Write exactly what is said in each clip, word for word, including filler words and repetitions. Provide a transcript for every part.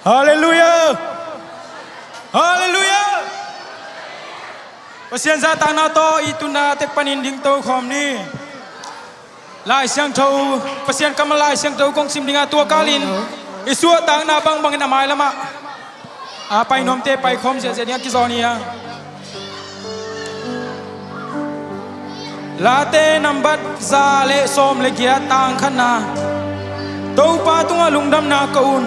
Halleluiah. Halleluiah. Pasian zahtakna tawh i tuna tek panin dingto khawm ni. Lai Siangtho, Pasian kammal Lai Siangtho kong sim dingah, tua kalin i suahtakna bangbangin a mailamah a painuamte paikhawm ziahziah dingah kizawn hi a. Late nambat za le sawm le giat, tang khatna. Topa tungah lungdamna ko un.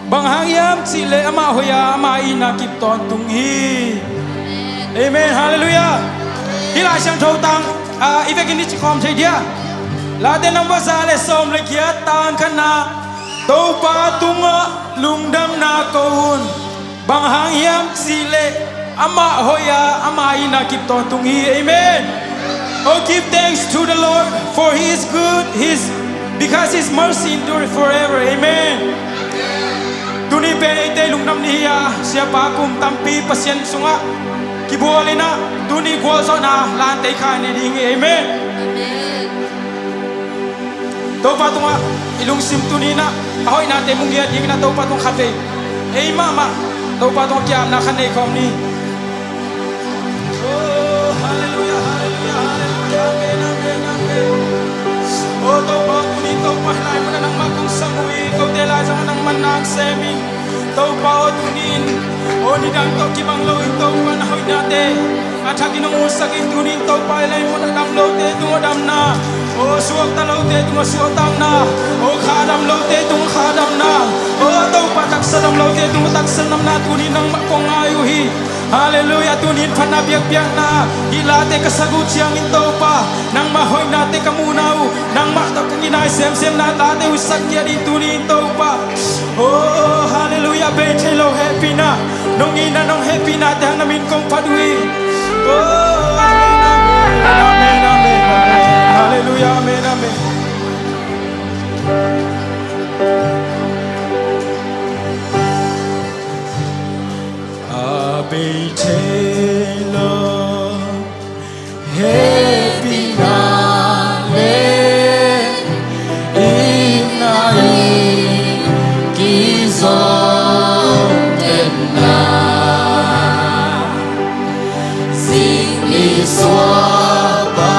Bang hang hiam cihleh amah hoih a, ama itna kip tawntung hi. Amen. Halleluiah. Hih Lai Siangtho tang, ah, i vekin i cikhawm thei dia. Late nambat za le sawm le giat, tang khatna. Topa tungah lungdamna ko un. Bang hang hiam cihleh amah hoih a, ama itna kip tawntung hi. Amen. Oh, give thanks to the Lord, for he is good, his, because his mercy endure forever. Amen. Tuni pen eite lungdam ni hi a, siapa kum tampi Pasian sungah kibual in ah, tuni gualzawhna lante kha ni ding hi. Amen. Amen. Topa tungah i lungsim tuni in ah a hoihnate mu ngiat dingin ah Topa tungah khatvei ei mahmah Topa tungah ki-apna khat nei khawm ni. Oh, halleluiah, halleluiah, halleluiah. Amen, amen, amen. Oh, Topa, tuni Topa, hih lai munah nangmah kong sang uh hi. Kote lai zongah nangmah na sem in. Topa aw, tuni in, aw, nidang tawh kibang loin Topa na hoihnate a thakin hong musak in. Tuni in Topa, hih lai munah dam lote tungah damna, aw, suakta lote tungah suahtakna, aw, kha dam lote tungah kha damna, aw, Topa, taksa dam lote tungah taksa damna tuni in nangmah kong ngai uh hi. Halleluiah. Tuni in phatna biakpiakna hih late ka sak uh ciangin Topa, nangmah hoihnate ka muhna uh, nangmah tawh ka kinai semsemna late uh sak ngiat in tuni in Topa. Oh, halleluiah. Bei thei lo hehpihna, nong itna, nong hehpihnate hang na min kong phat uh hi. Oh, amen, amen, amen, amen. Halleluiah, amen, amen. A bei thei lo hehpihna le itna in kizom tenna, zingni suapa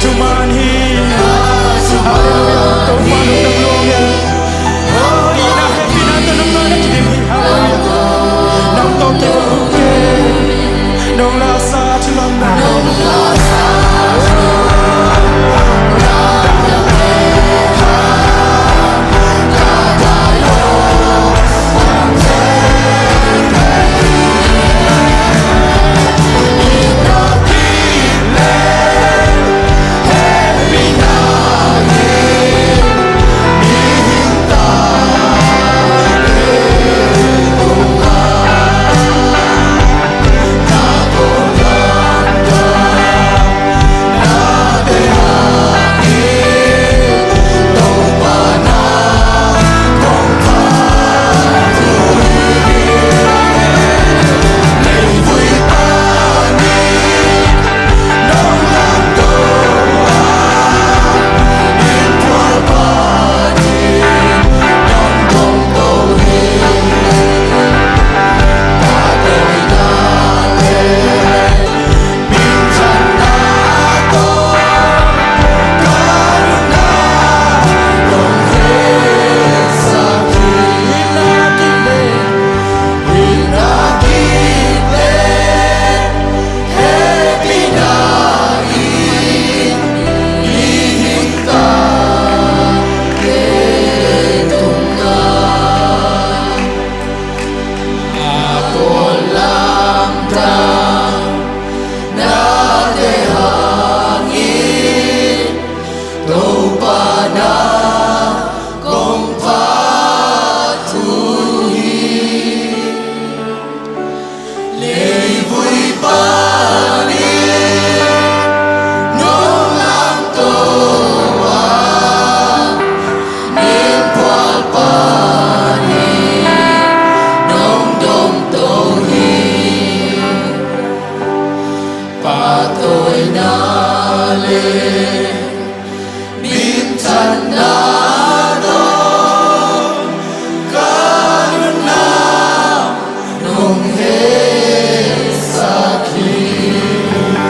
thuman hi. Halleluiah. Topa nong dam lua hi. Oh, i na hehpihna tawh nangmah na kidim hi. Halleluiah. Nang tawh kibang uh kei. Nong la sa thulom nang.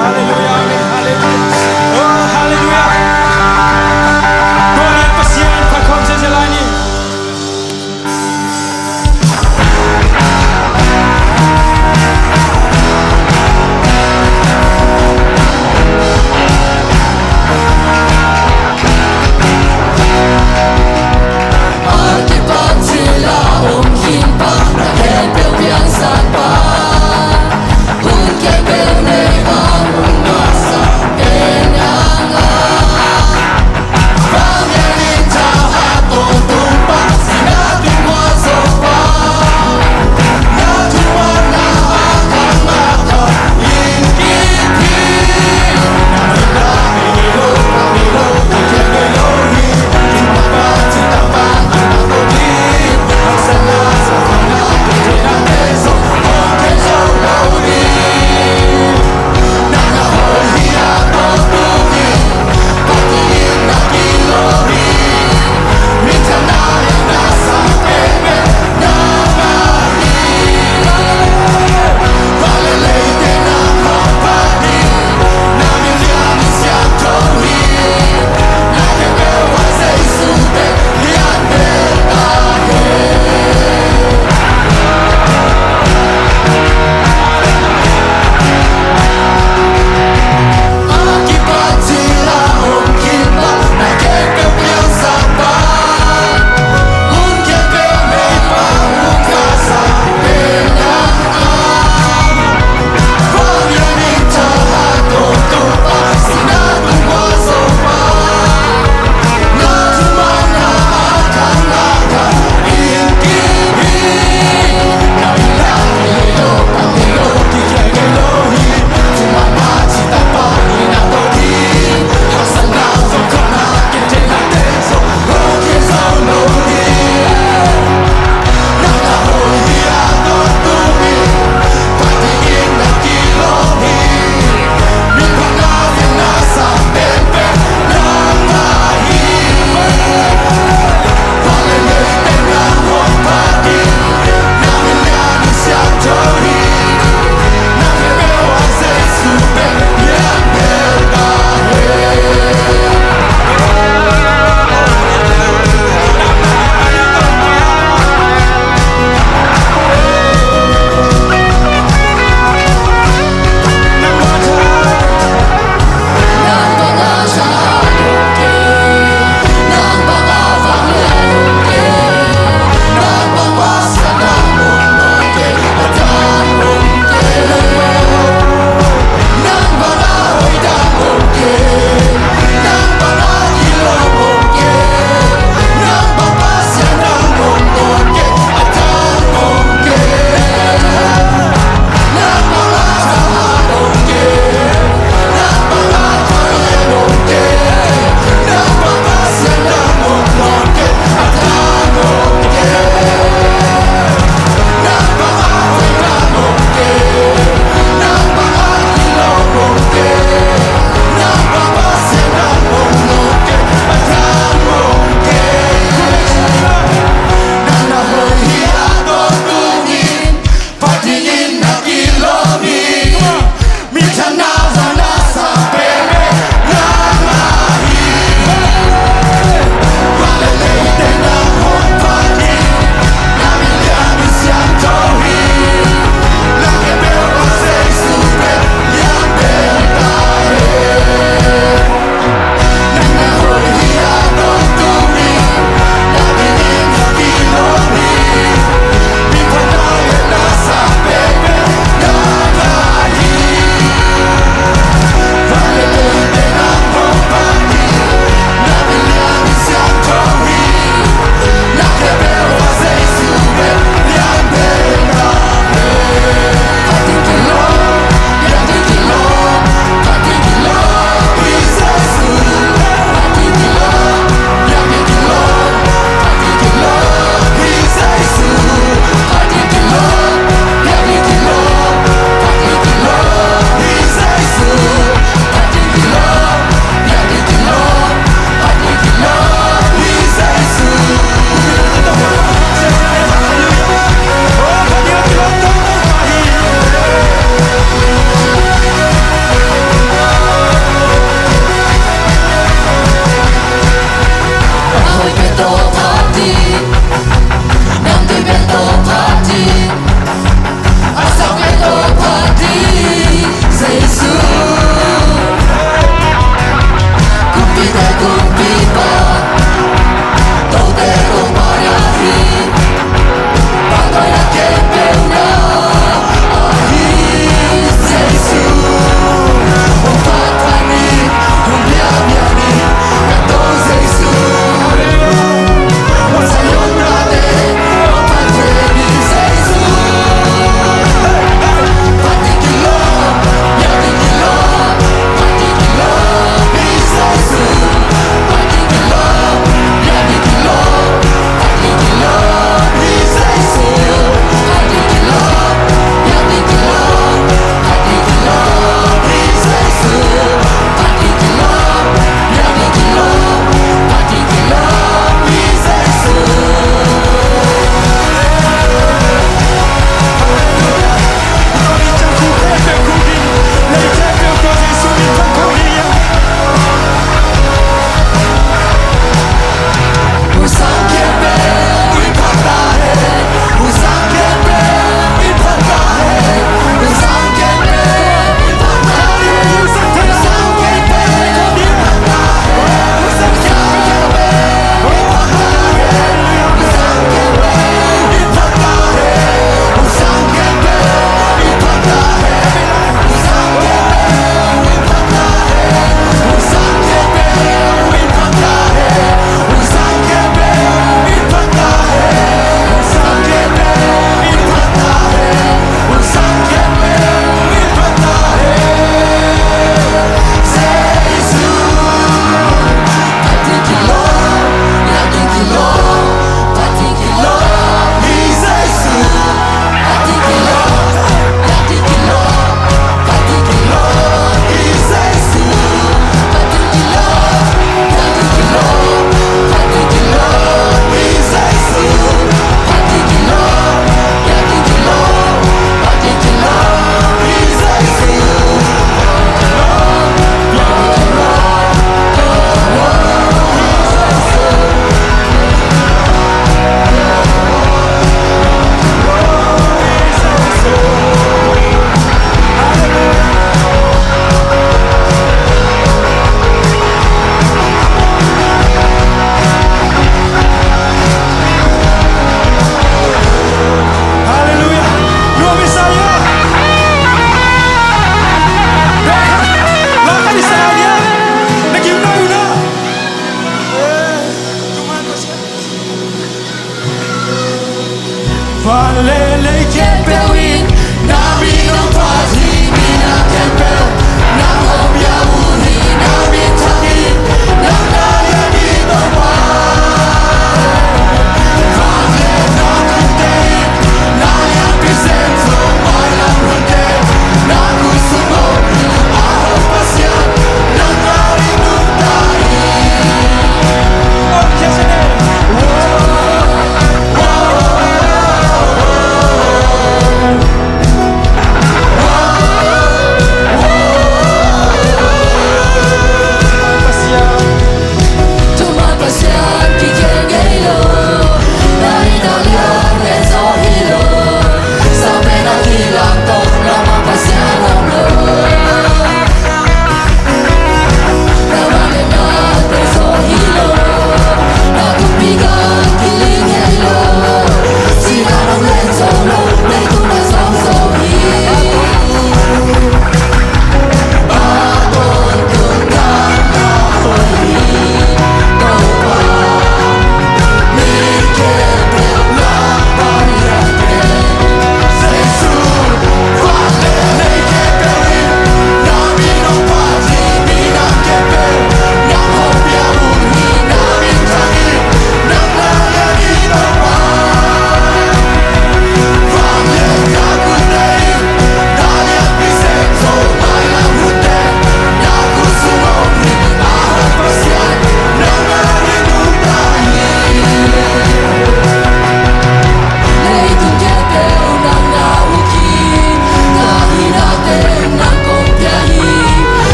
Halleluia, amen, halleluia. Oh, halleluia. Kong leh Pasian phat khawm ziahziah lai ni.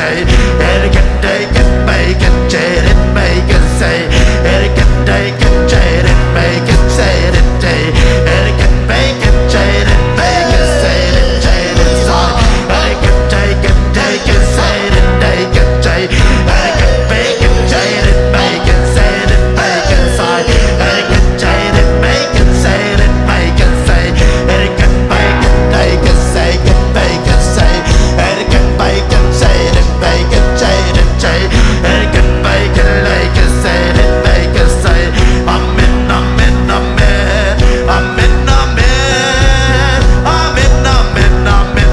It can take it, make it, shade it, make it, say. It can take it, shade it, make it, shade it, say. It can make it, shade it, make it, shade it, shade it, say. It can take it, take it, shade it, take it, say. It can make it, shade it, make it, shade it, make it, say. It can shade it, make it, shade it, make it, say. It can make it, take it, shake it, make it, say. It can make it, shade it, make it, shade it, shade. It can make it, like it, shade it, make it, say. Amen, amen, amen. Amen, amen. Amen, amen, amen, amen.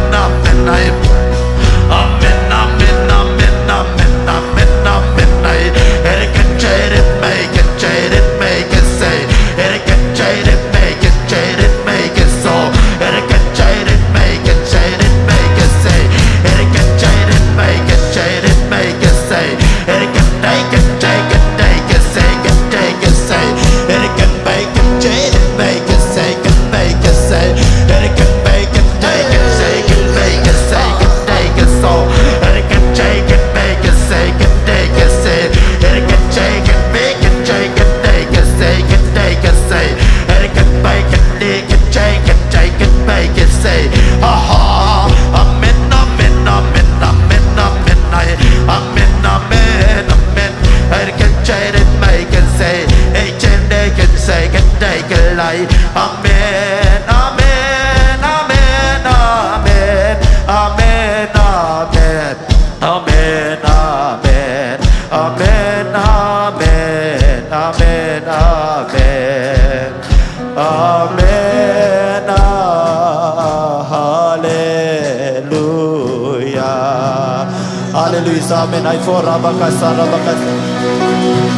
Amen, amen, amen, amen, amen, amen. It can shade it, make it, shade it, make it, say. It can shade it, make it, shade it, make it, so. It can shade it, make it, shade it, make it, say. It can shade it, make it, shade it, make it, say. It can take it, take it, take it, shake it, take it, say. It can make it, shade it, make it, shake it, make it, say. It can make it, take it, shake it, make it, shake it, take it, so. It can shake it, make it, shake it, take it, say. It can shake it, make it, shake it, take it, shake it, take it, say. It can make it, make it, shake it, shake it, make it, say. Aha. Amen, amen, amen, amen, amen, amen, amen, amen. It can shake it, make it, say. It can make it, shake it, take it, like. Amen, amen, amen, amen, amen, amen. Amen, amen, amen, amen, amen, amen. Amen, ah, hallelujah. Hallelujah, amen. Ai fo rabakasa, rabakasa.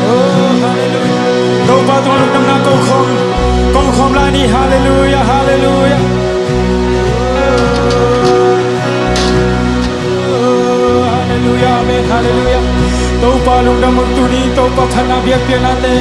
Oh, hallelujah. Topa tungah lungdamna kong khawm, kong khawm lai ni, hallelujah, hallelujah. Halleluia, amen, halleluia. Topa lungdam ung tuni, Topa phatna biakpiaknate.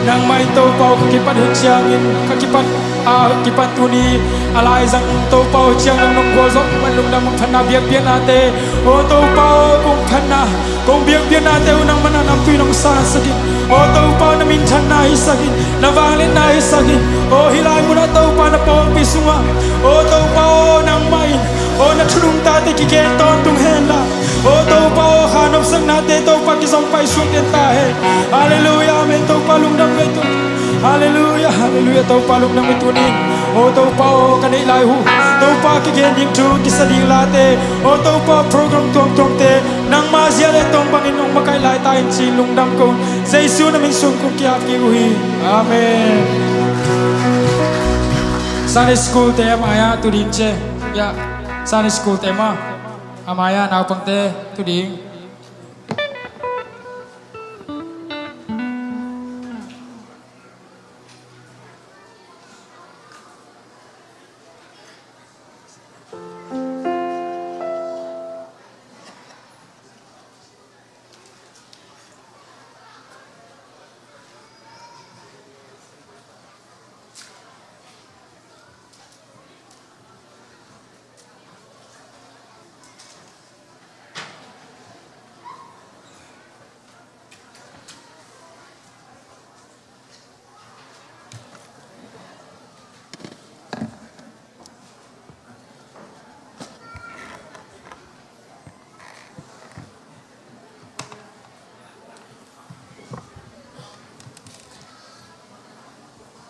Nangmah in Topa aw ka kipat hun ciangin, ka kipat, a, kipat tuni a laizang Topa aw ciang nang nong gualzawh man lungdam ung phatna biakpiaknate. Aw Topa aw kong phatna, kong biakpiaknate uh nangmah na namtui nong sansak in. Aw Topa aw na minthanna hisak in, na vangliatna hisak in. Aw hih lai munah Topa na pawlpi sungah, aw Topa aw nangmah in Aw na thu nungtate kigen tawntung henla. Aw Topa aw kha nopsaknate Topa kizom paisuak den ta hen. Halleluia, amen. Topa lungdam ngei tuni. Halleluia, halleluia. Topa lungdam ngei tuni. Aw Topa aw ka neih lai uh, Topa kigen ding thu kisa ding late, aw Topa program tuamtuamte nangma zia le tawng bangin hong makaih lai ta in ci-in lungdam kong Jesu na min suang kong ki-ap kik uh hi. Amen. Sunday school te a mai-ah tu ding ci. Ya, Sunday school te mah a mai-ah naupangte tu ding.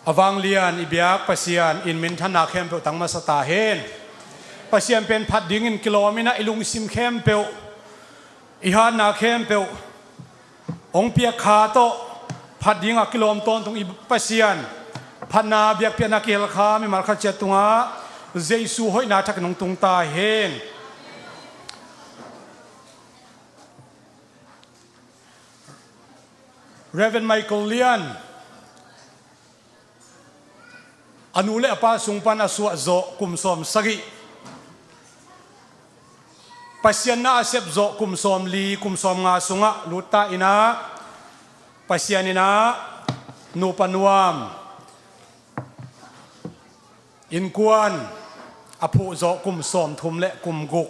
A vanglian i biak Pasian in minthanna khempeuh tang masa ta hen. Pasian pen phat dingin kilawm in ah i lungsim khempeuh, i hatna khempeuh hong piak kha tawh phat dingah kilawm tawntung i Pasian phatna biakpiakna kihel kha mimal khat ciat tungah Jesu hoihna thakin hong tung ta hen. Reverend Michael Lian, a nu le a pa sung pan a suah zawh kum sawm sagih, Pasian na a sep zawh kum sawm li, kum sawm nga sungah lut ta in ah, Pasian in ah nupa nuam, innkuan a phuh zawh kum sawm thum le kum guk,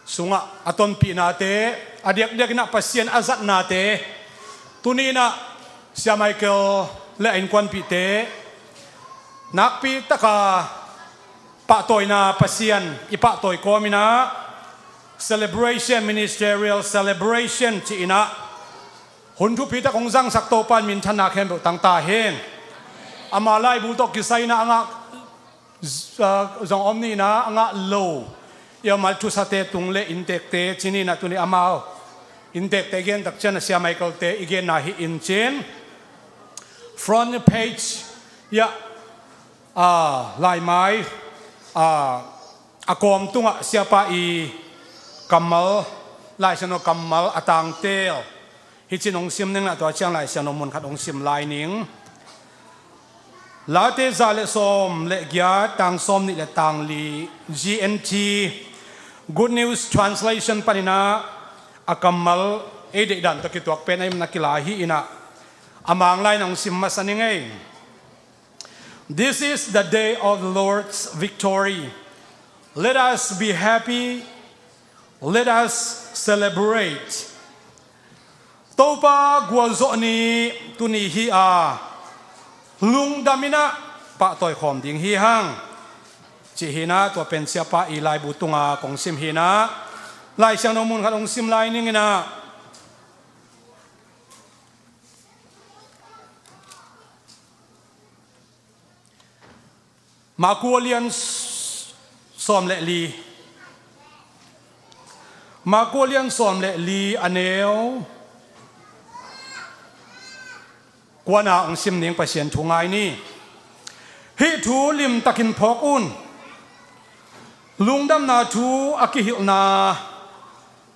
sungah a tonpihnate, a diakdiakinah Pasian a zatnate, tuni inah Sia Michael le a innkuanpihte nakpi taka pahtawina Pasian i pahtawi kawm inah celebration, ministerial celebration ci inah hun thupi tak hong zangsak Topa in minthanna khempeuh tangta hen. Ama laibu tawh kisai inah a ngah z-, ah, zong om ni inah a ngah lo i amah thusate tung le inntekte ci ni inah tuni amau inntekte i gen tak ciang a Sia Michael-te i genna hi in cin front page iah, ah, laimai, ah, a kawm tungah siapa i kammal, Lai Siangtho kammal a tangtel hi cin hong sim ning inah tua ciang Lai Siangtho mun khat hong sim lai ning. Late za le sawm le giat, tang sawm nih le tang li, G N T, Good News Translation pan inah a kammal ei deihdan tawh kituak pen a imna kila hi inah a Mang lai-in hong sim masa ning ei. This is the day of the Lord's victory. Let us be happy. Let us celebrate. Topa gualzawh ni tuni hi a, lungdam inah pahtawi khawm ding hi hang, cih hi inah tua pen siapa i laibu tunga kong sim hi inah Lai Siangtho mun khat hong sim lai ning inah Marku a lian s-, sawm le li. Marku a lian sawm le li a neu kuana hong sim ning, Pasian thu ngai ni. Hih thu limtakin phawk un. Lungdamna thu a kihilhna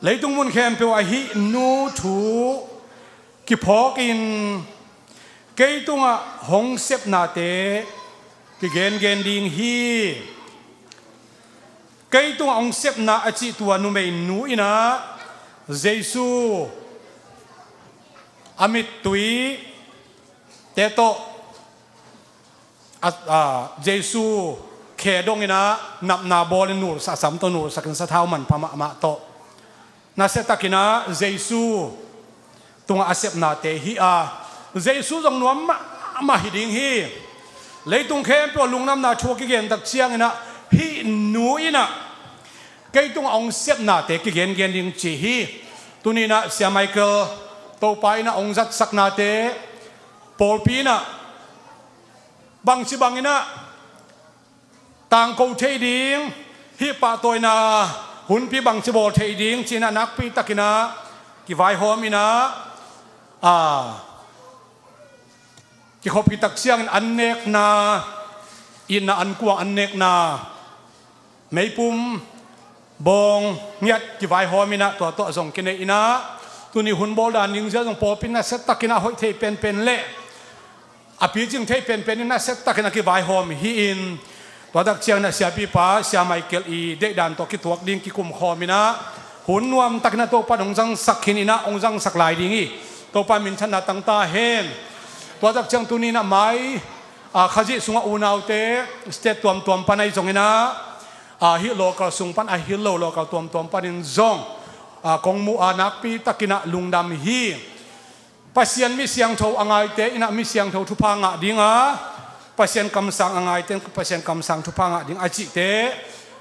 leitung mun khempeuh ah hih nu thu kiphawkin kei tungah hong sepnate kigengen ding hi. Kei tungah hong sepna a cih tua numeinu inah Jesu a mittui te tawh a, a, Jesu khe dong inah napna bawlin nulsak, a sam tawh nulsakin sathau manpha mahmah tawh nasia takinah Jesu tungah a sepnate hi a, Jesu zong nuam mahmah hi ding hi. Leitung khempeuh a lungdamna thu a kigen tak cianginah hih nu inah kei tungah hong sepnate kigengen ding ci hi. Tuni inah Sia Michael Topa inah hong zatsaknate pawlpi inah bangci banginah tangko thei ding, hih pahtawina hunpi bangci bawl thei ding ci inah nakpi takinah kivaihawm inah, a, kikhop khit tak ciangin an nekna, itna ankuang an nekna meipum bawng ngiat kivaihawm inah tua tawh zong kinei inah tuni hun bawl dan ding zia zong pawlpi in nasia takinah hoih thei penpen le a picing thei penpen in nasia takin a kivaihawm hi-in, tua tak cianginah siapipa Sia Michael i deihdan tawh kituak ding kikumkhawm inah hun nuam takinah Topa in hong zangsak khin inah hong zangsak lai ding hi. Topa minthanna tangta hen. Tua tak ciang tuni inah mai, a, Khazih sungah unaute state tuamtuam pan ahi zonginah, a, hih local sung pan ahi lo local tuamtuam panin zong, a, kong muh a nakpi takinah lungdam hi. Pasian mi siangtho a ngaite inah mi siangtho thupha ngah dinga, Pasian kamsang a ngaite in Pasian kamsang thupha ngah ding a cihte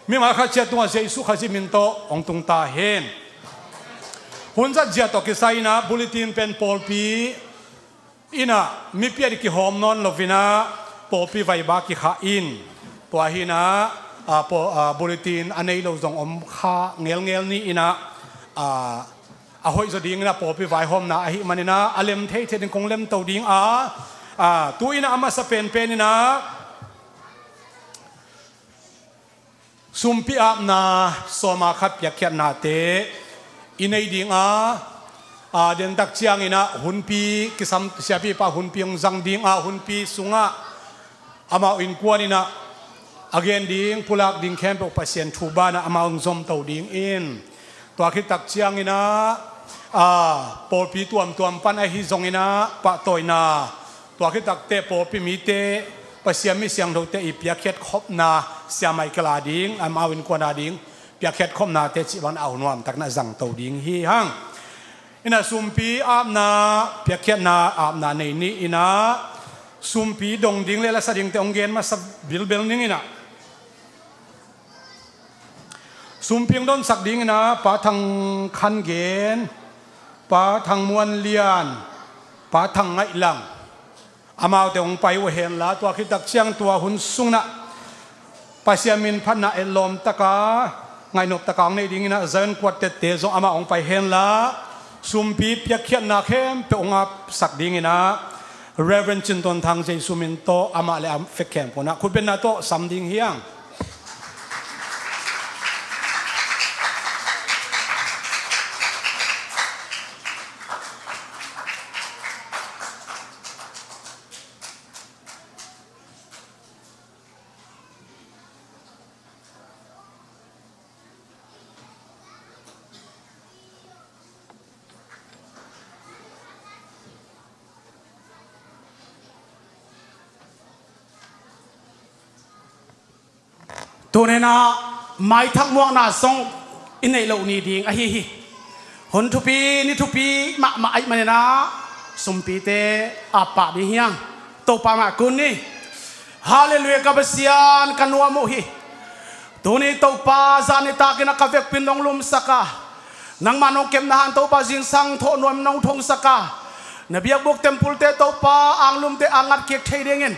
mimal khat ciat tungah Jesu Khazih min tawh hong tungta hen. Hun zat zia tawh kisai inah bulletin pen pawlpi inah mipi a dih kihawm nawn loinah pawlpi vaiba kikhah in, tua hi inah, a, paw-, a, bulletin a nei lo zong om kha ngelngel ni inah, a, a hoih zaw dinginah pawlpi vaihawmna ahih maninah a lem theithei ding kong lemto ding a, a, tu inah a masa penpen inah sumpi apna sawma khat piakkhiatnate i nei dinga, a, den tak cianginah hunpi kisam siapipa hunpi hong zang dinga hunpi sungah amau innkuan inah a gen ding pulak ding khempeuh Pasian thu banah amau hong zomto dingin, tua khit tak cianginah, a, pawlpi tuamtuam pan ahi zonginah pahtawina, tua khit takteh pawlpi mite Pasian mi siangthote i piakkhiat khopna Sia Michael a ding amau innkuan a ding piakkhiat khopnate cih bangin a nuamtakin a zangto ding hi hang. Inah sumpi apna, piakkhiatna apna nei ni inah, sumpi dong ding le lasa dingte hong gen masa bilbel ning inah. Sumpi hong donsak ding inah Pa Thang Khan Gen, Pa Thang Muan Lian, Pa Thang Ngaih Lang, amaute hong pai uh hen la, tua khit tak ciang tua hun sung inah Pasian min phatna etlawm taka, ngaihnop taka hong nei ding inah Zion Quartet-te zong amah hong pai hen la, sumpi piakkhiatna khempeuh hong apsak ding inah Reverend Cin Ton Thang Jesu min tawh amah le a fek khempeuh inah khutbetna tawh sam ding hi hang. Tuni inah maithak muakna zong i neih loh ni ding ahi hi. Hun thupi, ni thupi mahmah ahih manin ah sumpite ap pah ding hi hang. Topa mah kun ni. Halleluiah, ka Pasian, ka nuam uh hi. Tuni Topa, zan nitakin ah ka vekpi-in nong lumsak a, nangmah nong kepna hang Topa zingsang thawh nuam-in nong thongsak a, na biakbuk tempulte Topa, anglumte a ngat kik thei dingin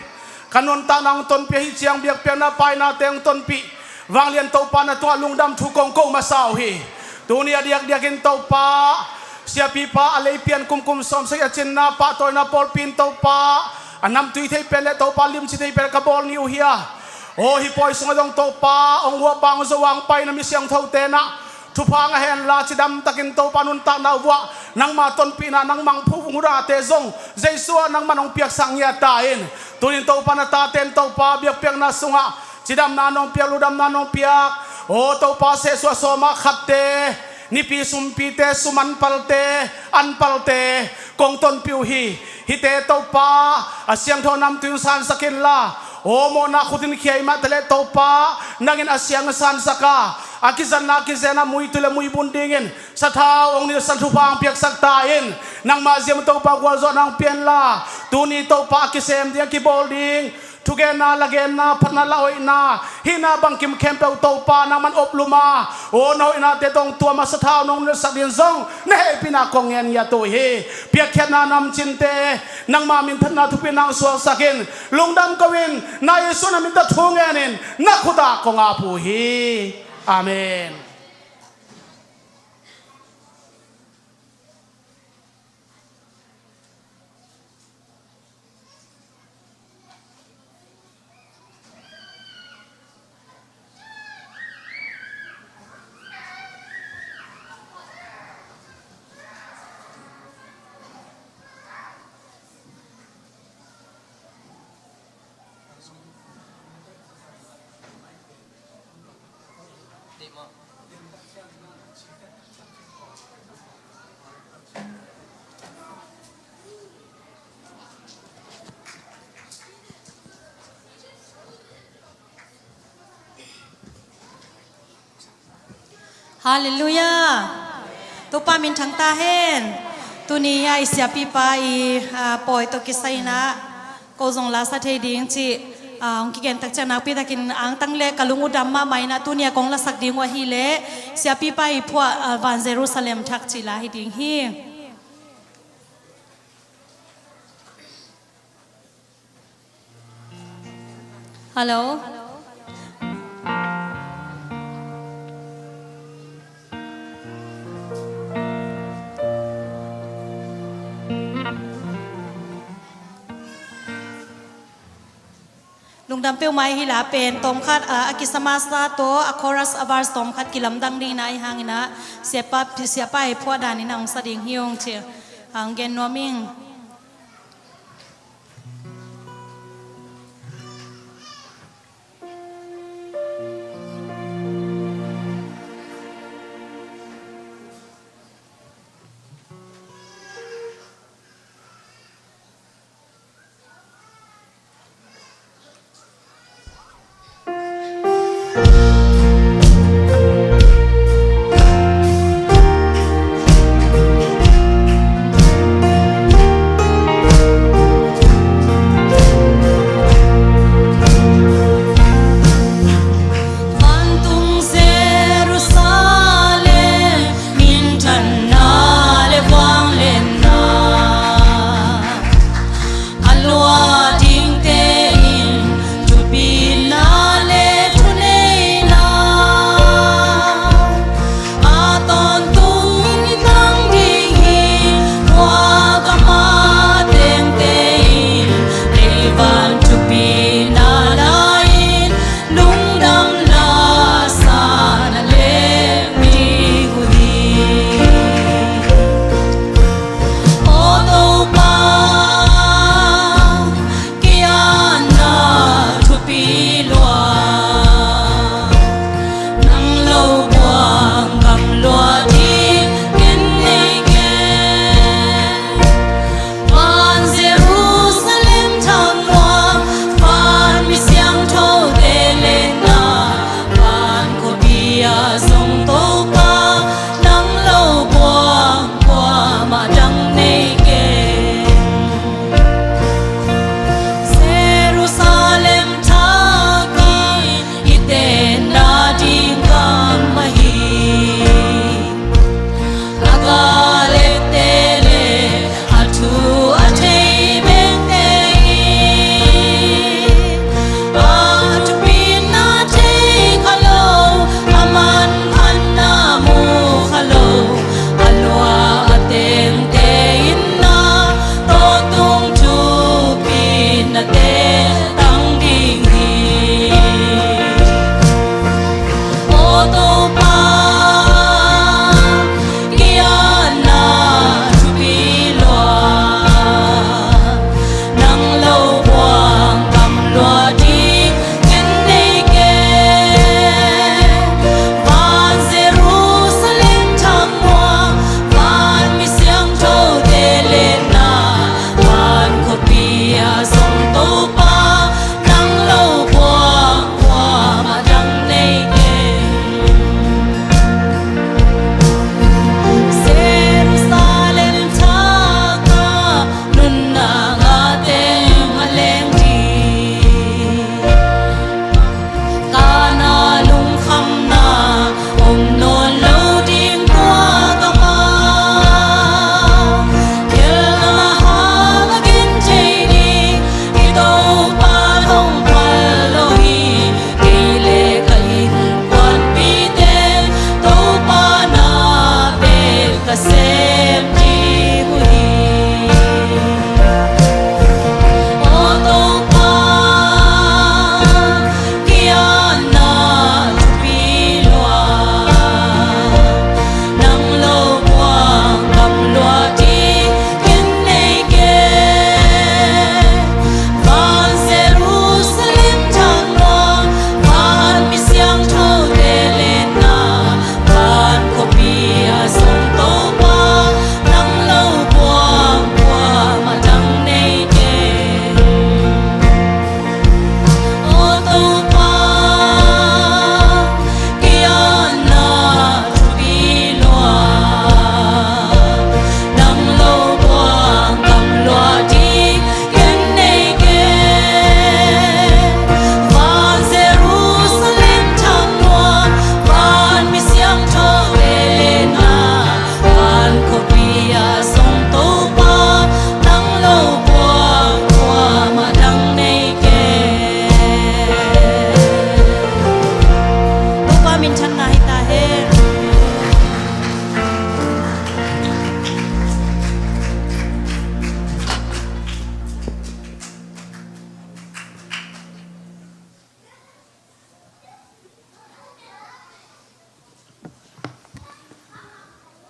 ka nuntakna hong tonpih ahih ciang biakpiakna painate hong tonpih vanglian Topa, na tungah lungdam thu kong ko masa uh hi. Tuni a diakdiakin Topa, siapipa a leipian kumkum sawmsagih a cinna pahtawina pawlpi in Topa, a namtui thei pen le Topa limci thei pen ka bawl ni uh hi a, aw hih pawi sungah zong Topa hong uap bang zo a hong paina mi siangthote nah thupha ngah hen la, cidam takin Topa nuntakna uh ah nangma tonpihna, nangma hong phuhna te zong Jesu ah nangman hong piaksak ngiat ta in. Tunin Topa na tate in Topa biakpiakna sungah cidamna nong piak, lungdamna nong piak, aw Topa, sehsuah sawma khatte, nipi sumpite, sum anpalte, anpalte kong tonpih uh hi. Hihte Topa, a siangtho namtui in sansak inla, aw mawhna khut in khia ahih mah taleh Topa, nang in a siang na sansak a, a kizatna a kizen a muitui le muibun dingin sathau hong nilhsak, thupha hong piaksak ta in. Nangma zia-in Topa gualzawhna hong pia inla, tuni Topa a kisem ding, a kibawl ding thugenna, lagenna, phatna, lahoihna, hihna bangkim khempeuh Topa nangman oplum a, aw na hoihnate tawh hong tuam a, sathau nong nilhsak dingin zong na hehpihna kong ngen ngiat uh hi. Piakkhiatna namcinte nangma minthanna thupina hong suaksak in. Lungdam ko-in, na Jesu na min tawh thu ngenin na khut ah kong ap uh hi. Amen. Halleluiah. Topa min thang ta hen. Tuni a i siapipa i, ah, pawi tawh kisai-in ah ko zong lasa thei ding cih, ah, hong kigen tak ciang nakpi takin angtang le ka lung uh dam mahmah in ah tuni a kong lasak ding uh ahih leh siapipa i phuah, ah, Van Jerusalem Thak cih la hi ding hi. Hallo. Lungdam peuhmah hi. La pen tawmkhat, a, a kisa masa tawh a chorus a verse tawmkhat kilamdang ding in ah, ahih hangin ah siapa, siapa i phuah danin ah hong sa ding hi ung ci. Hong gen nuam ing. Sem ding uh hi. Aw Topa, kiatna thupi lua, nang lo buang gam lua ding ken nei ken. Van Jerusalem thang lua, van mi siangthote lenna, van khuapi ah zong Topa, nang lo buang kuamah dang nei ken. Aw Topa, kiatna thupi lua, nang lo buang gam lua ding ken nei ken. Van Jerusalem thang lua, van mi siangthote lenna, van khuapi ah zong Topa, nang lo buang kuamah dang nei ken. Topa minthanna hi ta hen.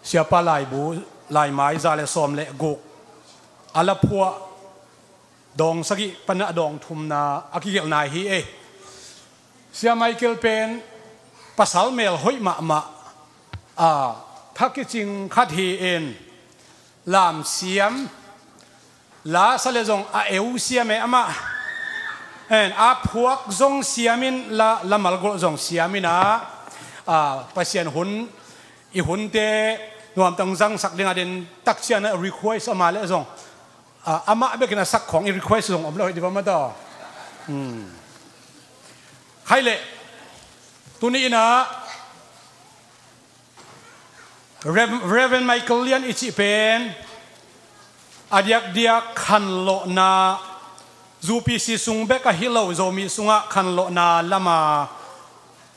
Siapa laibu, laimai za le sawm le guk a la phuah, dawng sagih pan a dawng thumna a kigelhna hi ei. Sia Michael pen pasal mel hoih mahmah, a, thakicing khat hi-in, lam siam, la sa le zong a eu siam e amah. En, a phuak zong siamin, la, la malgolh zong siamin ah, a, Pasian hun, i hunte nuamtang zangsak ding a den takcian a request ama le zong, a, amah bekin a sak khong i request zong om lo hi di va ma daw. Hmm. Khai leh, tuni in ah, Rev-, Reverend Michael Lian i cih pen a diakdiak khanlawhna, U P C sung bek ahi lo, Zomi sungah khanlawhna lama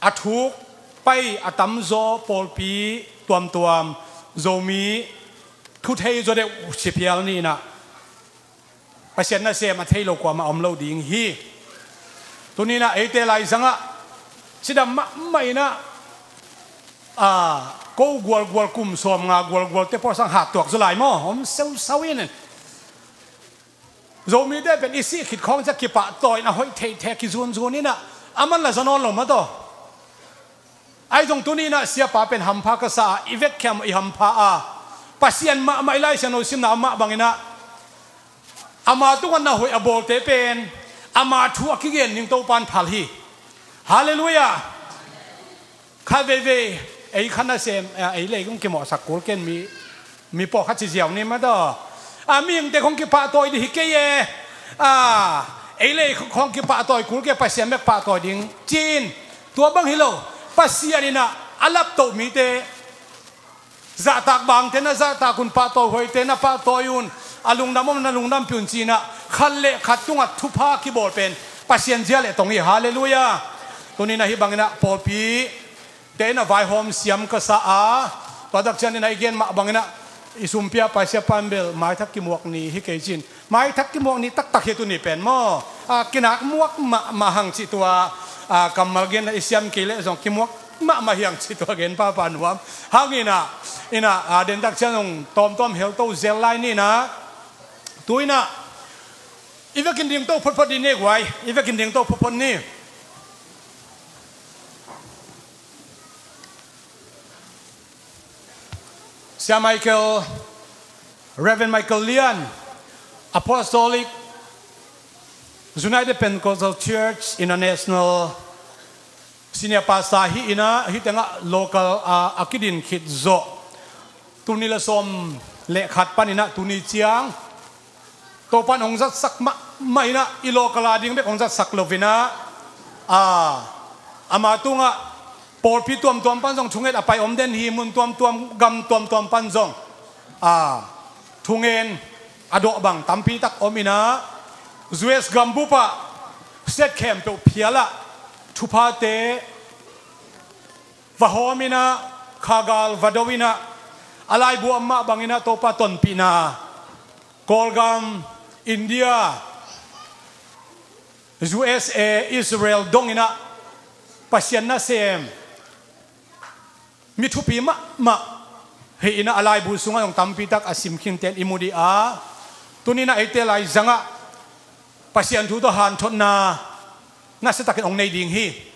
a thuk pai a tamzaw pawlpi tuamtuam, Zomi thuthei zaw deuh si phial ni in ah, Pasian nasem a thei lo kuamah om lo ding hi. Tuni in ah eite laizangah cidam mahmah in ah, a, ko gualgual, kum sawmnga gualgualte pawlsang hattuak zaw lai maw, om seusau in. Zomite pen i sih khit khawng ciah kipahtawi in a hoih theihtheih kizunzun in ah, a man la za nawn lo mah tawh. Ahi zong tuni in ah siapa pen hampha ka sa a, i vekkhiam i hampha a, Pasian mahmah i Lai Siangtho simna a mah bangin ah, ama tungah na hoih a bawlte pen ama thu a kigen ding Topa in phal hi. Halleluiah. Khat veivei ei kha nasem, a, ei lei kong kimawhsak kul ken, mi, mi pawlkhat ci ziau ni mah tawh. A, mihingte khong kipahtawi ding hi kei e. A, ei lei khong kipahtawi kul kei, Pasian bek pahtawi ding ci-in, tua bang hi lo. Pasian in ah a laptoh mite, zahtak bangte na zahtak un, pahtawi huaite na pahtawi un, a lungdam om na lungdampih un ci-in ah, khat le khat tungah thupha kibawl pen Pasian zia le tong hi. Halleluiah. Tuni in ah hih bangin ah pawlpite in ah vaihawm siam ka sa a, tua takciang in ah i gen mah bangin ah i sumpia paisia pan bel maithak kimuak ni hi kei ci-in, maithak kimuak ni taktak hi tuni pen maw. A, kinak muak mahmah hang cih tua, a, kammal gen ah i siam kei leh zong kimuak mahmah hi hang cih tua gen pahpah nuam. Hang in ah, in ah, a, den takciang zong tawmtawm helto zel lai ni in ah, tu in ah i vekin dingto photphot dih ni guai, i vekin dingto photphot ni. Sia Michael, Reverend Michael Lian, Apostolic United Pentecostal Church International Senior Pastor hi in ah, hih tengah local a, a kidin khit zawh. Tuni la sawm le khat panin ah tuni ciang Topa in hong zatsak mahmah in ah, i local a ding bek hong zatsak lo in ah, a, ama tungah pawlpi tuamtuam pan zong thunget a pai om den hi, mun tuamtuam, gam tuamtuam pan zong, a, thungen a dawh bang tampi tak om in ah, U S gambup ah state khempeuh phial ah thuphate va hawm in ah, khagal va do in ah, a laibu a mah bangin ah Topa tonpihna, Kawlgam, India, U S A, Israel dongin ah Pasian nasem mi thupi mahmah hi-in ah a laibu sungah zong tampi tak a sim khinte in i mu dih a, tuni-in ah eite laizangah Pasian thu tawh hanthotna nasia takin hong nei ding hi.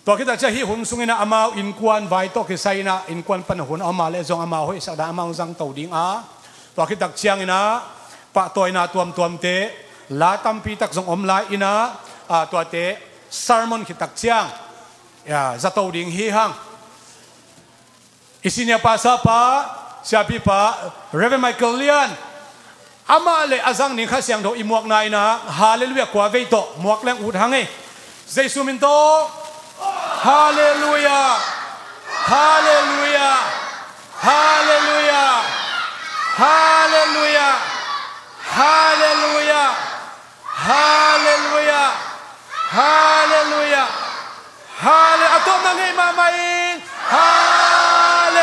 Tua khit tak ciang hih hun sungin ah amau innkuan vai tawh kisai-in ah innkuan pan a hun a om a leh zong amau hoihsak dan amau hong zangto ding a, tua khit tak ciangin ah pahtawina tuamtuamte, la tampi tak zong om lai-in ah, a, tuate sermon khit tak ciang, ya, zato ding hi hang. I senior pastor pa, siapipa, Reverend Michael Lian, amah le a zang ning Kha Siangtho i muakna in ah, Halleluiah kua vei tawh muak leng ut hang ei. Jesu min tawh, Halleluiah, Halleluiah, Halleluiah, Halleluiah, Halleluiah, Halleluiah, Halleluiah. Halle-, a tawpna ngei mahmah in. Halleluiah.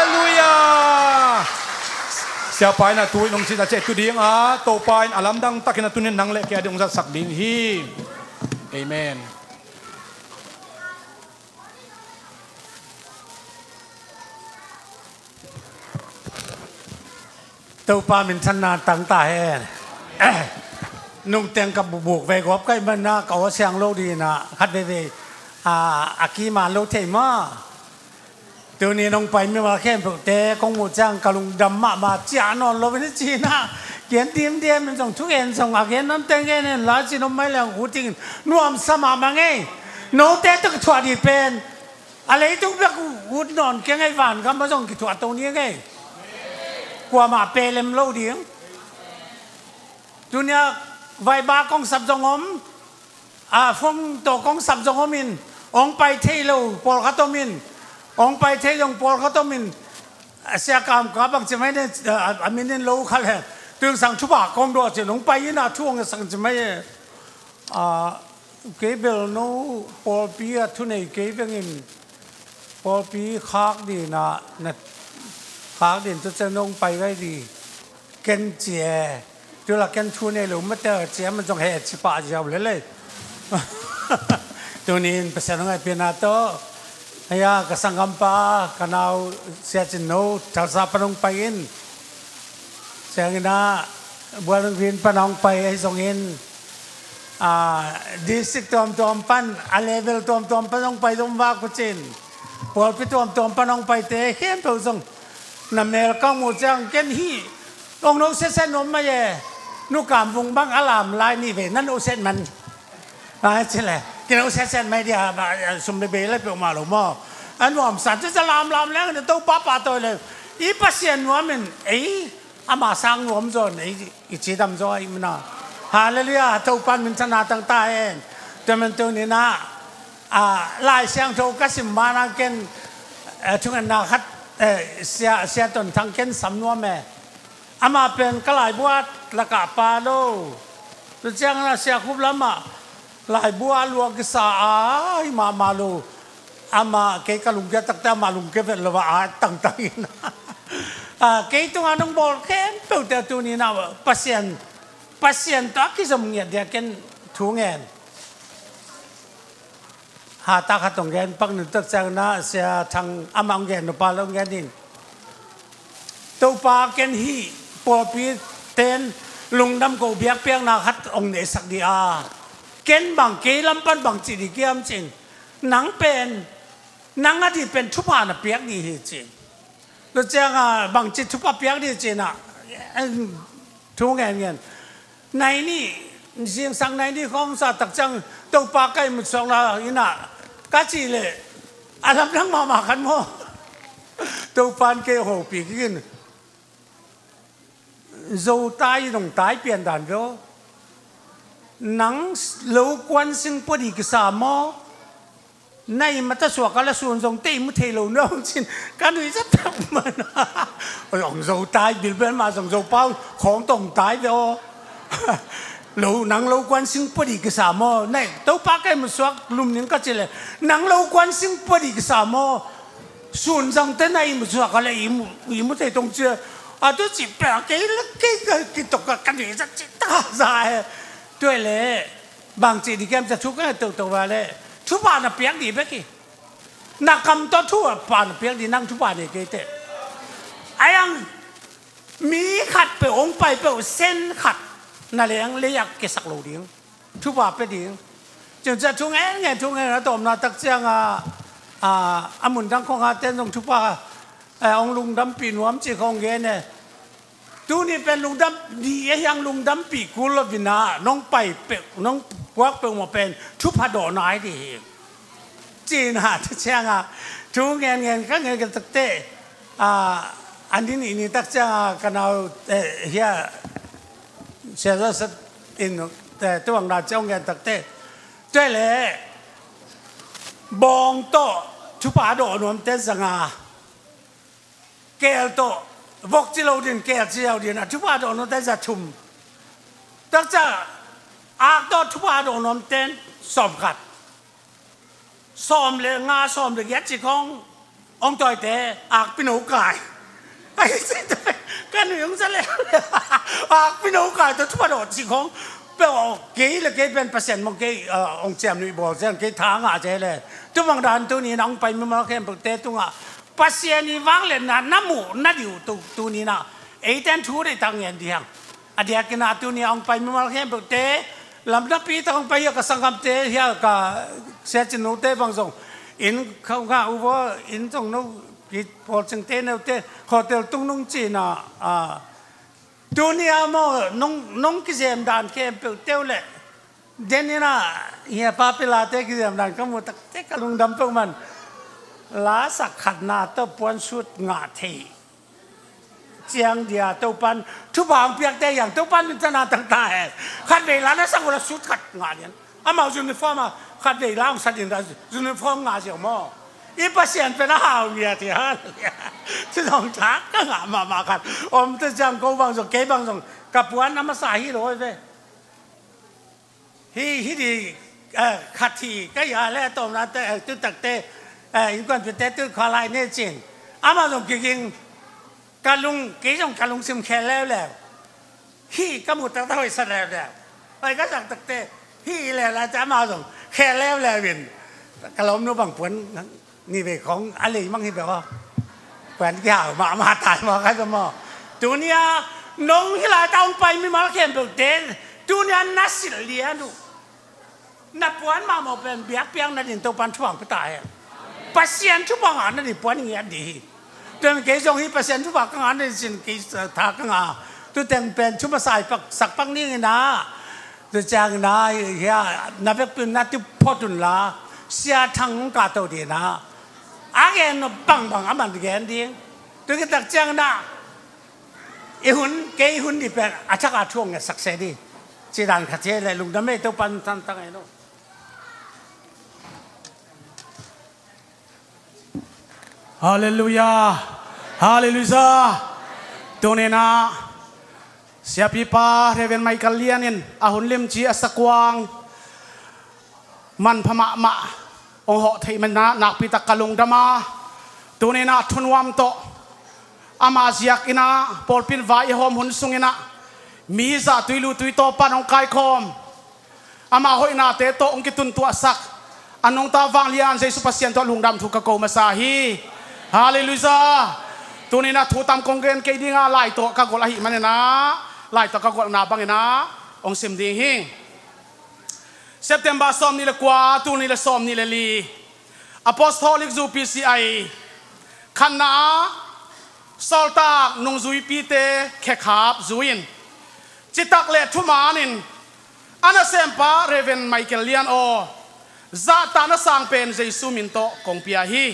Siapa in ah tu-in hong cihna ciah tu ding a, Topa in a lamdang takin ah tuni-in nang le kei a ding hong zatsak ding hi. Amen. Topa minthanna tang ta hen. Nungteng ka bubuk vei gawp ka hih manin ah ka aw siang lo ding in ah khat veivei, a, a kiman lo thei maw. Tuni nong pai mimal khempeuhte kong muh ciang ka lungdam mahmah, ciah nawn lo in a ci-in ah. Kian dimdiam in zong thugen zong a gen namte ngen hen la ci-in om mai leng ut ding in nuamsa mahmah ngei. Note tawh kithuah dih pen a leitung bek ut nawn kei ngei, vangam ah zong kithuah to ni ngei. Kuamah pelem lo ding. Tuni-a vaiba kong sap zong om, a, phone tawh kong sap zong om in, hong pai thei lo pawlkhat om in, hong pai thei zong pawlkhat om in, a, Sia Kam ka bang ci mai ne, a, a min in lo kha le, tuingsang thupha kong dawh cin hong pai in a thu hong sak ci mai e. A, kei bel no pawlpi a thunei kei vengin pawlpi khak ding a, na khak ding tu ciang nong pai gai ding. Ken ci e. Tu la ken thu nei lo mate ci a, man zong he ci pah ziau lel ei. Tuni in Pasian hong ngaihpiakna tawh, hei a, ka sanggampa, ka nau Sia Cin No Tulsa pan hong pai in. Ciangin ah Bowling Green pan hong pai ahi zongin, a, district tuamtuam pan, a level tuamtuam pan hong pai zong vak uh cin. Pawlpi tuamtuam pan hong paite khempeuh zong na mel ka muh ciang ken hih hong no setset nuam mai e. Nu Kam Vung bang a lam lai ni ve, na no set man. Ai, ci le, kino setset mai dia, ba, sum le bei le peuhmah lo maw. A nuamsa, ci ca lamlam leng, Topa pahtawi leng, i Pasian nuam in, ei, ama sang nuam zaw in, ei, i cidam zaw ahih manin. Halleluiah, Topa in minthanna tang ta hen. Tua man tuni-in ah, a, Lai Siangtho ka sim ma-in ah ken, eh, thungetna khat, eh, Sia, Sia Ton Thang ken sam nuam e. Amah pen ka laibu a lakah pa lo. Tua ciangin a Sia Khup lamah laibu a lua kisa a, hi mahmah lo. Amah kei ka lungkia takte amah lungkia vet lo a, a tangtang in. A, kei tungah nong bawl khempeuhte tuni-in ah Pasian, Pasian tawh a kizom ngiat dia ken thu ngen. Hata khat hong gen pak ning, tua ciangin ah Sia Thang amah hong gen nop a lo hong gen ning. Topa, ken hih pawlpi ten lungdam ko biakpiakna khat hong neisak dih a. Ken bang kei lam pan bang ci dih kiam cin. Nang pen, nang a dih pen thupha na piak dih hi cin. Tua ciangin bangci thupha piak dih cin ah, thu ngen ngen. Nai nih, zingsang nai nih khawng sa tak ciang Topa ka ihmut suak lai in ah, ka cih leh a lamdang mahmah khat maw. Topa in kei hopih kik in. Zo tai in hong tai pian dan ve aw. Nang lo kuan sing pua dih kisa maw? Na i mata suak a la sun zong tei mu thei lo na hong cin. Ka nuih zat tak man. Oi, hong zo tai bilbel mah zong zo pau khawng tong tai ve aw. Lo, nang lo kuan sing pua dih kisa maw? Na i Topa ka ihmut suak lum ning ka cih leh, nang lo kuan sing pua dih kisa maw? Sun zang te na i mu suak a le i mu, i mu thei tong cia. A tu ci pek kei le kei ka kitok ka kan i za ci ta za e. Tua le bang ci di kiam ca thu ka to to va le. Thupha na piak di bek hi. Na kam tawh thupha na piak di, nang thupha nei kei teh. A yang mi khat peuh hong pai peuh sen khat na leng leiah kisak lo ding. Thupha pia ding. Ciamciah thu ngen ngen thu ngen a tawmna tak cianga, a, a mun dang khong a ten zong thupha, eh, hong lungdampih nuam ci khong gen e. Tuni pen lungdam, ni a hiang lungdampih kul lo vina, nong pai peuh, nong puak peuh maw pen thupha dawh nai di hi. Cina tu cianga thu ngen ngen ka ngen ka takte, a, an din ini tak cianga ka nau, eh, hia, sia za sat in, eh, tuang da ciang ngen takte. Tua le bawng tawh thupha dawh nuam te zanga, keel tawh vok ci lo din, keel ci lo din, a thupha dawh nuam te za thum. Takcia ak tawh thupha dawh nuam ten sawm khat. Sawm le nga, sawm le giat ci khong hong tawite ak pino kai. Ai, ka nui hong za le. Ak pino kai tawh thupha dawh ci khong. Peuh kei le kei pen Pasian mong kei, ah, hong ciam nuih bawl ciang kei tha ngah cia le. Tu bang dan tuni na hong pai mimal khempeuh te tungah Pasian i vangliatna na muh na diuh tu, tuni na eiten thu deih tak ngen dih hang. A diakin a tuni a hong pai mimal khempeuh te lam napi tak hong pai hi a ka sanggamte hi a ka siacin note bang zong inn khauh ngah uh vaw inn zong no ki pawlcingte note hotel tungnung cina, a, tuni a maw nong, nong kizem dan khempeuh teu leh den ina hia pa pilate kizem dan ka mu takte ka lungdam peuh man. La sak khatna tawh puan sut ngah thei ciang dia Topan thupha hong piakte hiang Topan min cana tangta he. Khat vei la na sang ula sut khat ngah lian. Amau uniform a khat vei la hong satin da uniform ngah ziau maw. I Pasian pen a hau ngiat hi. Hallelujah. Ci zong thak ka ngah mahmah khat. Om te ciang ko bang zong kei bang zong ka puan a masa hi lo ve. Hi, hi di, eh, khat hi ka hi a le tawmna te, eh, tu takte, eh, innkuanpihte tu khualai ne cin. Amah zong kiging ka lung, kei zong ka lungsim khel leuleu. Hi ka mu taktak hoih sa leuleu. Hoih ka zak takte, hi leuleu te amah zong khel leuleu in. Ka lawmnu bang puan ni vei khong a lei mang hi beuh a. Puan kihau mahmah tai maw ka zom aw. Tuni a nong hi lai ta hong pai mimal khempeuhte tuni a na silh lian uh. Na puan mahmah pen biakpiak nadin Topan thupha hong pia ta hen. Pasian thupha ngah nadin puan i ngiat dih hi. Tuan kei zong hi Pasian thupha ka ngah nadin sin kei tha ka ngah. Tuteng pen thuma sai pak sak pak ning ina. Tu ciangin a, hia, na vekpi un na tu phot un la, Sia Thang hong kahto ding a, a gen bangbang a man gen ding. Tu kitak ciangin a, i hun, kei hun di pen, a thak a thu hong ngetsak se ding. Ci dan khat hi le, lungdam ei Topan tantang ei no. Halleluiah. Halleluiah. Tuni in a siapipa Reverend Michael Lian in a hun limci a sakuang manpha mahmah hong hawh theih man in a nakpi tak ka lungdam a, tuni in a thunuam tawh ama ziak in a pawlpi in vai i hawm hun sung in a mi zah tui lu tui taw pan hong kaikhawm. Ama hoihnate tawh hong kituntuahsak a nungta vanglian Jesu Pasian tawh lungdam thu ka ko masa hi. Halleluiah. Tuni in a thu tam kong gen kei ding a lai tawh ka golh ahih man in a lai tawh ka golhna bang in a hong sim ding hi. September sawm nih le kua, tul nih le sawm nih le li. Apostolic zu P C I khatna ah sawltak nungzuipite khekhap zui in citak le thuman in a nasempa Reverend Michael Lian aw zahtakna sang pen Jesu min tawh kong pia hi.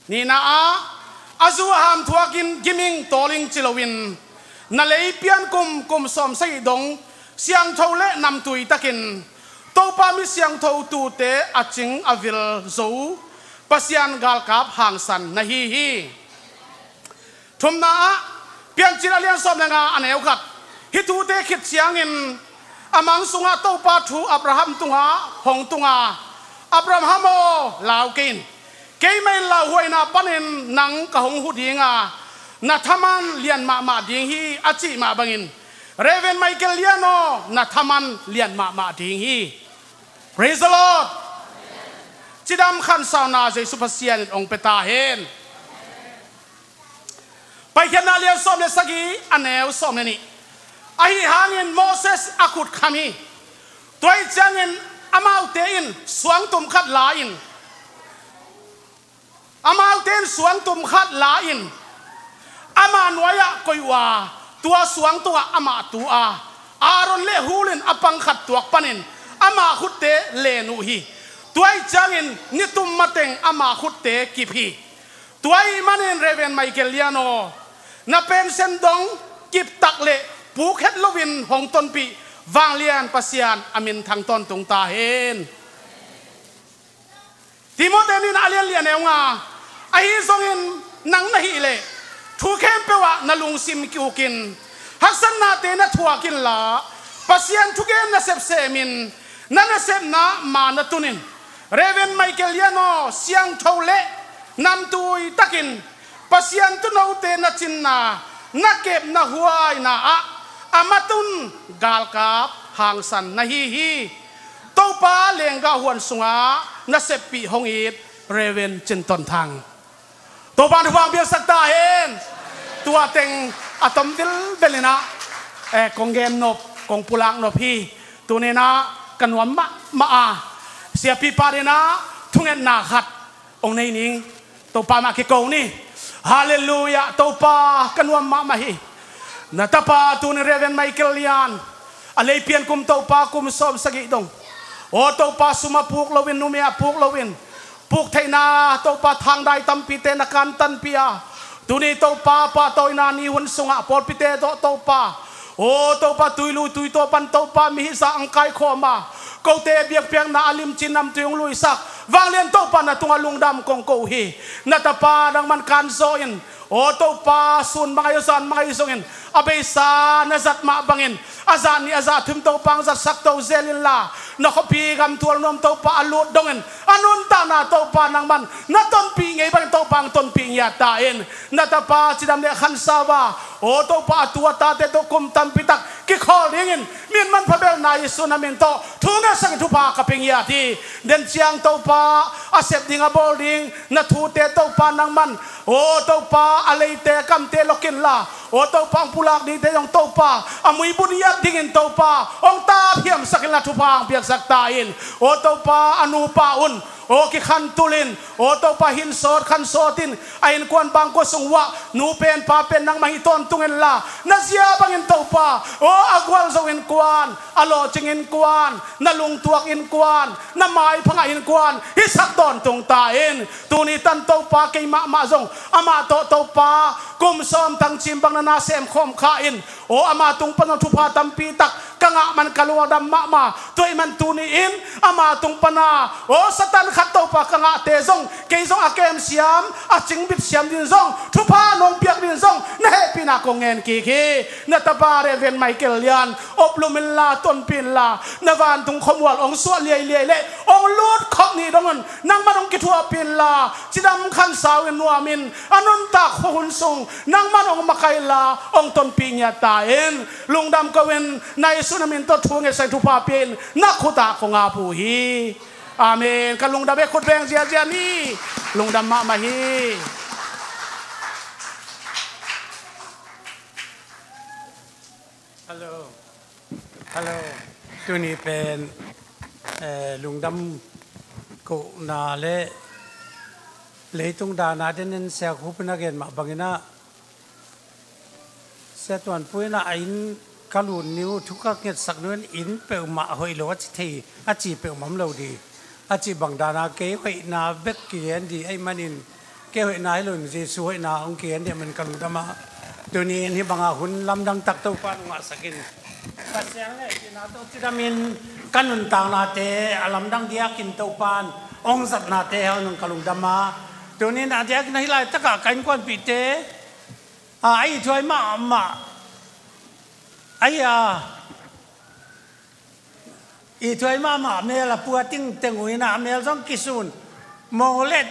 Nihna ah a zu a ham thuakin giming tawling ci loin na lei pian kum kum sawm sagih dong siangtho le namtui takin Topa mi siangtho tute a cing a vil zo Pasian galkap hangsan na hi hi. Thumna ah Piancil a lian sawm le nga a neu khat hih thute khit ciangin a mang sungah Topa thu Abraham tungah hong tunga Abraham aw lau kei in Keimah in lauhuaina panin nang ka hong hu ding a, na thaman lian mahmah ding hi, a cih mah bangin, Reverend Michael Lian aw, na thaman lian mahmah ding hi. Praise the Lord. Cidam khansauna Jesu Pasian in hong pia ta hen. Paikhiatna lian sawm le sagih, a neu sawm le nih. Ahi hangin Moses a khut kham hi. Tua ahih ciangin amaute in suangtum khat la-in, amaute in suangtum khat la-in ama nuai-ah koih uh a, tua suang tungah amah tu a, Aaron le Hur in a pang khat tuak panin ama khutte len uh hi. Tua ahih ciangin nitum mateng ama khutte kip hi. Tua ahih manin Reverend Michael Lian aw, na pension dong kip tak le puk het loin hong tonpih vanglian Pasian a minthang tawntung ta hen. Timoti ni na a lian li, a neu nga. Ahi zongin nang na hih leh thu khempeuh ah na lungsim ki-ukin, haksatnate na thuak inla, Pasian thugen nasep semin na nasepna ma na tun in. Reverend Michael Lian aw, siangtho le namtui takin Pasian tuunote na cinna, na kepna huaina ah a matun galkap hangsan na hi hi. Topa lenggah huan sungah na seppih hong it Reverend Cin Ton Thang. Topa in thupha hong piaksak ta hen. Tua teng a tom vilvel in ah, eh, kong gen nop, kong pulak nop hi. Tuni in ah ka nuam mahmah a, siapipa in ah thungetna khat hong nei ning. Topa mah kiko ni. Halleluiah. Topa ka nuam mahmah hi. Na tapa tuni Reverend Michael Lian, a lei pian kum Topa, kum sawm sagih dong. Aw Topa, sum a puk loin, numei a puk loin, puk theihna Topa, thangdai tampite na kantanpih a, tuni Topa, pahtawina ni hun sungah pawlpite tawh Topa, aw Topa, tuilui tuitaw pan Topa, mi hihsa hong kaikhawm a, kote biakpiakna a limci namtui hong luisak vanglian Topa, na tungah lungdam kong ko uh hi. Na tapa nangman kanzaw in, aw Topa, sun mah ahi, zan mah ahi zongin, a beisa na zat mah bangin, a zah nih a zah thum Topa hong zatsak to zel inla, na khuapi gam tualnuam Topa a lut dongin, a nuntakna Topa nangman na tonpih ngei bangin Topa hong tonpih ngiat ta in. Na tapa cidam le khansau a, aw Topa, a tu a tate tawh kum tampi tak kikhawl dingin min manpha belna Jesu na min tawh thu ngetsakin thupha ka pia ngiat hi. Den ciang Topa, a sep ding a bawl ding na thute Topa nangman, aw Topa, a leite kamte lok inla, aw Topa, hong pulak dingte zong Topa, a muibun ngiat dingin Topa hong tapiamsak inla, thupha hong piaksak ta in. Aw Topa, a nupa un, aw kikhantul in, aw Topa, hinsawt khansawt in, a innkuan bangkua sung uah nu pen pa pen nangmah hi tawntung inla, na zia bangin Topa, aw a gualzo innkuan, a lawhcing innkuan, na lungtuak innkuan, na maipha ngah innkuan hisak tawntung ta in. Tuni tan Topa, kei mahmah zong amah tawh Topa, kum sawm tangcim bang na na semkhawm kha in, aw ama tung pan zong thupha tampi tak ka ngah man ka lungdam mahmah. Tua ahih man tuni in ama tung pana, aw Satan khat Topa, ka ngahte zong, kei zong a kemsiam, a cingbit siam dingin zong, thupha nong piak dingin zong na hehpihna kong ngen kik hi. Na tapa Reverend Michael Lian, oplum inla, tonpih inla, na vantung khuamual hong suah liailiai le hong lutkhop nih dongin nangman hong kithuahpih inla, cidam khansau in, nuamin a nuntak khua hun sung nangman hong makaih inla, hong tonpih ngiat ta in. Lungdam ko in, na Jesu na min tawh thu ngetsak in thupha pia in, na khut ah kong ap uh hi. Amen. Ka lungdam e, khut beng ziazia ni. Lungdam mahmah hi. Hello. Hello. Tuni pen, eh, lungdam kohna le leitung dana den in siakhu pina gen mah bangin ah, Sia Tuan Pu in ah a inn ka lut ni uh, thu ka ngetsak ni uh, inn peuhmah hoih lo a ci thei, a ci peuhmah om lo ding. A cih bang dana kei hoihna bek kigen ding ahih manin, kei hoihna hi loin Jesu hoihna hong kigen ding ahih manin ka lungdam a. Tuni in hih banga hun lamdang tak Topa in hong ngahsak in, Pasian leh cihna tawh cidamin ka nuntaknate a lamdang diakin Topa in hong zatnate hang nung ka lungdam a. Tuni in a diakin hih laitakah ka innkuanpihte, a, a ithuai mahmah, a, a ithuai mahmah mel a pua tingteng uh in ah, a mel zong kisun. Mawlet,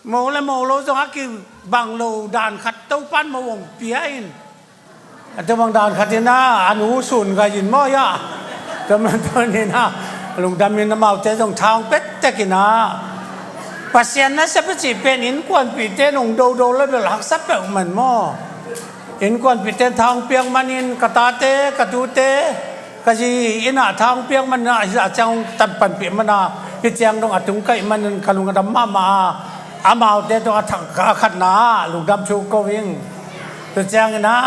Mo le mo lo zong a kibang lo dan khat Topan mo hong pia in. A tua bang dan khat in a, a nu sun gai in maw, ya. Tua man tua ni na, lungdam in amaute zong tha hong pia tek in a. Pasian nasep i cih pen innkuanpihte nong dodo le bel haksa peuhmah maw. Innkuanpihte tha hong piak manin ka tate, ka tute, ka zi in a tha hong piak manin a, hi a ciang hong tan panpih man a, hi ciang dong a tung kaih manin ka lung a dam mahmah a, amaute tawh a thak, a khatna ah lungdam thu ko ing. Tua ciangin a,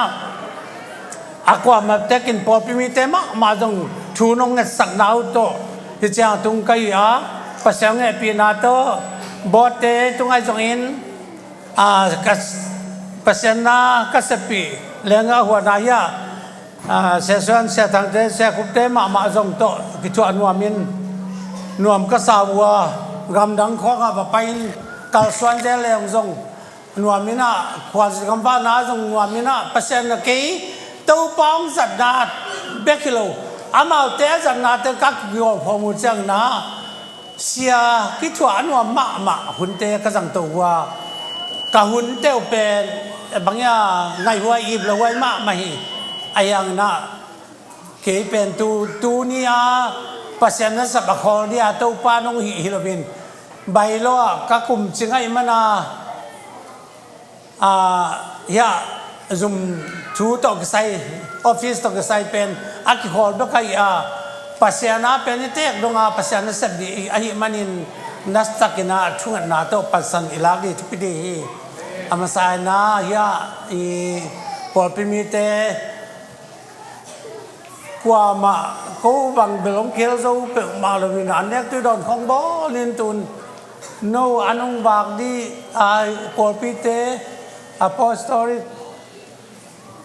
a kuamah tekin pawlpi mite mahmah zong thu nong ngetsakna uh tawh hi ciang a tung ka hi a, Pasian hong hehpihna tawh board-te tungah zongin, a, ka, Pasian na ka seppih leng a huan a hi a, a, Sia Suan, Sia Thangte, Sia Khupte mahmah zong tawh kithuah nuamin nuam ka sa uh a, gamdang khawngah va pai-in kalsuan zel leng zong nuamin ah, khuazin gamvahna zong nuamin ah, Pasian na kei Topa hong zatna bek hi lo, amaute a zatnate ka kigawl phawm uh ciangin ah, sia kithuah a nuam mahmah hunte ka zangto uh a, ka hunte uh pen bang ia ngaihhuai iplo huai mahmah hi. A hiangin ah kei pen tu, tuni a Pasian nasep a khawl dia Topa nong hih hi loin, bailo ah ka kum cing ahih mana, a, hiah zum thu tawh kisai, office tawh kisai pen a kikhawl bek ahi a, Pasian a pen i tek donga Pasian nasep dih ahih manin, nasakin a thungetna tawh pansan i lak dih thupi dih hi. A masa in a hiah i pawlpi mite kuamah ko bang bel hong khel zo peuhmah loin a nek tui dawn khong bawlin tun no an hong vak dih a, pawlpite apostolic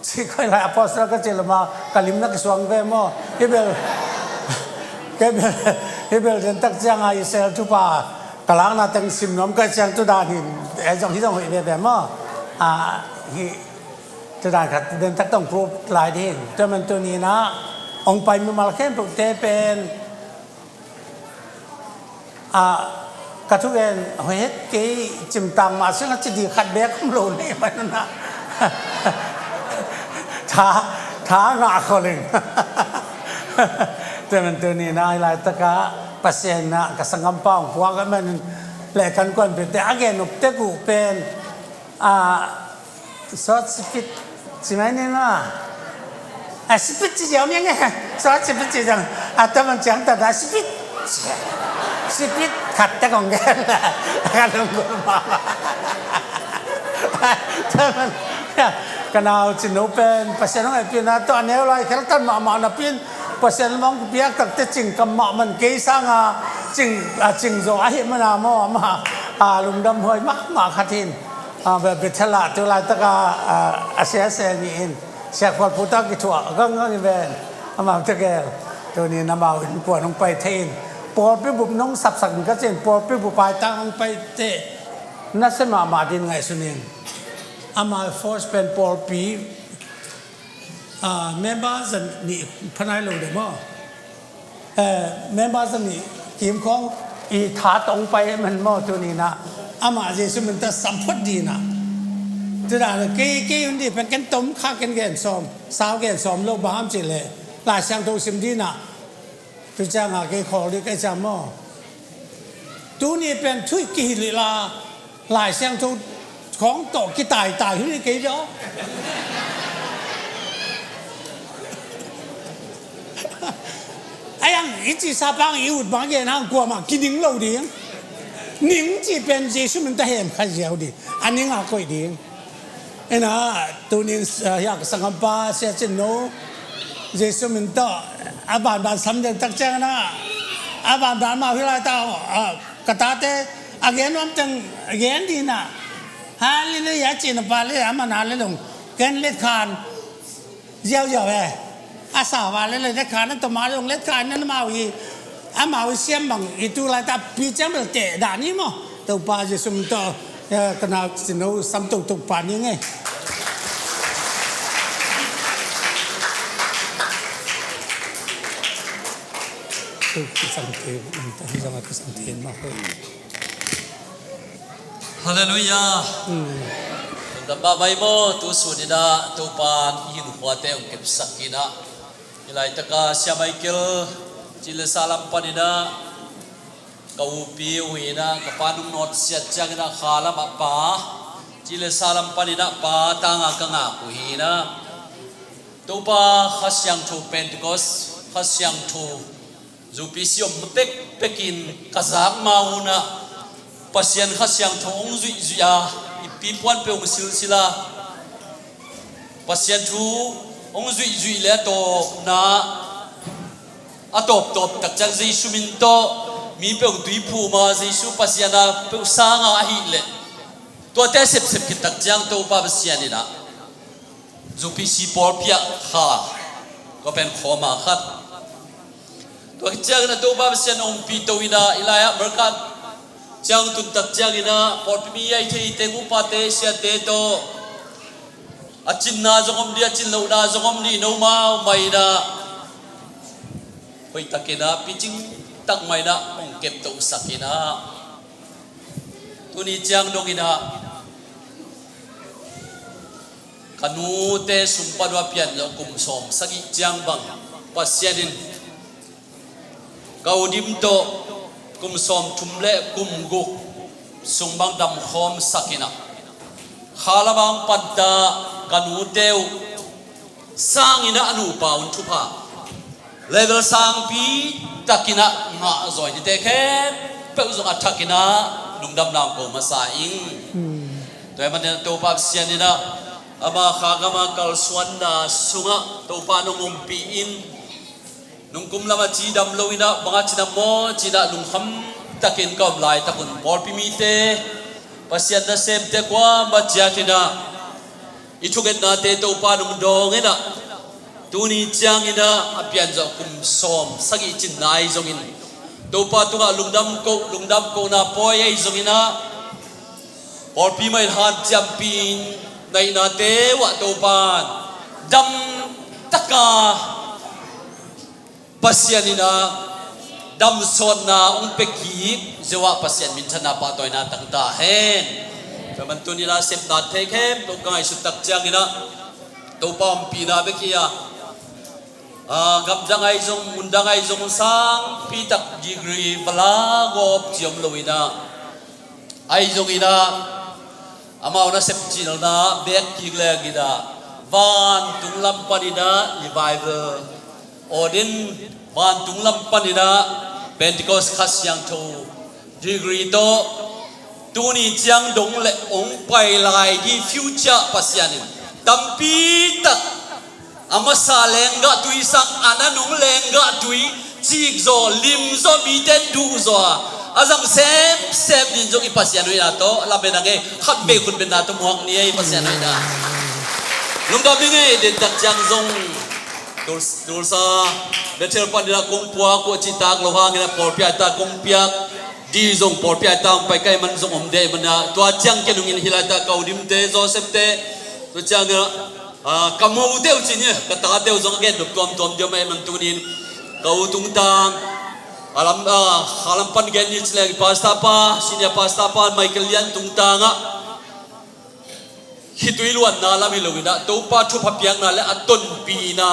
ci koi lai, apostolic ka ci lama ka limna kisuang ve maw? Hi bel, ke bel, hi bel den tak ciang a Israel thupha ka lakna teng sim nuam ka ciang tu dan hin, e zong hi zong hoih veve maw? A, hi tu dan khat den tak tong proof lai ding. Tua man tuni na hong pai mimal khempeuhte pen, a, ka thugen hoih het kei, cimtang mah sing a ci di khat bek om lo nei man na. Tha, tha ngah kholeng. Tua man tuni na hi laitak a Pasian na ka sanggampa hong puak a man le kan kuanpihte a gen up tek uh pen, a, sawt sipit ci mai ni maw? A, sipit ci ziau ni nge. Sawt sipit ci ziau. A, taman ciang ta da sipit. Sipit khat te kong gen. Ka lungkul mah. Taman, ka nau cin no pen Pasian hong hehpihna tawh a neu lai kheltan mahmah napi-in Pasian mah hong piak takte cingkam mahmah kei sanga cing, a, cing zo ahih mana maw, amah, a, lungdam huai mahmah khat hi in. A, Be-, Bethel ah tu laitaka, a, a sia, sia nih in, sia khualphu tak kithuah ganggang in ven, amau tegel tuni in amau innkuan hong pai thei in, pawlpi bup nong sapsak in ka ci in, pawlpi bup paitang hong pai teh nasia mahmah ding ngaihsun in. Amau force pen pawlpi, a, member zan nih phanai lo deuh maw? Eh, member zan nih kim khawng i tha tawh hong pai man maw tuni in ah. Amah Jesu min tawh sam phot ding in ah. Tudang kei, kei hun ding pen ken tom kha ken gen sawm, sau gen sawm lo bang hiam cih leh Lai Siangtho sim ding in ah. Tu ciang a kei khawl ding ka hi ciang maw? Tuni pen thu kihilh la, Lai Siangtho khawng tawh kitaitai hun hi kei zaw. A hiang i cih sa pang i ut bang gen hang kuamah kining lo ding. Ning cih pen Jesu min tawh hem kha ziau ding. A ning a koih ding. Ina, tunin, ah, hiah ka sanggampa Sia Cin No, Jesu min tawh a banban sam den tak ciang ina, a banban mah hi lai ta, ah, ka tate a gen nuam teng gen ding ina. Halleluiah cihna pa le a man a le dong ken let khan ziauziau e. A sa va le le let khan a tawm a le dong let khan ina, amau hi, amau hi siam bang i tu lai ta pi ciang bel teh dah ni maw? Topa Jesu min tawh, eh, ka nau Cin No sam toktok pah ni ngei. Tok kisam te, tok kisam te mah. Halleluiah. Lungdam mahmah ei maw, tu sun in ah Topa'n i hinkhuate hong kepsak in ah, hih laitaka Sia Michael cih le sa lam panin ah ka upi uh hi in ah, ka pa nung nawtsiat ciangin ah kha lamah pa, cih le sa lam panin ah pa tanga ka ngak uh hi in ah, Topa Kha Siangtho Pentecost, Kha Siangtho Zu P C om pekpekin ka zak ma un ah, Pasian Kha Siangtho hong zuihzuih a, i pi puan peuh hong silsila, Pasian thu hong zuihzuih le a tawpna, a tawptawp tak ciang Jesu min tawh mi peuh tui phum a, Jesu Pasian a peuh sang a ahih leh, tuate sepsep khit tak ciang Topa Pasian in ah Zu P C pawlpi ah kha ka pen khawm a khat. Tua khit ciangin ah Topa Pasian ompih to in ah, i lai-ah America ciang tun tak ciangin ah pawlpi mi a i thei teng upate siate tawh a cinna zong om dih, a cin lohna zong om dih, nomau mah in ah hoih takin ah picing tak mah in ah hong keptohsak in ah, tuni ciang dong in ah ka nute sung pan uh a pian zawh kum sawm sagih ciang bang Pasian in ka udim tawh kum sawm thum le kum guk sung bang damkhawm sak in ah, kha lamah hong panta ka nute uh sang in ah a nupa un thupha level sangpi takin ah ngah zaw in, hihte khempeuh zong a thakin ah lungdamna hong ko masa ing. Tua ahih manin ah Topa Pasian in ah ama kha gam a kalsuanna sungah Topa nong ompih in, nung kum lam a cidam lo in ah bang a cidam maw ci-in ah lungkham takin ka om laitak un pawlpi mite Pasian nasemte kuamah ciat in ah i thungetnate Topa nong dawng in ah, tuni ciangin ah a pianzawh kum sawm sagih cinna ahi zongin, Topa tungah lungdam koh, lungdam kohna pawi ahi zongin ah, pawlpi mah in hanciampih in, na hihnate uh ah Topa'n damtaka Pasian in ah damsawtna hong pia kik zo-ah Pasian minthanna pahtawina tang ta hen. Tua man tuni-in ah sepna thei khempeuh ka ngaihsut tak ciangin ah Topa ompihna bek hi a, ah, gamdang ahi zong, mundang ahi zong, sangpi tak degree va la gawp ci om lo in ah, ahi zongin ah amau nasep cilna bek kik leng in ah vantung lam panin ah revival aw den, vantung lam panin ah Pentecost Kha Siangtho degree tawh tuni ciang dong le hong pai lai ding future Pasian in tampi tak a masa lenggah tui sang, a nanung lenggah tui cikzaw, limzaw, mite duhzaw a, a zang semsem ding zong i Pasian hoihna tawh lamen a ngei, khat vei khut benna tawh muak ni ei, i Pasian hoihna. Lungdam i ngei den tak ciang zong Tul-, Tulsa Bethel panin ah kong puak uh a cihtak lo hangin ah pawlpi a tak kong piak ding zong, pawlpi a tak hong pai ka hih man zong om ding ahih manin ah, tua ciang ken hong in, hih laitak ka u Dimte, Joseph-te, tua ciangin ah, ah, ka mote uh ci ni, ka tate uh zong a gen dop tuamtuam ding om ahih man tunin ka u tungtang a lam, ah, a lam pan gen ni ci leng, pastor pa, senior pastor pa Michael Lian tungtang ah khitui luanna lam hi lo in ah Topa thupha piakna le a tonpihna,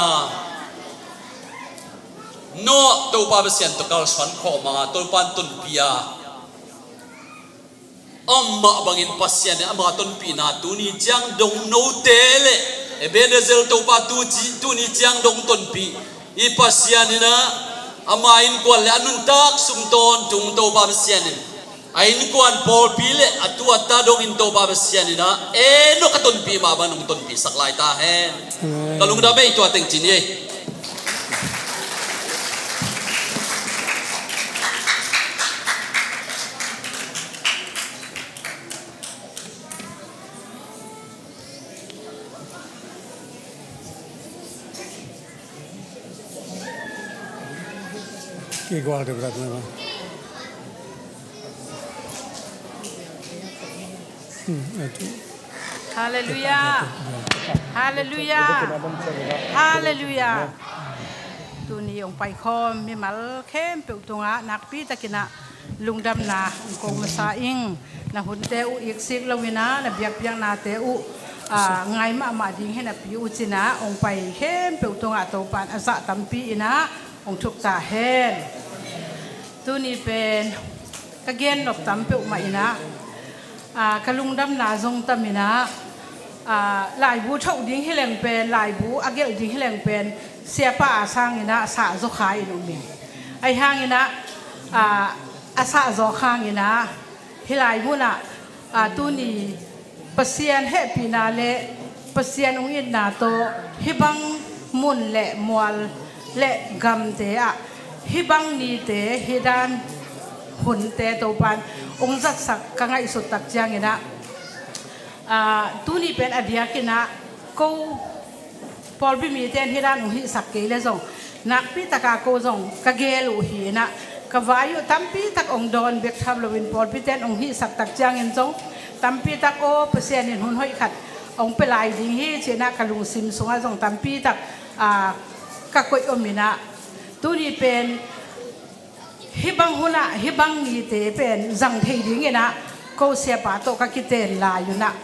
Noah Topa Pasian tawh kalsuan khawm a, Topa in tonpih a, amah bangin Pasian in ama tonpihna tuni ciang dong note le Ebenezer Topa tu ci, tuni ciang dong tonpih i Pasian in ah ama innkuan le a nuntak sung tawntung Topa Pasian in a innkuan, pawlpi le a tu a ta dongin Topa Pasian in ah ei, nong ka tonpih mah bang nong tonpihsak lai ta hen. Amen. Ka lungdam ei, tua teng ci ni ei. Kigual deuh dak mah. Hmm, eh, tu. Halleluiah. Halleluiah. Halleluiah. Tuni hong paikhawm mimal khempeuh tungah nakpi takin ah lungdamna hong ko masa ing. Na hunte uh iksik lo-in ah, na biakpiaknate uh, ah, ngai mahmah ding hi napi uh cin ah, hong pai khempeuh tungah Topa'n a zah tampi in ah hong thuk ta hen. Tuni pen ka gen nop tam peuhmah in ah, ah, ka lungdamna zong tam in ah, ah, laibu thoh ding hi leng pen, laibu a gelh ding hi leng pen, siapa a sangin ah sah zaw kha in um ing. Ahi hangin ah, ah, a sah zaw hangin ah, hih lai munah, ah, tuni Pasian hehpihna le Pasian hong itna tawh hih bang mun le mual le gamte ah hih bang nite, hih dan hunte Topa'n hong zatsak ka ngaihsut tak ciangin ah, ah, tuni pen a diakin ah ko pawlpi mite in hih dan hong hihsak kei le zong, nakpi taka ko zong ka gel uh hi in ah, ka vai uh tampi tak hong dawn bek tham loin pawlpite in hong hihsak tak ciangin zong tampi tak, aw, Pasian in hun hoih khat hong pia lai ding hi ci-in ah ka lungsim sungah zong tampi tak, ah, ka koih om in ah, tuni pen hih bang hunah hih bang nite pen zang thei dingin ah ko siapa tawh ka kiten lai un ah,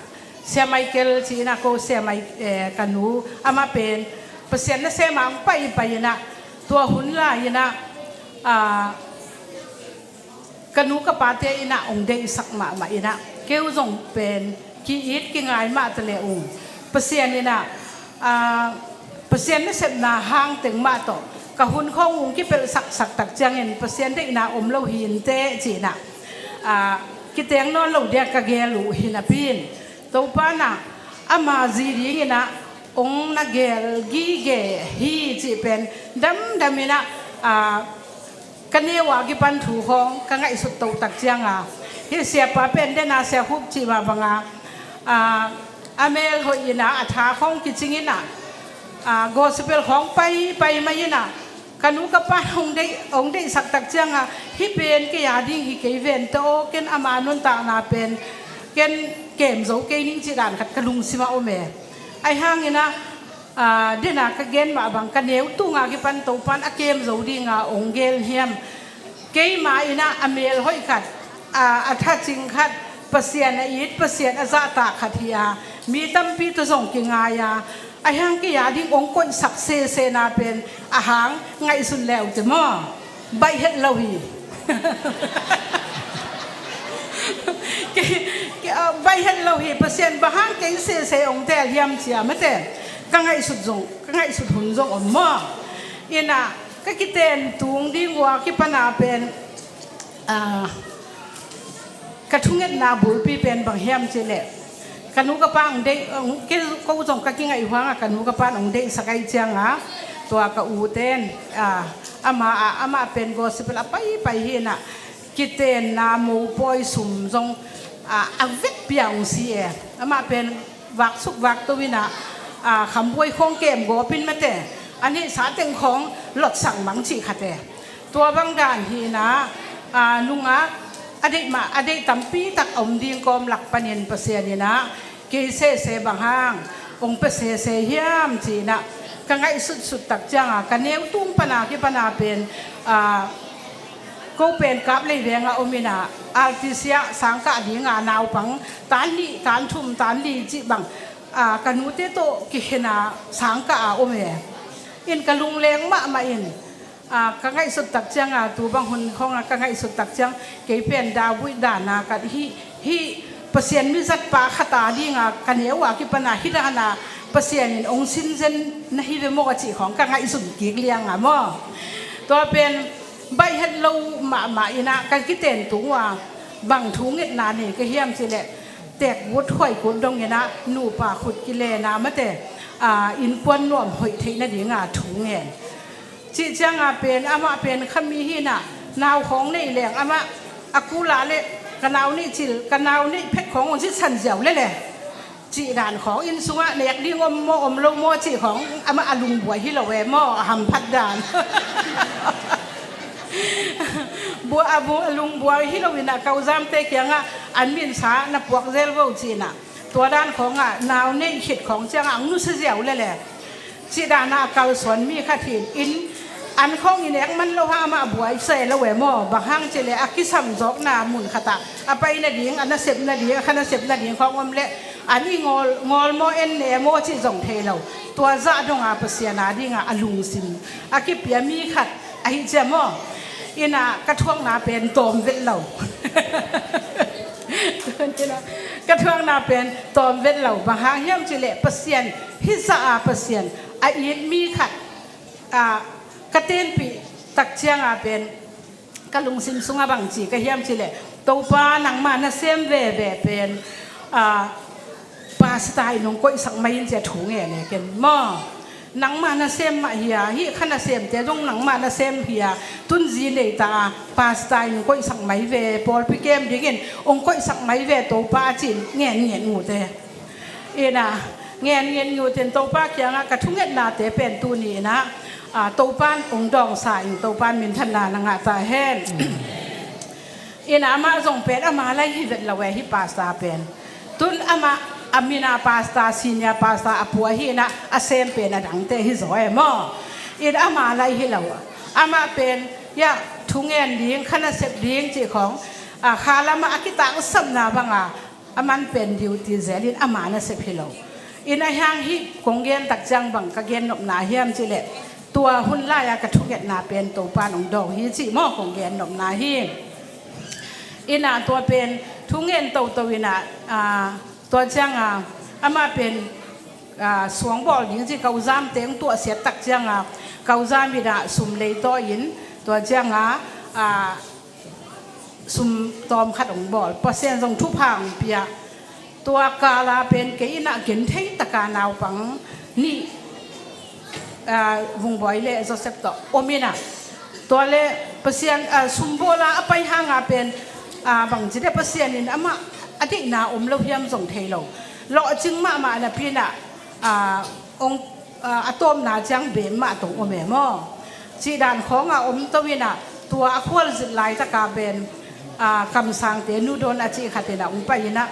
Sia Michael ci-in ah ko sia Mai-, eh, ka nu, amah pen Pasian nasem ah hong paipai in ah, tua hun lai-in ah, ah, ka nu ka pate in ah hong deihsak mahmah in ah, kei uh zong pen ki-it kingai mah ta le ung, Pasian in ah, ah, Pasian nasepna hang teng mah tawh ka hun khawng hong kipelhsaksak tak ciangin Pasian deihna om lo hi inteh ci-in ah, ah, kiteng nawn lo ding a ka gel uh hi napi in, Topa'n ah ama zi dingin ah hong na gel gige hi cih pen damdam in ah, ah, ka neu a kipan thu khawng ka ngaihsut toh tak ciang a, hih siapa pen den a Sia Hup cih mah bang a, ah, a mel hoih in ah, a tha khawng kicing in ah, ah, gospel khawng paipai mai in ah, ka nu ka pa'n hong deih, hong deihsak tak ciang a, hih pen kei a ding hi kei ven teh aw, ken ama nuntakna pen ken kem zo kei ning cih dan khat ka lungsim ah om e. Ahi hangin ah, ah, den a ka gen mah bang ka neu tung a kipan Topa'n a kem zo ding a hong gel hiam? Keima in ah a mel hoih khat, ah, a thacing khat, Pasian a it, Pasian a zahtak khat hi a, mi tampi tawh zong kingai a, ahi hang kei a ding hong koihsak sesena pen a hang ngaihsun le uh teh maw? Baih het lo hi. Kei, kei, ah, baih het lo hi. Pasian bang hang kei sese hong tel hiam ci a, mate, ka ngaihsut zong, ka ngaihsut hun zong om maw? In ah ka kiten tung ding uh a kipan a pen, ah, ka thungetna bulpi pen bang hiam cih leh, ka nu ka pa hong deih, hong, kei, ko zong ka kingaih uh hang a, ka nu ka pa'n hong deihsak ahih ciang a, tua ka u ten, ah, ama a, amah pen gospel a paipai hi in ah, kitenna mopawi sum zong, ah, a vekpi a hong si e. Amah pen vaksuk vakto in ah, ah, khambuai khawng kem gawp in, mate, a neihsa teng khawng lotsak mang cih khat e. Tua bang dan hi in ah, ah, nungak a deih mah, a deih tampi tak a om ding kawm lak panin Pasian in ah kei sese bang hang hong pia sese hiam ci-in ah ka ngaihsutsut tak ciang a, ka neu tung pan a kipan a pen, ah, ko pen Kaplei veng ah om in ah, R T C ah sangkah ding a, naupang tan nih, tan thum, tan li cih bang, ah, ka nute tawh kikhen a sangkah a om e. In ka lungleng mahmah in, ah, ka ngaihsut tak ciang a, tu bang hun khawng a ka ngaihsut tak ciang, kei pen David dan a ka hih, hih Pasian mizatpa khat a ding a ka neu a kipan a hih dan a Pasian in hong sinzen na hi ve maw cih khawng ka ngaihsun kik liang a maw? Tua pen baih het lo mahmah in ah ka kiten tung uh a, bang thungetna nei ka hiam cih leh, tekbut huaikut dong in ah nupa khut kilen a, mate, ah, innkuan nuam hoih theih nading a thungen. Cih ciang a pen, amah pen khami hi in ah, nau khawng nei leng amah a kul a leh, ka nau neih cil, ka nau neih phet khawng hong sisan ziau lele cih dan khawng, inn sungah nek ding om maw, om lo maw cih khawng amah a lungbuai hi lo e maw, a hamphat dan. Bua a bu a lungbuai hi lo in ah, kauzamte kiangah an minsa na puak zel vo ci-in ah, tua dan khawng ah, nau neih khit khawng ciang ah hong nusia ziau lele. Cih dan a kalsuan mi khat hi in, inn, An khawng i nek man lo hang amah buai se lo e maw? Bang hang cih leh a kisam zawkna mun khatah a pai nading, a nasep nading, a kha nasep nading khawng om leh an i ngawl, ngawl maw, en ne maw cih zong thei lo. Tua zah donga Pasian a dinga a lungsim a kipia mi khat ahi cia maw? Ina ka thuakna pen tawm vet lo. Ka thuakna pen tawm vet lo. Bang hang hiam cih leh Pasian, hih zah a Pasian a it mi khat, a, ka tenpih tak cianga pen ka lungsim sunga bang ci ka hiam cih leh, Topa, nangmah nasem veve pen, a, pasta in hong koihsak mai in cia thu ngen e ken maw? Nangmah nasem mah hi a, hih kha nasemte zong nangmah nasem hi a, tun zi nei ta a, pasta in hong koihsak mai ve, pawlpi kem dingin hong koihsak mai ve Topa, ci-in ngen ngen uh te. Ina, ngen ngen uh ten Topa kiangah ka thungetnate pen tuni ina, a, Topan hong dawngsa in Topan minthanna na ngah ta hen. Ina amah zong pen ama lai hi vet lo e, hih pasta pen. Tun amah a mina pasta, senior pasta a pua hi ina, a sem pen a dangte hi zaw e maw? Ina ama lai hi lo. Amah pen, ya, thungen ding, kha nasep ding cih khawng, a, kha lamah a kitangsapna banga a man pen duty zel in ama nasep hi lo. Ina hiang hih kong gen tak ciang bang ka gen nopna hiam cih leh, tua hun lai-a ka thungetna pen Topan hong dawng hi cih maw kong gen nopna hi. Ina tua pen thungen toto ina, a, tua cianga amah pen, a, suang bawl ding ci, kauzam teng tuahsiat tak cianga kauzam ina sum lei tawh in, tua cianga, a, sum tawm khat hong bawl, Pasian zong thupha hong pia. Tua kala pen kei ina genthei taka naupang nih, a, Vungbawi le Joseph tawh om ina, tua le Pasian, a, sum bawla a pai hanga pen, a, bang ci de, Pasian in amah a deihna om lo hiam zong thei lo. Lawhcing mahmah napi ina, a, hong, a, a tawpna ciang bem mah tong om e maw? Cih dan khawnga om to ina, tua a khualzin laitaka pen, a, kamsangte nu dawn a cih khat ina hong pai ina,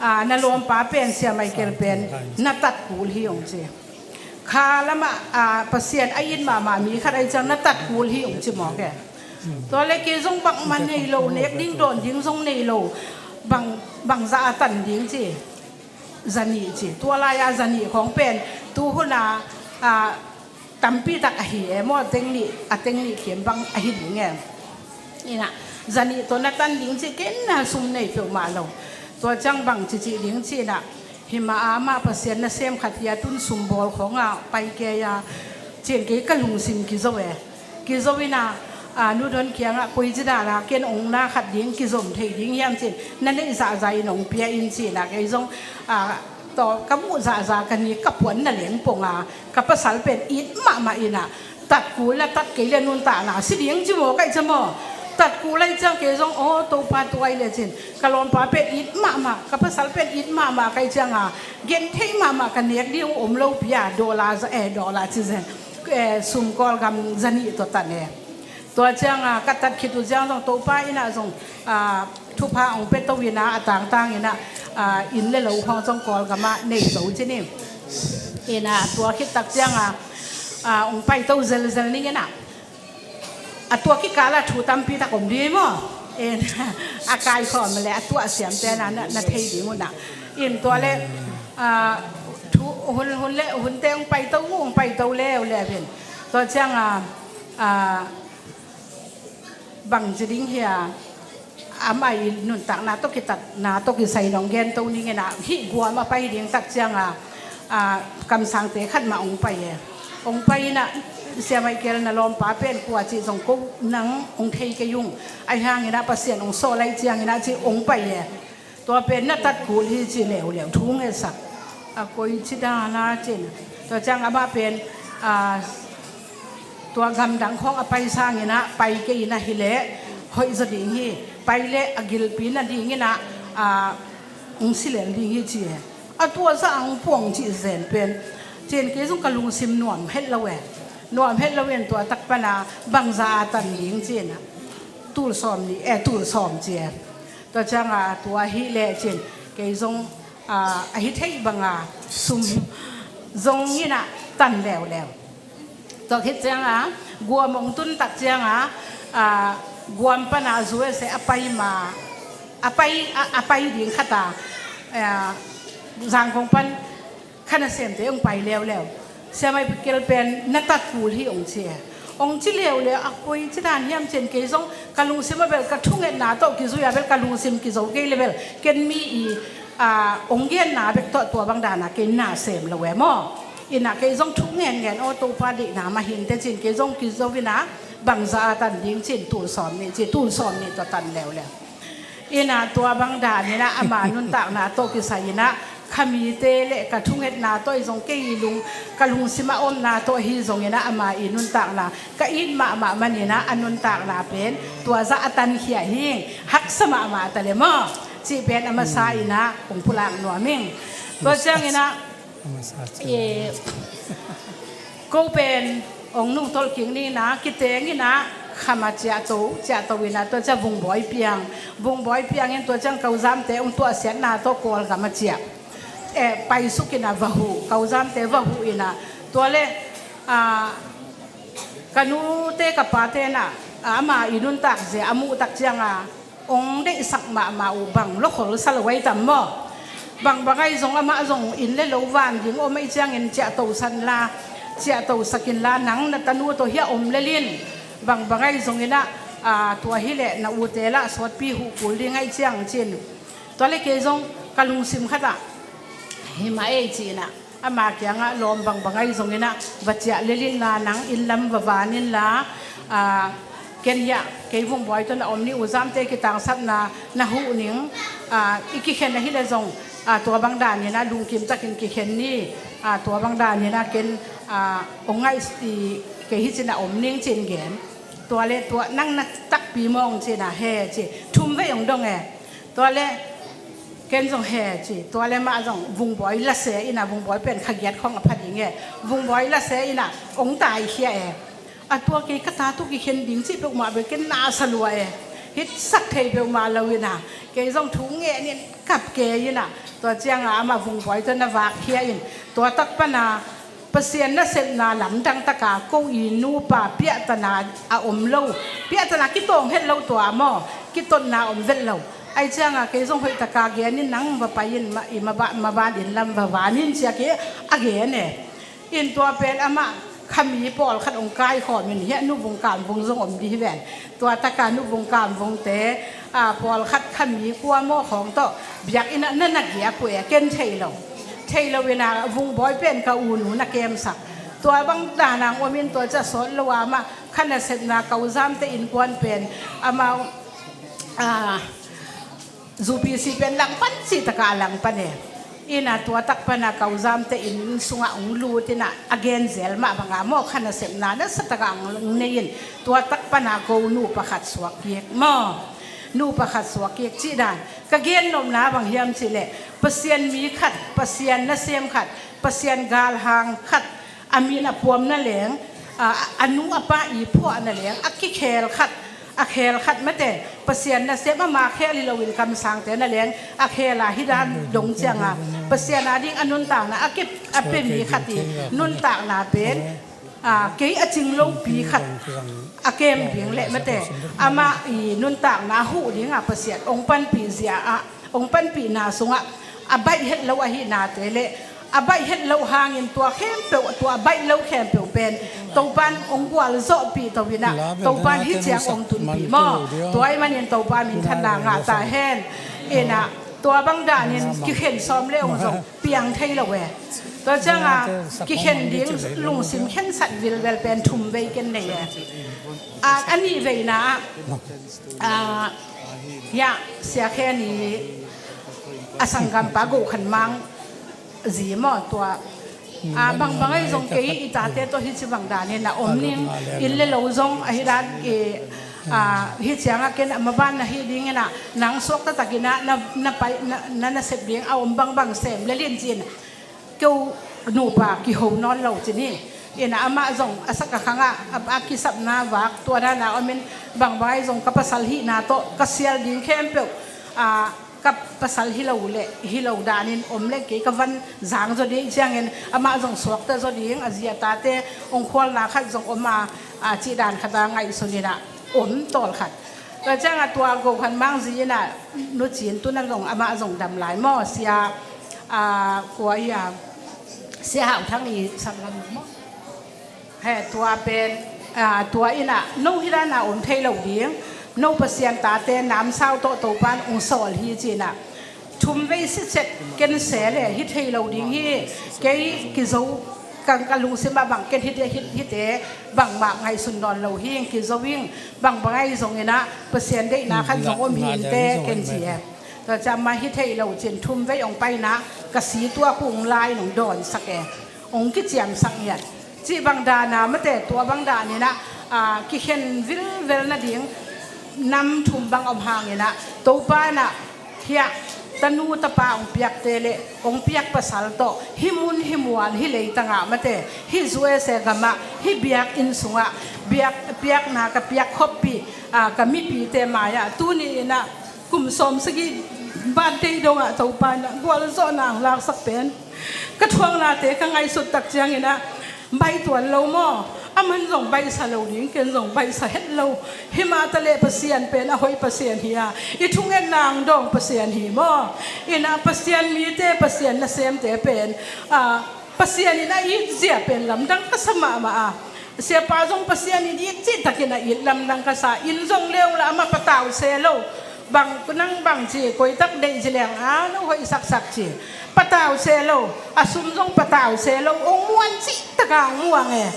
a, na lawmpa pen, Sia Michael pen na tat kul hi hong ci. Kha lamah, a, Pasian a it mahmah mi khat ahi ciang na tat kul hi hong ci mawk e. Tua le kei zong bangmah nei lo, nek ding dawn ding zong nei lo, bang, bangzah a tan ding ci. Zanih ci. Tua lai-a zanih khawng pen tu huna, a, tampi tak ahi e maw, teng nih, a teng nih kim bang ahi ding e. Ina, zanih tawh na tan ding ci, ken na sum nei peuhmah lo. Tua ciang bang cici ding ci ina, himah a amah Pasian nasem khat hi a, tun sum bawl khawnga pai kei a, ci-in kei ka lungsim kizo e. Kizo ina, a, nu dawn kiangah koi ci dana ken hong na khat ding kizom thei ding hiam ci-in, na neih zahzah in hong pia in ci ina, kei zong, a, tawh ka muh zahzah ka nik ka puan na leng ponga, ka pasal pen it mahmah ina, tat kul na tat kei le nuntakna si ding ci maw, kaih cia maw? Tat kul ahi ciang kei zong, aw, Topa tuai le ci-in, ka lawmpa pen it mahmah, ka pasal pen it mahmah kaih cianga, genthei mahmah, ka nek ding om lo pi a, dollar za, eh, dollar ci zen, eh, sum Kawlgam zanih tawh tan e. Tua cianga ka tat khit uh ciang zong Topa ina zong, a, thupha hong pia to ina, a tangtang ina, a, inn le lo khawng zong Kawlgamah nei zo ci ni. Ina tua khit tak cianga, a, hong pai to zelzel ning ina, a tua kikala thu tampi tak om ding maw? Ina, a kaikhawm le a tuah siamte na, na, na thei ding una. In tua le, a, thu hun, hun le, hunte hong pai to, hong pai to leuleu in. Tua cianga, a, bang ci ding hia, amah i nuntakna tawh kitatna tawh kisai nong gen to ning ina, hih guam a pai ding tak cianga, a, kamsangte khat mah hong pai e. Hong pai ina, Sia Michael na lawmpa pen kua cih zong ko nang hong thei kei ung. Ahi hang ina Pasian hong sawlai ciang ina ci hong pai e. Tua pen na tat kul hi ci leuleu thu ngetsak. A koi ci dana cin. Tua ciang amah pen, a, tua gamdang khawng a pai sangin ah pai kei in ah hi leh hoih zaw ding hi. Pai leh a gilpi na dingin ah, a, hong si lel ding hi ci e. A tua zah hong puang cih zen pen cin kei zong ka lungsim nuam het lo e. Nuam het lo in tua tak pana bangza a tan ding cin ah tul sawm ni e, tul sawm ci e. Tua cianga tua hi leh cin kei zong, a, a hi theih banga sum zong in ah tan leuleu. Tua khit cianga guam hong tun tak cianga, a, guam pana U S A a pai ma, a pai, a, a pai ding khata, a, Zangkong pan kha nasemte hong pai leuleu. Siamai Pi Kel pen na tat kul hi hong ci e. Hong ci leuleu a koi ci dan hiam cin kei zong ka lungsim a bel ka thungetna tawh kizui a bel ka lungsim kizo kei le bel ken mi i, a, hong genna bek tawh tua bang dana kei na sem lo e maw. Ina kei zong thu ngen ngen aw Topa deihna mah hinte cin kei zong kizo ina bangza a tan ding cin tul sawm nih ci tul sawm nih tua tan leuleu. Ina tua bang dan ina ama nuntakna tawh kisai ina khamite le ka thungetna tawh i zong kei i lung ka lungsim a omna tawh hi zong ina ama i nuntakna ka it mahmah man ina a nuntakna pen tua zah a tankhia hing haksa mahmah ta le maw. Cih pen a masa ina kong pulak nuam ing. Tua ciang ina, e, ko pen ong nu tolh kik ni ina kiteng ina kham a ciahto ciahto ina tua ciang Vungbawi piang, Vungbawi piang in tua ciang Kauzamte ong tuahsiatna tawh Kawlgam a ciah, e, paisuk ina va huh, Kauzamte va huh ina tua le, a, ka nute ka pate na, a, ama i nuntak zia a muh tak cianga ong deihsak mahmah uh bang lo khol sa lo ai tam maw. Bang bang ai zong amah zong inn le lo van ding om ai ciangin ciahtosan la, ciahtosak in la nang na tanu tawh hia om lel in. Bang bang ai zong ina, a, tua hi le na ute la sawtpi huh kul ding ai ciang cin. Tua le kei zong ka lungsim khatah hi mah ei ci ina ama kiangah lawm bang bang ai zong ina va ciah lel in la nang inn lam va van in la, a, ken hiah kei Vungbawi tawh na om ni uh Zamte kitangsapna na huh ning, a, i kikhen ahi le zong, a, tua bang dan ina lungkim takin kikhen ni, a, tua bang dan ina ken, a, ong ngaih i kei hi cin a om ning cin gen. Tua le tua nang na takpi mawng cin a he ci thum vei ong dong e. Tua le ken zong he ci tua le mah zong Vungbawi lase ina Vungbawi pen kha giat khong a pha ding e. Vungbawi lase ina ong taikhia e. A tua kei ka ta tu kikhen ding cih peuhmah bel ken na sa lua e. Hitsak thei peuhmah lo ina kei zong thu ngen in kap kei ina tua cianga ama Vungbawi tawh na vakkhia in tua tak pana Pasian nasepna lamdang taka ko i nupa piahtana a om lo, piahtana kitawng het lo tua maw, kitotna om vet lo. Ai cianga kei zong hoih taka gen in nang va pai in ma, i ma ba, ma van in lam va van in cia kei a gen e. In tua pen amah khami pawlkhat ong kaikhawm in hiah Nu Vung Kam Vung zong om di hi ven. Tua taka Nu Vung Kam Vungte, a, pawlkhat khami kua maw khawng tawh biak ina na na giak uh e ken thei lo. Thei lo ina Vungbawi pen ka u nu na kemsak. Tua bang dana ong om in tua cia sawt lo a mah kha nasepna Kauzamte innkuan pen amau, a, U P C pen langpan cih taka a langpan e. Ina tua tak pana Kauzamte inn sungah ong lut ina a gen zel mah banga maw kha nasepna nasa taka ong nei in tua tak pana ko nupa khat suak kik maw. Nupa khat suak kik cih dan ka gen nopna bang hiam cih leh Pasian mi khat, Pasian nasem khat, Pasian galhang khat a min a puam na leng, a, a nu a pa i phuah na leng a kikhel khat, a khel khat mate Pasian nasem ama khel hi loin kamsangte na leng a khel a hi dan dong cianga Pasian a ding a nuntakna a kip a pe mi khat i nuntakna pen, a, kei a cing lopi khat a kem ding le mate amah i nuntakna huh dinga Pasian ong panpih zia ah ong panpihna sungah a baih het lo ahihnate le a baih het loh hangin tua khempeuh, tua a baih lo khempeuh pen Topan ong gualzawhpih to ina Topan hi ciang ong tunpih maw. Tua ih manin Topa minthanna ngah ta hen. Ina tua bang danin kikhen sawm le ong zong piang thei lo e. Tua cianga kikhen ding lungsim khensat vilvel pen thum vei ken nei e. A, a nih veina ah, a, hiah Sia Khen i a sanggampa Go Khan Mang zi maw tua, a, bang bang ai zong kei i tate tawh hi ci bang danin a om ning in le lo zong ahi dan i, a, hi cianga ken a maban na hi dingin a nang suak taktakin a na, na pai, na, na, na sep ding a om bang bang sem le lincin keu nupa kiho nawn lo cin hi. Ina amah zong a sak a khangah a, a kisapna vak tua dana omin bang bang ai zong ka pasal hihna tawh ka sial ding khempeuh, a, ka pasal hi lo le, hi lo danin om le kei ka van zang zaw ding ciangin amah zong suakta zaw ding, a zi a tate hong khualna khat zong om a, a cih dan khat a ngaihsun in ah om tawl khat. Tua ciangah tua Go Khan Mang zi in ah Nu Cin tu-in ah zong amah zong dam lai maw, sia, a, kua hi a, Sia Hau Thang i saklam maw? He, tua pen, a, tua in ah no hi dan a om thei lo ding, no Pasian tate namsau tawh Topan hong sawl hi ci-in ah, thum vei sitset ken se le hi thei lo ding hi. Kei kizo, ka, ka lungsim ah bang ken hite, hit, hite bangmah ngaihsun nawn lo hi, kizo ing, bang bang ahi zongin ah Pasian deihna khat zong om hi inteh ken ci e. Tua ciang amah hi thei lo cin thum vei hong paina ka si tuak uh hong lai nong dawnsak e. Hong kiciamsak ngiat. Cih bang dan a mate, tua bang dan in ah, a, kikhen vilvel nading nam thum bang om hangin ah Topa in ah hiah tanu tapa hong piakte le hong piak pasal tawh hih mun hih mual hih leitangah mate, hih U S A gamah hih biakinn sungah biak, piakna ka piak khoppih, a, ka mipite mai-ah tuni in ah kum sawmsagih birthday dongah Topa in ah gualzawhna hong laksak pen ka thuaknate ka ngaihsut tak ciangin ah baih tuan lo maw? Aman zong baihsa lo ding, ken zong baihsa het lo. Himah taleh Pasian pen a hoih Pasian hi a, i thungetna hong dawng Pasian hi maw? In ah Pasian mite, Pasian nasemte pen, a, Pasian in a itzia pen lamdang ka sa mahmah a, siapa zong Pasian in it cihtakin a it lamdang ka sa. Inn zong leuleh amah patau se lo. Bang, nang bang ci, koi tak deih ci leng a, no hoih saksak ci. Patau se lo, a sum zong patau se lo, hong muan cihtak a hong muang e.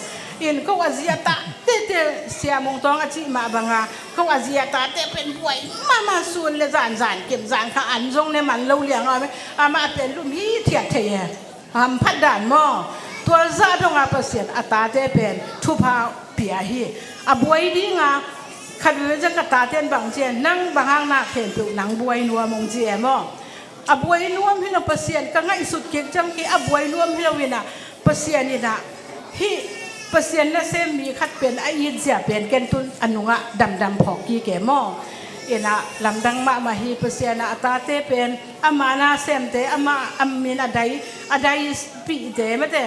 In ko a zi a tate, Sia Mung Tawng a cih mah bang a, ko a zi a tate pen buai mahmah, sun le zan, zan kim zan kha an zong ne man lo liang a, amah pen lum hithiat thei e. Hamphat dan maw? Tua zah dong a Pasian a tate pen thupha pia hi. A buai ding a, khat veve ciang ka tate in bang ci e, nang bang hang na khempeuh nang buai nuam hong ci e maw? A buai nuam hi lo, Pasian ka ngaihsut kik ciang kei a buai nuam hi lo in ah, Pasian in ah hih Pasian nasem mi khat pen a itzia pen ken tu-in a nungah damdam phawk kik e maw? In ah lamdang mahmah hi. Pasian ah a tate pen ama nasemte, ama, a min a dai, a daipihte mate,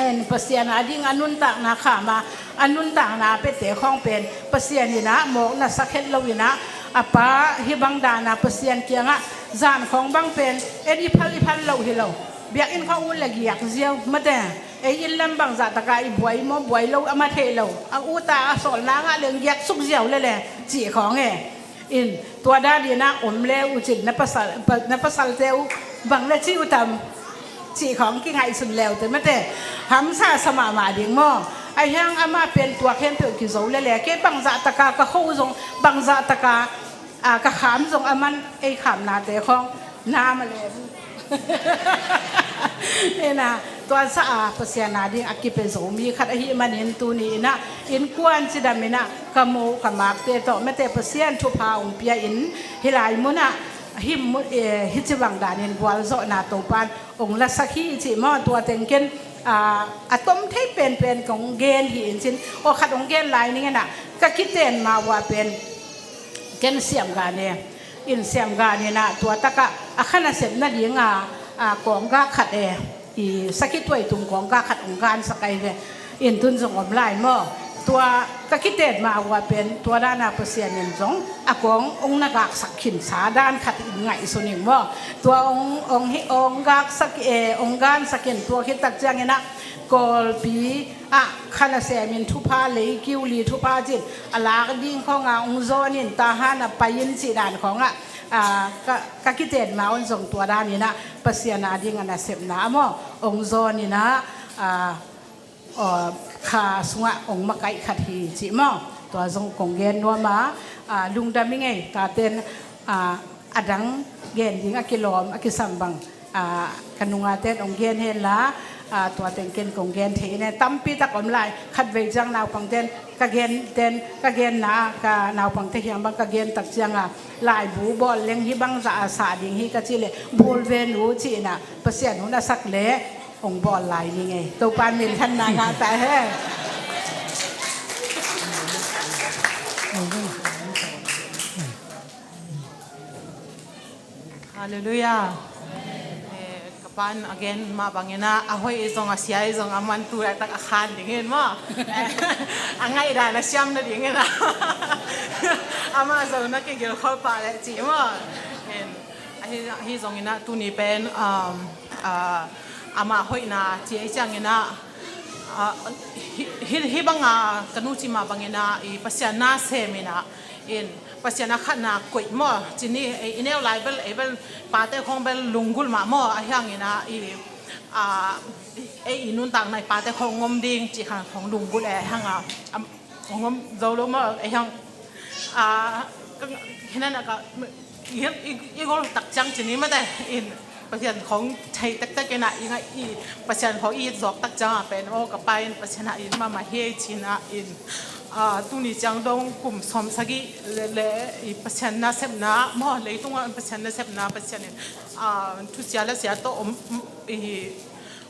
en, Pasian a ding a nuntakna kham a, a nuntakna pete khawng pen Pasian in ah mawk na sak het lo in ah, a pa hih bang dan a Pasian kiangah zan khawng bang pen en i phal i phal lo hi lo. Biakinn khawng ut le giak ziau mate. Ei inn lam bangzah taka i buai maw, buai lo amah thei lo. A ut a, a sawlna ngah leng giak suk ziau lele cih khawng e. In, tua dan in ah om le uh cin, na pasal, pa, na pasalte uh bang na ci uh tam cih khawng kingaihsun le uh te mate. Hamsa sa mahmah ding maw? Ahi hang amah pen tua khempeuh kizo lele, kei bangzah taka ka kho zong, bangzah taka, a, ka kham zong aman ei khamnate khawng nam a le. Ina, tua sa a Pasian a ding a kipia zo mi khat ahih manin tuni in ah innkuan cidam in ah ka mu ka makte tawh mate Pasian thupha hong pia in hih lai mun ah hih mu-, eh, hih ci bang danin gualzawhna Topan hong lasak hi cih maw? Tua teng ken, ah, a tom thei penpen kong gen hi in cin, aw khat hong gen lai ning in ah, ka kiten ma ua pen ken Siam Gan e. In Siam Gan in ah tua takah a kha nasep nading a, a, kawnggak khat e. I sakhi tuaitum kawnggak khat hong gansak ahi ve. In tun zong om lai maw? Tua ka kiten ma ua pen tua dan a Pasian in zong a kawng hong na gaksak khinsa dan khat in ngaihsun ing maw? Tua hong, hong hi, hong gaksak, eh, hong gansak in tua khit tak ciangin ah Kawlpi ah kha nasem in thupha lei kiu li thupha cin a lak ding khawng a hong zawn in Tahan a pai in cih dan khawng ah, a, ka, ka kiten ma un zong tua dan in ah Pasian a ding a nasepna a maw hong zawn in ah, a, aw, kha sungah hong makaih khat hi cih maw? Tua zong kong gen nuam a, a, lungdam ing ei, taten, a, a dang gen ding a kilawm a kisam bang, a, ka nungaten hong gen hen la, a, tua teng ken kong gen thei in e, tampi tak om lai, khat vei ciang naupangten ka gen ten, ka genna, ka naupangte hiang bang ka gen tak ciang a, laibu bawl leng hih bangzah a sah ding hi ka cih leh, bawl ve nu cih in ah, Pasian hun a sak leh, hong bawl lai ning ei. Topa minthanna ngah ta hen. Halleluiah. Eh, ka pan a gen mah bangin ah, a hoih i zong, a sia i zong, a man tu laitak a khan dingin maw, a ngaihdan a siam nadingin ah, amah zong na kigilkhol pah leh cih maw. Ahi, ahi zongin ah tuni pen, um, ah, amah hoihna ci ei ciangin ah, ah, hi, hi, hi banga ka nu ci mah bangin ah, i Pasian na sem in ah, in Pasian a khatna koih maw, cini, eh, i neu lai bel, ei bel pate khong bel lunggulh mah maw, a hiangin ah, i, ah, ei i nuntakna i pate khong ngom ding ci khan khong lunggulh eh, hang a, am, ngom zo lo maw, ei hang, ah, ka, hinan a ka, i, i, i gol tak ciang cini mate, in, Pasian khong thei tektek in ah, i ngai i, Pasian khong i zawk tak ciang ah pen, aw, ka pa in Pasian ah in mahmah hi ei cin ah in, ah, tuni ciang dong kum sawm sagih le, le, i Pasian nasepna maw, leitungah Pasian nasepna, Pasian in, ah, thusia lasia tawh om, i,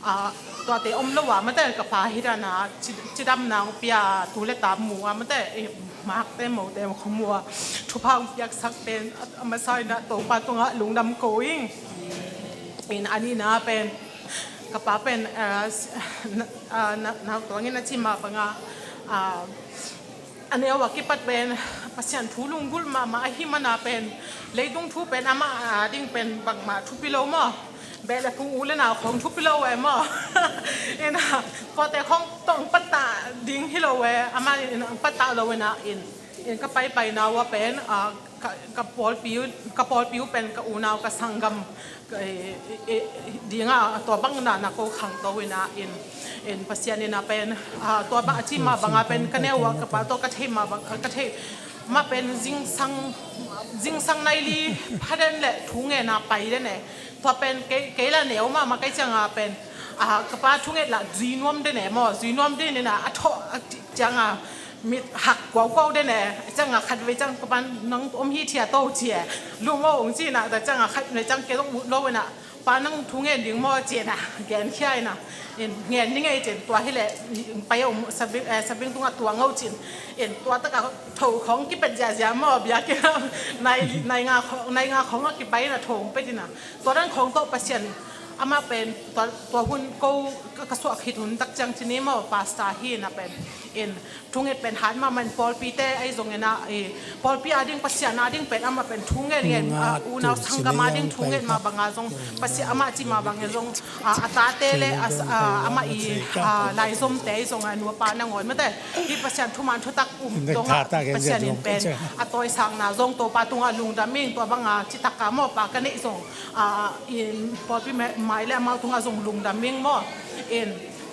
ah, tuate om lo ah mate, ka pa hi dan ah, ci, cidamna hong pia, tu le ta mu ah mate, i, makte mote khong mu ah, thupha hong piaksak pen, a, a masa in ah Topa tungah lungdam ko ing. In a nihna pen, ka pa pen, ah, s-, na, ah, na, na, tuangin a ci mah banga, ah, a neu a kipat pen Pasian thu lunggulh mahmah ahih mana pen, leitung thu pen amah a ding pen bangmah thupi lo maw. Beh le phung, u le nau khong thupi lo eh maw. In ah, pawte khong tawh hong pattah ding hi lo eh, amah in hong pattah lo in ah, in, in ka paipaina uh ah pen, ah, ka, ka pawlpi uh, ka pawlpi uh pen ka unau ka sanggam, ka, eh, eh, eh, dingah tua bang na, na ko khangto in ah, in, in Pasian in ah pen, ah, tua bang a ci mah banga pen ka neu ah ka pa tawh ka thei mah bang, ka thei mah pen zingsang, zingsang nai li pha den le thungetna pai den eh. Tua pen kei, kei la neu mahmah ka hih ciang ah pen, ah, ka pa thunget la zui nuam den eh maw, zui nuam den in ah, a thawh a ci ciang ah mit hak kuaukuau den eh. Ciang ah khatvei ciang ka pan nang om hi thia to ci eh. Lum aw hong ci in ah, tua ciang ah khatvei ciang kei zong ut lo in ah, pa nang thu ngen ding maw ci in ah, genkhia in ah, in ngen ding ei ci in, tua hi leh pai om sabing, eh, sabing tungah tuang aw ci in, in tua tak ah tho khong kipet ziahziah maw, biakinn ah nai, nai nga khong, nai nga khong ah kipai in ah tho hong pet in ah, tua dan khong tawh Pasian amah pen tua, tua hun ko ka, ka suah khit hun tak ciang cini maw, pastor hi in ah pen, in thunget pen hat mahmah in, pawlpite ahi zongin ah, eh, pawlpi a ding, Pasian a ding pen amah pen thungen ngen, ah, unau sanggam a ding thungen mah banga zong, Pasian amah ci mah bangin zong, ah, a tate le, ah, amah i, ah, laizomte ahi zong, a nu a pa nangawn mate, hih Pasian thuman thutak um dong ah Pasian in pen a tawisakna zong Topa tungah lungdam ing, tua banga citak a mawhpa ka neih zong, ah, in pawlpi mai le amau tungah zong lungdam ing maw. In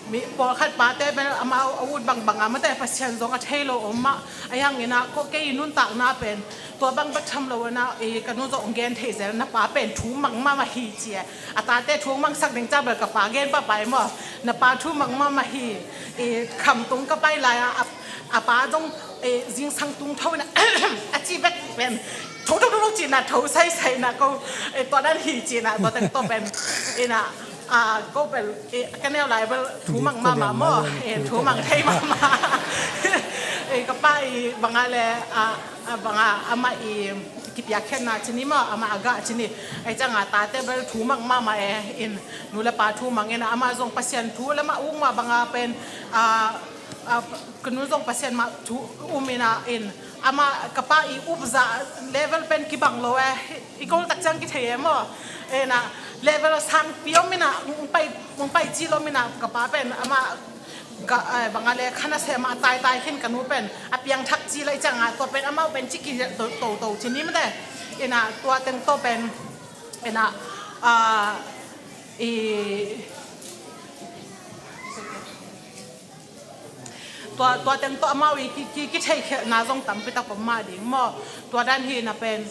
mi pawlkhat pate bel amau a ut bangbang a mate, Pasian zong a thei lo om mah, ahi hangin ah ko kei i nuntakna pen tua bang bek tham lo in ah, i ka nu zong gen thei zel, na pa pen thu mang mahmah hi ci eh. A tate thu mang sak ding ciang bel ka pa gen pahpah hi maw, na pa thu mang mahmah hi. I khamtung ka pai lai ah, a, a pa zong, i, zingsang tung tho in ah, a ci bek pen tho tho tho tho ci in ah, tho saisai in ah ko, i, tua dan hi ci in ah, tua teng tawh pen in ah, ah, ko bel, eh, ka neu lai bel thu mang mahmah maw, eh, thu mang thei mahmah. Eh, ka pa i banga le, ah, ah, banga amah i kipiakkhiatna cini maw, amah a gah cini. Ahi ciang a tate bel thu mang mahmah eh, in nu le pa thu mang in ah, amah zong Pasian thu le mah uk mah banga pen, ah, ah, ka nu zong Pasian mah thu um in ah, in amah ka pa i upzah level pen kibang lo eh, i kol tak ciang kithei eh maw. Eh, na level sangpi om in ah, ung pai, ung pai ci lo om in ah, ka pa pen amah ka, eh, banga le kha nasem a taitai khin, ka nu pen a piangthak ci lai ciang ah, tua pen amau pen ci ki to, to, to cini mate. In ah tua teng tawh pen, in ah, ah, i Tua, tua teng tawh amau i ki, ki, kitheihkhialhna zong tampi tak om mah ding maw. Tua dan hi na pen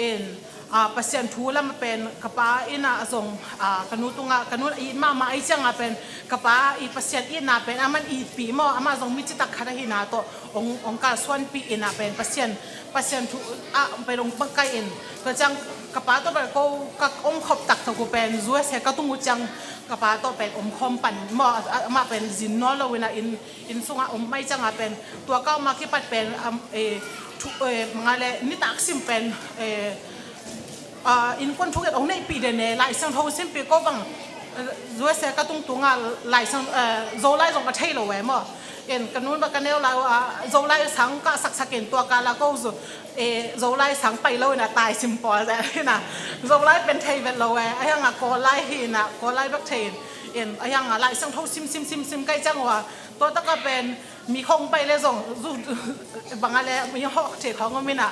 in, ah, Pasian thu lam pen ka pa in ah zong, ah, ka nu tungah, ka nu it mahmah ahi ciang ah pen ka pa i Pasian itna pen aman itpih maw. Amah zong mi citak khat ahihna tawh ong, ong kalsuanpih in ah pen Pasian, Pasian thu ah pen ong pangkai in. Tua ciang ka pa tawh pen ko ka om khop taktak uh pen U S A ka tung uh ciang ka pa tawh pen omkhawm pan maw, a, a, amah pen zin nawn lo in ah, inn, inn sungah om mai ciang ah pen, tua ka om a kipat pen, am, eh, thu, eh, manga le nitak sim pen, eh, Innkuan thungen hong neihpih den e, Lai Siangtho simpih ko bang. U S A ka tungtungah Lai Siang, Zolai zong a thei lo e maw. In ka nun bang ka neu lai uh a Zolai sang ka saksak in tua kala ko zu Zolai sang pai lo in a tai sim pawl zia in a Zolai pen thei vet lo e, a hiang a Kawllai hi in a Kawllai bek thei in, in a hiang a Lai Siangtho sim sim sim sim kai ciang uh a tua taka pen mi khong pai le zong zu bang a le mi hawh thei khong om in a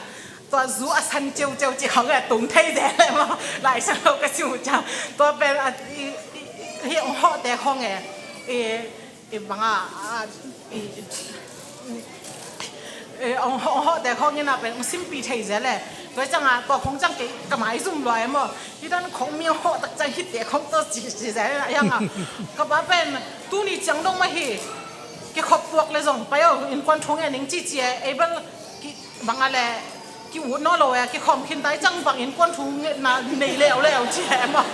tua zu a san ciauciau ci khong e tung thei ze le maw Lai Siangtho ka sim uh ciang tua pen a hi hong hawh te khong e. I banga hong hawh te khong ina pen hong simpi thei ze le. Tua cianga tua khong ciang kei ka mai zum lua e maw. Hi dan khong mi hong hawh tak ciang hi te khong to ci ci ze le a hianga ka pa pen tuni ciang dong mah hi. Kikhop puak le zong pai o innkuan thung e ning ci ci e ei bel banga le ki ut naw lo e, kikhawm khin tai ciang bang innkuan thu ngetna nei leuleu ci e maw.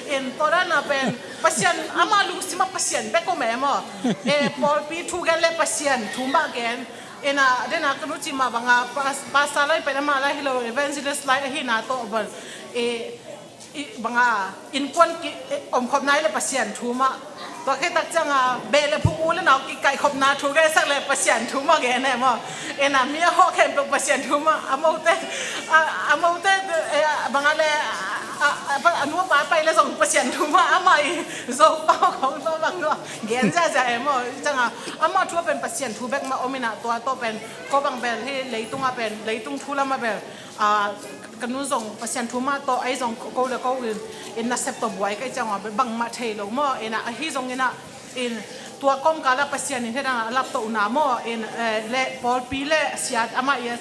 In tua dan a pen Pasian ama lungsim ah Pasian bek om e maw. E pawlpi thu gen le Pasian thu mah gen. Ina dena ka nu ci mah banga pastor lai pen ama lai hi lo evangelist lai ahina tawh bal. E banga innkuan ki omkhopna hi le Pasian thu mah. Tua khit tak cianga beh le phung u le nau kikaihkhopna thu gensak le Pasian thu mah gen e maw. Ina mi a hawh khempeuh Pasian thu mah a mote a mote banga le a nu a pa pai le zong Pasian thu mah amah i Zopa khong tawh bang gen ziazia e maw. Cianga amah thu a pen Pasian thu bek mah om ina tua tawh pen ko bang bel hi leitung a pen leitung thu lam a bel ka nu zong Pasian thu mah tawh ei zong ko le ko in nasep tawh buai ka i ciang a bangmah thei lo maw. Ina ahi zong ina in tua kawmkal ah Pasian in hedang a laptohna maw in le pawlpi le siat amah i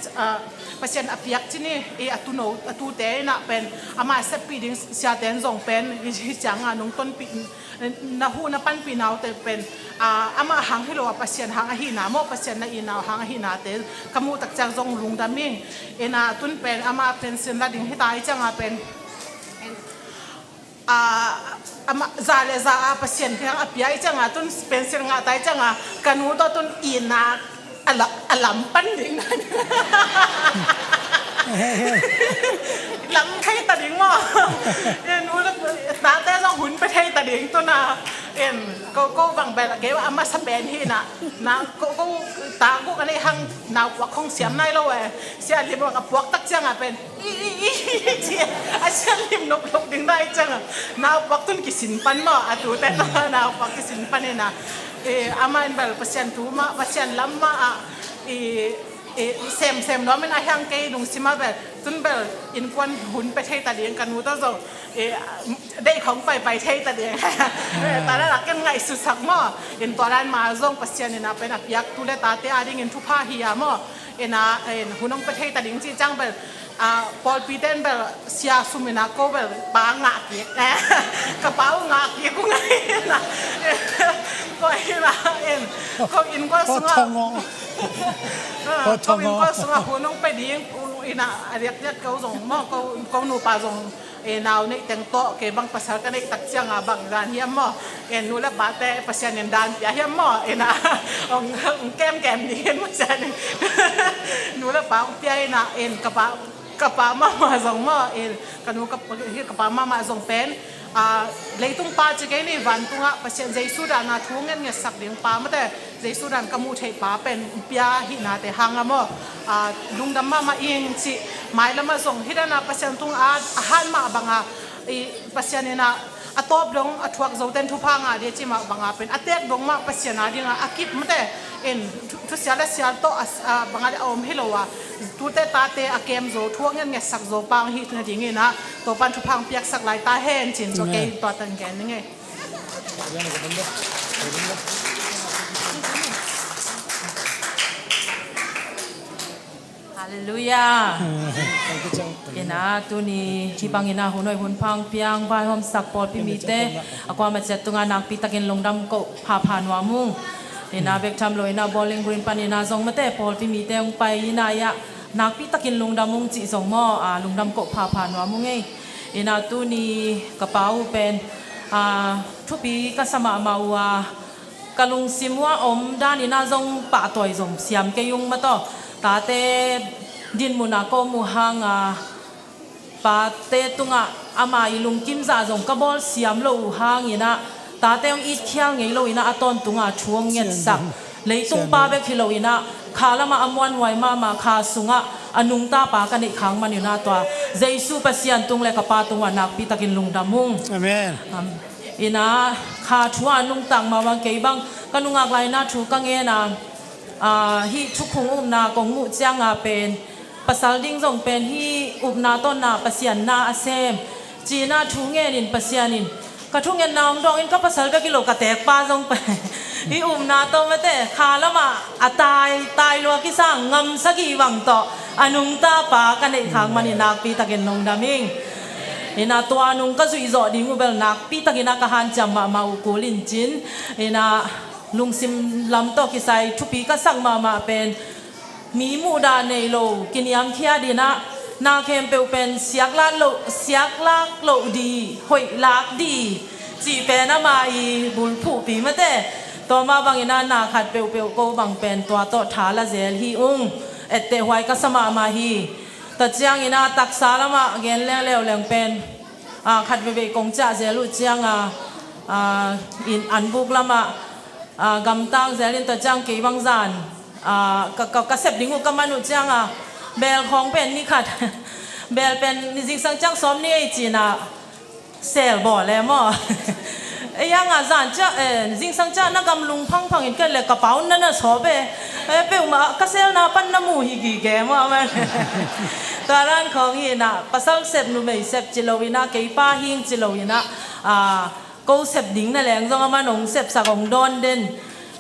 Pasian a piak cini i a tuno a tute ina pen amah a seppih ding siate in zong pen hi cianga nungtonpih na huh na panpih naute pen amah hang hi lo a Pasian hang ahina maw Pasian na i nau hang ahinate ka muh tak ciang zong lungdam ing. Ina tun pen amah pension la ding hita i cianga pen amah za le za a Pasian kiang a pia i cianga tun pension ngah ta i cianga ka nu tawh tun ina a lam pan ding na lam thei ta ding maw. In u le tate zong hun pe thei ta ding tuna. In ko ko bang bel kei a masa pen hi na na ko ko ta ko ka nei hang nau puak khong siam nai lo e. Sia lim a puak tak cianga pen i i i i a sia lim nop lop ding nai cianga nau puak tun kisin pan maw a tute tuna nau puak kisin pan ina. Amah in bel Pasian thu mah Pasian lam mah a i sem sem nuam in a hiang kei lungsim a bel tun bel innkuan hun pe thei ta ding ka nu tawh zong deih khong paipai thei ta ding. Tua dan a ken ngaihsutsak maw in tua dan ma zong Pasian in a pen a piak tu le tate a dingin thupha hi a maw. Ina hun hong pe thei ta ding cih ciang bel pawlpi ten bel sia sum ina ko bel pa ngah kik ka pa uh ngah kik uh ngai ina ko ina in ko innkuan sungah ko innkuan sungah hun hong pe ding ina a diakdiak ko zong maw ko nupa zong nau neih teng tawh kei bang pasal ka neih tak cianga bang dan hiam maw. Nu le pate Pasian in dan pia hiam maw ina hong kemkem ding in Pasian in nu le pa hong pia ina in ka pa ka pa mahmah zong maw in ka nu ka pa mahmah zong pen leitung pa ci kei ni vantungah Pasian Jesu dana thu ngetngetsak ding pa mate Jesu dan ka muh theih pa pen pia hihnate hanga maw lungdam mahmah ing cih mailamah zong hih dana Pasian tung a a han mah banga Pasian ina a tawp dong a thuak zoten thupha ngah dia cimah banga pen a tek dong mah Pasian a dinga a kip mate in thusia le sial tawh banga le a om hi lo a tute tate a kem zo thuak ngetngetsak zo pang hi nading ina Topan thupha hong piaksak lai ta hen cin tua kei tua tan gen ning ei. Ina tuni hibang ina hun hoih hun pha hong piang vaihawmsak pawlpi mite a kuamah ciat tunga nakpi takin lungdam koh phapha nuam ung. Ina bek tham lo ina Bowling Green pan ina zong mate pawlpi mite hong pai ina ia nakpi takin lungdam ung cih zong maw lungdam koh phapha nuam ung ei. Ina tuni ka pa uh pen thupi ka sa mahmah uh a ka lungsim uh a om dan ina zong pahtawi zong siam kei ung mataw. Tate dinmun a ka om uh hanga Pate tungah ama i lungkim zah zong ka bawl siam lo uh hangin ah, tate hong itkhial ngei lo in ah, a tawntungah thu hong ngetsak leitung pa bek hi lo in ah, kha lamah a muanhuai mahmah, kha sungah a nungta pa ka neih khak manin ah, tua Jesu Pasian tung le ka Pa tung uah nakpi takin lungdam ung. Amen. Am, in ah, kha thu a nungtak mah bang, kei bang ka nungak lai in ah thu ka ngen a, ah, hih thukhun upna kong muh ciang a pen, pasal ding zong pen hih upna tawh na Pasian na a sem ci-in ah thu ngen in, Pasian in ka thungetna hong dawng in, ka pasal bek hi lo, ka teekpa zong pen hih upna tawh mate kha lamah a tai, tai lua kisa ngam sagih bang tawh a nungta pa ka neih khak manin nakpi takin lungdam ing. In ah, tua nung ka zuih zawh ding uh bel nakpi takin ah ka hanciam mahmah uh kul in cin. In ah, lungsim lam tawh kisai thupi ka sak mahmah pen, mi muhdah nei lo, kiniamkhiat in ah, na khempeuh pen siaklak loh, siaklak loh di, hoihlak di cih pen ama i bulphuhpi mate. Tua mah bangin ah, na khat peuhpeuh ko bang pen tua tawh tha la zel hi ung. Etteh huai ka sa mahmah hi. Tua ciangin ah, taksa lamah gen leng leuleng pen, ah, khat veivei kong ciah zel uh ciang a, ah, in anbuk lamah, ah, gamtang zel in, tua ciang kei bang zan, ah, ka, ka, ka sep ding uh ka man uh ciang a, beel khawng pen ni khat, beel pen ni zingsang ciang sawm ni ei ci-in ah seel bawl e maw. Ei ang a zan ciah, eh, zingsang ciah na gam lungphangphang in, ka le ka pau na na sawp e. Eh, peuhmah ka seelna pan na mu hi gige maw, amen. Tua dan khawng hi in ah, pasal sep, numei sep ci lo in ah, kei pa hing ci lo in ah, ah, ko sep ding na leng zong aman hong sepsak, hong dawn den,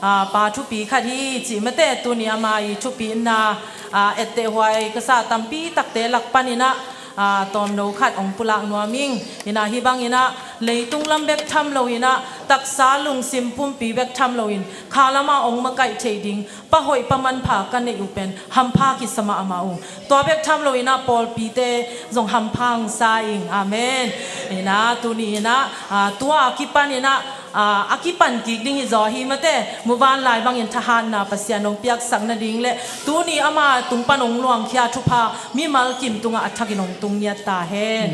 ah, pa thupi khat hi cih mate. Tuni ama i thupina, ah, etteh huai ka sa tampi takte lak panin ah, ah, tawmno khat hong pulak nuam ing. In ah, hih bangin ah, leitung lam bek tham lo in ah, taksa lungsim pumpi bek tham lo in, kha lamah hong makaih theih ding pa hoih pa manpha ka neih uh pen hampha kisa mahmah uh. Tua bek tham lo in ah, pawlpite zong hampha hong sa ing. Amen. In ah, tuni in ah, ah, tua a kipan in ah, ah, a kipan kik ding hi zaw hi mate. Muvanlai bangin thahatna Pasian hong piaksak nading le tuni ama tung pan hong luangkhia thupha mimal kim tungah a thakin hong tung ngiat ta hen.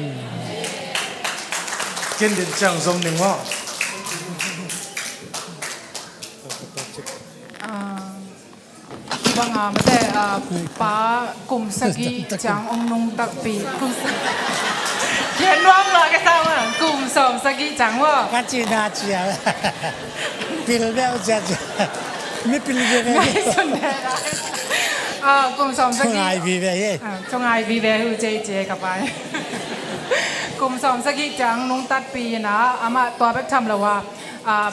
Ken den ciang zom ning maw. Ah, bang a mate, ah, pa kum sagih ciang hong nungtakpih, kum sa-, gen nuam lo ka sa ma, kum sawm sagih ciang maw. Ka cihna cia. Pil beuh cia cia. Mi pil beuh beuh. Ngai sun de. Ah, kum sawm sagih. Thungai vive ye. Ah, thungai vive hu cia cia ka pai. Kum sawm sagih ciang nungtatpih in ah, amah tua bek tham lo a, ah,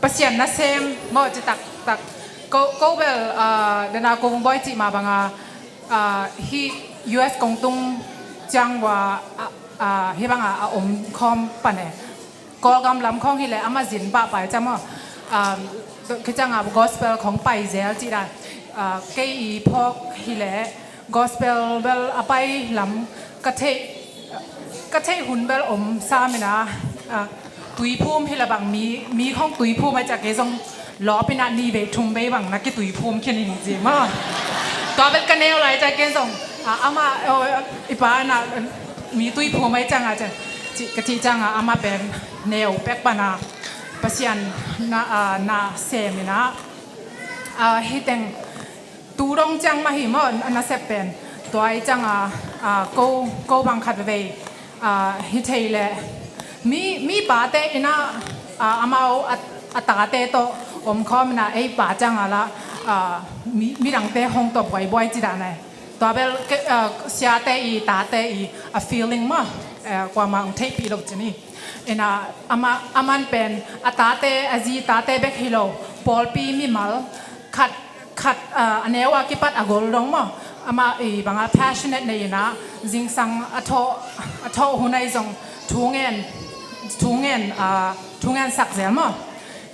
Pasian nasem maw, ci taktak. Ko, ko bel, ah, dena kong bawi cih mah banga, ah, hih U S kong tung ciang ua, ah, ah, hih banga a om khawm pan e. Kawlgam lam khawng hileh amah zin pahpai ciang maw. Ah, khicianga gospel khawng pai zel cih dan. Ah, kei i phawk hileh gospel bel a pai lam ka theih, ka theih hun bel om sam in ah, ah, tuiphum hi la bang mi, mi khawng tuiphum a ciah kei zong lawp in ah ni vei thum vei bang na kituiphum khin in zi maw. Tua bel ka neu lai ciah kei zong, ah, amah, oh, i pa in ah mi tuiphum a ciang a ciah, ci, ka cih ciang a amah pen neu pek pan a Pasian na, ah, na sem in ah, ah, hi teng tu dong ciang mah hi maw, a nasep pen. Tua i ciang a, a, ko, ko bang khat veve, a, hi thei leh. Mi, mi pate in ah, a, amau a, a tate tawh om khawm in ah ei pa ciang a la, a, mi, midangte hong tawh buaibuai ci dan ai. Tua bel ke, a, siate i tate i a feeling maw, a, kuamah hong theihpih lo ci ni. In ah, ama, aman pen a tate, a zi tate bek hi lo, pawlpi mimal khat, khat, ah, a neu a kipat a gol dong maw. Amah i banga passionate nei in ah, zingsang a thawh, a thawh hun ai zong thu ngen, thu ngen, ah, thu ngen sak zel maw.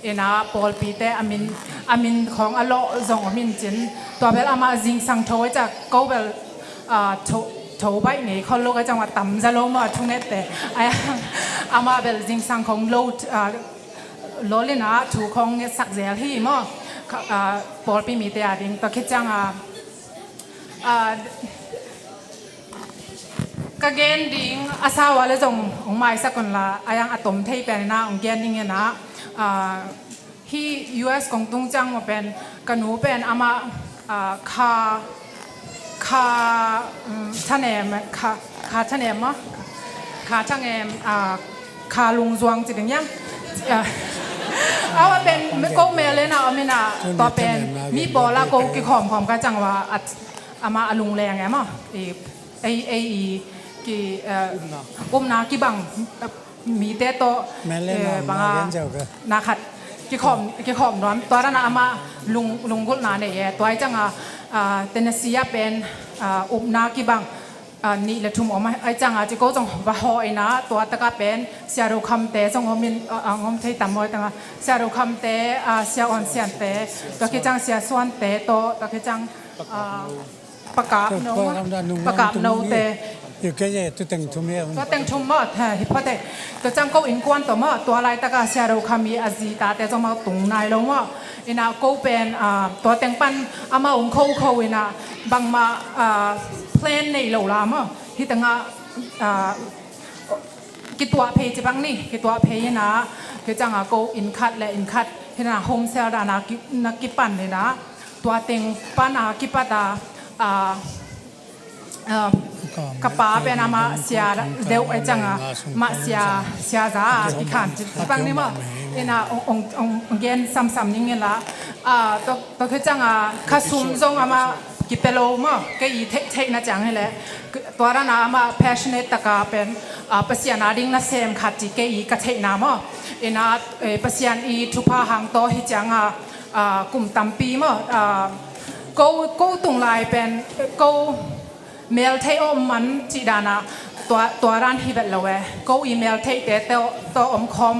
In ah pawlpite a min, a min khawng a lawh zong om in cin. Tua bel amah zingsang tho ai ciah ko bel, ah, tho, tho baih ngei khol lo ai ciang a tam za lo maw a thu ngette. Ai, amah bel zingsang khawng lo, ah, lol in ah thu khawng ngetsak zel hi maw. Kha, ah, pawlpi mite a ding. Tua khit ciang a, ah, Ka gen ding a sau a le zong hong maisak un la, a yang a tom thei pen ina hong gen ding ina, ah, hi U S kong tung ciang maw pen ka nu pen amah, ah, kha, kha, um, thanem, kha, kha thanem maw? Kha thanem, ah, kha lungzuang ci ding yang. Ah, awa pen ko mel le na om ina tua pen mi pawl a ko kikhawm khawm ka ciang wa at amah a lungleng e maw? I, ei, ei, i, ki, eh, upna kibang, eh, mite tawh, mel le eh, na, banga na gen zau ke. Na khat kikhawm, kikhawm nuam. Tua dan a amah lung, lunggulhna nei e. Tua i ciang a, ah, Tennessee a pen, ah, upna kibang, ah, nih le thum om a, i ciang a ci ko zong va haw ina tua taka pen Sia Do Kham te zong om in, ah, ah, om thei tam maw i ciang a Sia Do Kham te, ah, Sia Awn Sian te, tua khit ciang Sia Suan te tawh, tua khit ciang, ah, Pakap No, Pakap No te. Tua teng thum maw, hi phate. Tua ciang ko innkuan tawh maw, tua laitaka Sia Do Kham i a zi tate zong maw tung nai lo maw. Ina ko pen, ah, tua teng pan amah ong khokho ina bangmah, ah, plan nei lo la maw. Hi tengah, ah, kituah phei ci bang ni, kituah phei ina, hi ciang a ko inn khat le inn khat, hi na home cell dan a ki, na kipan ina, tua teng pan a kipat a, ah, ah, ka pa pen amah sia deuh e ciang a, mah sia, sia za a kikhan ci bang ni maw. Ina ong, ong, ong, ong gen samsam ning ila, ah, tua, tua hi ciang a ka sum zong amah kipia lo maw, kei i theih, theihna ciang hi leh. Tua dan a amah passionate taka pen, ah, Pasian a ding nasem khat ci kei i ka theihna maw. Ina, eh, Pasian i thupha hang tawh hi ciang a, ah, kum tampi maw, ah, ko, ko tung lai pen, ko mel theih om man cih dan a tua, tua dan hi vet lo e. Ko i mel theihte tawh, tawh om khawm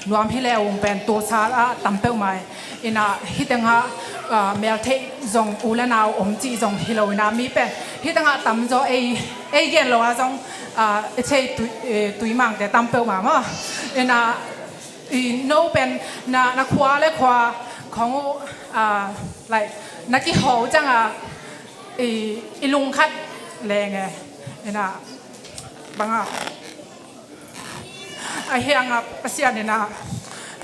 nuam hi le ung pen tu sal a tam peuhmah e. Ina hi tengah, ah, mel theih zong u le nau om cih zong hi lo ina mi pen. Hi tengah tam zaw ei, ei gen lo a zong, ah, i thei tui, eh, tuimangte tam peuhmah maw. Ina i no pen na, na khua le khua khong uh, ah, like, na kiho ciang a i, i lung khat leng e. Ina banga a hiang a Pasian ina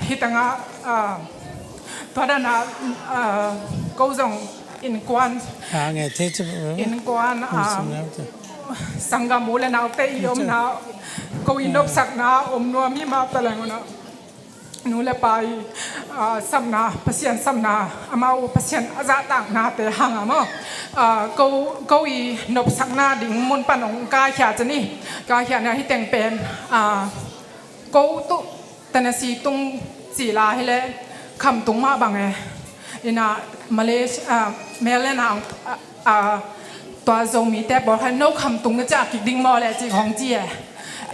hi tengah, ah, tua dan a, ah, ko zong innkuan, innkuan, ah, sanggam u le naute i omna, ko i nopsakna om nuam hi mah ta leng una. Nu le pa i, ah, sapna, Pasian sapna, amau Pasian a zahtaknate hang a maw. Ah, ko, ko i nopsakna ding mun pan ong kaikhia ci ni. Kaikhia na hi teng pen, ah, ko tu Tennessee tung ci la hi le Khamtung mah bang e. Ina Malaysia, ah, Maryland a, ah, ah, tua Zomite pawl khat no Khamtung na ciah kik ding maw le ci hong ci e.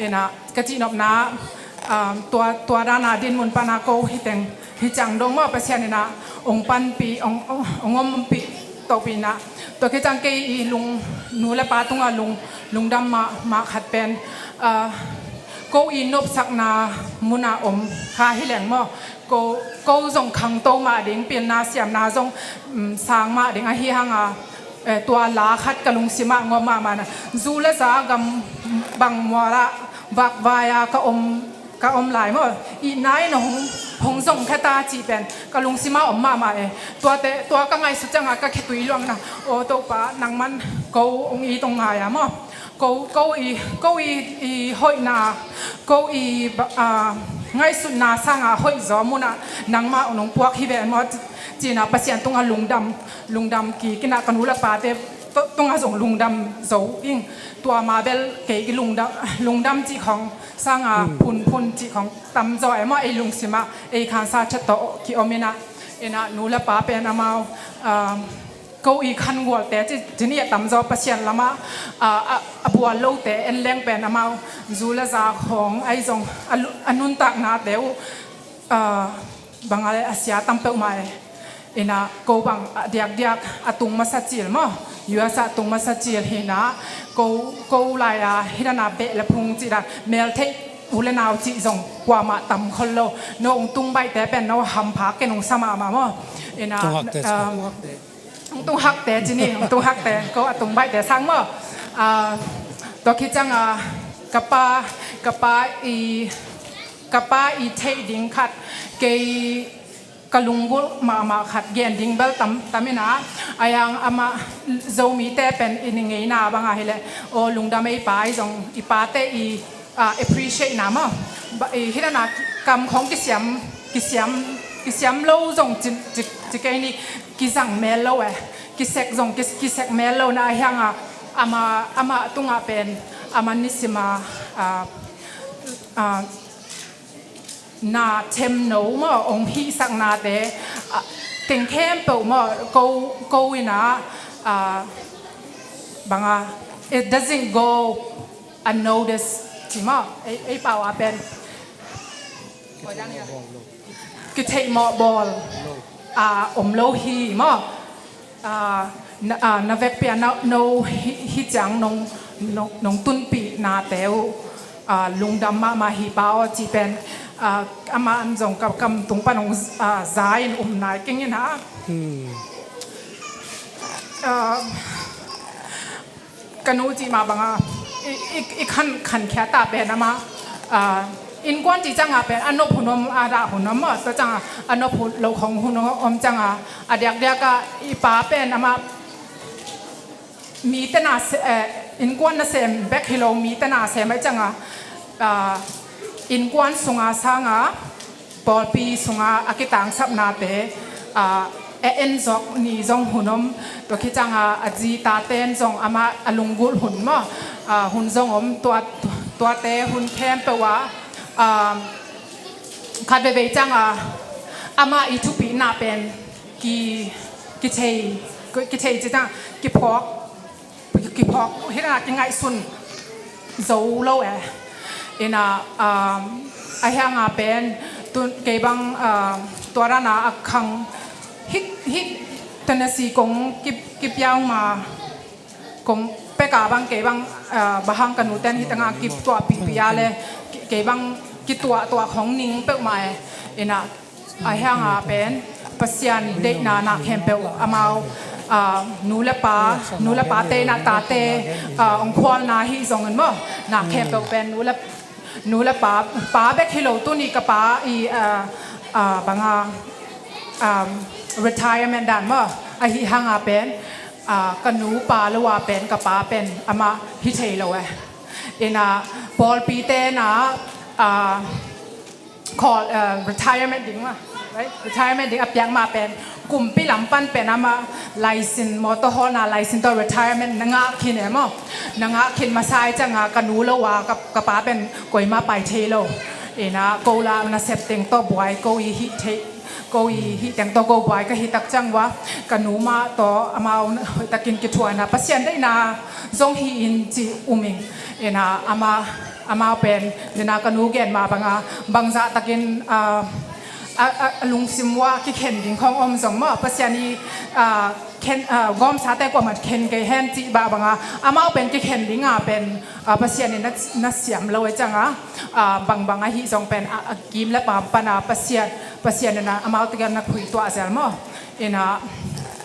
Ina ka cihnopna, ah, tua, tua dan a din mun pan a ko hi teng hi ciang dong maw Pasian ina ong panpih, ong, ong, ong ompih tohpih ina. Tua khit ciang kei i lung, nu le pa tungah lung, lungdam mah, mah khat pen, ah, ko i nopsakna mun a om kha hi leng maw. Ko, ko zong khangto mah ding, pilna siamna zong, um, sang mah ding ahi hang a, eh, tua la khat ka lungsim ah ngom mahmah na. Zu le za gam bang mual ah vakvai a ka om, ka om lai maw. I nai na hong, hong zong khe ta cih pen ka lungsim ah om mahmah e. Tuate, tua ka ngaihsut ciang a ka khetui luang na. Aw Topa, nangman ko ong it ong ngai a maw. Ko, ko i, ko i, i hoihna, ko i, ah, ngaihsutna sang a hoih zaw mun ah nangmah ong nong puak hi ve maw ci, ci ina Pasian tungah lungdam, lungdam kik ina ka nu le pate tu, tungah zong lungdam zo ing. Tua mah bel kei i lungdam, lungdam cih khong sang a phunphun cih khong tam zaw e maw ei lungsim ah ei khansa chat tawh ki om ina. Ina nu le pa pen amau, ah, ko i khangualte ci, ci ni a tam zaw Pasian lam ah, ah, ah, a bual lote en leng pen amau zu le za khong ahi zong a lu, a nuntaknate uh, ah, bang a le a sia tam peuhmah e. Ina ko bang a diakdiak a tung masa cil maw. U S a tung masa cil hi ina ko, ko lai a hi dan a beh le phung cih dan mel theih u le nau cih zong kuamah tam khol lo. No ong tung baihte pen no hampha ken ong sa mahmah maw. Ina, ah, Hong tung hakte ci ni, hong tung hakte, ko a tung baihte sang maw. Ah, Tua khit ciangin ka pa, ka pa i, ka pa i theih ding khat, kei ka lunggulh mahmah khat gen ding bel tam, tam in a, a yang amah Zomite pen i ngeina bang a hileh, aw lungdam ei pa, i zong i pate i, ah, appreciate na maw. Ba, i, hi na na kam khong kisiam, kisiam, kisiam lo zong ci, ci, ci kei ni, kizang mel lo e. Kisek zong, kis, kisek mel lo na a hiang a, ama, ama tungah pen, ama nisim a, ah, ah, na themno maw, ong hihsak nate, ah, teng khempeuh maw, ko, ko in a, ah, bang a, it doesn't go unnoticed, ci maw, ei, ei pau a pen. Kitheih mawh bawl, ah, om lo hi maw. Ah, na, ah, na vekpi a no, no hi, hi ciang nong, nong, nong tunpih nate uh, ah, lungdam mahmah hi pa aw ci pen, ah, amah an zong ka kam tung pan ong, ah, za in um nai keng in ha. Hmm. Ah, ka nu cih mah bang a, i, i, i khan, khankhia ta pen amah, ah, innkuan cih ciang a pen a nop hun om, a dah hun om maw, tua ciang a, a nop hun lo khong hun om ciang a, a diakdiak a i pa pen amah mite na se, eh, innkuan nasem bek hi lo, mite nasem ahih ciang a, ah, innkuan sung a sang a, pawlpi sungah a kitangsapnate, ah, a en zawk ni zong hun om, tua khit ciang a, a zi taten zong amah a lunggulh hun maw, ah, hun zong om, tua, tuate hun khempeuh ah, ah, khat veivei ciang a, amah i thupina pen ki, kithei, kithei ci ciang, kiphawk, kiphawk, hi na kingaihsun zo lo e. Ina, um, a hiang a pen, tun, kei bang, um, tua dan a a khang, hih, hih, Tennessee kong ki, kipiang ma, kong pek a bang kei bang, uh, bang hang ka nu ten hih tang a kituahpihpih a le, kei, kei bang kituahtuah khong ning peuhmah e. Ina, a hiang a pen, Pasian deihna na khempeuh amau, ah, nu le pa, nu le pate na tate, ah, ong khualna hi zongin maw, na khempeuh pen nu le, nu le pa, pa bek hi lo, tuni ka pa i, ah, ah, bang a, um, retirement dan maw, ahi hang a pen, ah, ka nu pa lo a pen, ka pa pen, amah hi thei lo e. Ina, pawlpite na, ah, call, uh, retirement ding mah, right? Retirement ding a piak mah pen, kumpi lam pan pen amah license, motor hawlna license tawh retirement na ngah khin e maw. Na ngah khin masa ahih ciang a ka nu lo a, ka, ka pa pen koimah pai thei lo. Ina, ko la nasep teng tawh buai, ko i hih thei, ko i hih teng tawh ko buai ka hih tak ciang ua, ka nu mah tawh amau hoih takin kithuahna, Pasian deihna zong hi in ci um ing. Ina, amah, amau pen, nina ka nu gen mah bang a, bangzah takin, ah, a, a, a lungsim ua kikhen ding khong om zong maw, Pasian i, ah, khen, ah, gawmsate kuamah khen kei hen cih bah bang a, amau pen kikhen ding a pen, ah, Pasian in na, na siam lo ahih ciang a, ah, bangbang ahi zong pen, ah, a kim le paam pan a Pasian, Pasian in a amau takin na khui tuah zel maw. Ina,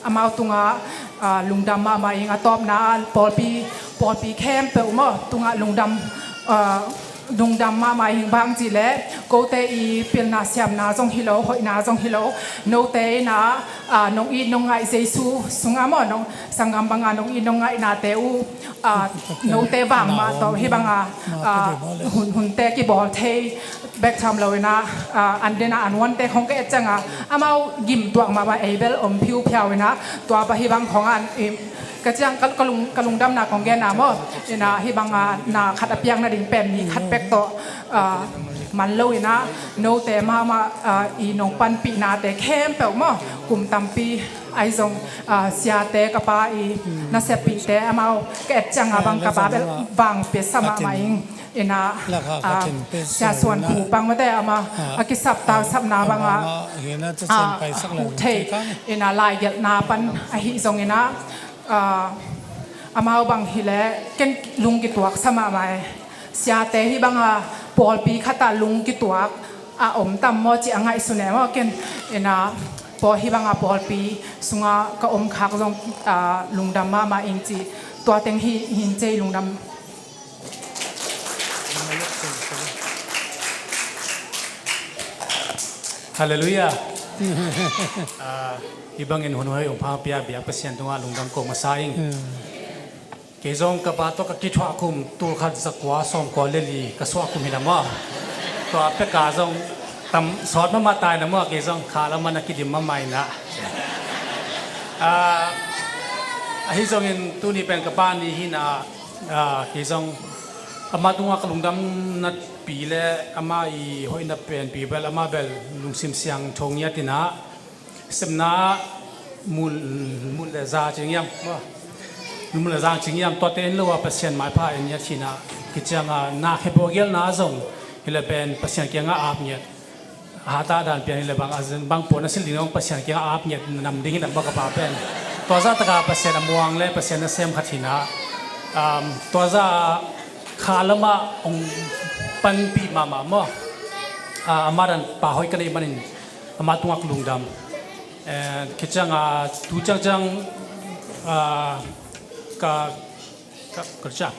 amau tungah, ah, lungdam mahmah ing, a tawpna ah pawlpi, pawlpi khempeuh maw, tungah lungdam, ah, lungdam mahmah ing, bang cih leh, kote i pilna siamna zong hi lo, hoihna zong hi lo, note ina, ah, nong it nong ngaih Jesu sungah maw, nong sanggam bang a nong it nong ngaihnate uh, ah, note vang mah tawh hih bang a, ah, hun, hunte kibawl thei bek tham lo ina, ah, an den a an wante khong ka et ciang a, amau gim tuak mahmah, ei bel om phiuphiau ina, tua pa hih bang khong an, i, ka ciang ka, ka lung, ka lungdamna kong gen a maw, ina hih bang a na khat a piak nading pen mi khat bek tawh, ah, man lo ina, note mahmah, ah, i nong panpihnate khempeuh maw, kum tampi ahi zong, ah, siate, ka pa i naseppihte, amau ka et ciang a bang ka pa bel vang piasa mahmah ing. Ina, ah, Sia Suan Phu bang mate ama, ah, a kisap tangsapna bang a, ah, huh thei, ina laigelhna pan ahi zong ina, ah, amau bang hileh ken lung kituak sa mahmah e. Siate hih bang a pawlpi khat ah lung kituak a om tam maw ci a ngaihsun e maw ken. Ina, pawl hih bang a pawlpi sungah ka om khak zong, ah, lungdam mahmah ing ci. Tua teng hi, hi ing ci, lungdam. Halleluiah. Ah, hih bangin hun hoih hong pia biak Pasian tungah lungdam ko masa ing. Kei zong ka pa tawh ka kithuah kum tul khat zakua sawmkua le li ka suah kum hi na maw. Tua peka zong tam sawt mahmah tai na maw, kei zong kha lamah na kidim mahmah hi na. Ah, ahi zongin tuni pen ka pa ni hi na, ah, kei zong ama tungah ka lungdam na pi le ama i hoihna pen pi bel ama bel lungsim siangtho ngiat hi na. Sepna mun, mun le za cing hiam, mun le za cing hiam, tuate en lo a Pasian maipha en ngiat hi na. Kicianga na khepua gialna zong hi le pen Pasian kiangah ap ngiat. A hata dan pian hi le bang a zin bang puan a silh ding zong Pasian kiangah ap ngiat nam ding hi na maw ka pa pen. Tua zah taka Pasian a muang le Pasian a sem khat hi na. Um, tua zah kha lamah hong panpih mahmah maw. Ah, ama dan pa hoih ka neih manin ama tungah ka lungdam. Eh, kicianga tu ciangciang, ah, ka, ka, ka ciang.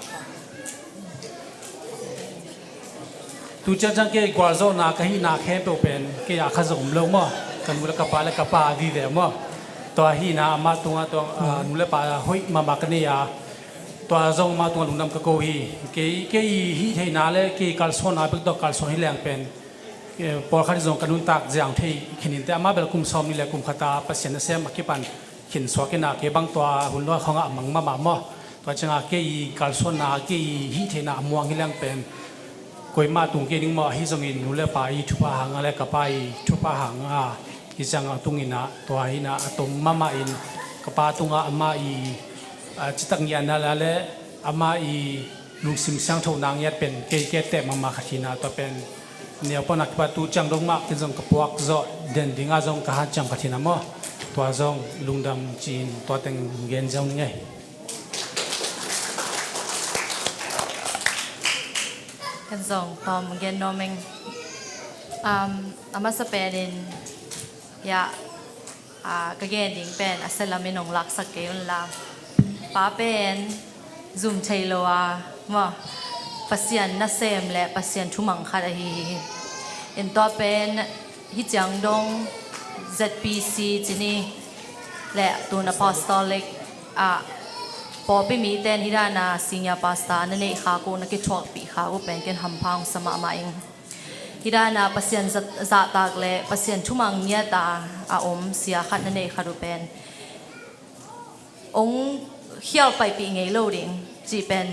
Tu ciangciang kei gualzawhna ka hihna khempeuh pen kei a kha zong om lo maw. Ka nu le ka pa le ka pa vive maw. Tua hihna ama tungah tua, ah, nu le pa hoih mahmah ka nei a. Tua zong ama tungah lungdam ka ko hi. Kei, kei hih theihna le kei kalsuanna bek tawh kalsuan hi leng pen. Eh, pawlkhat zong ka nuntak ziang thei khin in te ama bel kum sawm ni le kum khat a Pasian a sem a kipan khin suak in a kei bang tua hun lua khawngah a mang mahmah maw. Tua ciangah kei i kalsuanna, kei i hih theihna a muang hi leng pen. Koima tung kei ding maw, ahi zongin nu le pa i thupha hanga le ka pa i thupha hanga hi ciangah tung in a tua hi na a tom mahmah in ka pa tungah ama i, ah, citak ngiatna le ama i lungsim siangtho na ngiat pen kei kei teh mahmah khat hi na tua pen. Neu pan a kipa tu ciang dong mah kin zong ka puak zawh den dingah zong ka hanciam khat hi na maw. Tua zong lungdam ci-in tua teng gen ziau ning ei. Kan zong tawm gen nuam ing. Um, a masa penin, ya, ah, ka gen ding pen a sia lamin hong laksak kei un la. Pa pen zum thei lo a maw, Pasian nasem le Pasian thumang khat ahi hi. In tua pen hi ciang dong Z P C cini le tun Apostolic ah pawlpi mite in hi dana senior pastor na neih khak uh, na kithuahpih khak uh pen ken hampha hong sa mahmah ing. Hi dana Pasian zat-, zahtak le Pasian thumang ngiata a om sia khat na neih khat uh pen hong khial paipih ngei lo ding cih pen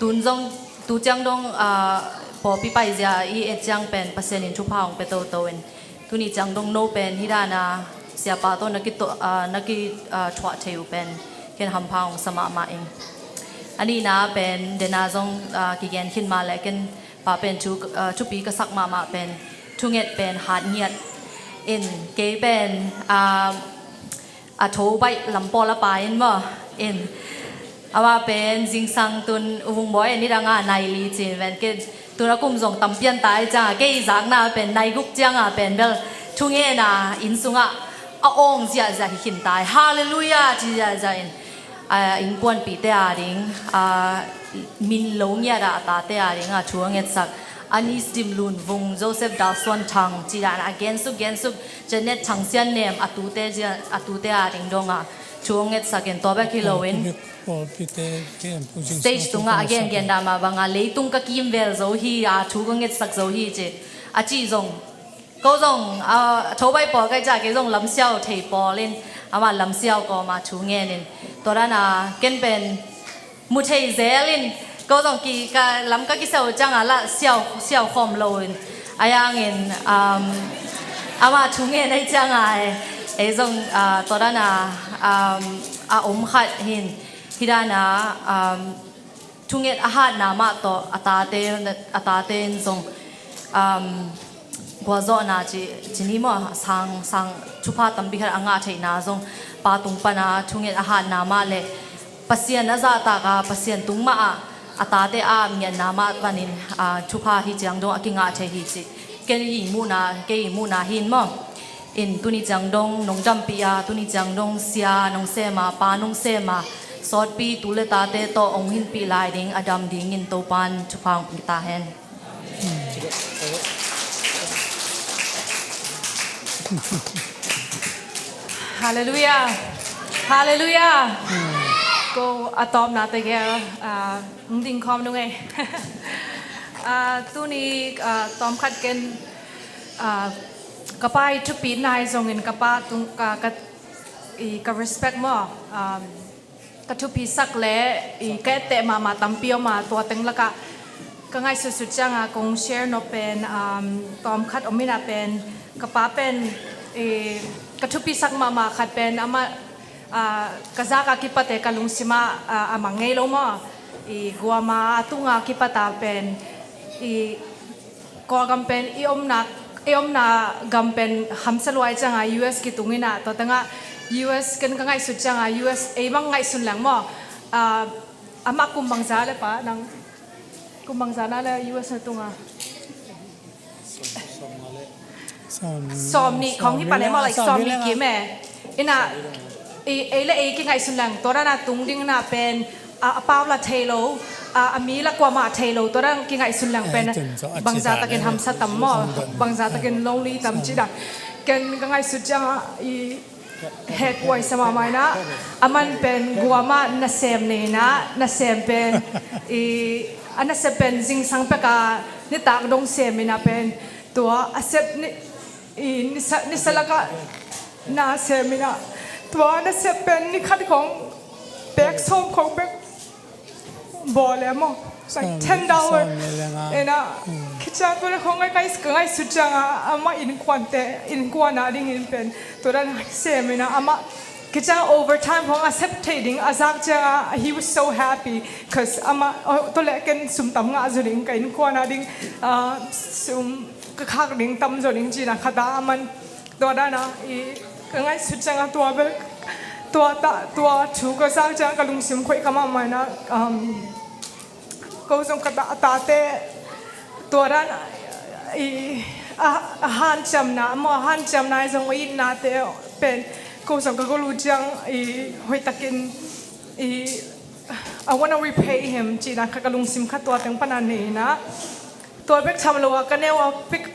tun zong tu ciang dong, ah, pawlpi paizia i et ciang pen Pasian in thupha hong pia toto in tuni ciang dong no pen hi dana siapa tawh na ki, ah, na ki, ah, thuah thei uh pen ken hampha hong sa mahmah ing. A nihna pen dena zong, ah, kigen khin mah le ken pa pen thu, ah, thupi ka sak mahmah pen thunget pen hat ngiat in kei pen, ah, a tho baih lampual a pa in maw in ama pen zingsang tun U Vung Bawi in i danga nai li cin ven ken tun a kum zong tampian ta i cianga kei i zakna pen nai guk cianga pen bel thungena inn sungah a awng ziahziah hi khin ta i. Halleluiah ci ziahziah in a innkuanpihte a ding, a, min lo ngiat a a tate a ding a thu a ngetsak. Anis Dim Lun Vung, Joseph Dal Suan Thang ci dan a gensuk gensuk, Janet Thang Sian Nem a tute zia-, a tute a ding dong a thu a ngetsak in tua bek hi lo in. Stage tungah a gengen dah mah banga leitung ka kimvel zo hi a thu ka ngetsak zo hi ci a ci zong Ko zong, ah, a tho baih pawl ka hih ciah kei zong lamsiau thei pawl in amah lamsiau kawma thu ngen in tua dana ken pen mu thei zel in ko zong ki, ka lam ka kisiau cianga lah siau, siau khawm lo in a yangin, um, amah thu ngen ahi cianga ei, ei zong, ah, tua dana, um, a om khat hin hi dana, um, thunget a hatna mah tawh a tate, a tate in zong, um, gualzawhna ci, ci ni maw, a sang, sang thupha tampi khat a ngah theihna zong pa tung pana thunget a hatna mah le Pasian a zahtaka Pasian tung mahah a tate a ngiatna mah panin, ah, thupha hi ciang dong a kingah thei hi ci. Ken i muhna, kei i muhna hin maw. In tuni ciang dong nong dampih a, tuni ciang dong sia nong sema, pa nong sema, sawtpi tu le tate tawh hong hinpih lai ding a dam dingin Topan thupha hong pia ta hen. Halleluiah. Halleluiah. Ko a tawpna tegel, ah, hong ding khawm nung ei. Ah, tuni, ah, tawmkhat ken, ah, ka pa i thupi nai zongin ka pa tung, ka, ka, i, ka respect maw. Um, ka thupisak le i ka etteh mahmah tampi om a, tua teng lakah ka ngaihsutsut cianga kong share nop pen, um, tawmkhat om ina pen, ka pa pen, i, ka thupisak mahmah khat pen amah, ah, ka zaka kipate ka lungsima, ah, a mang ngei lo maw. I guama a tunga kipata pen, i Kawlgam pen i omna, i omna gam pen hamsa luai cianga U S kitung ina, tua tengah U S ken ka ngaihsut cianga U S ei mang ngaihsun leng maw. Ah, amah kum bangza le pa nang, kum bangza na le U S na tunga? Sawm nih khong hi pan e maw, like, sawm nih kim e. Ina, i, ei le ei kingaihsun leng, tua dana tung ding na pen, a, a pau la thei lo, a, a mi la kuamah thei lo, tua dan kingaihsun leng pen, bangza takin hamsa tam maw, bangza takin lonely tam ci da. Ken ka ngaihsut cianga, i, het uai sa mahmah ina, aman pen guamah nasem nei ina, nasem pen, i, a nasep pen zingsang peka nitak dong sem ina pen, tua a sep ni, i, nisa, nisa laka na sem ina, tua nasep pen nikhat khong pek sawm khong pek bawl e maw. Like ten dollar. Ina, kica tua le khong ngai, ngai, ngaihsut cianga, amah innkuante, innkuan a dingin pen tua dan sem ina, amah kica overtime khong a sep thei ding a zak cianga, he was so happy, 'cause amah, oh, tua le ken sum tam ngah zaw ding, ka innkuan a ding, ah, sum ka khak ding tam zaw ding cina khata aman tua dana, i, ka ngaihsut cianga tua bel, tua ta, tua thu ka zak cianga ka lungsim khoih ka mahmah ina, um, ko zong ka ta, a tate, tua dana, i, a, a hanciamna, maw a hanciamna i zong i itnate pen, ko zong ka gol uh ciang, i, hoihtakin, i, I wanna repay him, cina ka, ka lungsim kha tua teng pana nei ina. Tua bek tham lo a, ka neu a pek,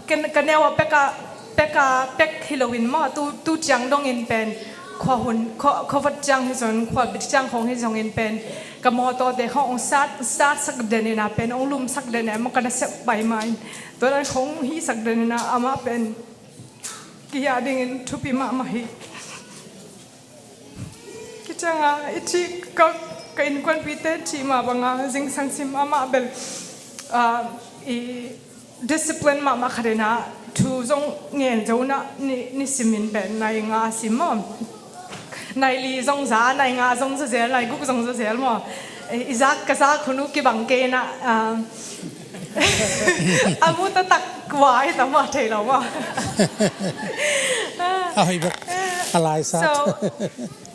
ka, ka neu a peka, peka, pek hi loin maw, tu, tu ciang dongin pen, khua hun, khua, khua vat ciang hi zongin, khua bit ciang khong hi zongin pen, ka mawtawte khong ong sat, sat sak den ina pen, ong lum sak den e maw, ka nasep pai main. Tua dan khong hi sak den ina, amah pen, kihia dingin thupi mahmah hi. Kicianga, i cih ka, ka innkuanpite cih mah banga, zingsang sim amah bel, ah, i discipline mahmah khat ina, thu zong ngen zo na, ni, ni simin pen, nai nga sim maw. Nai li zong za, nai nga zong za zel, nai guk zong za zel maw. I, i zak, ka zak hun uh kibang kei ina, ah, a mu taktak kua hi ta maw thei lo maw. A hoih bek, a laisat. So,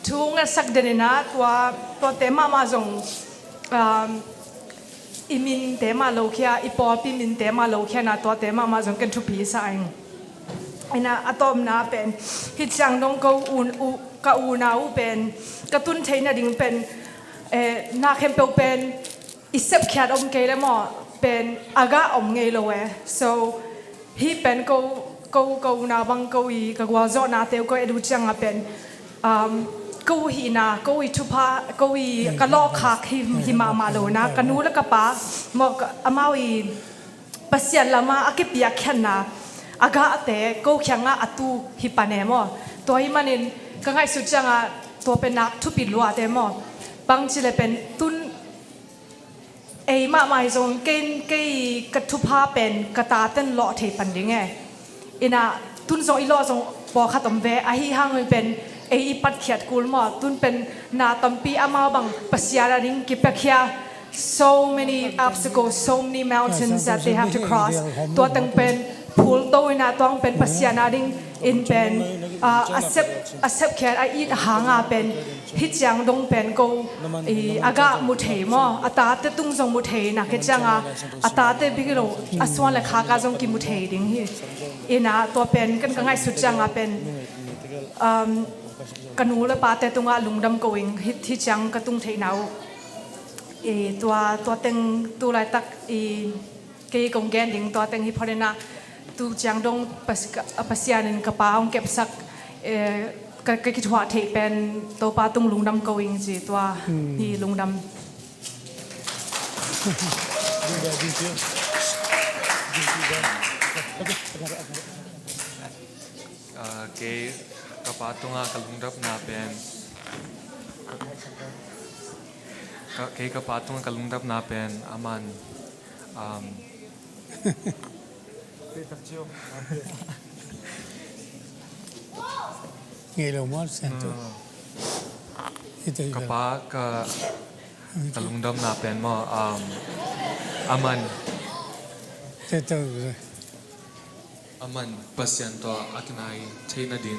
thu ngasak den ina tua, tuate mahmah zong, um, i minte mah lokhia, i pawlpi minte mah lokhia na tuate mahmah zong ken thupi sa ing. Ina a tawpna pen, hi ciang dong ko u, u, ka unau pen, ka tun theihna ding pen, eh, na khempeuh pen, i sepkhiat om kei le maw, pen a gah om ngei lo e. So, hih pen ko, ko, ko unau bang ko i ka gualzawhnate uh ko et uh cianga pen, um, ko hihna, ko i thupha, ko i ka lawhkhak hi, hi mahmah lo na, ka nu le ka pa, maw, ka, amau i Pasian lama a kipiakkhiatna, a gahte, ko khianga a tu hi pan e maw. Tua hi manin, ka ngaihsut cianga, tua pen nak thupi luate maw. Bangci le pen, tun, ei mahmah hi zong, kei, kei ka thupha pen, ka taten lawh thei pan ding e. Ina, tun zong i lawh zong pawlkhat om ve, ahi hangin pen, ei i patkhiat kul maw, tun pen, na tampi amau bang, Pasian a ding kipiakhia, so many obstacles, so many mountains that they have to cross. Tua teng pen, phul to ina tuang pen, Pasian a ding, in pen, ah, a sep, a sepkhiat, a it hanga pen, hi ciang dong pen ko, i, a gah mu thei maw, a tate tung zong mu thei na, khi cianga, a tate bik hi lo, a suan le khaka zong kimu thei ding hi. Ina tua pen, kan ka ngaihsut cianga pen, um, ka nu le pate tunga lungdam ko ing, hi, hi ciang ka tung theihna uh. I, tua, tua teng tu laitak, i, kei kong gen ding, tua teng hi phot ina, Tu ciang dong Pas-, ka-, Pasian in ka pa hong kepsak, eh, ka, ka kithuah theih pen Topa tung lungdam ko ing ci, tua hi lungdam. Ah, kei ka pa tungah ka lungdamna pen, ka, kei ka pa tungah ka lungdamna pen aman, um, Ngei lo maw, Siantu? Ka pa ka, ka lungdamna pen maw, um, aman, aman Pasian tawh a kinai theih nading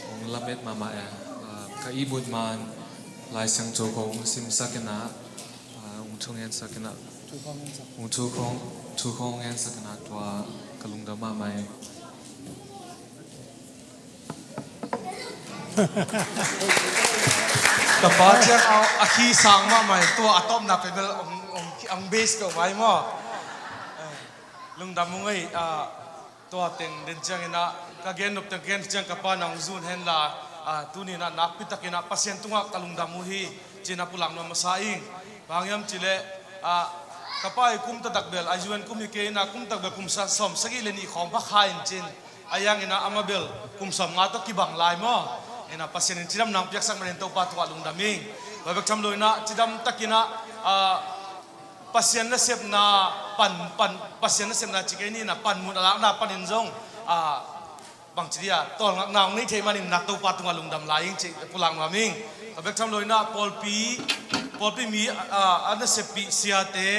hong lamet mahmah e. Uh, ka ihmut man Lai Siangtho khong simsak in ah, ah, hong thungensak in ah, hong thu khong, thu khong hong ngensak in ah, tua ka lungdam mahmah hi. Ka pa ciang a, a khi sang mahmah hi, tua a tawpna pen bel hong, hong, hong base peuhmah hi maw. Eh, lungdam ung ei, ah, tua teng den ciangin ah, ka gen nop teng gen ciang ka pa na hong zun hen la, ah, tuni in ah nakpi takin ah Pasian tungah ka lungdam uh hi, ci-in ah pulak nuam masa ing. Bang hiam cih leh, ah, ka pa i kum taktak bel, a U N kum hi kei in ah, kum taktak bel kum sa-, sawm sagih le nih khawng pha kha in cin, a yang in ah amah bel kum sawm nga tawh kibang lai maw. In ah Pasian in cidam nang piaksak manin Topa tungah lungdam ing. Tua bek tham lo in ah cidam takin ah, ah, Pasian nasepna pan, pan, Pasian nasepna ci kei ni in ah panmun a lakna panin zong, ah, bangci dia, tawlngakna hong nei thei manin na Topa tungah lungdam lai ing ci pulak nuam ing. Tua bek tham lo in ah pawlpi, pawlpi mi, ah, a naseppih siate,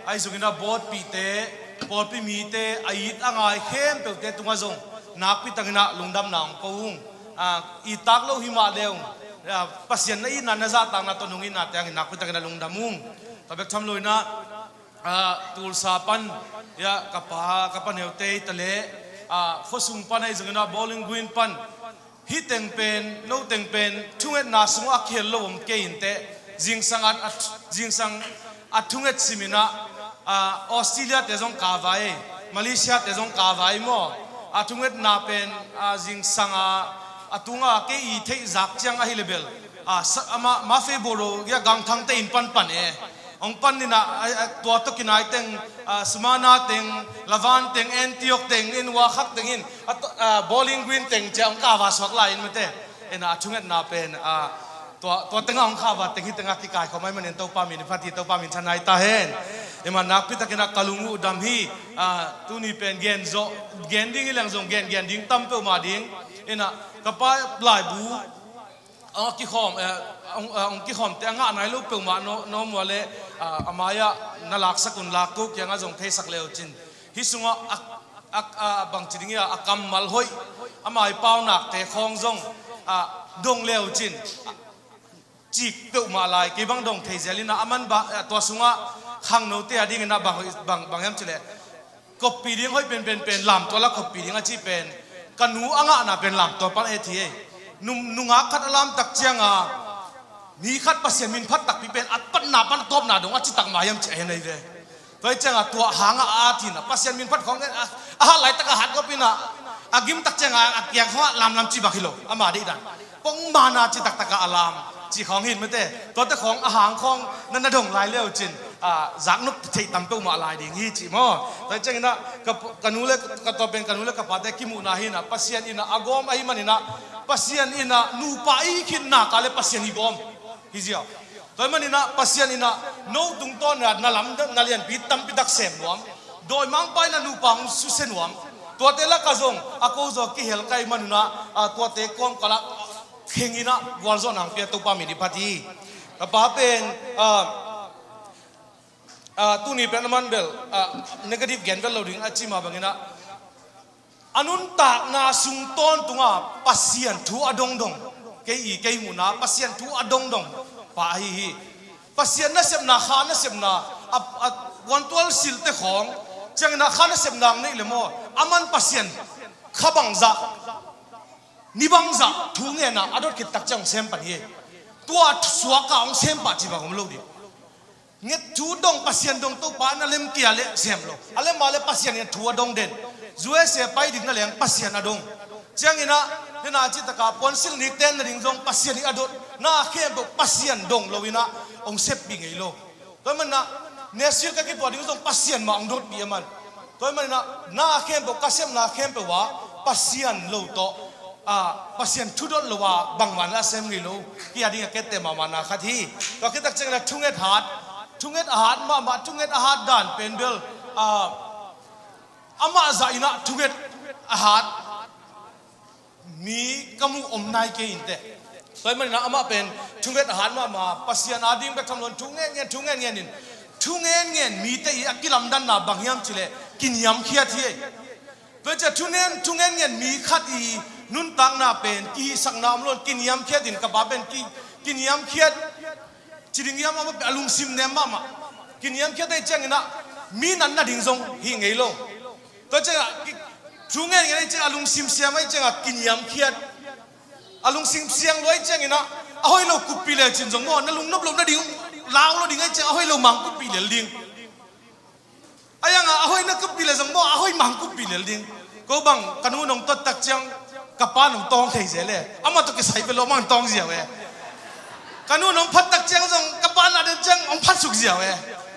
ahi zongin ah bawtpihte, pawlpi mite, a it a ngai khempeuhte tungah zong nakpi takin ah lungdamna hong ko ung. Ah, ittak lo hi mah le ung, ah, Pasian na itna na zahtakna tawh nong itnate hangin nakpi takin ah lungdam ung. Tua bek tham lo in ah, ah, Tulsa pan, ya, ka pa, ka pa neute hi ta leh, ah, khuasung pan ahi zongin ah Bowling Green pan, hih teng pen, no teng pen thungetna sungah a kihel lo om kei inteh, zingsang a, a, zingsang a thunget sim in ah, ah, Australia te zong kava ei, Malaysia te zong kava ei maw. A thungetna pen, ah, zingsang a, a tunga kei i theih zak ciang ahi le bel, ah, sa-, amah Mafei Boro, ya, Gangthang te in panpan e. Hong pan in ah, a, a, tua tawh kinai teng, ah, Smyrna teng, Lavan teng, Antioch teng, in Wahkhak teng in, a to-, ah, Bowling Green teng cia hong kava suak lai in mate. In ah a thungetna pen, ah, tua, tua tengah hong kava teng hi tengah kikaikhawm ahih manin Topa min i phat hi, Topa min thanai ta hen. In ah nakpi takin ah ka lung uh dam hi, ah, tuni pen gen zawh, gen ding hi leng zong gen, gen ding tam peuhmah ding. In ah ka pa laibu, a kikhawm, eh, a, a, a kikhawmte a ngah nai lo peuhmah no, no mua le, ah, a mai-ah na laksak un lak ko kiangah zong theisak le uh cin. Hih sungah a, a, a bangci ding hi a, a kammal hoih, a mai paunakte khawng zong, ah, dong le uh cin. Ah, cik peuhmah lai, kei bang dong thei zel in ah, a man ba, ah, tua sungah khangnote a dingin ah bang hoih, bang, bang hiam cih leh, koppih ding hoih pen, pen, pen, lamtual a koppih ding a cih pen, ka nu a ngahna pen lamtual pan et hi ei. Nu, nungak khat a lamtak ciang a, mi khat Pasian min phat takpi pen, a patna pan a tawpna dong a citak mah hiam cih a hi nei ve. Tua hi ciang a tua hang a at hi in ah, Pasian min phat khawng a, a hat laitak a hat gawp in ah, a gimtak ciang a, a kiang khawng ah lamlam cih bang hi lo, ama deihdan. Pongman a citaktak a lam cih khawng hi in mate. Tuate khawng a hang khawng na na dong lai le uh cin, ah, zaknop theih tam peuhmah lai ding hi cih maw. Tua hi ciangin ah ka, ka nu le ka, tua pen ka nu le ka pate kimuhna hi in ah, Pasian in ah a gawm ahih manin ah, Pasian in ah nupa i khitna ka le Pasian i gawm hi ziau. Tua ahih manin ah Pasian in ah no tungtawn in ah na lam, na lianpi tampi tak sem nuam. Dawimangpa in ah nupa hong susia nuam. Tuate lakah zong a ko zaw kihel ka hih manun ah, ah, tuate kawmkal ah kheng in ah gualzawhna hong pia Topa min i phat hi. Ka pa pen, ah, ah, tuni pen a man bel, ah, negative gen vet lo ding a ci mah bangin ah, a nuntakna sung tawntung a Pasian thu a dongdong, kei i kei muhna Pasian thu a dongdong pa ahi hi. Pasian nasepna, kha nasepna, a, a puantual silhte khawng ciangin ah kha nasepna hong neih le maw, a man Pasian kha bangzah, ni bangzah thu ngen a a dot khit tak ciang hong sem pan hi. Tua suak a hong sem pah cih bang om lo ding. Nget thu dong, Pasian dong, Topa na lemkia le sem lo. A lem a le Pasian in thu a dong den. U S A pai ding na leng Pasian a dong. Ciangin ah, nena cih taka puansilh nik ten na ding zong Pasian ih a dot. Na khempeuh Pasian dong lo in ah hong seppih ngei lo. Tua ahih manin ah, Nashville ka kituah ding zong Pasian mah hong dotpih ahih man. Tua ahih manin ah, na khempeuh, ka sepna khempeuh ah Pasian lo tawh, ah, Pasian thu dot lo ah bangmah na sem ngei lo. Kei a ding a kette mahmahna khat hi. Tua khit tak ciangin ah thunget hat, thunget a hat mahmah, thunget a hat dan pen bel, ah, amah zah in ah thunget a hat mi ka mu om nai kei inteh. Tua ahih manin ah amah pen thunget a hat mahmah, Pasian a ding bek tham lo in thu ngen ngen, thu ngen ngen in, thu ngen ngen mite ih a kilamdanna bang hiam cih leh kiniamkhiat hi. Tua ciang thu ngen, thu ngen ngen mi khat ih nuntakna pen kihisakna om lo in kiniamkhiat in, ka pa pen ki, kiniamkhiat ci ding hiam, amah pen a lungsim nem mahmah. Kiniamkhiat ahih ciangin ah mi natna ding zong hi ngei lo. Tua ciang ah ki, thu ngen ngen ahih ciang a lungsim siam ahih ciang ah kiniamkhiat. A lungsim siang lua ahih ciangin ah a hoih lo kuppih le cin zong maw, na lungnop loh nading, lau lo ding ahih ciang a hoih lo mang kuppih lel ding. A yang ah a hoih na kuppih le zong maw, a hoih mang kuppih lel ding. Ko bang ka nu nong tot tak ciang ka pa nong tawng thei zel e. Amah tawh kisai pen lo amah hong tawng ziau e. Ka nu nong phat tak ciang zong ka pa na den ciang hong phat suk ziau e.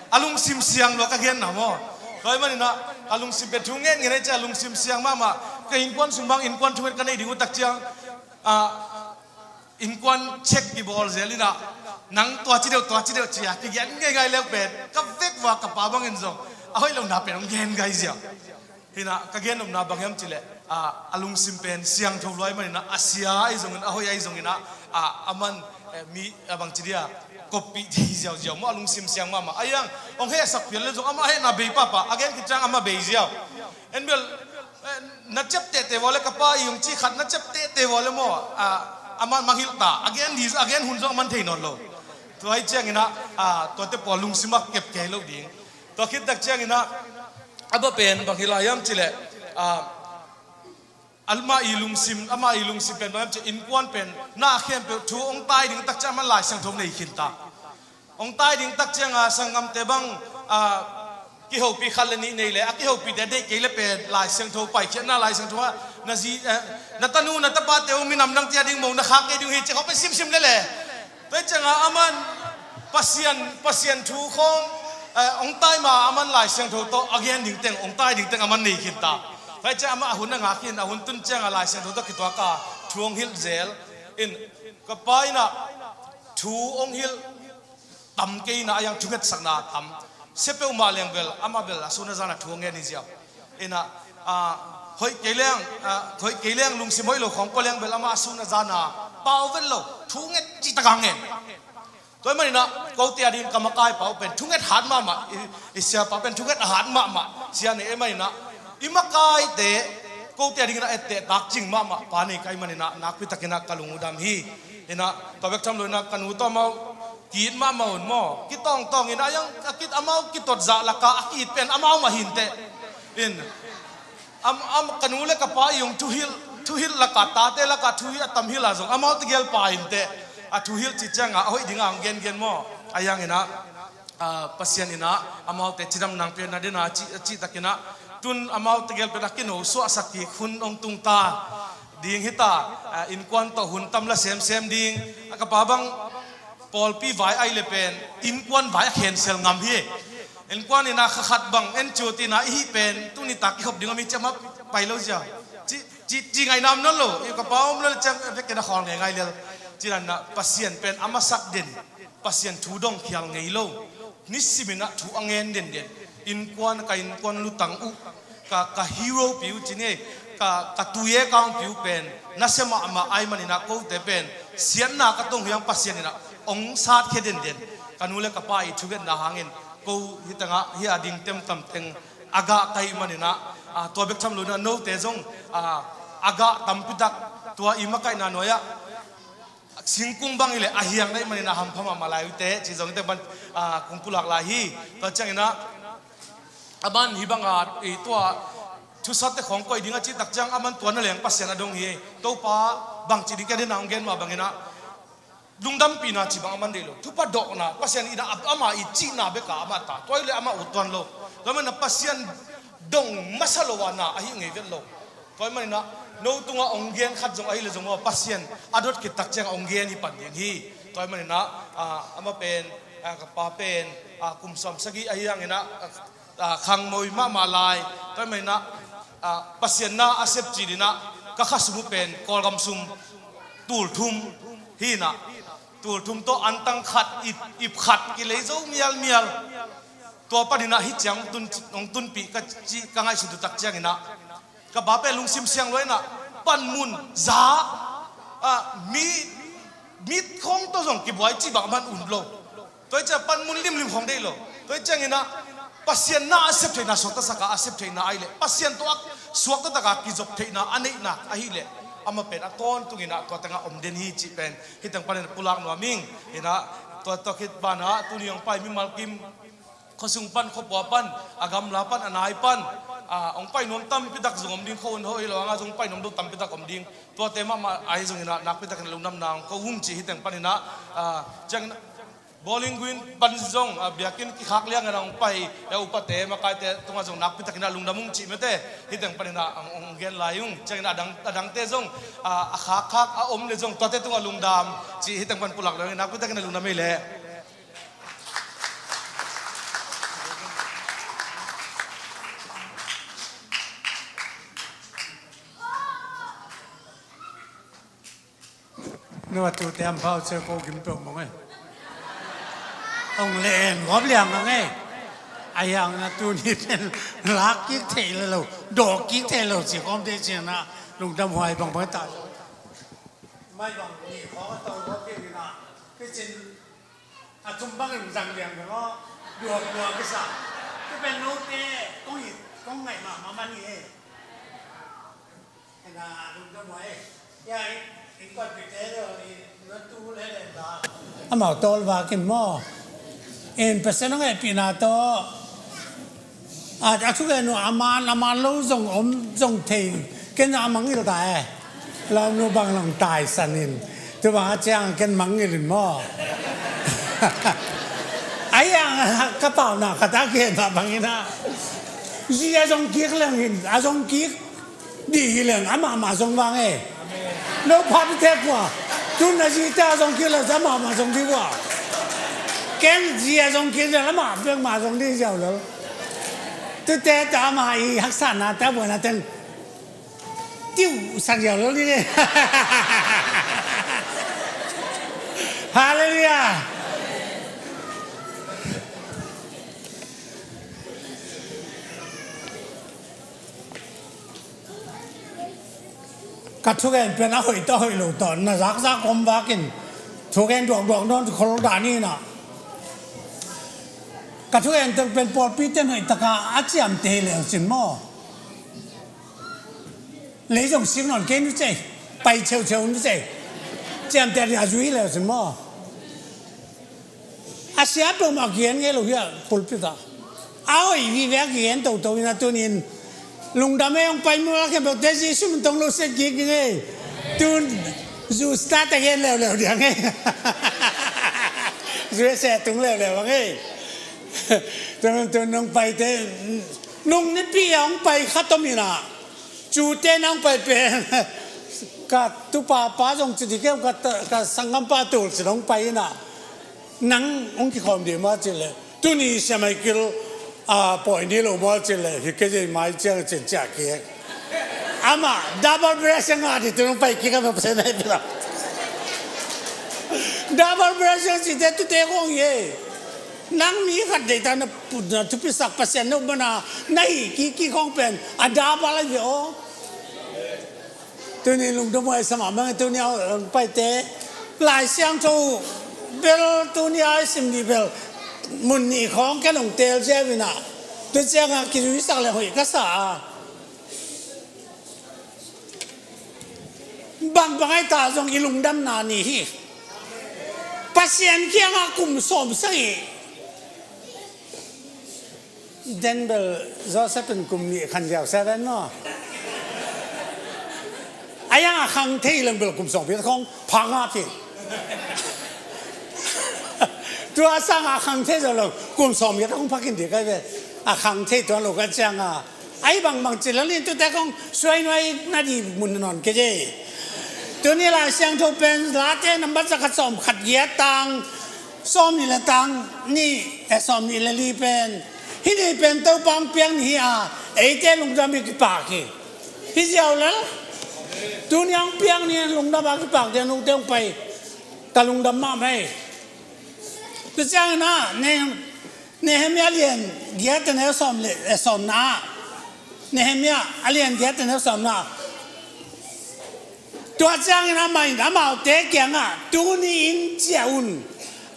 A lungsim siang lua ka genna maw. Tua ahih manin ah a lungsim pen thu ngen ngen ahih ciang a lungsim siang mahmah. Ka innkuan sung bang innkuan thunget ka nei ding uh tak ciang, ah, innkuan check kibawl zel in ah, nang tua ci deuh, tua ci deuh ci a kigen ngeingai leu pen ka vek vua ka pa bangin zong a hoih lohna pen hong gen gai ziau. Hi in ah ka gennopna bang hiam cih leh, ah, a lungsim pen siangtho lua ahih manin ah a sia ahi zongin, a hoih ahi zongin ah, ah, a man, eh, mi a bang ci dia koppih thei ziauziau maw, a lungsim siang mahmah. A yang hong hehsak phial le zong amah hehna bei pahpah, a gen khit ciang amah bei ziau. En bel, eh, na ciap tehteh vua le ka pa ih hong ci khat na ciap tehteh vua le maw, ah, amah mangngilh ta, a gen di, a gen hun zong a man thei nawn lo. Tua ahih ciangin ah, ah, tuate pawl lungsim ah kep kei lo ding. Tua khit tak ciangin ah, a ba pen bang hi lai hiam cih leh, ah, amah ih lungsim, amah ih lungsim pen bang hiam cih leh innkuan pen na khempeuh thu hong tai ding tak ciang amah Lai Siangtho nei khin ta. Hong tai ding tak ciang a sanggamte bang, ah, kihopih khat le nih nei le, a kihopihte deih kei le pen Lai Siangtho paikhiatna, Lai Siangtho ah na zi, eh, na tanu na tapate uh minam dangte a ding mo na khak kei ding uh hi ci khawng pen simsim lel e. Tua ciang a aman Pasian, Pasian thu khawng, eh, hong tai ma aman Lai Siangtho tawh a gen ding teng, hong tai ding teng aman nei khin ta. Tua ciang amah a hun a ngak khin, a hun tun ciang a Lai Siangtho tawh kituak a thu hong hilh zel in, ka pa in ah thu hong hilh tam kei in ah, a yang thungetsakna tam. Sia peuhmah leng bel, amah bel a sun a zan a thu a ngen hi ziau. In ah, ah, hoih kei leng, ah, hoih kei leng lungsim hoih lo khawng pua leng bel amah a sun a zan a pau vet lo, thunget cihtak a ngen. Tua ahih manin ah kote a ding ka makai pa uh pen thunget hat mahmah, i, i siapa pen thunget a hat mahmah. Sia nei ahih manin ah i makaite kote a dingin ah etteh tak cing mahmah pa nei ka hih manin ah nakpi takin ah ka lung uh dam hi. In ah tua bek tham lo in ah ka nu tawh amau ki-it mahmah un maw, kitawngtawng in ah, a yang a ki-it, amau kitot zah lakah a ki-it pen amau mah hi inteh. In, am, am, ka nu le ka pa ih hong thuhilh, thuhilh lakah, tate lakah thuhilh a tam hilh a zong amau tegel pa hi inteh. A thuhilh cih ciang a, a hoih ding a hong gengen maw. A yang in ah, ah, Pasian in ah amaute cidam nang piakna ding a cih, cihtakin ah, tun amau tegel pen a kino suahsak kik hun hong tung ta ding hi ta, ah, innkuan tawh hun tam la semsem ding. A ka pa bang pawlpi vai ai le pen innkuan vai a cancel ngam hi. Innkuan in ah kha khat bang en ciut in ah i hih pen tuni tak i hop ding om hi ci amah pai lo ziau. Ci, ci, ci ngainam nawn lo, i ka pa om lo le ciang vekin a khawl ngeingai lel. Ci dan ah Pasian pen a masak den. Pasian thu dong khial ngei lo. Nisimin ah thu a ngen denden. Innkuan, ka innkuan lutang uh, ka, ka hero pi uh ci ni, ka, ka tui e kangpi uh pen nasia mahmah ahih manin ah kote pen siatna ka tong hi hang, Pasian in ah hong satkhia denden. Ka nu le ka pa ih thungetna hangin ko hi tangah hi a ding temtam teng a gah ka hih manin ah, ah, tua bek tham lo in ah note zong, ah, a gah tampi tak tua i makaihna nuai-ah singkung bang hi leh a hiang na hih manin a hampha mahmah lai uh teh, ci zong i teh ban, ah, kong pulak lai hi. Tua ciangin ah, aman hih bang a, i tua thusate khawng koih ding a cih tak ciang, aman tua na leng Pasian a dong hi. Topa bangci ding ka dena hong gen mah bangin ah, lungdampihna ci bang aman deih lo. Thupha dawhna, Pasian in ah ama i cihna bek a amah ta. Tua hi leh amah ut tuan lo. Tua manin ah Pasian dong masa lo a na ahi ngei vet lo. Tua ahih maninah no tungah hong gen khat zong ahi le zong aw, Pasian a dot khit tak ciangah hong gen hi pan ding hi. Tua ahih maninah, ah, amah pen, ah, ka pa pen, ah, kum sawm sagih ahi hanginah, ah, ah, khangmoi mahmah lai. Tua ahih maninah, ah, Pasian na a sep cilinah ka kha sum uh pen Kawlgam sum tul thum hinah, tul thum tawh antang khat, ip, ip khat kilei zo mialmial. Tua paninah hih ciang hong tun, hong tunpih ka cih ka ngaihsut uh tak cianginah ka pa pen lungsim siang luainah panmun za, ah, mi, mit khawng tawh zong kibuai cih bang a man un lo. Tua hi ciah panmun limlim khawng deih lo. Tua hi cianginah Pasian na a sep theihna suaktasak a, a sep theihna ahih leh Pasian tawh a suaktatak a kizop theihna a neihnak ahih leh amah pen a tawntunginah tua tengah om den hi cih pen hih teng panin pulak nuam ing. Inah tua, tua khit banah tuni hong pai mimal kim khuasung pan, khuapua pan, a gamla pan, a nai pan, ah, hong pai nuam tampitak zong om ding, khuahun hoih lo hangah zong hong pai nuam lo tampitak om ding. Tuate mahmah ahi zonginah nakpitakin lungdamna hong ko ung cih hih teng paninah, ah, cianginah Bowling Green pan zong, ah, biakinn kikhak liangin hong pai, eh, upate makaite tungah zong nakpitakinah lungdam ung cih mete hih teng paninah hong, hong gen lai ung. Cianginah a dang, a dangte zong, ah, a khakkhak a om le zong tuate tungah lungdam cih hih teng pan pulak lo ing, nakpitakinah lungdam ei leh. Nua tute am pau ce ko gim peuh mong e. Ong le en gop liang ang e. A yang na tuni pen lak kik thei le lo, dawk kik thei lo ci kawm te cianah lungdam huai bangbang ta. Mai bang ni khawng a tau gop kik inah kicin a thum bangin zang liang ding aw, duak duak kisa. Tua pen note kong it kong ngaih mahmah man hi e. Ena lungdam huai e. Ya, in kuat pite deuh ni, na tu le le da. Amau tawl vak in maw? In Pasian a ngaihpihna tawh a, a thugen uh a man, a man lo zong om zong thei. Ken a mangngilh ta e. Launu bang lang taisan in, tu bang a ciang ken mangngilh in maw? Ahi hang ka paunak khat a kihen mah bangin ah, zi a zong kik leng in, a zong kik dih hi leng amah mah zong vang e. No phat i thek ua. Tun a zite a zong kik leng amah mah zong dih ua. Ken zi a zong kik leng amah bek mah zong dih ziau lo. Tute ta amah i haksatna ta buaina teng tiu sak ziau lo dih. Halleluiah. Ka thugen pen a hoih tawh a hoih lo tawh na zakzak om vakin thugen duakduak nawn khol dah ni na. Ka thugen teng pen pawlpi ten hoih taka a ciamteh hi leu sin maw? Lei zong sik nawn kei nu cei, pai cheucheu nu cei. Ciamteh a zui hi leu sin maw? A sia peuhmah kigen ngei lo hi a pulpit ah. A hoih vive a kigen toto in a tunin lungdam e. Hong pai mual a khempeuhte Jesu min tawh lo set kik ding e. Tun zu start a gen leuleu diang e. Zu e se tung leuleu ang e. Tun tun hong paite nung nipi a hong pai khat om in a. Cute nang pai pen ka tupapa zong ci dih kei ka, ka sanggampa tul ci dong pai in a. Nang hong kikhawm dih maw ci leh tuni siamai kil a pawi ni lo maw ci leh hi kei zia mai ciang cin ciah kik. Amah double blessing a dih tu nong pai kik a ma pese nai pila. Double blessing ci te tute kong ye. Nang mi khat deihtak na put na thupisak Pasian na up mana na hih kiki khawng pen a dah bal ahi ve aw. Tuni lungdam huai sa mahmah ing. Tuni a hong paite Lai Siangtho bel tuni a i sim dih bel mun nih khawng ken hong teel ziau in a. Tua ciangah kizuisak le hoih ka sa a. Bangbang ahi ta zong i lungdamna ni hi. Pasian kiangah kum sawm sagih. Den bel Joseph in kum nih khan ziau seven maw? A yang a khang thei leng bel kum sawm piat khong phak ngap hi. Tua sang a khang thei zo lo kum sawm piat khong phak in dih kai ve. A khang thei tuan lo ka ciang a. A Ahi bangbang ci lel in tute kong suai nuai na di mun nawn kei ei. Tuni Lai Siangtho pen Late nambat zakhat sawm khat giat tang sawm nih le tang nih, eh, sawm nih le li pen, hih ni pen Topa hong piak ni hi a, eite lungdam hi kipak hi. Hi ziau lel. Tuni hong piak ni lungdam a kipak ding, nute hong pai. Ka lungdam mahmah hi. Tua ciangin ah, ne Nehemiah lian giat a neu sawm le, eh, sawmna ah. Nehemiah a lian giat a neu sawmna ah. Tua ciangin amah in amaute kiangah, tuni in ciah un,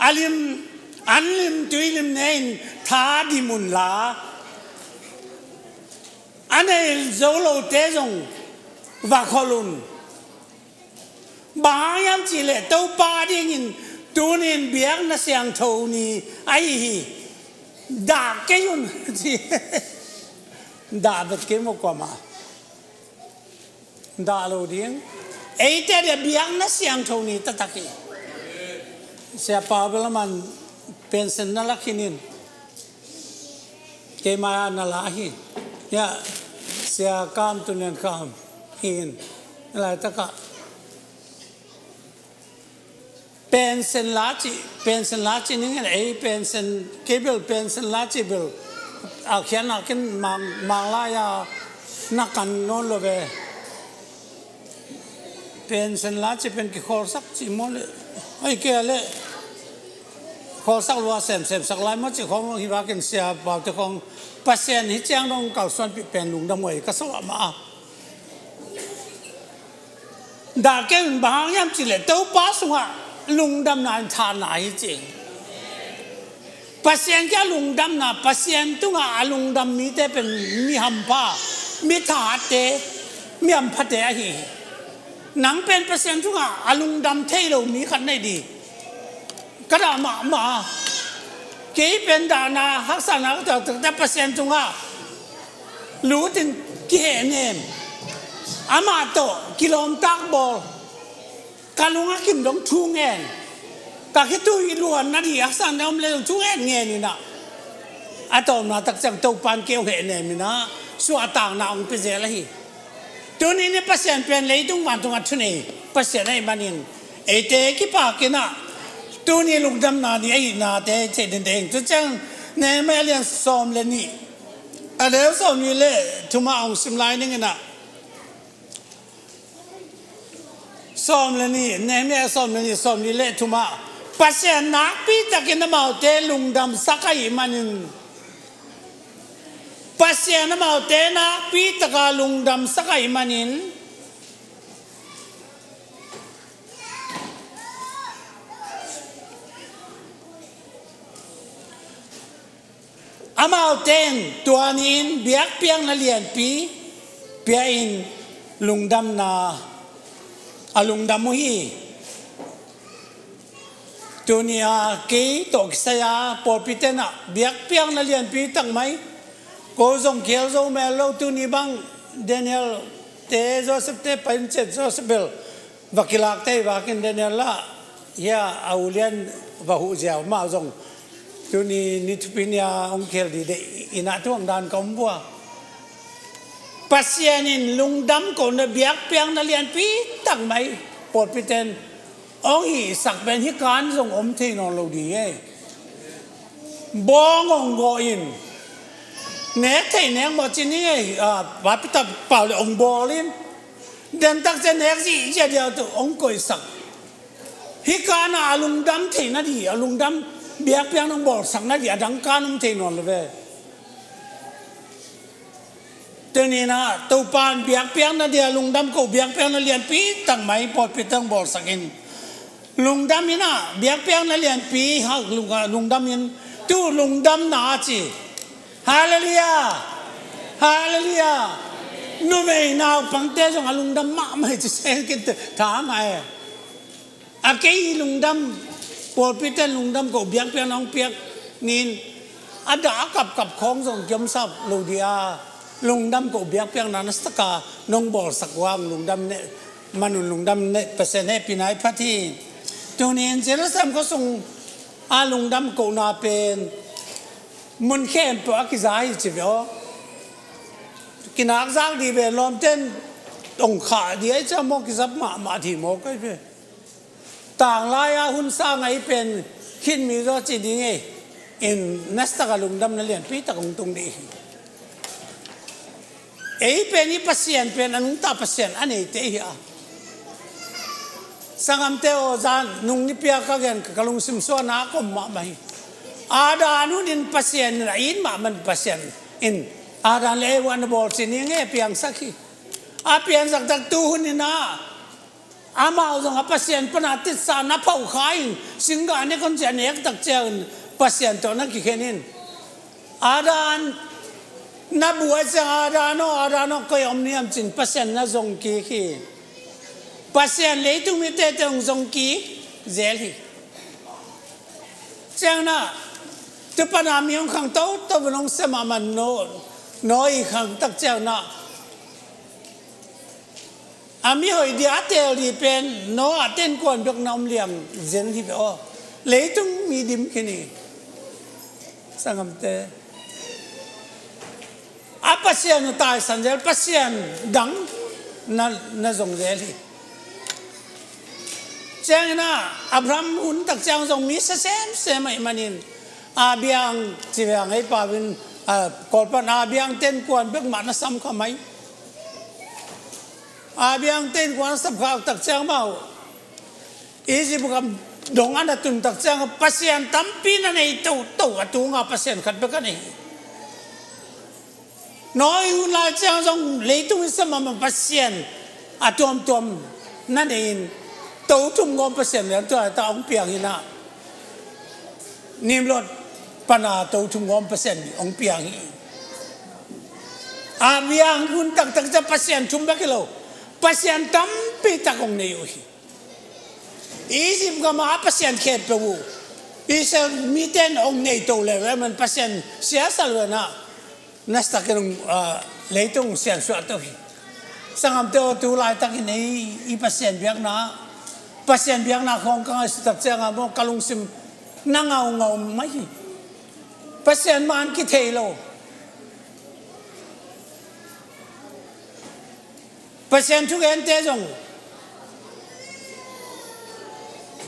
a lim, an lim tui lim ne in tha dim unla, a nei zo lote zong va kholh un. Bang hang hiam cihleh Topa dingin tunin biakna siangtho ni ahi hi. Dah kei un ci. Dah vet kei maw kuamah. Dah lo ding. Eite dia biakna siangtho ni taktak hi. Sia Pau bel aman pension na la khin in. Keima na la hi. Ya, Sia Kam Tun Lian Kam hi in. Laitakah pension la ci, pension la ci ning in ei pension, kei bel pension la ci bel a khian a kin mang, mang la ya na kan nawn lo ve. Pension la ci pen kikhawlsak ci maw le. Ai, kei a le khawlsak lua semsem sak lai maw ci khawng hi vakin Sia Pau te khawng Pasian hi ciang dong kalsuanpih pen lungdam uh ahi ka sa uh a mah a. Dah kei un, bang hang hiam cihleh Topa sungah lungdamna in thanna hi ci. Pasian kia lungdamna, Pasian tungah a lungdam mite pen mi hampha, mi thate, mi hamphate ahi hi. Nang pen Pasian tungah a lungdam thei lo mi khat nei di. Ka dah mahmah. Kei pen dahna haksana ka tuaktuakte Pasian tungah lutin kihehnem, amah tawh kilawmtak bawl. Ka lung a kim dong thu ngen. Ka khitui luan na di aksan na om le dong thu ngen ngen inah. A tawmna tak ciang Topan kei hong hehnem inah suahtakna hong pia zel ahi. Tuni ni Pasian pen leitung vantung a thunei Pasian ahih manin eite kipak inah tuni lungdamna ni ahihnate thei dende ing. Tu ciang Nehemiah lian sawm le nih a neu sawm nih le thumah hong sim lai ning inah. Sawm le nih, Nehemiah sawm le nih, sawm nih le thumah Pasian nakpi takin amaute lungdamsak ahih manin, Pasian amaute nakpi taka lungdamsak ahih manin, amaute in tua ni-in biakpiakna lianpi pia-in lungdamna a lungdam uh hi. Tuni-a kei tawh kisai-a pawlpi tenah biakpiakna lianpi tak mai. Ko zong khial zo mel lo, tuni bang Daniel te, Joseph te pahin ciat Joseph bel va kilak tei vakin Daniel lah hia a ulian va huh ziau mah zong tuni ni thupi ni-a hong khel dih deih inah tuang dan ka om bua. Pasian in lungdam kohna biakpiakna lianpi tak mai pawlpi ten hong hihsak pen hih kan zong om thei nawn lo ding ei. Bawng hong gawh in nek thei nek mawh ci ning ei. Papita pau le hong bawl in dentak cian nek zihziah diau tu hong koihsak. Hih kanah a lungdam theihna di, a lungdam biakpiakna hong bawlsakna di a dang kan om thei nawn lo ve. Tuninah Topa in biakpiakna dia lungdam ko biakpiakna lianpi tak mai pawlpi tang bawlsak in lungdam inah biakpiakna lianpi hak lungdam in tu lungdamna a ci. Halleluiah. Halleluiah. Numei naupangte zong a lungdam mahmah hi ci seng kin tha ngai. A kei lungdam, pawlpite lungdam ko biakpiakna hong piak nin a dah a kapkap khawng zong kiomsap lo dih a lungdam ko biakpiakna nasataka nong bawlsak uang lungdam ne manun lungdam ne Pasian hehpihna i phat hi. Tunin Jerusalem khuasung a lungdam kohna pen mun khempeuh a kiza hi ci ve aw. Kinak zak dih ve, lawmten tong khah dih ai ciang maw, kizap mahmah dih maw kai ve. Tanglai-a hun sang ai pen khin mi zaw ci ding ei. In nastak a lungdamna lianpi tak hong tung dih hi. Ei pen i Pasian pen a nungta Pasian a neite hi a. Sangamte aw, zan nung nipi a ka gen ka, ka lungsim suahna a kom mahmah hi. Adam hunin Pasian in a it mahmah in Pasian in Adam le Eva na bawl ci ni nge piangsak hi. A piangsak tak tu hunin a amau zong a Pasian pana titsa na phauh kha in singgah nek hon ci a nek tak ciangin Pasian tawh na kikhen in. Adam na buai ciang Adam aw, Adam aw, koi om niam cin Pasian na zong kik hi. Pasian leitung mi tete hong zong kik zel hi. Ciang na tu pana mi hong khang toto nong sem a man no, no i khang tak ciang na a mi hoih dia a tel dih pen Noah tenkuan bek na om liang zen hi ve aw. Leitung mi dim khin hi. Sangamte, a Pasian uh taisan zel, Pasian dang na, na zong zel hi. Ciangin a Abraham hun tak ciang zong mi sa semsem ahih manin a biang ci ve a ngei pau in, a, Kawlpan a biang tenkuan bek mah na sam kha mai. A biang tenkuan a sam kha tak ciang mau Egypt gam dong a na tun tak ciang Pasian tampi na nei toto a tunga Pasian khat bek a nei hi. Noah hun lai ciang zong leitung i sem a Pasian a tuamtuam na nei in to thum gawm Pasian lian tua ta hong piang hi na. Nimrod pana to thum gawm Pasian hong piang hi. A biang hun taktak ciang Pasian thum bek hi lo, Pasian tampi tak hong nei uh hi. Egypt gama a Pasian khempeuh uh Israel mite in hong nei to leu e man Pasian siasal uh e na. Nastak in hong, ah, leitung siansuah to hi. Sangamte aw, tu laitakin ei i Pasian biakna, Pasian biakna khawng ka ngaihsut tak cianga maw ka lungsim na ngaungau mai hi. Pasian man kithei lo. Pasian thugente zong,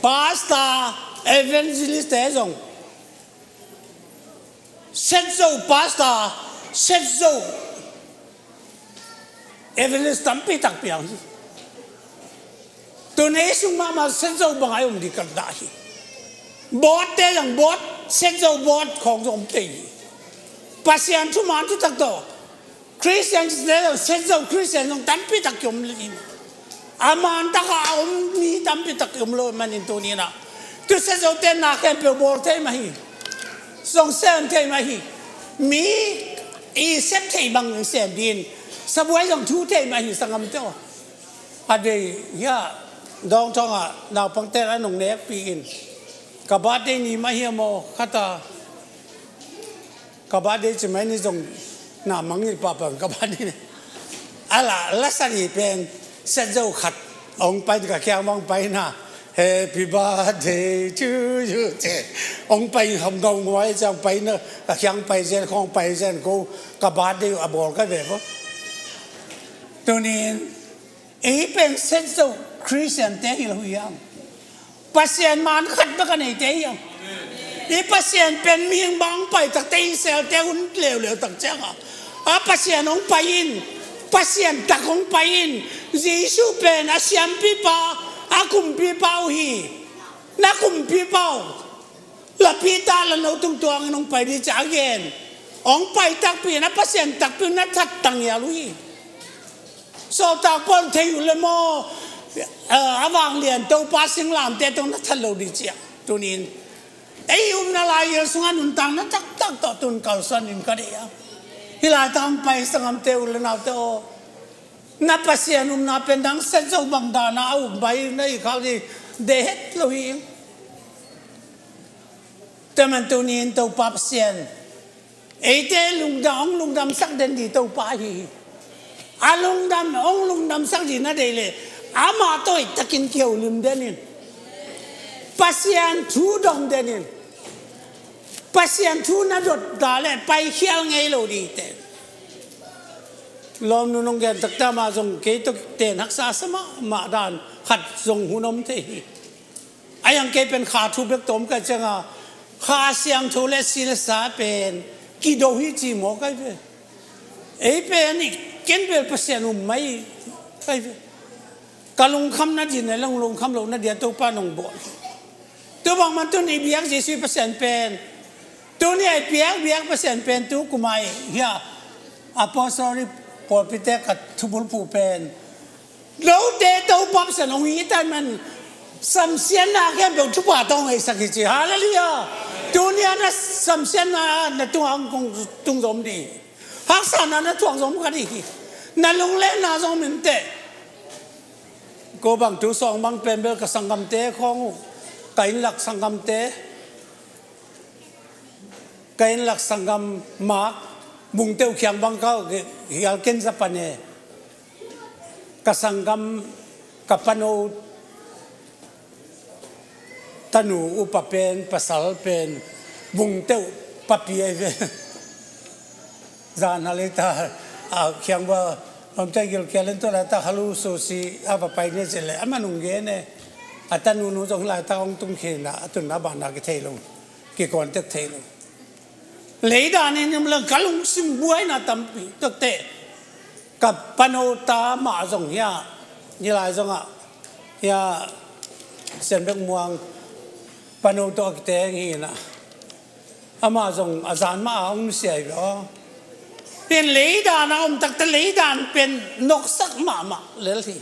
pastor, evangelist te zong, set zo pastor, set zo evangelist tampi tak piang hi. Tun ei sung mahmah set zo bang ai om dih kal dah hi. Board te zong board, set zo board khawng zong om tei hi. Pasian thuman thutak tawh Christian te zong set zo Christian zong tampi tak kiom le in. A man taka a om mi tampi tak kiom lo manin tuni na tu set zo te na khempeuh bawl thei mah hi. Zong sem thei mah hi. Mi i sep thei bang sem din. Sabuai zong thu thei mah hi sangamte aw. A dei hia dawngthawngah naupangte a nong nekpi in. Ka birthday ni mah hiam aw khata. Ka birthday ci mai ni zong na mangngilh pahpah ka birthday ni. A la, la sani pen set zo khat hong pai ka kiang bang pai na. Happy birthday to you. Te hong pai hong ngau nguai ciang pai na ka kiang pai zen khong pai zen ko ka birthday a bawl ka ve ko. Tunin ei pen set zo Christian te hi lo hiam? Pasian man khat bek a neite hiam? I Pasian pen mihing bang pai takte i selte hun leuleu tak cianga a Pasian hong pai in, Pasian tak hong pai in. Jesu pen a siampipa, a kumpipa uh hi. Na kumpipa uh la Peter la no tungtuangin hong pai dih ci a gen. Hong pai takpi in a Pasian takpi in na that tangial uh hi. Sawltak Paul thei uh le maw, a vanglian Topa singlamte tawh na that lo dih ciah. Tunin ei umna lai-el sungah nuntakna taktak tawh tun kalsuan in ka deih a. Hih laitak hong pai sangamte u le naute aw, na Pasian umna pen dang set zo bang dana a um bai na i khau dih deih het lo hi. Tua man tunin Topa Pasian eite lungdam, hong lungdamsak den dih Topa ahi hi. A lungdam, hong lungdamsak dih na deih leh amah tawh takin kiholim den in. Pasian thu dong den in. Pasian thu na dot ta leh paikhial ngei lo dih te. Lawmnu nong gen takte amah zong kei tawh ten haksa sa mahmah dan khat zong hun om thei hi. A hiang kei pen Kha thu bek tawm ka cianga Kha Siangtho le si le sa pen kido hi ci maw kai ve. Ei pen i ken bel Pasian um mai kai ve. Ka lungkham nadin a long lungkham lo nadia Topa nong bawl. Tu bang man tun i biak Jesu Pasian pen, tuni a i biak biak Pasian pen tu kumai hia apostolic pawlpite ka thubulphuh pen, note Topa Pasian hong hi tan man samsiatna khempeuh thupha tawh hong heisak hi ci. Halleluiah. Tuni a na samsiatna na tungah hong kong tung zom dih. Haksatna na thuak zom kha dih hi. Na lunglenna zong minteh. Ko bang tu sawng bang pen bel ka sanggamte khawng uh, ka innlak sanggamte, ka innlak sanggam Mak Bungteuh khiang bang ka hial ken za pane. Ka sanggam ka pano tanu upa pen pasal pen Bungteuh papi ai ve. Zan halita a khiang va lawmte gilkial in tu laita halu susi a va pai ne cile a manung gene a tanunu zong laita hong tung khina a tunna bana kithei lo, kikuantek thei lo. Leidan in nim lang ka lungsim buaina tampi takte ka pano ta mah zong hia, nilai zongah hia Sianbek Muang pano tawh a kiteng hina. Amah zong a zan mah a hong nusia hi ve aw. Pen leidan a om takte leidan pen noksak mahmah lel hi.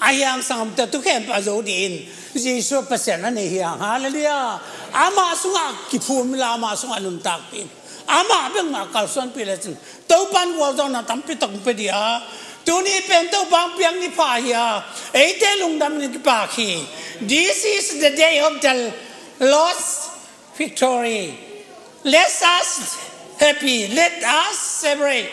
A hiang sangam te tu khempeuh a zo dih in Jesu Pasian a nei hiang. Halleluiah. Amah sungah kiphum la amah sungah nuntakpih in amah bek mah kalsuanpih lecin Topan gualzawhna tampi tak pia dih a, tuni pen Topa hong piak ni pha hi a, eite lungdam ni kipak hi. This is the day of the Lord's victory. Let us happy, let us celebrate.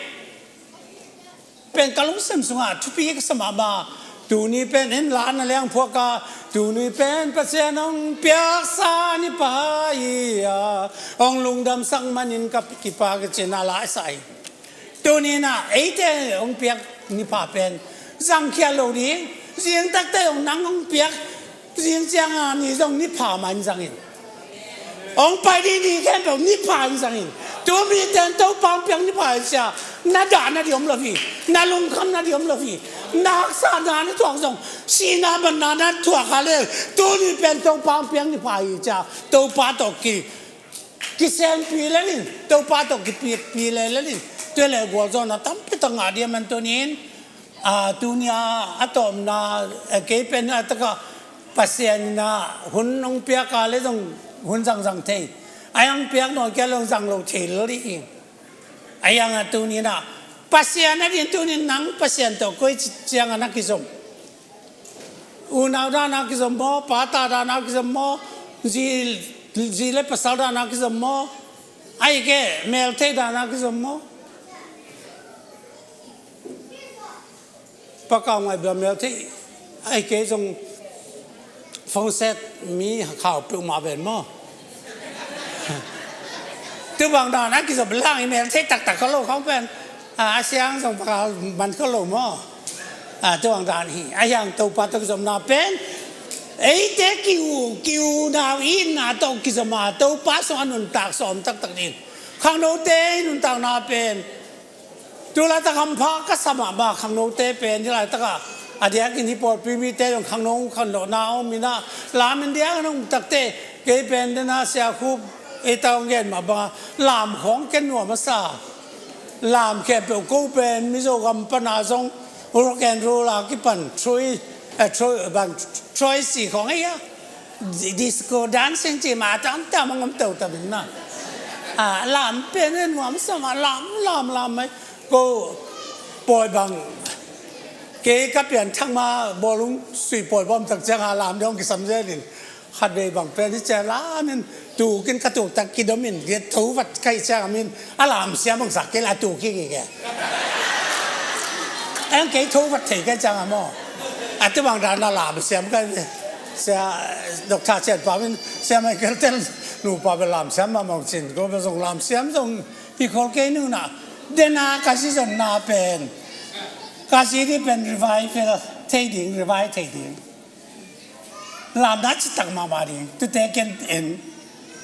Pen ka lungsim sungah thupi ka sa mahmah. Tuni pen in la na leng phuaka, tuni pen Pasian hong piaksa ni pha hi a, hong lungdamsak manin ka kipak hi cina la sa hi. Tuni na eite hong piak ni pha pen zangkhia lo ding, zing takte hong nang hong piak zing cianga ni zong ni pha man zangin. Hong pai ding ni khempeuh ni pha in zangin. Tu mi ten Topa hong piak ni pha in sia, na dah na di om lo hi, na lungkham na di om lo hi, na haksa na na thuak zong, sina man na na thuak ha le, tu mi pen Topa hong piak ni pha hi sia, Topa tawh ki kisenpi lelin, Topa tawh kipipi lelin, tua le gualzawhna tampi tak ngah dia man tunin, a, tunia a tawmna, a, kei pen a taka Pasian ina hun hong piaka le zong hun zangzang thei. A yang piak nawn kia le zong zang lo thei lel hi. A yang a tunina Pasian a din tunin nang Pasian tawh koi ciang a na kizom. Unau dana kizom maw, pata dana kizom maw, zi, zi le pasal dana kizom maw, ai ke melthei dana kizom maw. Pakau ngai bia melthei ai ke zong phone set mi khau peuh ma ven maw. Tu bang dana kizom lang i melthei taktak kha lo khong pen. A, a siang zong pakal man kha lo maw. A, tu bang dan hi. A hiang Topa tawh kizomna pen eite kiu, kiu nau i na tawh kizoma Topa song a nuntak sawm taktak din. Khangnote i nuntakna pen tu laitak hampha ka sa mahmah khangnote pen hi laitaka a diakin hi pawlpi mite zong khangno khangnohna om ina lam in diakin hong takte kei pen dena siakhup ei tawng gen mah banga lam khawng ken nuam a sa. Lam khempeuh ko pen Mizo gam pana zong rock and roll a kipan Troy, eh, Troy, bang Troy si khawng ei a. Disco dancing ci ma tam tam ngam tau tam na. A, lam pen en nuam sa ma lam, lam, lam mai. Ko pawi bang. Kei ka pian thak ma bawlung sui pawi bawm tak ciang a lam dong kisam zel in. Khat vei bang pen hi cia lam in tukin ka tuk tak kidom in giat tho vat kai ciang a min a lam siam bang sak kei la tuki ki ke. Ang kei tho vat thei kai ciang a maw. A tu bang dan a lam siam kai ve. Sia Doctor Cian Pau in sia Michael Tel nupa ve lam siam ma mong cin ko ve zong lam siam zong hi khol kei nu na. Dena ka si zon na pen. Ka zi dih pen revive thei ding, revive thei ding. Lamdang citak mahmah ding. Tute ken en.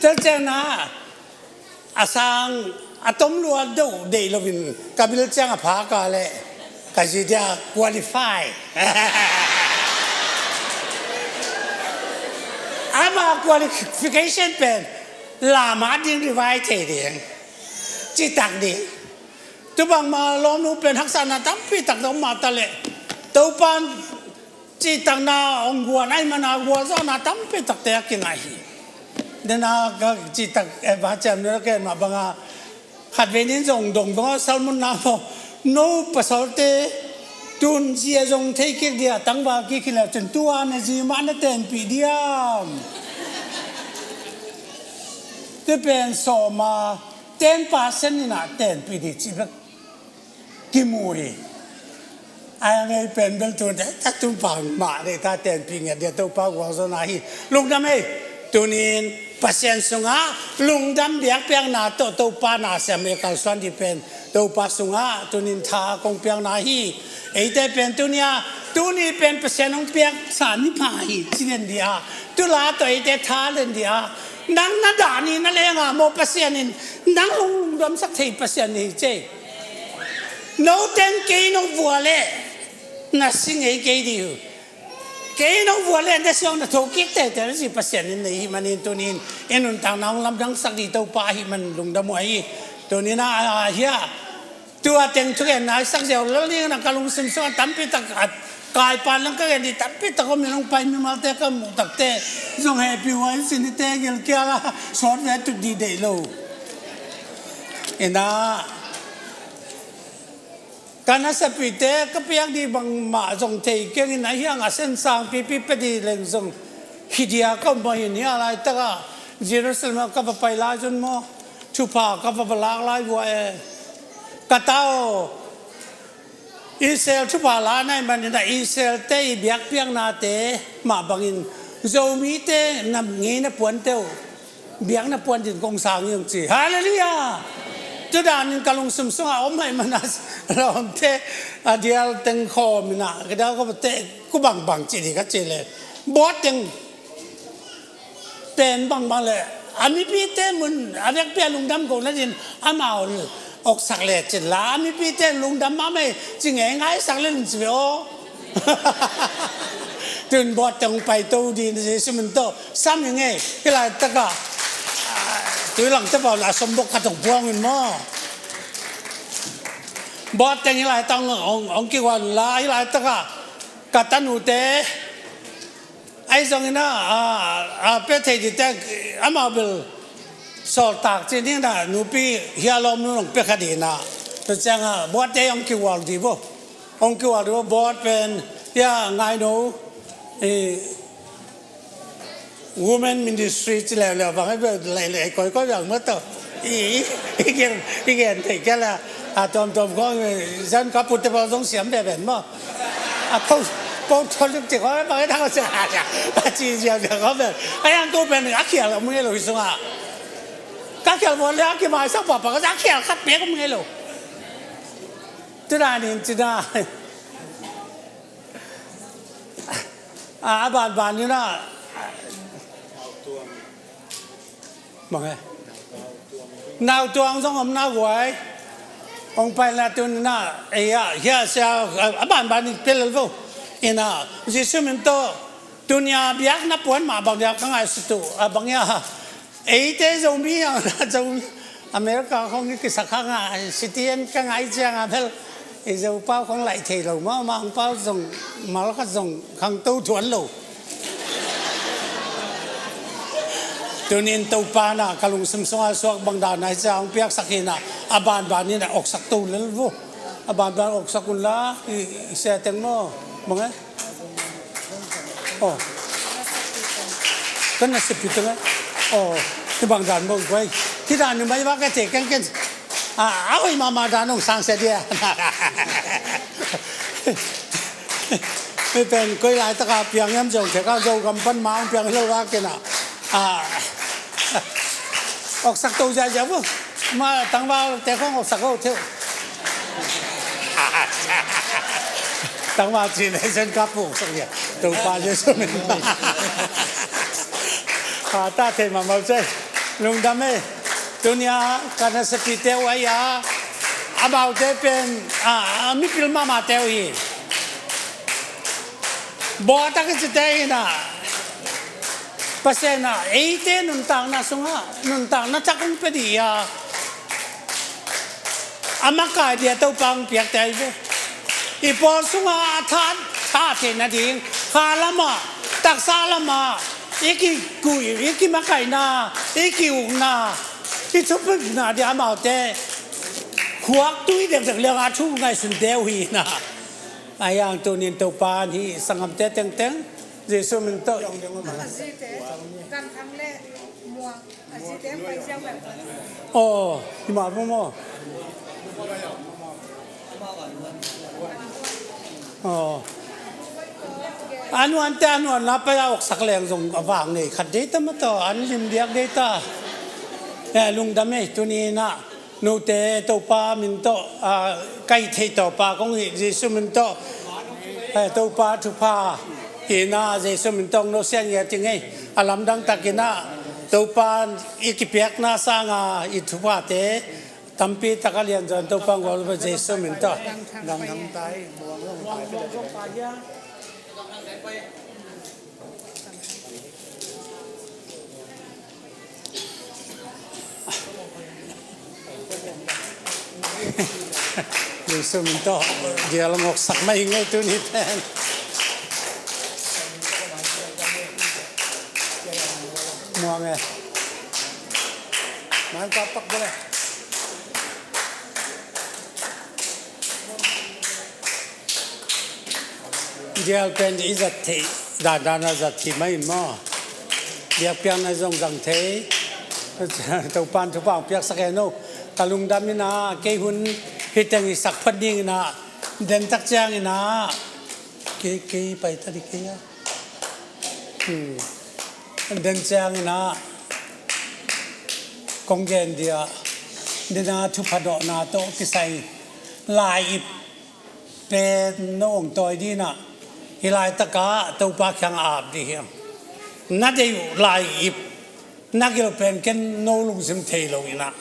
Tel ciang na a sang a tom lua deuh deih loin ka bil ciang a phak a leh ka zi dia qualify. Ama qualification pen lamdang ding, revive thei ding. Citak ding. Tu bangmah lawmnu pen haksatna tampi tak dong mah ta leh Topan cihtakna hong guan ahih mana gualzawhna tampi takte a kingai hi. Dena ka cihtak, eh, va ciam ni la ken mah banga khat vei nin zong dong dong a salmunna maw, no pasalte tun zia zong thei kik dia tangval kik hi leh cun tua na zi mah na tenpih diam? Ti pen sawma ten percent ina tenpih dih cih bek kimu hi. Ai a ngei pen bel tun ta tun pang mah dei ta tenpih ngiat dia Topa gualzawhna hi. Lungdam ei. Tunin Pasian sungah lungdam biakpiakna tawh Topa na siam ei kalsuan dih pen Topa sungah tunin tha kong piakna hi. Eite pen tunia tuni pen Pasian hong piaksa ni pha hi ci den dih a, tu la tawh eite tha den dih a, nang na dah ni na lenga maw Pasian in nang hong lungdamsak thei Pasian ni hi cei. Noten kei nong vua leh na si ngei kei dih uh. Kei nong vua leh na siang na thokik tete na si Pasian in nei hi manin tunin i nuntakna hong lamdangsak dih Topa ahi man lungdam uh ahi. Tunin a, a, hia tua teng thugen na isak ziau lal ding na ka lungsim sungah tampi tak a kaipan lang ka gen dih tampi tak om in hong pai mimalte ka muh takte zong hehpih uh a, i sin i tegil kial a sawt ve tut dih deih lo. Ina ka nasapite ka piak dih bangmah zong thei keng in a hiang a sensang pipi pe dih leng zong hi dia ka um mah hi. Hia laitakah Jerusalem ah ka va pai lai zun maw, thupha ka va va lak lai vua e. Ka ta aw, Israel thupha la nai manin a Israel te i biakpiaknate mah bangin Zomite nam ngei na puante uh biakna puan din kong sang hi hong ci. Halleluiah. Tudanin ka lungsim sungah om hai mana lawmte a dial teng khawm ina ka dial khawm te ku bangbang ci di ka ci le bawt teng pen bangbang le a mipite mun a vekpi a lungdam ko na din amau oksak le cin la a mipite lungdam mahmah ci ngei ngaisak le lin ci ve aw. Tun bawt teng hong paito din Jesu min tawh sam hi ngei. Hih laitakah tui langte pau la sombok khat hong puang in maw? Bawt teng hih laitak hong, hong, hong kiguan la hih laitakah ka tanute ahi zongin a, a, a pe thei dite amau bel sawltak ci ding na nupi hia lawmnu hong pe kha ding na. Tua ciangah bawtte hong kigual dih bo. Hong kiual dih bawt pen hia ngaino i women ministry ci leuleu bang i leilei koikoi bang mah tawh i i gen i gen thei kia la a tuamtuam kong zan ka putte pawl zong siam beben maw a po po thon lik ci kong bang i thang sia a ci siam bia kong ben a yang ko pen a khial a mu ngei lo hi sungah ka khial muan le a kimaisak pahpah ka a khial khat pek a mu ngei lo. Tuda nin cina a, a banban ina mange nautuang zong om na guai hong pai la tun ina ei a hia sia a banban in pelel vo ina Jesu min tawh tunia biakna puan mah bang dia ka ngai sutu a bang ia Eite Zomi a Zomi America khong i kisak hanga citizen ka ngai cianga bel i Zopau khong laih thei lo maw mangpau zong malkhat zong khangto thuan lo. Tunin Topa na ka lungsim sunga suak bangdan ai cia hong piaksak hina a banban ina oksak to lel vo a banban oksak unla i sia teng maw mange. Aw. Kan na sipi teng eh. Aw. Ti bang dan bo guai. Ti dan ni mai ba ka te ken ken. A a hoi mama dan ong sang sia dia. Mi pen koi lai taka piang yam zong te ka zo gam pan ma ong piang lo ba ken a. A. Oksak to zia zia bo. Ma tangval te khong oksak ho teu. Tangval ci le sen ka puk sak ia. Topa Jesu min. A, ta thei mahmah uh cei. Lungdam ei. Tunia ka nasepite uh ahi a, amaute pen, a, a mipil mahmahte uh hi. Bawh tak i cite hi na. Pasian ah eite nuntakna sungah nuntakna cak hong pia dih a, a makai dia Topa hong piakte ahi ve. I pawl sungah a tha, tha theih nading kha lamah, taksa lamah i kikui, i kimakaihna, i ki-ukna, i thupikna dia amaute khuak tui dekdek liang a thu ngaihsunte uh hi na. Ahi hang tunin Topa in hih sanggamte tengteng Jesu min tawh. A zite, Kam Thang le Muang, a zite pai ziau bai. Aw, hi mah maw. Aw. A nuante a nuanna pai a oksak leng zong a vang nei khat dei ta mah tawh, an lim diak dei ta. Eh, lungdam ei, tuni in ah note Topa min tawh, a, ka hih theih tawpa kong hih Jesu min tawh, eh, Topa thupha hi na, Jesu min tawh no siang ia ting ei. A lamdang takin ah Topa i kipiakna sanga i thuphate tampi tak a lianzaw in Topa hong gual uh Jesu min tawh. Jesu min tawh gial ngawksak mai ngei tuni pen. Muang e. Man ka pak bole. Gial pen i zat theih dandan a zat theih mah in maw? Biakpiakna zong zang thei. Topan thupha hong piaksak hen o. Ka lungdam in ah, kei hun hi teng i sak phot ding in ah, den tak ciang in ah, kei, kei pai ta dih kei a. Hmm. Den ciang in ah, kong gen dia, den a thupha dawhna tawh kisai lai-ip pen no hong tawi dih in ah, hih laitak ah Topa kiang a ap dih hi. Na deih uh lai-ip na gil pen ken no lungsim thei lo in ah,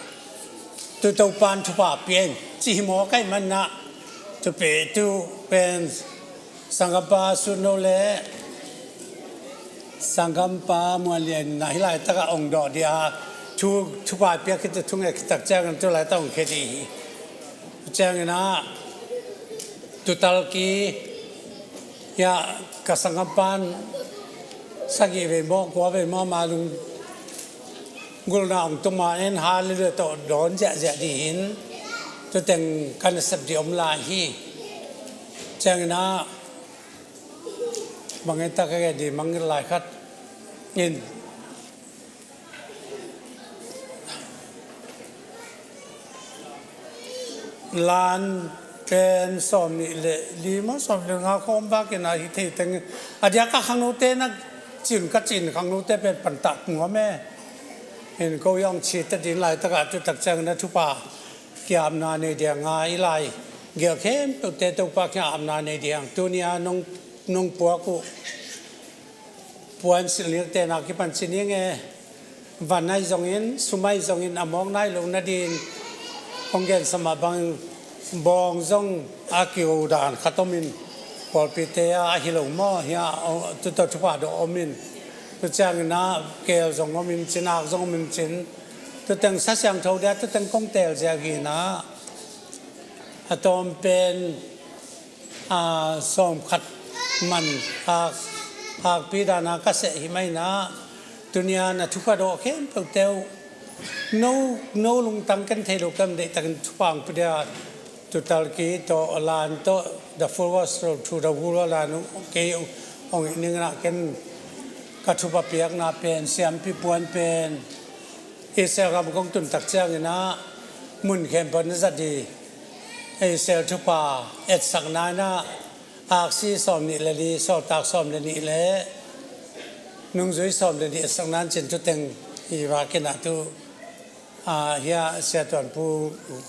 tu Topan thupha pia in ci hi maw, ka hih man in ah, tu pe, tu pen sanggampa Sut No le sanggampa Muan Lian in ah hih laitak ah hong dawh dih a, thu, thupha piak khit, thunget khit tak ciangin tu laitak hong khia dih hi. Ciangin ah, tu tal ki, ia, ka sanggampa in sagih vei maw, kua vei maw, ama lunggulhna hong tum a, en Hallelujah tawh dawn ziahziah dih in, tu teng ka nasep dih om lai hi. Ciangin ah, bang en ta ka gen dih mang lai khat in, Lan pen sawm nih le li maw, sawm nih le nga khawm bak in ah hi thei teng. A diak a khangnote na cin, ka cin khangnote pen pantah nuam e. In ko hong ci ta ding laitak ah tu tak ciangin ah thupha ki-apna nei ding a, i lai gel khempeuhte Topa kiang apna nei ding. Tuni a nong, nong puak uh puan silh nirte na kipan ci ning e. Van ahi zongin, sum ahi zongin, a mawk nai lo nading, kong gensa mah bang, bawng zong a kiho dan khat om in, pawlpite a, a hi lo maw, hia, tu tawh thupha dawh om in, tu ciangin ah keel zong om in cin, ak zong om in cin, tu teng Sa Siangtho dia tu teng kong teel ziau hi in ah, a tawm pen, a, sawm khat man, a, akpi dan a ka seh hi mah in ah, tuni a na thupha dawh khempeuhte uh, no, no lungtang ken thei lo, ken deihtakin thupha hong pia ding a, tu tal ki tawh, Lan tawh, The Full Gospel to the World a, no, kei hong hih ning in ah ken ka thupha piakna pen, siampi puan pen, Israel gam kong tun tak ciangin ah, mun khempeuh na zat dih, Israel thupha etsakna in ah, aksi sawm nih le li, sawltak sawm le nih le nungzui sawm le nih etsakna in cin tu teng hi vak in ah tu, a, hia Sia Tuan Pu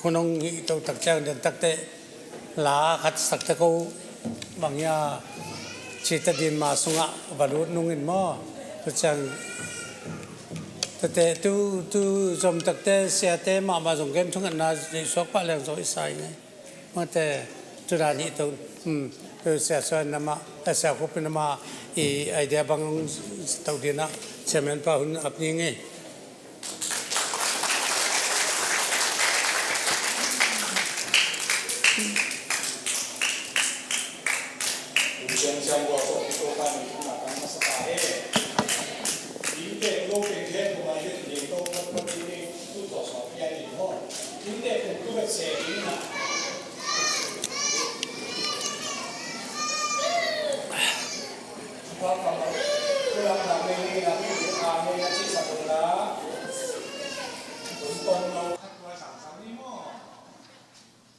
hun hong hih to tak ciang den tak teh la khat sak ta ko. Bang hia, cita din ma sungah va lut nungin maw. Tua ciang, tate tu, tu zom takte siate mahmah zong gen thungetna i suak pah leng zong i sa ing ei. Mate, tu dan hi to, hmm, tu sia suan namah, eh, sia khup namah, i idea bang to dinah, chairman pa hun ap ning ei.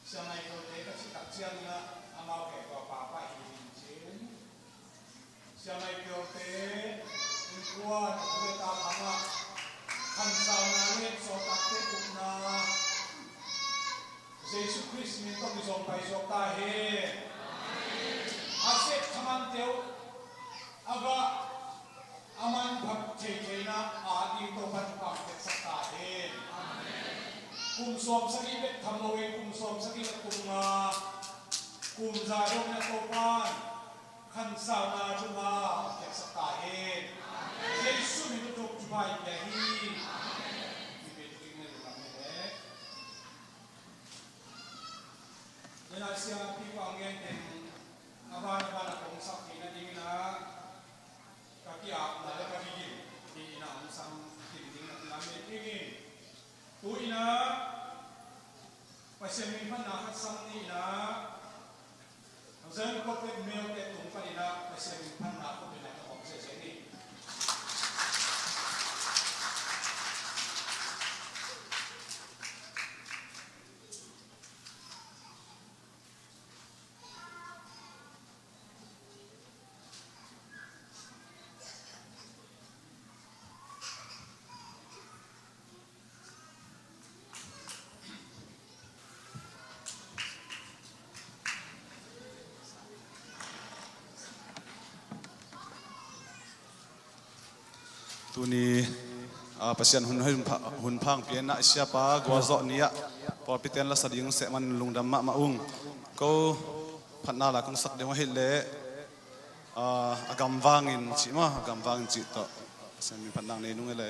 Siamai kote ka cih tak ciangin ah amau khempeuh a papa hi hi cin. Siamai kote innkuan a tu le ta khangah khansauna le sawltakte upna Jesu Khrist min tawh kizom pai suak ta hen. A sep thaman teuh a gah a manpha thei theihna a ding Topan thupha piaksak ta hen. Kum sawm sagih bek tham loin kum sawm sagih le kum nga, kum za dongin a Topan khansauna thupha piaksak ta hen. Jesu min tawh thupha i pia hi. Hi pe tu ding na ding lam hi leh. Nana sia pi pa ngen teng a ban a ban a kong sak theihna dingin ah ka ki-apna le ka kigin hi in ah hong sam khin ding na lam hi dingin. Tu in ah Pasian min phatna khat sam ni in ah Zion Prophet Mel te tung pan in ah Pasian min phatna khat in ah ka hong sia sia ni. Tuni, ah, Pasian hun, hun pha-, hun phang pianah i siapa gualzawh ni-ah pawlpi ten la sa ding seh man lungdam mahmah ung. Ko phatna la kong sak ding ahih leh, ah, a gamvangin cih maw, a gamvangin cih tawh Pasian min phatna nei nung e le.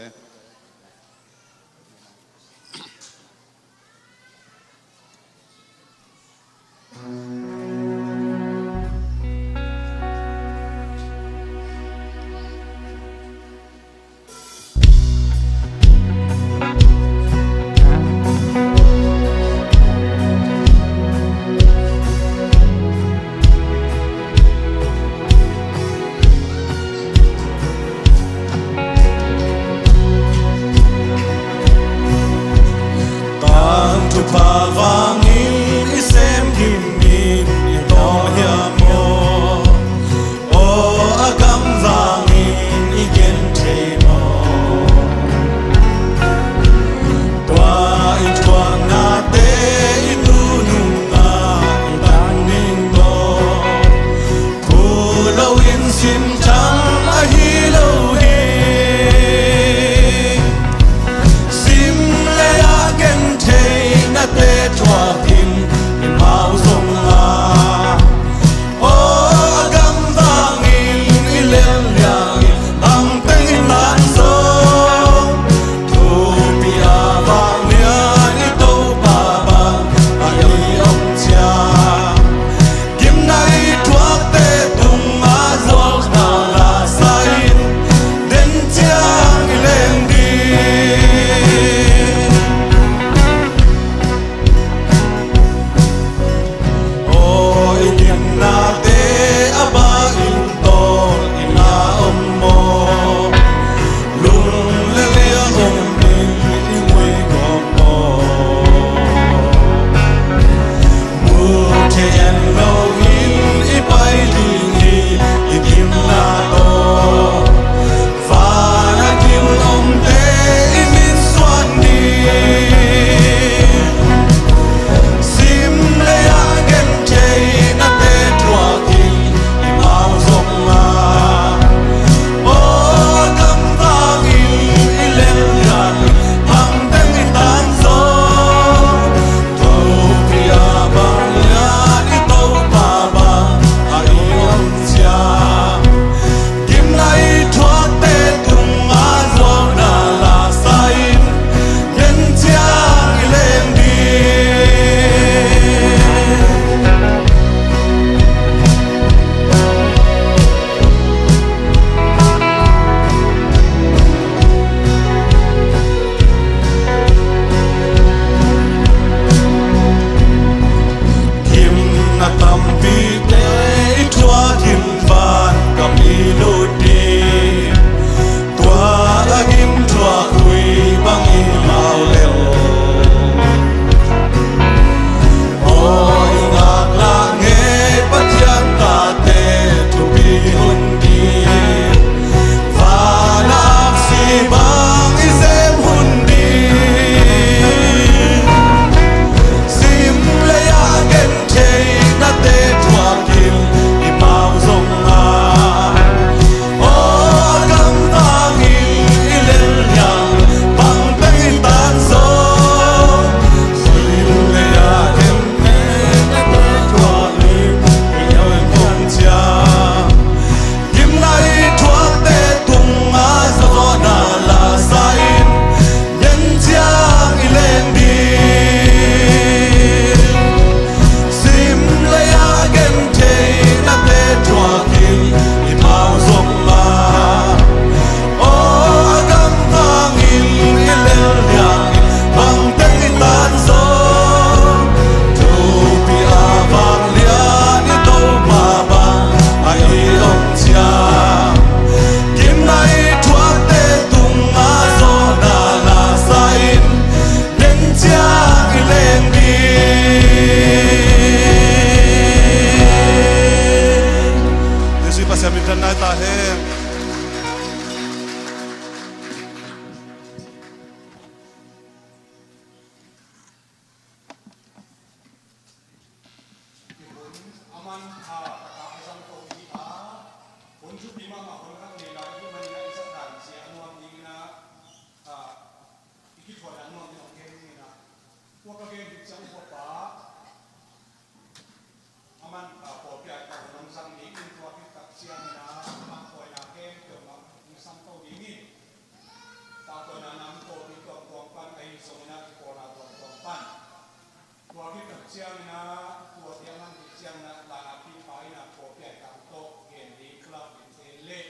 Ciangin ah, tua tiang man ciangin ah, lai-at pipa in ah, kawpiai tang tawh, gen ding club in te le,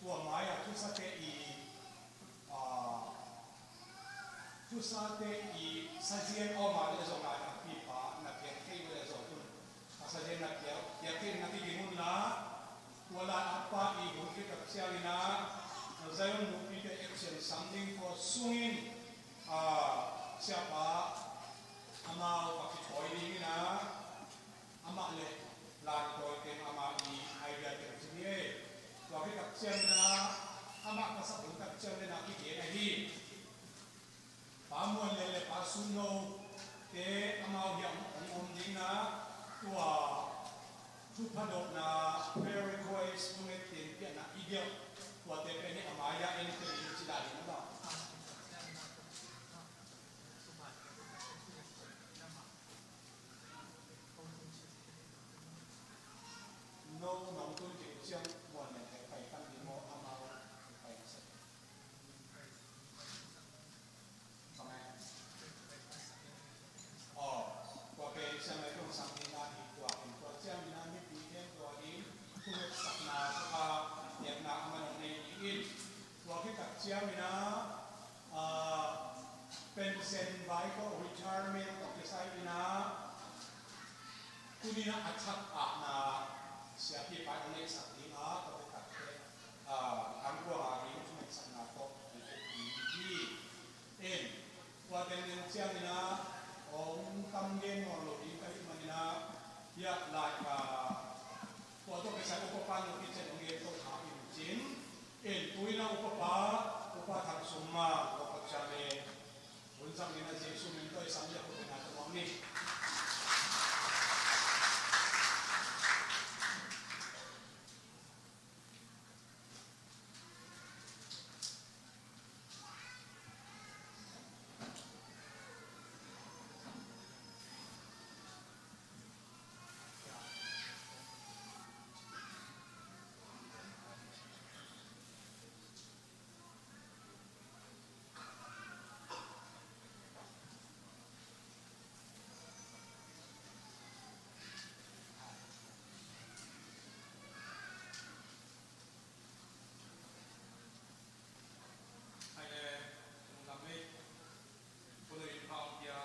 tua mai-ah thusate i, ah, thusate i sazian a om a le zong lai-at pipa na piak thei le zong tun. A sazian na piak, piak thei na kiging un la, tua lai-at pa i hun khit tak ciangin ah, Zion nupite action something for sungin, ah, siapa amau ka kithawi dingin ah, amah le lantawi teng amah i idea teng ci ni e. Tua khit tak ciangin ah, amah ka sak hun tak ciangin ah kigen ahi. Pa Muan Lian le Pa Sun No te amau hiam hong om ding ah, tua thupha dotna prayer request nunget teng piakna i giak, tuate pen hi a mai-ah en pen i ci lai ding a bang. No nong tun ding ciang Muan Lian te pai kan ding maw, amau pai na sa. Aw, tua pen siangtho tung sang ding a hi tua, tua ciangin a mipi khempeuh in thungetsakna, thupha piakna a man hong nei ding in, tua khit tak ciangin a, ah, pension vai tawh retirement tawh kisai in a, tuni-in a thak ahna siapi pai hong neihsak ding a, tua khit tak te, ah, an kuang a ding thungetsakna tawh hong pia ding hi. En, tua teng neng ciangin a, hong tam gen nawn lo ding ka hih manin a, hiah lai, ah, tua tawh kisai upa pa nupi cen hong gen to kha in cin. En, tu-in a upa pa, upa Thang Sum Ma, upa pa ciang e. Hun zang in a Jesu min tawh i sam le hun in a tua nuam ni. Hai le, lungdam ei. Khualei in pha hong pia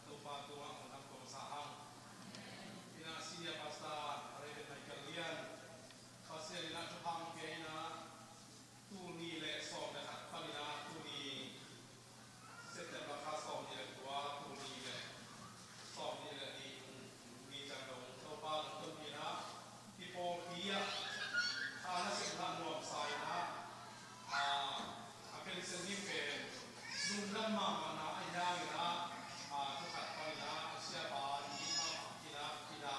Topa tungah lungdam kong sa hang. Ina senior pastor Reverend Michael Lian, Pasian ina thupha hong pia ina, tul nih le sawm le khat pan ina, tul nih September kha sawm nih le kua, tul nih le sawm nih le nih, tul nih ciang dong Topa lungdam ina, i pawlpi ah kha na sep na nuamsa ina, a, a pension hi pen lungdam mahmahna a hiang ina, a, thu khat pan ina, a siapa nih mahmah ina, ina,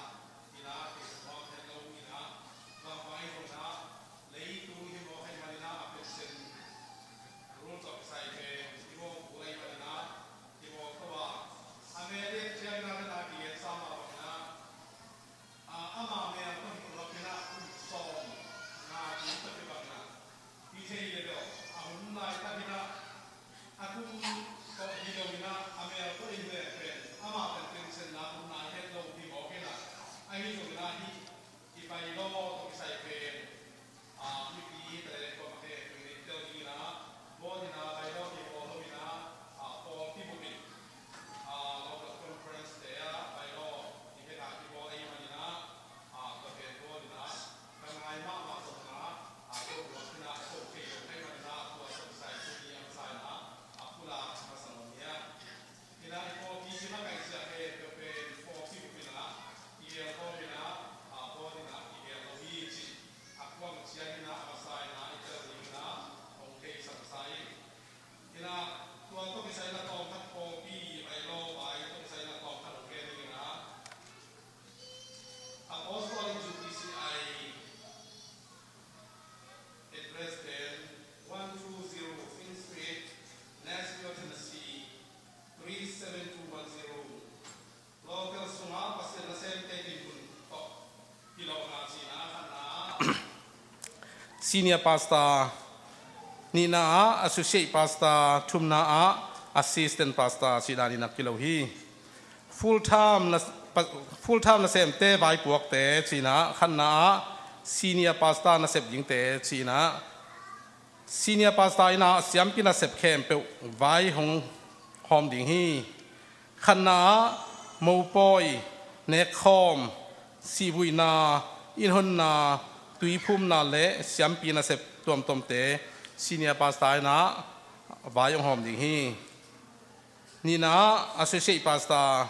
ina, kei nuam het lo ina, lampai lo ina, leitung hi mawk ahih manin a, a pension rule tawh kisai pen i mawk kul ahih manin a, i mawk to a, a mel ciang ina le na kigen sa mah bangin a, a, ama mel tawh hi lo in a, kum sawm nga kum tawh kibang in a, hi thei le lo, a hun laitak in a, a kum tawh hi lo in a, a mel tawh in le pen, ama pen pension na hun nai het lo hi mawk in a, ahi zongin a hih i bylaw tawh kisai pen, a, mipi hi ta le kuamah khe tuni tel ding in a, board in a bylaw kibawl lo in a, a, pawlpi bup in, a, local conference te ah bylaw i hek a kibawl ahih manin a, a, tua pen board in a ka ngai mahmah zongin a, a, ko buak in a, ko kei lo ahih manin a, tua tawh kisai tuni a masa in a, a, pulak masa nuam hi a. Ina i pawlpi hi makaih sia pen, tua pen pawlpi bup in a, i gel khawm in a, a, board in a i gel lo hi ci. A kuang ciang in a, a masa in a i tel ding in a, hong theisak masa in. Ina tua tawh kisai na tawm khat pawlpi bylaw bai tawh kisai na tawm khat hong gen ding in a, Apostolic Jubilee C I Address pen one two zero Spring Street, Nashville, Tennessee, three seven two one zero. Local sungah Pasian nasem tekin hun tawh kilawhna cihna khatna. Senior Pastor nihna ah, Associate Pastor thumna ah, Assistant Pastor cihna nih nak kilo hi. Full time na, pa, full time nasemte vaipuakte cinah, khatna ah senior pastor nasep dingte cinah, senior pastor innah siampi nasep khempeuh vai hong hawm ding hi. Khatna ah mopawi, nekkhawm, sihvuihna, innhonna, tuiphumna le siampi nasep tuamtuamte senior pastor innah vai hong hawm ding hi. Nihna ah associate pastor,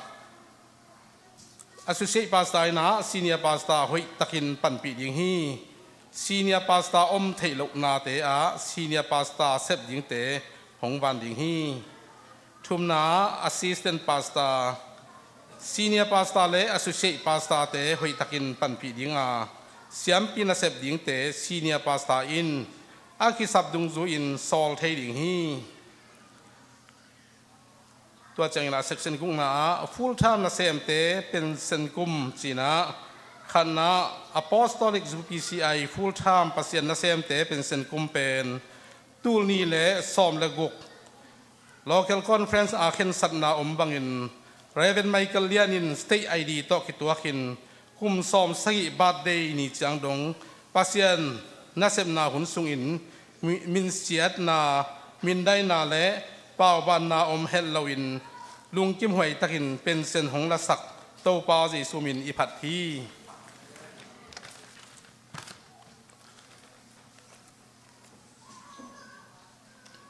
associate pastor innah senior pastor hoihtakin panpih ding hi. Senior pastor om theih lohnate ah senior pastor sep dingte hong van ding hi. Thumna ah assistant pastor, senior pastor le associate pastorte hoihtakin panpih dinga, siampi nasep dingte senior pastor in a kisap dungzui-in sawl thei ding hi. Tua ciangin ah section gukna ah full time nasemte pension kum cinah, khatna Apostolic U P C I full time Pasian nasemte pension kum pen tul nih le sawm le guk local conference a khensatna om bangin Reverend Michael Lian in state I D tawh kituakin kum sawm sagih birthday ni ciang dong Pasian nasepna hun sungin mi-, minsiatna, mindaina le paubanna om het loin lungkimhuai takin pension hong lasak Topa Jesu min i phat hi.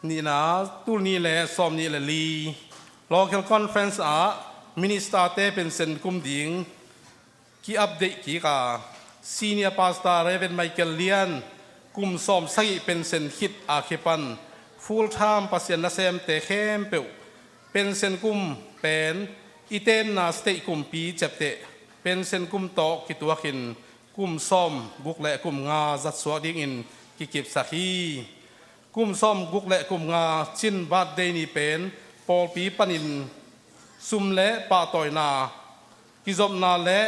Nihna, tul nih le sawm nih le li local conference ah ministerte pension kum ding ki-update kik a, senior pastor Reverend Michael Lian kum sawm sagih pension khit a kipan full time Pasian nasemte khempeuh pension kum pen i tenna state kumpi ciapteh pension kum tawh kituakin kum sawm guk le kum nga zatsuak dingin kikipsak hi. Kum sawm guk le kum nga cin birthday ni pen pawlpi panin sum le pahtawina kizopna le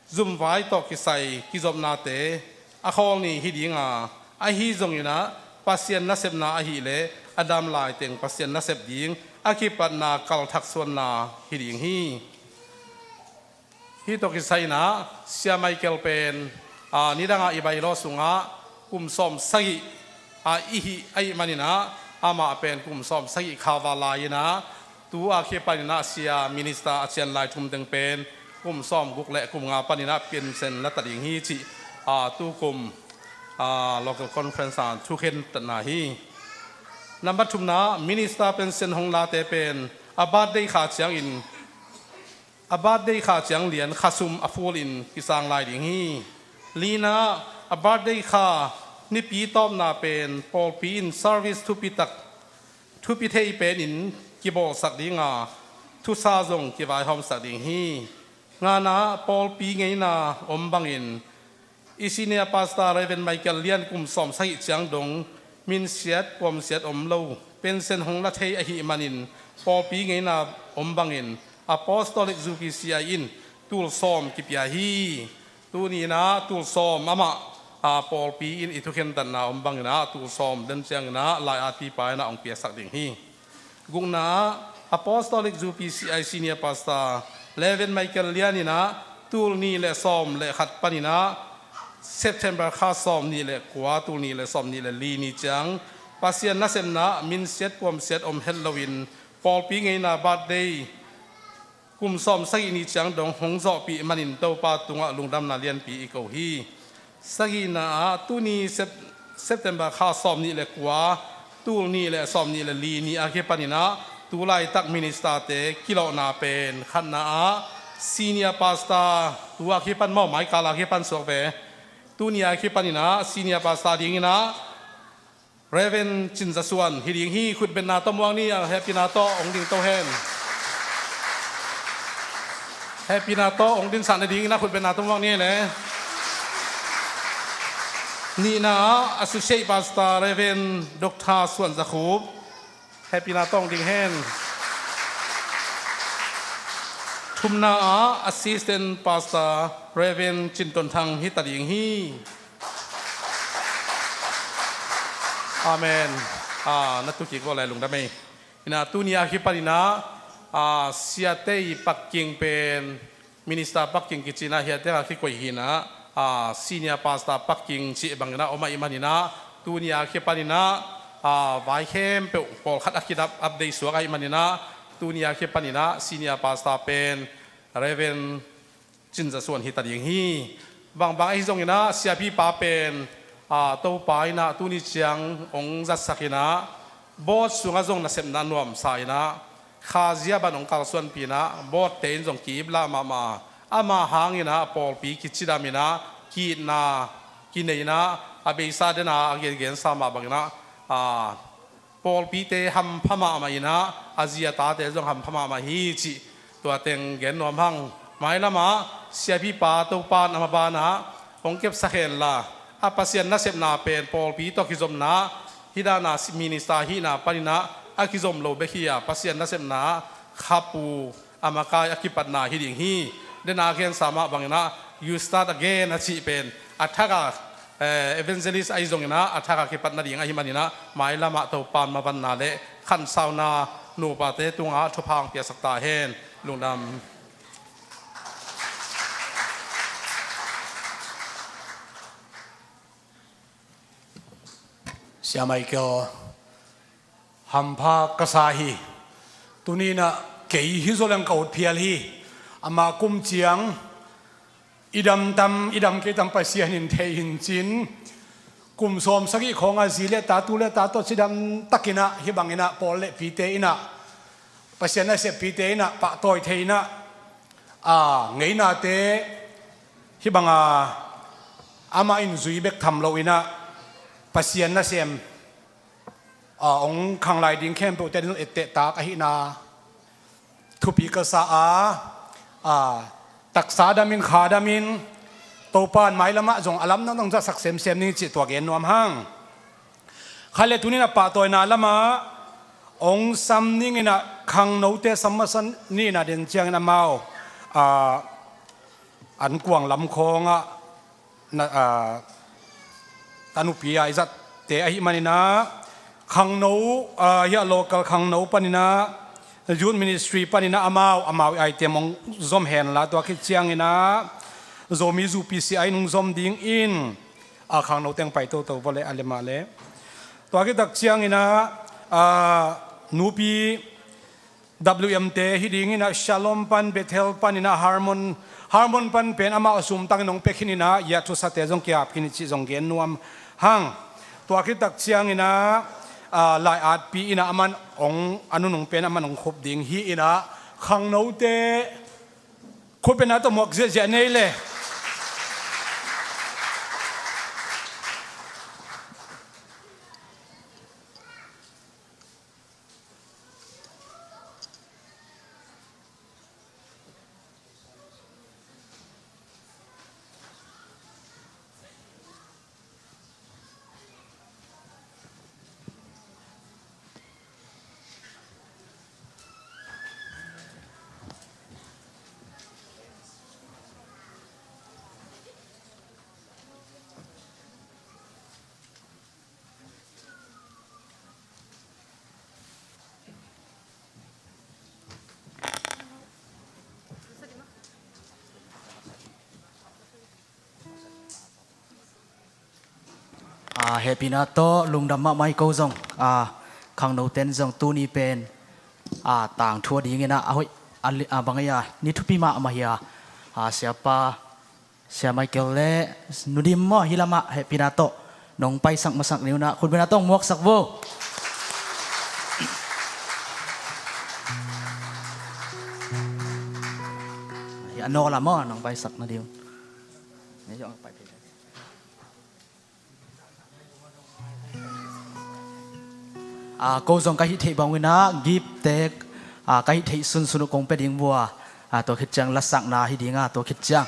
zumvai tawh kisai kizopnate a khawl ni hi dinga, ahi zonginah Pasian nasepna ahileh a dam laiteng Pasian nasep ding a kipatna kalthak suanna hi ding hi. Hih tawh kisai inah Sia Michael pen, aa, nidangah i bylaw sungah kum sawm sagih, aa, i hih ahih maninah amah pen kum sawm sagih kha val lai-inah tu a kipaninah sia minister a cian lai thum teng pen kum sawm guk le kum nga paninah pension la ta ding hi cih, aa, tukum, aa, local conference ah thukhen tatna hi. Nambat thumna minister pension hong late pen a birthday kha ciangin a birthday kha ciang lian khasum a full in kisang lai ding hi. Lina, a birthday kha nipi tawpna pen pawlpi in service thupi tak, thupi thei penin kibawlsak dinga thusa zong kivaihawmsak ding hi. Ngana, pawlpi ngeina om bangin i senior pastor Reverend Michael Lian kum sawm sagih ciang dong minsiat puamsiat om lo, pension hong la thei ahih manin pawlpi ngeina om bangin Apostolic U P C I in tul sawm kipia hi. Tuni inah tul sawm amah, a, pawlpi in i thukhentatna om banginah tul sawm den cianginah lai-atpipa inah hong piasak ding hi. Gukna ah Apostolic U P C I Senior Pastor Reverend Michael Lian inah tul nih le sawm le khat paninah September kha sawm nih le kua, tul nih le sawm nih le li ni ciang Pasian nasepna minsiat puamsiat om het loin pawlpi ngeina birthday kum sawm sagih ni ciang dong hong zawhpih manin Topa tungah lungdamna lianpi i ko hi. Sagihna ah tuni Sep-, September kha sawm nih le kua, tul nih le sawm nih le li ni a kipaninah tu laitak ministerte kilawhna pen khatna ah senior pastor, tu a kipan maw, maikal a kipan suak ve, tuni a kipaninah senior pastor dinginah Reverend Cin Za Suan hi ding hi. Khutbetna tawh muang ni, a hehpihna tawh hong ding to hen. Hehpihna tawh hong dinsah nadingin a khutbetna tawh muang ni le. Nihna ah Associate Pastor Reverend Doctor Suan Za Khup, hehpihna tawh hong ding hen. Thumna ah Assistant Pastor Reverend Cin Ton Thang hi ta ding hi. Amen. Ah, na tukik vawh le lungdam ei. Inah tuni a kipaninah A, Siate i Pak King pen Minister Pak King kici inah hiate a kikoih hi inah, a, Senior Pastor Pak King cih bang inah om ahih man inah tuni a kipan inah, a, vai khempeuh pawlkhat a kidap update suak ahih man inah tuni a kipan inah Senior Pastor pen Reverend Cin Za Suan hi ta ding hi. Bangbang ahi zong inah siapipa pen, a, Topa inah tuni ciang hong zatsak inah board sungah zong nasepna nuamsa inah khazia ban hong kalsuanpi inah board te in zong ki-iplah mahmah. Ama hang inah pawlpi kicidam inah ki-itna kinei inah a beisa den a a gengensa mah bang inah, a, pawlpite hampha mahmah inah a zi a tate zong hampha mahmah hi cih tua teng gen nuam hang. Mailamah siapipa Topa in ama banah hong kepsak henla, a Pasian nasepna pen pawlpi tawh kizomna, hih dana minister hihna pan inah a kizom lo bek hi a, Pasian nasepna khapu a makai a kipatna hi ding hi. Den a gensa mah bang inah, "You start again," a cih pen a thak a, eh, evangelist ahi zong inah a thak a kipat nading ahih man inah mailamah Topa in mavanna le khansauna nupate tungah thupha hong piasak ta hen. Lungdam. Sia Michael, hampha ka sa hi. Tuni inah kei hi zaw leng ka ut phial hi. Ama kum ciang i dam tam, i dam kei tam Pasian in thei hi cin, kum sawmsagih khawng a zi le ta, tu le ta tawh cidam tak inah hih bang inah pawl le pite inah, Pasian naseppite inah pahtawi thei inah, a, ngeinate hih banga amah in zui bek tham lo inah Pasian nasem, a, hong khang lai ding khempeuhte ding etteh tak ahihna thupi ka sa a, a, taksa damin, kha damin, Topa in mailamah zong a lamdang dang zatsak semsem ning cih tua gen nuam hang. Kha le tuni inah pahtawina lamah hong sam ning inah khangnote sam masa ni inah den ciangin amau, a, an kuang lam khawngah na, a, tanupi a i zatte ahih man inah khangno, a, hih a local khangno pan inah youth ministry pan inah amau, amau i item hong zom henla, tua khit ciang inah Zomi zu P C I in hong zom ding in, a, khangno teng pai toto vawleh a le mah le. Tua khit tak ciang inah, a, nupi W M te hi ding inah Shalom pan, Bethel pan inah Harmon, Harmon pan pen amau a sum tangin hong pia khin inah, ya thusate zong kiap khin cih zong gen nuam hang. Tua khit tak ciang inah, a, lai-atpi inah aman hong, a nunung pen aman hong khup ding hi inah khangnote khup inah tawh muak ziahziah nei le. A, hehpihna tawh lungdam mahmah hi ko zong. A, khangnoten zong tuni pen, a, tangthu a ding inah a hoih, a, a bang a, ni thupi mahmah hi a, a, siapa Sia Michael le Nu Dim maw, hih lamah hehpihna tawh nong paisak masak ni unah khutbetna tawh muaksak vo. Hih a nawlah maw nong paisak na ding. A, ko zong ka hih theih bang inah gift te, a, ka hih theih sunsun uh kong pia ding vua. A, tua khit ciang lasakna hi ding a, tua khit ciang,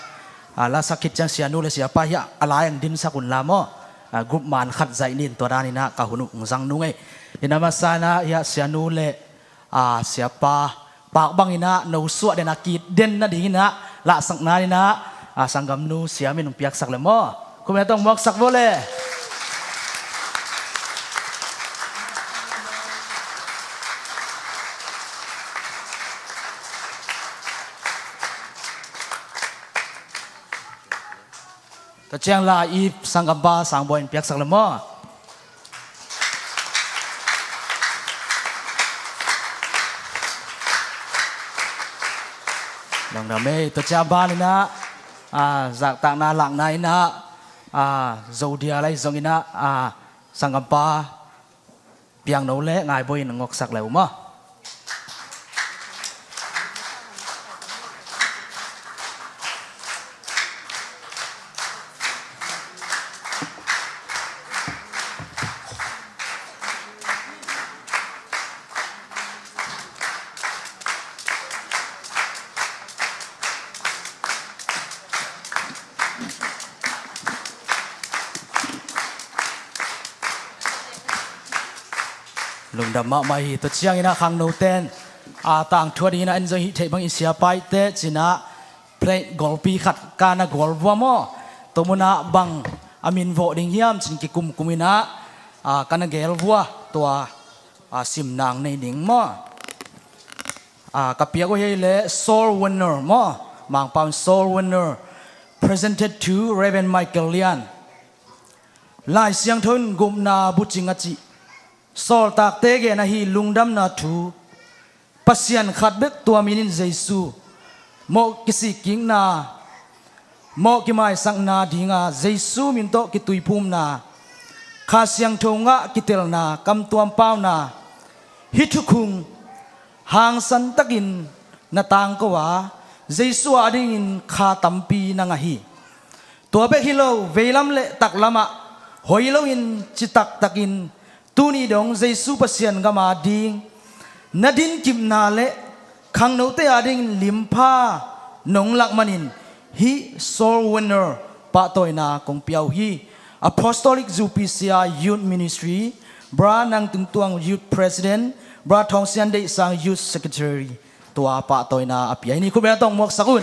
a, lasak khit ciang sianu le siapa hi a, a lai ang dinsak unla maw. A, group man khat zaih nin tua dan inah ka hun uh hong zang nung ei. Inah masa inah hi a sianu le, a, siapa pak bang inah no suah den a kit den nading inah lahsakna inah, a, sanggamnu Siam in hong piaksak le maw. Khutbetna tawh muaksak vo le. Tua ciang la i sanggampa Sangbawi in piaksak le maw. Lungdam ei. Tua ciang ban in ah, ah, zahtakna lakna in ah, ah, Zodia lai zong in ah, ah, sanggampa Piangno le Ngaibawi in ngoksak le uh maw. Lungdam mahmah hi. Tua ciangin ah khangnote'n, a, tangthu a dingin ah en zong hih theih bangin siapa i teh ci-in ah plate golpi khat ka na gual vua maw. Tua mun ah bang a min vawh ding hiam ci-in kikumkum in ah, a, ka na gel vua, tua, a, sim nang nei ding maw. A, ka piak uh hi leh Soul Winner maw. Mangpau in Soul Winner. Presented to Reverend Michael Lian. Lai Siangtho in gupna bucing a cih sawltakte gen ahi lungdamna thu. Pasian khat bek, tua min in Jesu. Mawh kisikkikna, mawh kimaisakna dinga Jesu min tawh kituiphumna, Kha Siangtho ngah kitelna, kamtuam pauna, hih thukhun hangsan takin na tangko a, Jesu adingin kha tampi na ngah hi. Tua bek hi lo, veilam le taklamah hoi loin citaktakin tuni dong Jesu Pasian gam ading na dinkipna le khangnote adingin limpha nong lak manin hih Soul Winner pahtawina kong pia uh hi. Apostolic Zu Pi Sia Youth Ministry, Bra Nang Tung Tuang Youth President, Bra Thawng Sian Deih Sang Youth Secretary. Tua pahtawina a pia hi ni. Khut beng tawh muaksak un.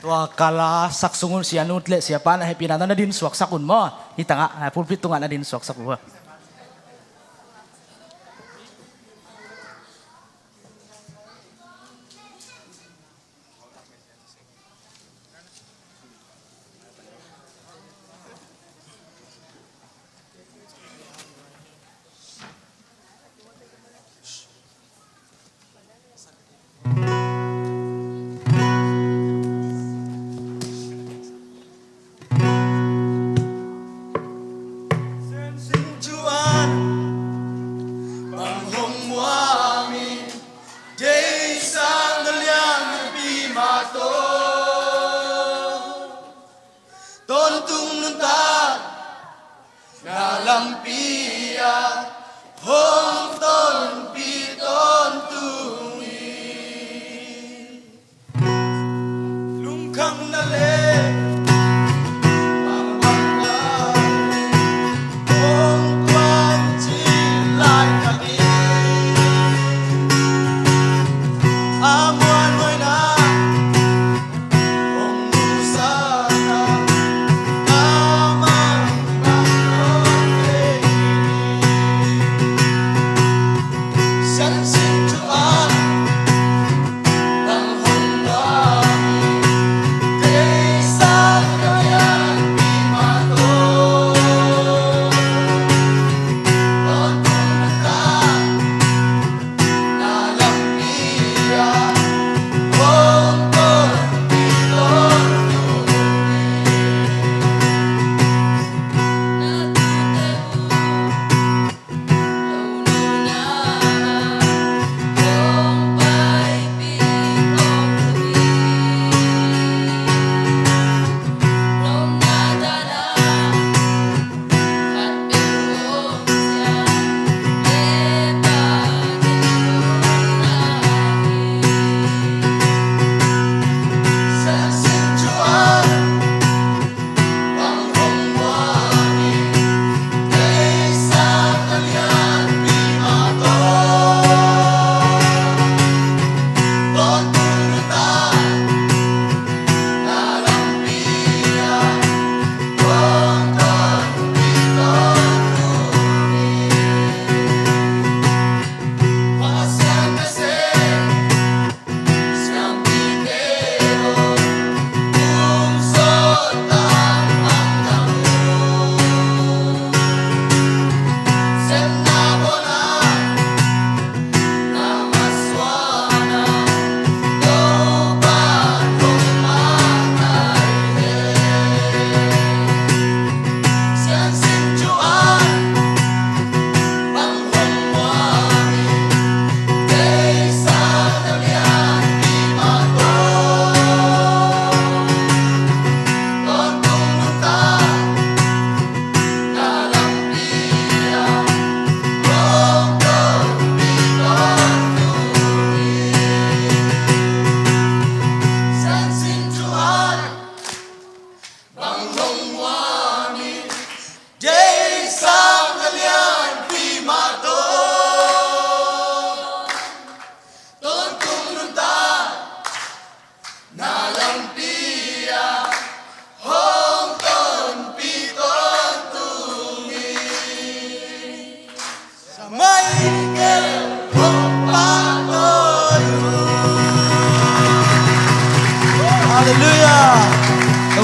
Tua kala sak sung un, sianu le siapa na hehpihna tawh na din suaksak un maw. Hih tangah, ah, pulpit tungah na din suaksak un. Tawntung nuntak na lampi ah hong tonpih tawntung hi. Lungkham na le bangbang na hong tuang cil laitak in a muanhuaina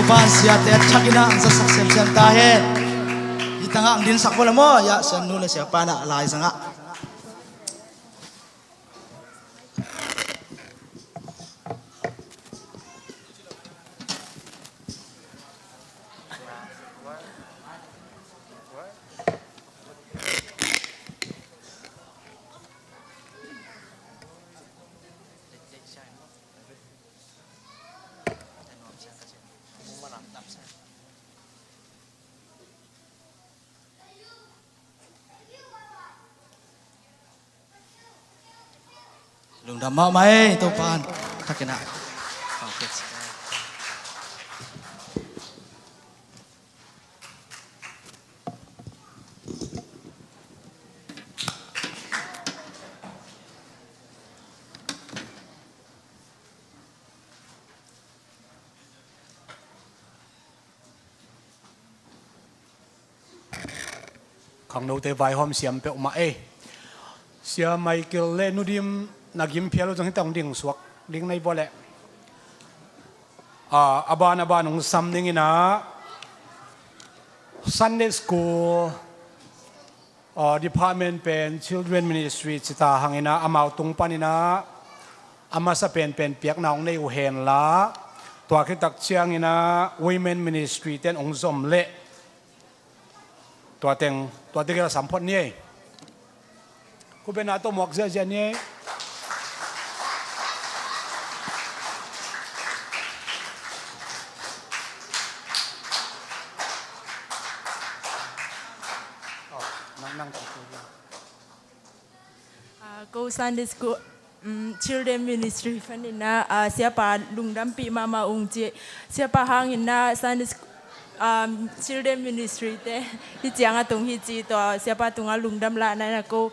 Pan siate a thakin ah ang zasak semsem ta hen. Hi tangah ang dinsak bawla maw, ya sianu le siapa na lai zangah. Lungdam mahmah ei, Topan. Takin ah. Khangnote vaihawm siam peuhmah ei. Sia Michael le Nu Dim na gim phial uh zong hita hong ding suak ding na hi bawleh. A, a ban a ban hong sam dingin ah Sunday School Aw, department pen Children Ministry cita hangin ah amau tung panin ah a masa penpen piakna hong nei uh henla, tua khit tak ciangin ah Women Ministry ten hong zom leh tua teng, tua tegel a sam phot ni ei. Khupbena tawh muak ziahziah ni ei. Aw, nang, nang, nang. Ah, ko Sunday School, um, Children Ministry panin ah, ah, siapa lungdampih mahmah ung ci. Siapa hangin ah Sunday School, um, Children Ministry te hi ciang a tung hi ci, tua siapa tungah lungdam lahna in ah ko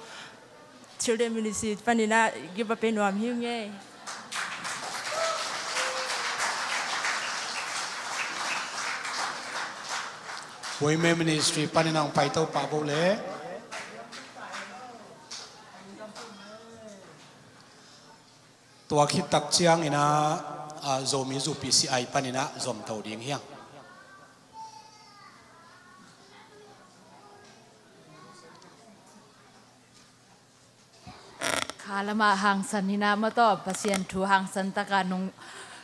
Children Ministry panin ah giba pe nuam hi ung ei. Women Ministry panin ah hong paito pah bo le. Tua khit tak ciangin ah, ah, Zomi Zu P C I panin ah zom to ding hi hang. Kha lamah hangsan ina maw tawh, Pasian thu hangsan taka nung,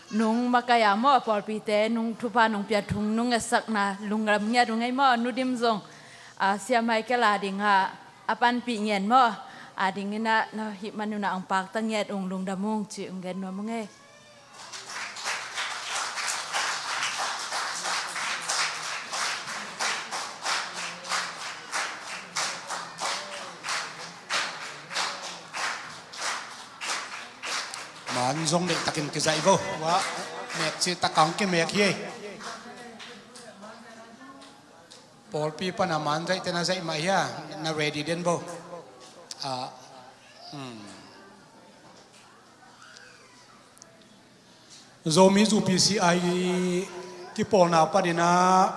nung makaih a maw, pawlpite nung thupha nung pia thu nung etsakna lungdam ngiat uh ngei maw, Nu Dim zong, ah, Sia Michael a dingah a panpih ngiat maw, a dingin ah na hih manun ah ang pakta ngiat ung, lungdam ung ci ung gen nuam ung ei. Man zong deihtakin kizaih vo. Ua, mek cih takang kimek hi ei. Pawlpi pana man zaihte na zaih mah hia, na ready den vo. Ah, hmm. Zomi Zu P C I kipawlna panin ah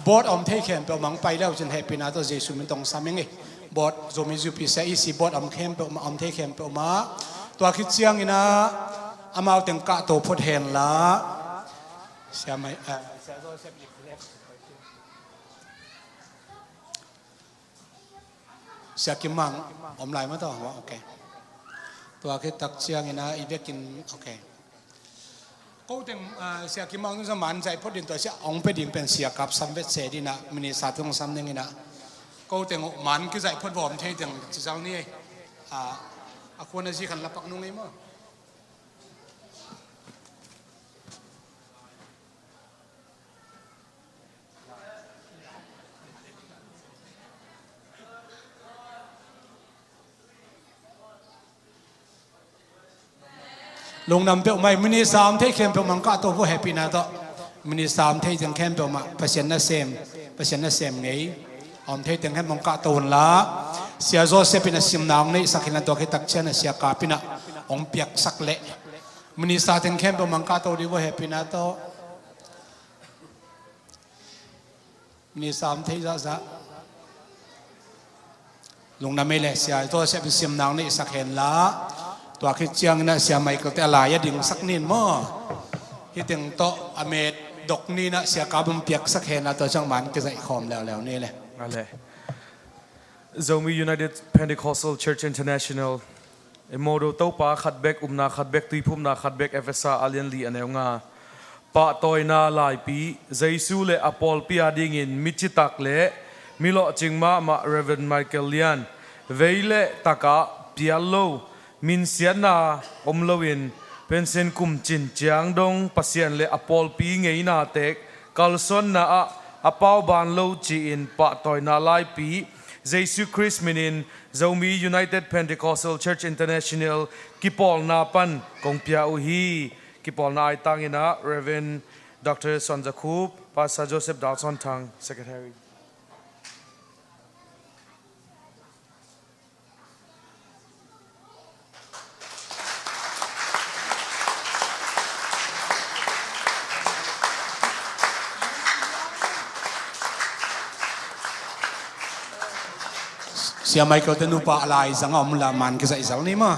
board a om thei khempeuh mah hong pai le uh cin hehpihna tawh Jesu min tawh hong sam ing ei. Board, Zomi Zu P C I E C board a om khempeuh mah, a om thei khempeuh mah. Tua khit ciangin ah amau teng kahto phot henla. Sia Mai, ah, Sia Joseph. Sia Kim Mang om lai maw tawh? Ok. Tua khit tak ciangin ah i vekin, ok. Ko teng, ah, Sia Kim Mang nungsa man zaih phot din, tua sia hong pe ding pen sia kap sam vet se din ah, minister teng hong sam dingin ah. Ko teng man kizaih phot va om thei teng ci zal ni ei. Ah, a khuan a zi khan la pak nung ei maw? Lungdam peuhmah ei, minister om thei khempeuh mah hong kahto vo hehpihna tawh. Minister om thei teng khempeuh mah Pasian nasem, Pasian nasem ngei. Om thei teng khempeuh mah hong kahto unla. Sia Joseph in a simna hong neihsak hinla, tua khit tak ciang a sia kap in ah hong piaksak leh. Minister teng khempeuh mah hong kahto dih vo hehpihna tawh. Minister om thei zahzah. Lungdam ei le, Sia Joseph in simna hong neihsak henla. Tua khit ciangin ah Sia Michael te a lai a dingsak nin maw. Hih teng tawh a met Dok ni in ah Sia Kap hong piaksak hen la, tua ciang man kizaih khawm leuleu ni le. A le. Zomi United Pentecostal Church International, i Modo Topa khat bek, upna khat bek, tuiphumna khat bek, Efesa a lian li a neu nga. Pahtawina laipi, Jesu le a pawlpi adingin mi citak le mi lawhcing mahmah Reverend Michael Lian, vei le takah pial lo, minsiatna om loin, pension kum cin ciang dong Pasian le a pawlpi ngeina tek kalsuanna ah a pauban lo ci-in pahtawina laipi Jesu Khrist minin Zomi United Pentecostal Church International kipawlna pan kong pia uh hi. Kipawlna aitang in ah Reverend Doctor Suan Za Khup, Pastor Joseph Dal Suan Thang, Secretary. Sia Michael te nupa a laizang a om la man kizaih zel ni maw.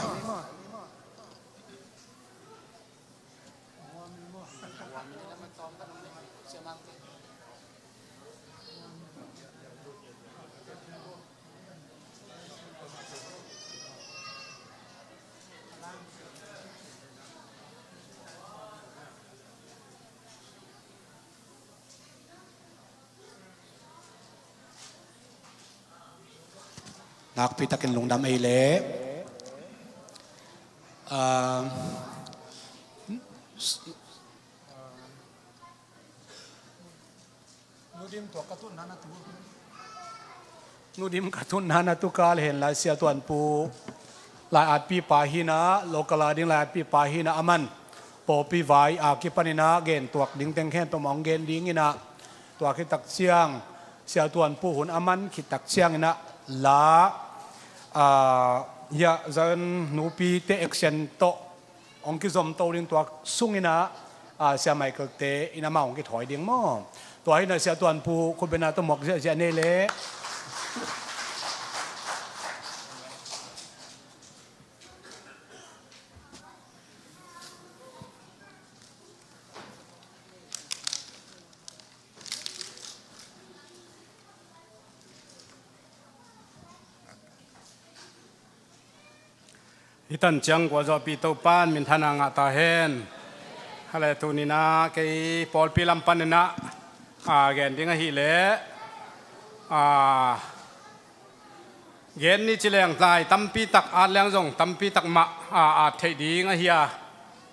Nakpi takin lungdam ei leh. Ah, Nu Dim, tua ka tunna na tu. Nu Dim, ka tunna na tu kal hen la, Sia Tuan Pu lai atpipa hi in ah, local a ding lai atpipa hi in ah, aman pawlpi vai a kipan in ah gen tuak ding teng khempeuh mah hong gen ding in ah, tua khit tak ciang Sia Tuan Pu hun a man khit tak ciang in ah la, ah, hiah zan nupi te action tawh hong kizom to ding, tua sung in ah, ah, Sia Michael te in amah hong kithawi ding maw. Tua hi in ah Sia Tuan Pu khutbetna tawh muak ziahziah nei leh. Hih tan ciang gualzawhpih Topa in minthanna ngah ta hen. A le, tuni in ah kei pawlpi lam pan in ah, a, gen ding ahih leh, a, gen ni ci leng lai tampi tak at leng zong tampi tak mah, a, at theih ding ahi a,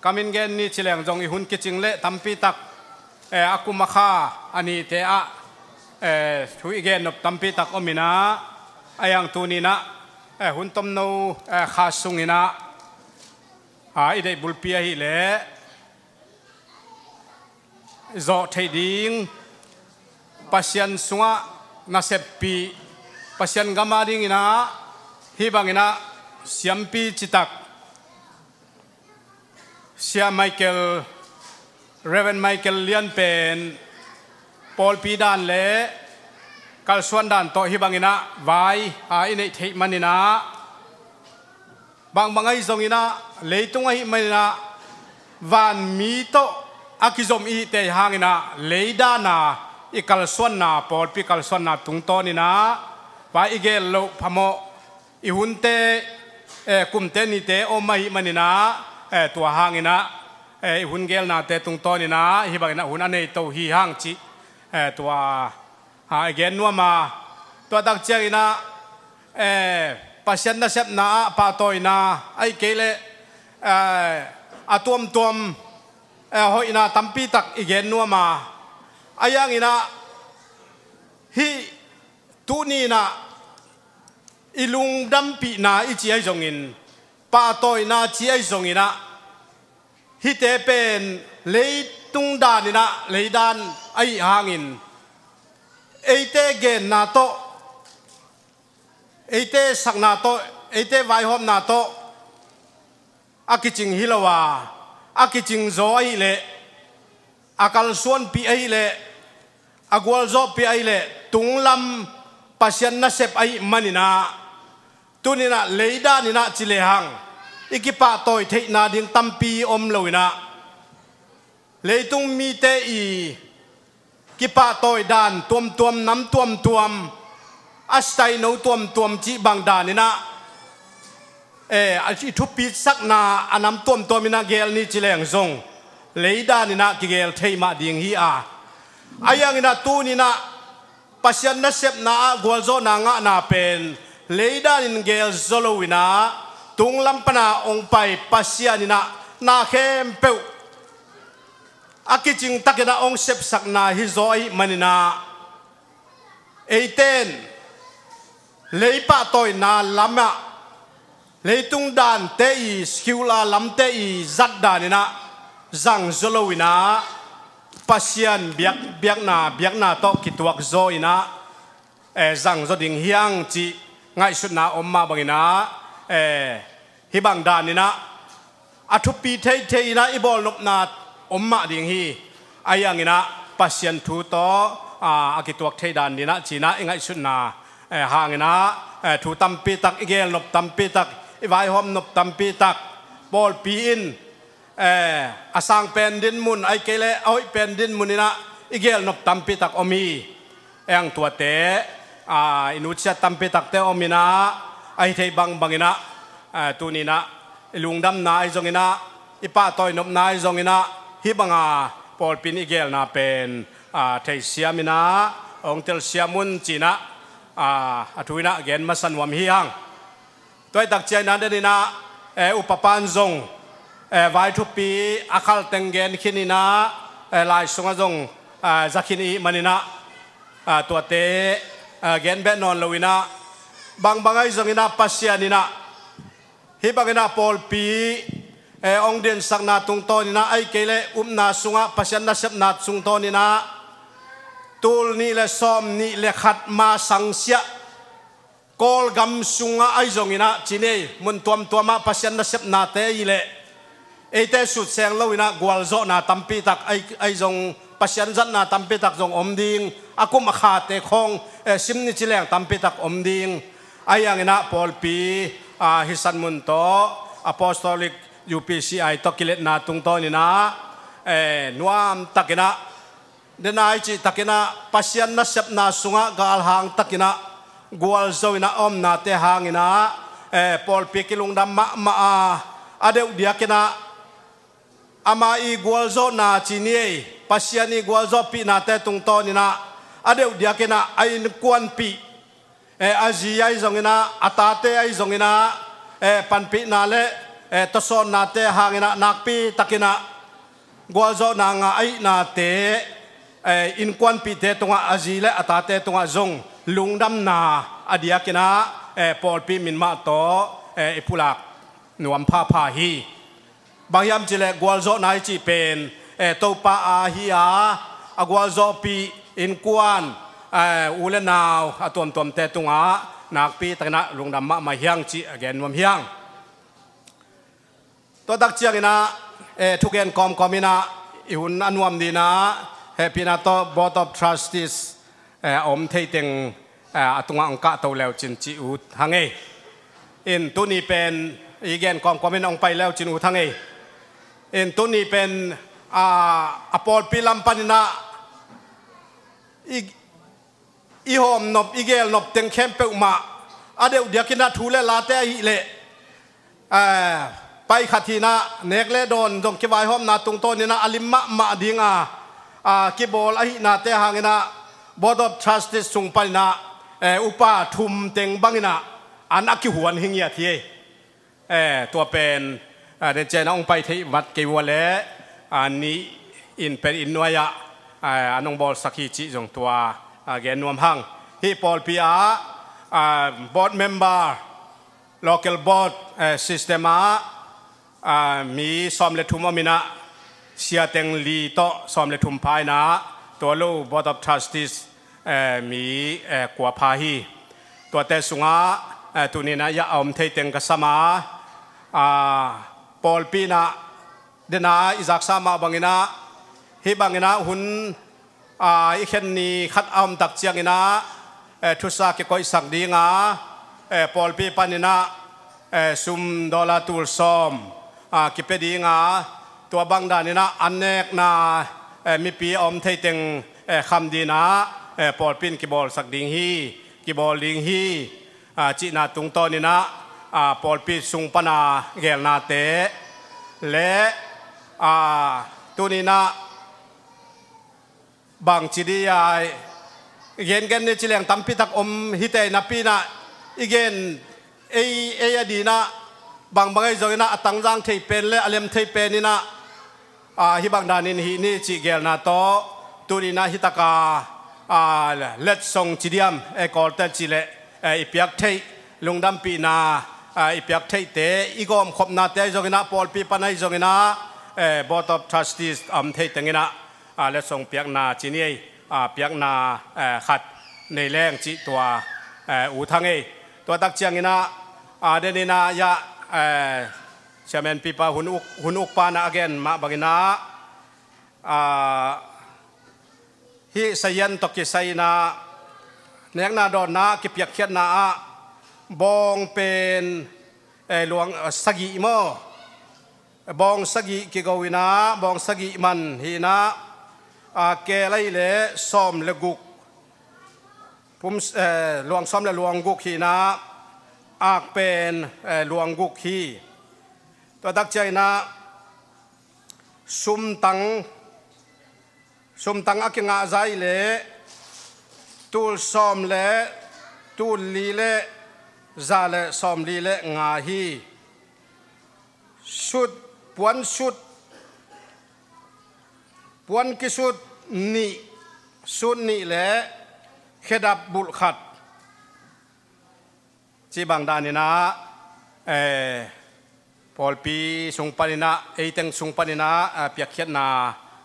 ka min gen ni ci leng zong i hun kicing leh tampi tak, eh, a kum a kha a nite ah, eh, thu i gen nop tampi tak om in ah, a yang tuni in ah, eh, hun tomno, eh, kha sung in ah, a, i deih bulpi ahih leh zawh theih ding, Pasian sungah naseppih, Pasian gam a ding in ah, hih bang in ah siampi citak Sia Michael, Reverend Michael Lian pen pawlpi dan le kalsuan dan tawh hih bang in ah vai, a, i neih theih man in ah, bangbang ahi zong in ah, leitung ahih man in ah, vanmi tawh a kizom i hihte hang in ah, lei dan a i kalsuanna, pawlpi kalsuanna tungtawn in ah, vai i gel loh phamawh, i hunte, eh, kumte nite om ahih man in ah, eh, tua hang in ah, eh, i hun gelnate tungtawn in ah, hih bang in ah hun a nei to hi hang cih, eh, tua, a, i gen nuam a, tua tak ciang in ah, eh, Pasian nasepna ah pahtawina ahih kei leh, eh, a tuamtuam, eh, hoihna tampi tak i gen nuam a, a yang in ah hih tuni in ah i lungdampihna i ci ahi zongin, pahtawina ci ahi zongin ah, hihte pen leitung dan in ah, lei dan ahih hangin, eite genna tawh, eite sakna tawh, eite vaihawmna tawh a kicing hi lo a, a kicing zaw ahih leh, a kalsuanpih ahih leh, a gualzawhpih ahih leh, tunglam Pasian nasep ahih man in ah, tuni in ah lei dan in ah ci lehang i kipahtawi theihna ding tampi om lo in ah, Leitung mite i kipahtawi dan tuamtuam, nam tuamtuam, a staino tuamtuam cih bang daninah, eh, a i thupitsakna a nam tuamtuam inah geel ni ci leng zong lei daninah kigeel thei mah ding hi a. A hianginah tuninah Pasian nasepna ah gualzawhna ngahna pen lei danin geel zaw loinah tunglam pana hong pai Pasian inah na khempeuh a kicing takinah hong sepsakna hi zaw ahih maninah, eiten lei pahtawina lamah leitung dante i secular lamte i zat daninah zang zaw loinah Pasian biak, biakna, biakna tawh kituak zaw inah, eh, zang zaw ding hiang cih ngaihsutna om mah banginah, eh, hih bang daninah a thupi theithei inah i bawlnopna om mah ding hi. A hianginah Pasian thu tawh, ah, a kituak thei dan dinah cinah i ngaihsutna, eh, hanginah, eh, thu tampitak, i geelnop tampitak, i vaihawmnop tampitak pawlpi in, eh, a sang pen dinmun, ahih kei leh a hoih pen dinmun inah i geelnop tampitak om hi. Eng tuate, ah, i nutsiat tampitakte om inah, a hi thei bang banginah, ah, tuninah i lungdamna ahi zonginah, i pahtawinopna ahi zonginah, hih banga pawlpi in i geelna pen, ah, theisiam inah hong telsiam un cinah, ah, a thu inah gen masa nuam hi hang. Tua i takciang inah deninah, eh, upa pan zong, eh, vai thupi a khalteng gen khin inah, eh, lai sungah zong, eh, za khin i hih maninah, ah, tuate, eh, gen beh nawn loinah bangbang ahi zonginah Pasian inah hih banginah pawlpi, eh, hong dinsakna tungtawn inah, ahih kei leh upna sungah Pasian nasepna sungtawn inah tul nih le sawm nih le khat ma sangsiah Kawlgam sungah ahi zonginah ci ni, mun tuamtuamah Pasian nasepnate ahih leh eite sutseng loinah gualzawhna tampitak ahi, ahi zong Pasian zatna tampitak zong om ding, a kum a khate khawng, eh, sim ni ci leng tampitak om ding. A hianginah pawlpi, ah, hih san mun tawh Apostolic U P C I tawh kiletna tungtawn inah, eh, nuamtakinah, denai cihtakinah Pasian nasepna sungah galhang takinah gualzo inah a omnate hanginah, eh, pawlpi kilungdam mahmah a, a deuh diakinah ama i gualzawhna ci ni ei, Pasian i gualzawhpihnate tungtawn inah a deuh diakinah a innkuanpih, eh, a zi ahi zonginah, a tate ahi zonginah, eh, panpihna le, eh, tawsawnnate hanginah nakpi takinah gualzawhna ngah ahihnate, eh, innkuanpihte tungah, a zi le a tate tungah zong lungdamna a diakinah, eh, pawlpi min mah tawh, eh, i pulak nuam phapha hi. Bang hiam cih leh gualzawhna i cih pen, eh, Topa aa hi a, a gualzawhpih innkuan, eh, u le nau a tuamtuamte tungah nakpi takinah lungdam mahmah hiang cih a gen nuam hiang. Tua takcianginah, eh, thugen kawmkawm inah i hun a nuam dinah hehpihna tawh Board of Trustees, eh, a om theiteng, eh, a tungah hong kahto leucin cih ut hang ei. In tuni pen i gen kawmkawm in hong pai leucin ut hang ei. In tuni pen, ah, a pawlpi lam paninah i, i hawmnop, i geelnop teng khempeuh mah a deuh diakinah thu le late ahih leh, eh, pai khat hinah nek le dawn zong kivaihawmna tungtawn inah a lim mahmah dinga, ah, kibawl ahihnate hanginah Board of Trustees sung paninah, eh, upa thum teng banginah an a kihuan hi ngiat hi ei. Eh, tua pen, ah, den cianah hong pai theih vat kei ua leh, ah, nih in pen inn nuai-ah, ah, an hong bawlsak hi cih zong tua, ah, gen nuam hang. Hih pawlpi ah, ah, board member, local board, eh, system ah, ah, mi sawm le thum om inah, siateng li tawh sawm le thum pha inah, tua lo Board of Trustees, eh, mi, eh, kua pha hi. Tuate sungah, eh, tuninah a om theiteng ka sam a, ah, pawlpi inah dena i zaksa mah banginah, hih banginah hun, ah, i khen ni khat a om takcianginah, eh, thusa kikoihsak dinga, eh, pawlpi paninah, eh, sum dollar tul sawm, ah, kipia dinga, Tua bang daninah an nekna, eh, mipi a om theiteng, eh, kham dinah, eh, pawlpi in kibawlsak ding hi, kibawl ding hi, ah, cihna tungtawninah, ah, pawlpi sung pana gelnate le, ah, tuninah bangci dia i gengen ni ci leng tampitak om hite napi inah i gen ei, ei a dinah bangbang ei zonginah a tangzang thei pen le a lem thei peninah, ah, hih bang danin hih ni cih gelna tawh tuninah hitaka, ah, letsong ci diam, eh, Kawlte cih leh, eh, i piak theih lungdampihna, ah, i piak theihte i gawmkhopnate ahi zonginah pawlpi pana ahi zonginah, eh, Board of Trustees a om thei tenginah, ah, letsong piakna ci ni ei, ah, piakna, eh, khat nei leng cih tua, eh, ut hang ei. Tua tak cianginah, ah, deninah yah, eh, Chairman pipa hun uk, hun uk panah a gen mah banginah, ah, hih sayan tawh kisai inah nekna dawnna kipiakkhiatna ah bawng pen, eh, luang, eh, sagih maw? Bawng sagih kigo inah, bawng sagih man hi inah, ah, keel ahih leh sawm le guk, pum, eh, luang sawm le luang guk hi inah, ak pen, eh, luang guk hi. Tua tak cianginah sumtang, sumtang a kingah zah ahih leh tul sawm le tul li le za le sawm li le nga hi. Sut, puan sut, puan kisut nih, sut nih le khedap bulh khat. Cih bang daninah, eh, pawlpi sung paninah, eiteng sung paninah, ah, piakkhiatna,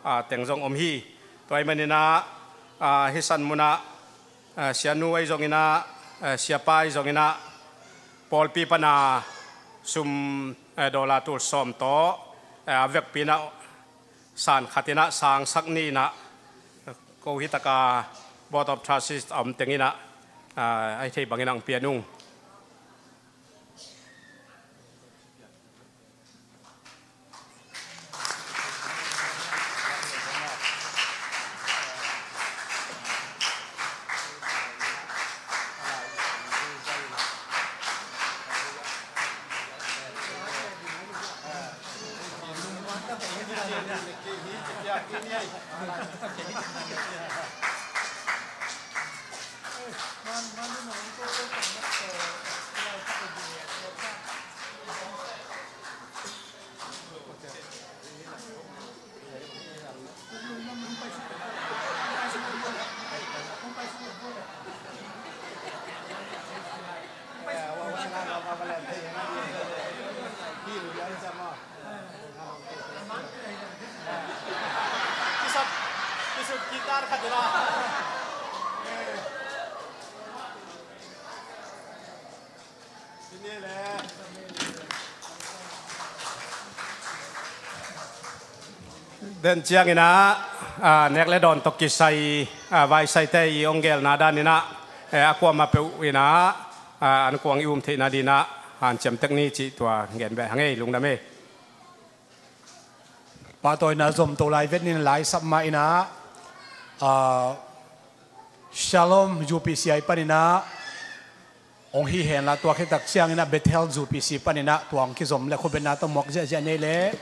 ah, teng zong om hi. Tua ahih maninah, ah, hih san munah, ah, sianu ahi zonginah, ah, siapa ahi zonginah pawlpi pana sum, eh, dollar tul sawm tawh, eh, a vekpi inah san khat inah sangsak ni inah ko hitaka Board of Trustees a om tenginah, ah, a hih theih bangin ang pia nung. Kisut, kisut guitar khat ila. Den cianginah, ah, nek le dawn tawh kisai, ah, vaisaite i ong gelna daninah, eh, a kuamah peuh inah, ah, an kuang i um theihna dinah hanciam tek ni cih tua gen beh hang ei, lungdam ei. Pahtawina zomto lai vet nin lai sap mah inah, ah, Shalom U P C I paninah ong hi henla, tua khit tak cianginah Bethel U P C paninah tua ong kizom le khubetna tawh muak ziahziah nei leh.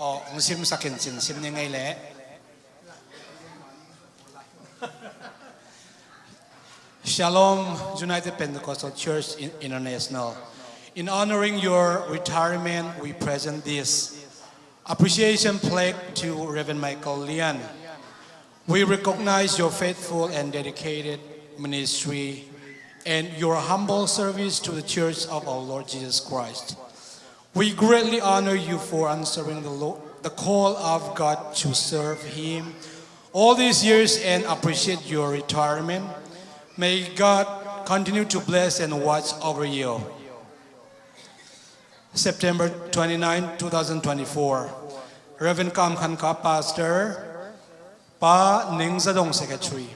Aw, hong simsak in cin sim ni ngei leh. Shalom, United Pentecostal Church In-, International. In honoring your retirement, we present this appreciation plaque to Reverend Michael Lian. We recognize your faithful and dedicated ministry and your humble service to the Church of our Lord Jesus Christ. We greatly honor you for answering the, lo- the call of God to serve Him all these years and appreciate your retirement. May God continue to bless and watch over you. September twenty-nine, two thousand twenty-four. Reverend Kam Khan Kha, Pastor, Pa Neng Za Dong, Secretary.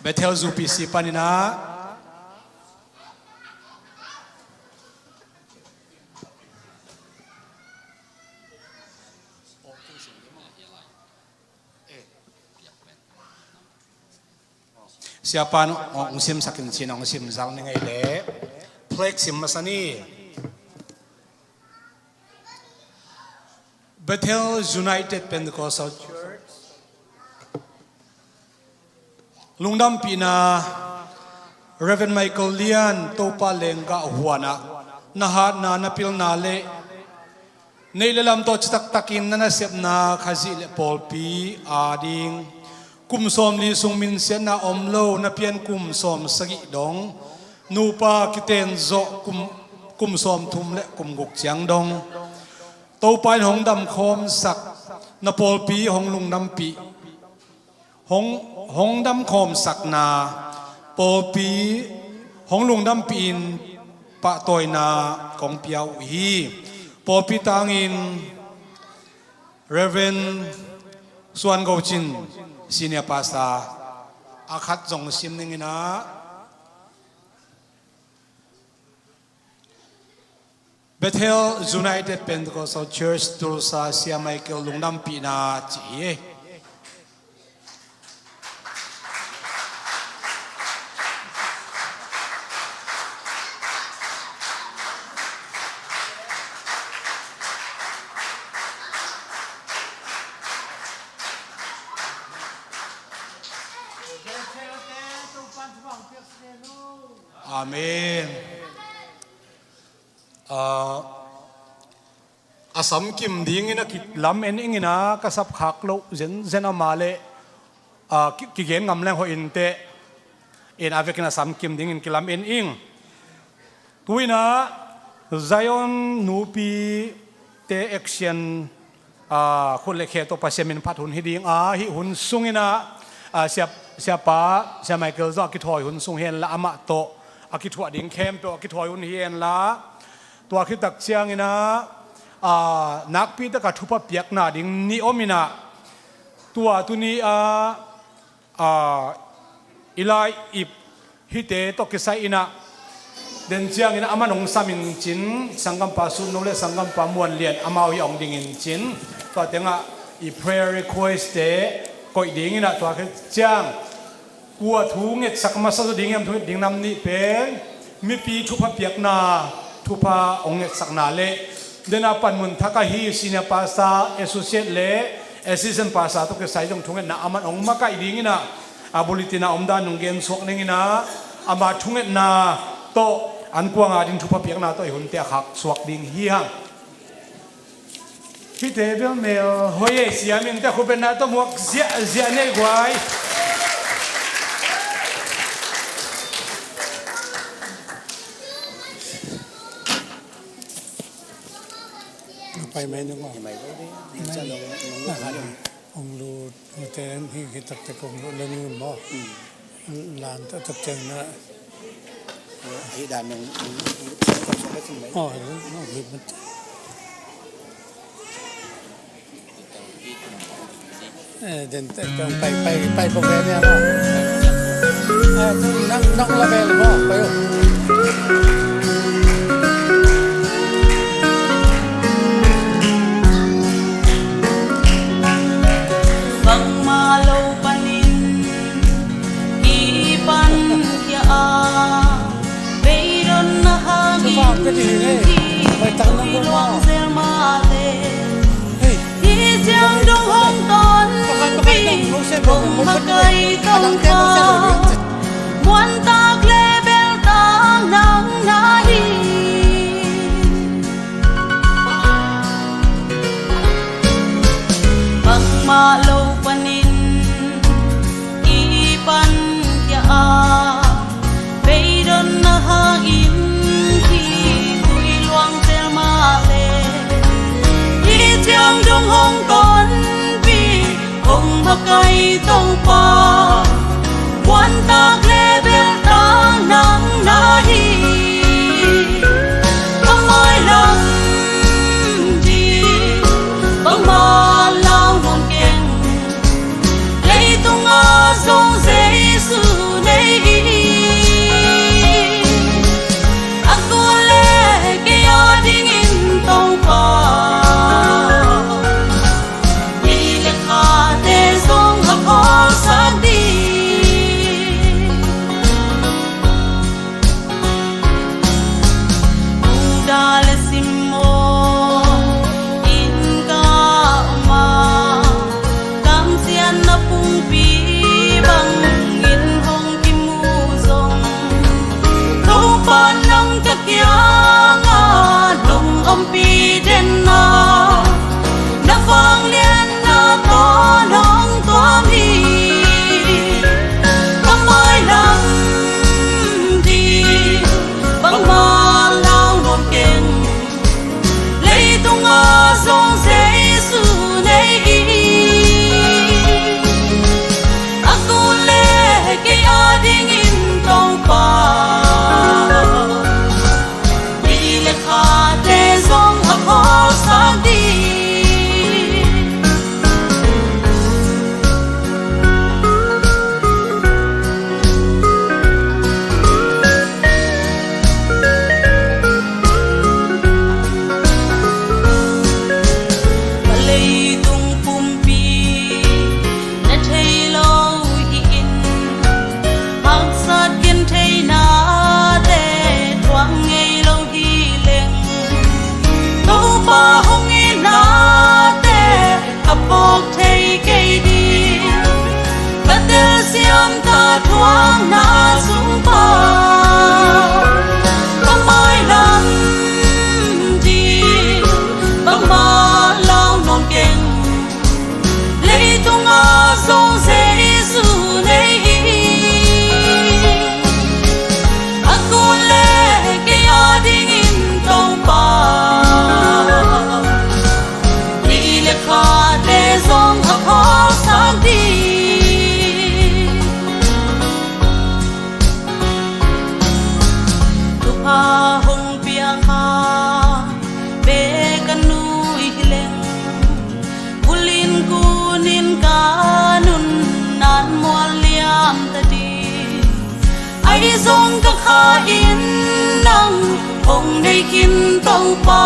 Bethel zu P C panin ah Siapa in hong simsak in cin, hong simsak ning ei leh. Plaque sim masa ni. Bethel United Pentecostal Church lungdampihna, Reverend Michael Lian, Topa lenggah huanah na hatna, na pilna le neih le lam tawh citaktakin na nasepna Khazih le pawlpi ading kum sawmli sung minsiatna om lo, na pian kum sawmsagih dong, nupa kiten zawh kum, kum sawmthum le kum guk ciang dong, Topa in hong damkhawmsak, na pawlpi hong lungdampih, hong, hong damkhawmsakna, pawlpi hong lungdampihin pahtawina kong pia uh hi. Pawlpi tangin Reverend Suan Go Cin, Senior Pastor, a khat zong sim ning in ah. Bethel United Pentecostal Church Tulsa, Sia Michael lungdampihna ci hi. Amen. Ah, a samkim dingin a kilam en ing in ah, ka sapkhak loh zenzen a, amah le, ah, ki, kigen ngam leng hoih inteh. In a vekin a samkim dingin kilam en ing. Tu in ah Zion nupite action, ah, khut le khe tawh Pasian min phat hun hi ding a, hih hun sung in ah, ah, sia, siapa, Sia Michael zong a kithawi hun sung hi hen la, amah tawh a kithuah ding khempeuh a kithawi hun hi hen la, tua khit tak ciangin ah, ah, nakpi tak a thupha piakna ding nih om in ah, tua tuni a, ah, i lai ip hihte tawh kisai in ah, den ciangin ah aman hong sam in cin, sanggampa Sutno le sanggampa Muan Lian, amau hi a hong ding in cin, tua tengah i prayer request-te koih ding in ah, tua khit ciang kua thu ngetsak masa zaw ding hiam, thu nget ding nam nih pen mipi thupha piakna, thupha hong ngetsakna le, den a panmun thak ahi Senior Pastor, Associate le Assistant Pastor tawh kisai zong thungetna aman hong makaih ding in ah, a bulletin a omdan nong gensuak ning in ah, ama thungetna tawh ankuang a ding thupha piakna tawh i hunte a khaksuak ding hi hang. Hihte bel mel hoih ei, siam in teh, khut beng na tawh muak ziahziah ni ei guai. Pai mai nung aw. Hong lut. Ute, hih taktak kong lo leng un maw? Lan taktak ciang na. Hih dan nong, nong, nong, nong, nong, nong, nong, nong, nong, eh, den, den, den, pai, pai, pai bok le ne maw? Eh, nang, nang la bel maw, pai uh. Bangmah lo panin kipan khia a, beidonna hangin kiluang zel mah leh, Muantak le beltak nang na hi. Bangmah lo panin i pankhia a, beidonna hangin khitui luang tel mah le, hih ciang dong hong tonpih, hong makai Topa, muantak le beltak nang na hi. Ka mailam ding bangmah lau nawn keng, leitungah zong Jesu nei hi. A kun le kei a dingin Topa, ni le khate zong a khawlsak ding. Judah le Simeon in ka om a, kamsiatna pumpi bangin hong kimu zong, Topa nang ka kiangah nong ompih den a, na vangliatna tawh nong tuam hi. Ka mailam ding bangmah lau nawn keng, leitungah zong Jesu nei hi. A kun le kei a dingin Topa, ni le khate zong a khawlsak ding. Ka leitung pumpi na thei lo hi in, haksat gentheinate thuak ngei lo hi leng, Topa hong itnate ka phawk thei kei ding. Ka telsiam ta thuakna sung pan, ka mailam ding bangmah lau nawn keng, leitungah zong Jesu nei hi. A kun le kei a dingin Topa, ni le khate zong a khawlsak ding. Thupha hong pia kha bek ka nuih hi leng, kulin kunin ka nunnan mual liam ta ding. Ahi zong ka kha in nang hong nei khin Topa,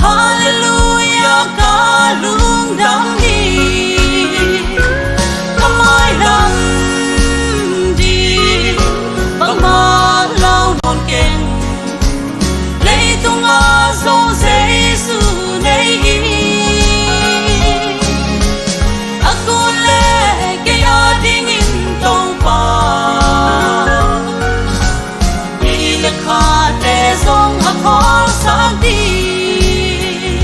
Halleluiah ka lungdam hi. Ka mailam ding bangmah lau nawn keng, leitungah zong Jesu nei hi. A kun le kei a dingin Topa, ni le khate zong a khawlsak ding.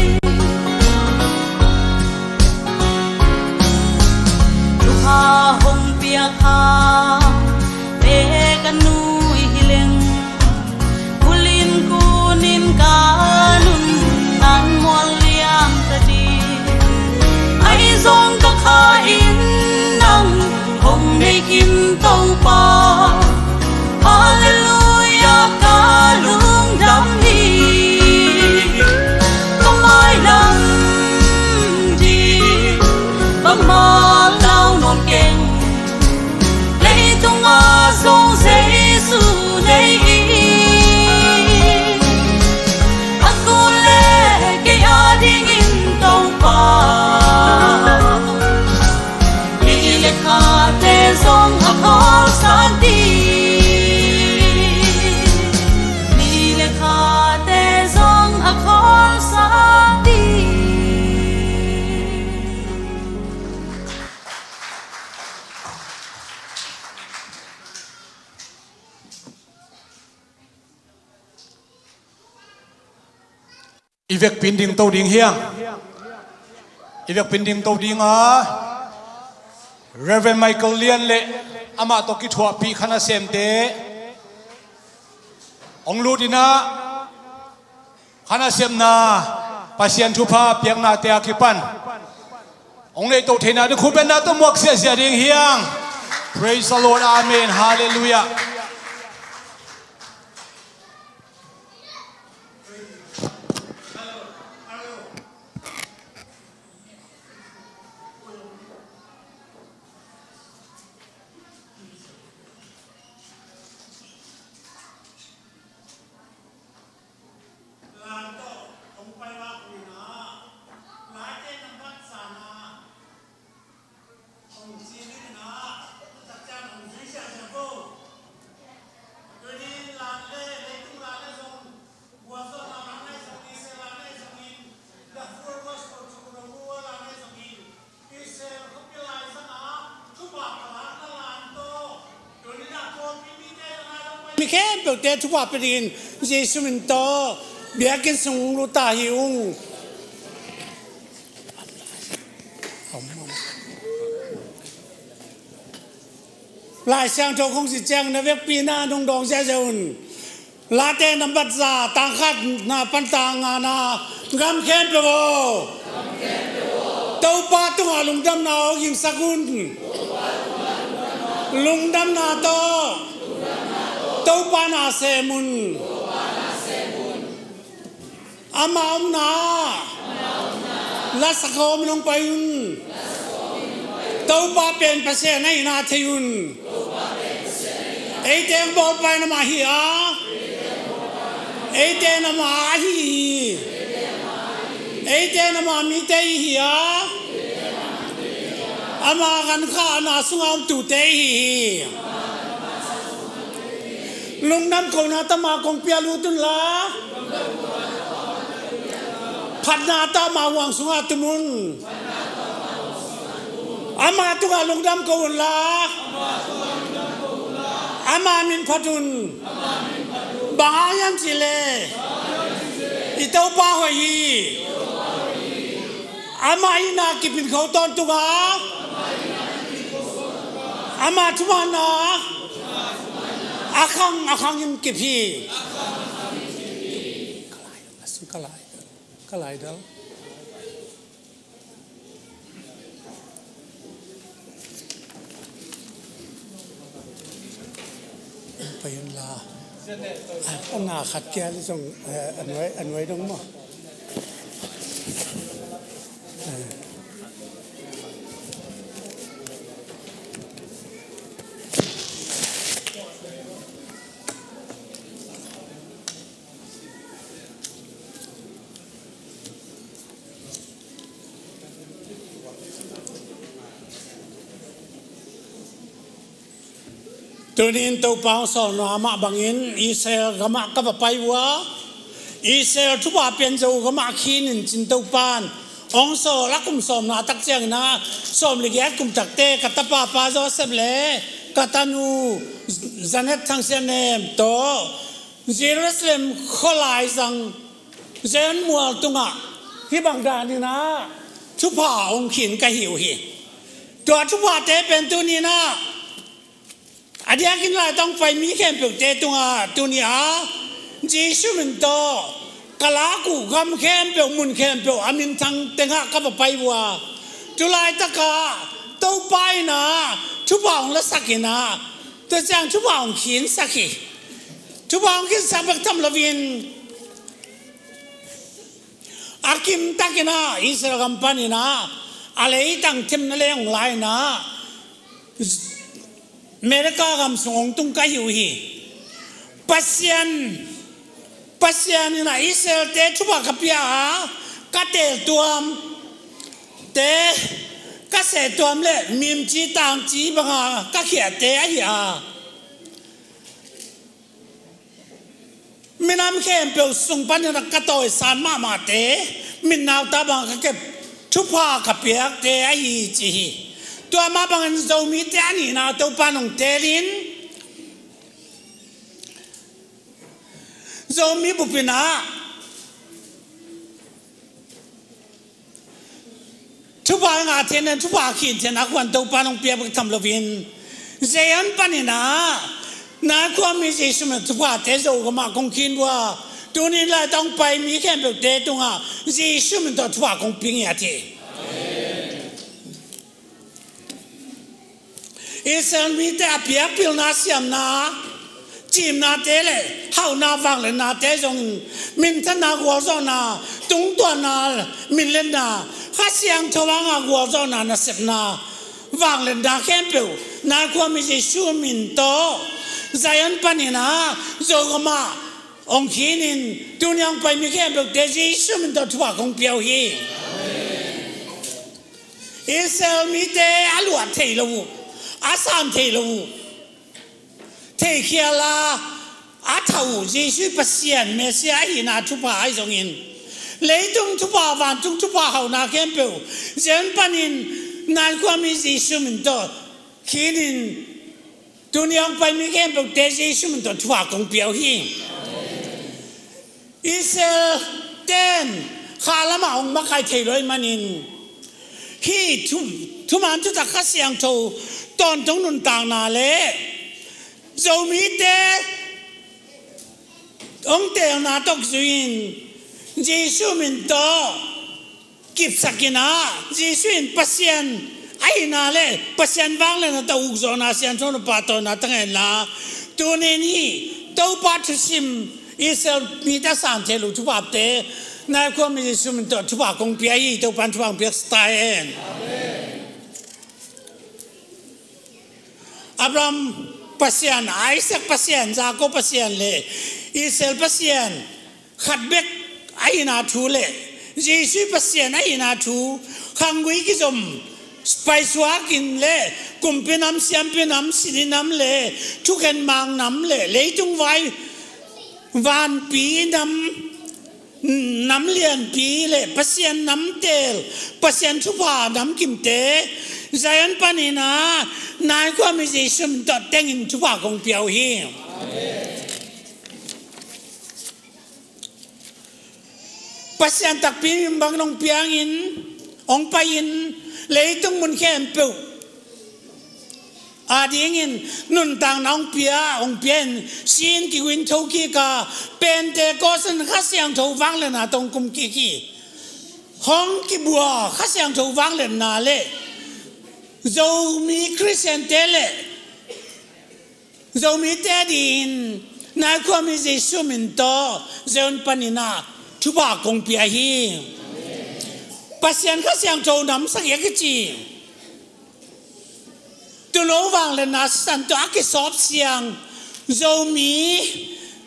I vekpi in dingto ding hiang. I vekpi in dingto ding a, Reverend Michael Lian le amah tawh kithuahpih kha nasemte hong lut in ah, kha nasepna, Pasian thupha piaknate a kipan hong neihtoh theihna ding khutbetna tawh muak siahsiah ding hiang. Praise the Lord. Amen. Hallelujah. Mi khempeuhte thupha pia dingin Jesu min tawh biakinn sung lut ta hi ung. Lai Siangtho kong cih ciang na vekpi in ah nong dawng ziahziah un. Late nambat za, tang khatna pan tang ngana, gam khempeuh aw, Topa tungah lungdamna aw gingsak un. Lungdamna tawh Topa na sem un. Ama omna ah lasak a om in hong pai un. Topa pen Pasian ahihna thei un. Eite hong bawlpa in amah hi a, eite in ama ahi hi. Eite in ama mite i hi a, ama gankhahna sungah om tute i hi hi. Lungdam kohna tawh ama kong pia lut un la, phatna tawh ama huang sungah tum un. Ama tungah lungdam ko un la, ama min phat un. Bang hang hiam cih leh i Topa hoih hi. Ama itna kip in kho tawntung a, ama thumanna a khang a khang in kip hi. Ka lai, ka lai, ka lai dal. Pai un la. A, a nga khat kia li zong, eh, a nuai, a nuai dong maw. Eh. Tuni in Topa hong sawlna mah bangin Israel gamah ka va pai uh a, Israel thupha pian zo gamah khin in cin Topa in hong sawl a kum sawmna tak ciangin ah, sawm le giat kum takte ka tapa pa Joseph le ka tanu Janet Thangsianem tawh Jerusalem khualai zang Zion mual tungah hih bang danin ah thupha hong khin ka hi uh hi. Tua thuphate pen tuni in ah a diakin laitang pai mi khempeuhte tungah tuni a Jesu min tawh ka lak uh gam khempeuh, mun khempeuh a minthang tengah ka va pai uh a, tu laitakah Topa in ah thupha hong lasak in ah, tua ciang thupha hong khinsak hi. Thupha hong khinsak bek tham loin a kimtakin ah Israel gam panin ah a leitang thimna leng hong la in ah America gam sung hong tung ka hi uh hi. Pasian, Pasian in ah Israelte thupha ka pia a, ka teltuamte, ka sehtuam le mimci tangci banga ka khiahte ahi a, minam khempeuh sung panin ah ka tawisan mahmahte, mitnauta bang ka kep, thupha ka piakte ahi ci hi. Tua mah bangin Zomite a nihna Topa in hong teelin, Zomi bupin ah Pai ngah theihna, thupha khin theihna khuan Topa nong piak bek tham loin, Zion panin ah nai khua mi Jesuh min thupha te Zogam ah kong khin uh a, tuni in lai tawh hong pai mi khempeuh te tungah Jesuh min tawh thupha kong pia ngiat hi. Israel mite a piak pilna siamna, cimnate le hauhna vangliatnate zong, minthanna, gualzawhna, tungtuahna, minliatna, Kha Siangtho hanga gualzawhna, nasepna, vangliatna khempeuh nai khua mi Jesuh min tawh Zion panin ah Zogam ah hong khin in, tuni hong pai mi khempeuh te Jesuh min tawh thupha kong pia uh hi. Israel mite a luah thei lo uh, a san thei lo uh, theikhial a, a thah uh Jesuh Pasian Messiah ahihna thupha ahi zongin, leitung thupha, vantung thupha hauhna khempeuh Zion panin nai khua mi Jesuh min tawh khin in, tuni hong pai mi khempeuh te Jesuh min tawh thupha kong pia uh hi. Israel ten kha lamah hong makai thei lo ahih manin, hih thu, thuman thutak Kha Siangtho tawntung nuntakna le Zomite hong teelna tawh zui-in, Jesuh min tawh kipsak in ah, Jesuh in Pasian ahihna le Pasian vangliatna tawh ukzawhna, siangthona, pahtawina tanghenla, tuni in hih Topa thusim Israel mite a san thei lo thuphate nai khua mi Jesuh min tawh thupha kong pia hi. Topa in thupha hong piaksa ta hen. Abraham Pasian, Isaac Pasian, Jacob Pasian le Israel Pasian khat bek ahihna thu le Jesuh Pasian ahihna thu khanggui kizom paisuak in le, kumpi nam, siampi nam, sini nam le thukhen mang nam le leitung vai vanpi nam, nam lianpi le Pasian nam teel, Pasian thupha nam kimte Zion panin ah nai khua mi Jesuh min tawh tengin thupha kong pia uh hi. Pasian takpi mi bang nong piangin, hong pai-in, leitung mun khempeuh adingin nuntakna hong pia, hong pia in, sin kiguin thokik a, Pentecost in Kha Siangtho vangliatna tawh hong kumkik hi. Hong kibua Kha Siangtho vangliatna le Zomi Khristiante le Zomite adingin nai khua mi Jesuh min tawh Zion panin ah thupha kong pia hi. Pasian Kha Siangtho nam sagih a kici, Tulo vangliatna sisan tawh a kisawp siang Zomi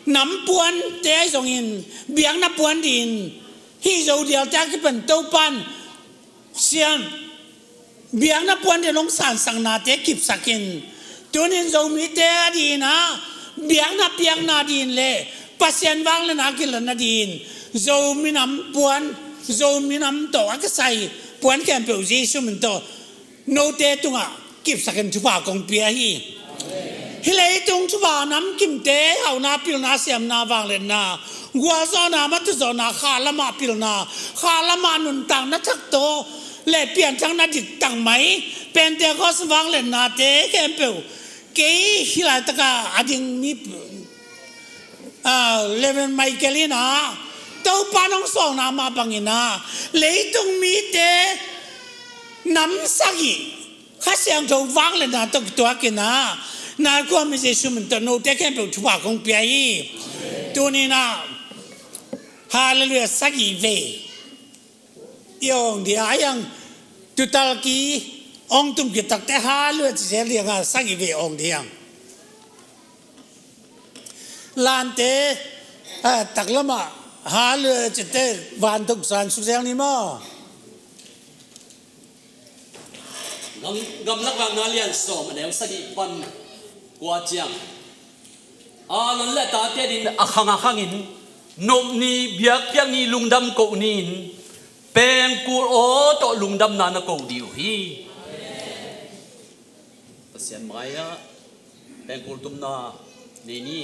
nam puante ahi zongin, biakna puan dingin hih Zo dialte a kipan Topa in sian biakna puan dingin hong sansaknate kipsak in, tuni in Zomite adingin ah biakna piakna dingin le Pasian vangliatna a kilatna dingin Zomi nam puan, Zomi nam tawh a kisai puan khempeuh Jesuh min tawh note tungah kipsak in thupha kong pia hi. Hih leitung thupha nam kimte, hauhna, pilna, siamna, vangliatna, gualzawhna, matut zawhna, kha lamah pilna, kha lamah nuntakna thak tawh le pianthakna diktak mai, Pentecost vangliatnate khempeuh kei hih laitaka a ding mi, ah, Reverend Michael in ah Topa in hong sawlna mah bangin ah leitung mite nam sagih Kha Siangtho vangliatna tawh kituakin ah, nai khua mi Jesuh min tawh note khempeuh thupha kong pia hi. Tuni in ah Halleluiah sagih vei i awng ding a, a hiang tutalki awng tum kitakte Halleluiah ci zel ding a, sagih vei awng ding a. Lante, ah, taklamah Halleluiah cite vantung san suk zel ni maw? Gam, Gamlak Vakna lian sawm, a neu sagih pan kua ciang, Aaron le a tate adingin a khang a khangin, nop ni, biakpiak ni, lungdam koh ni-in, pengkul aw tawh lungdamna na ko ding uh hi. Pasian mai-ah pengkul tumna nei ni.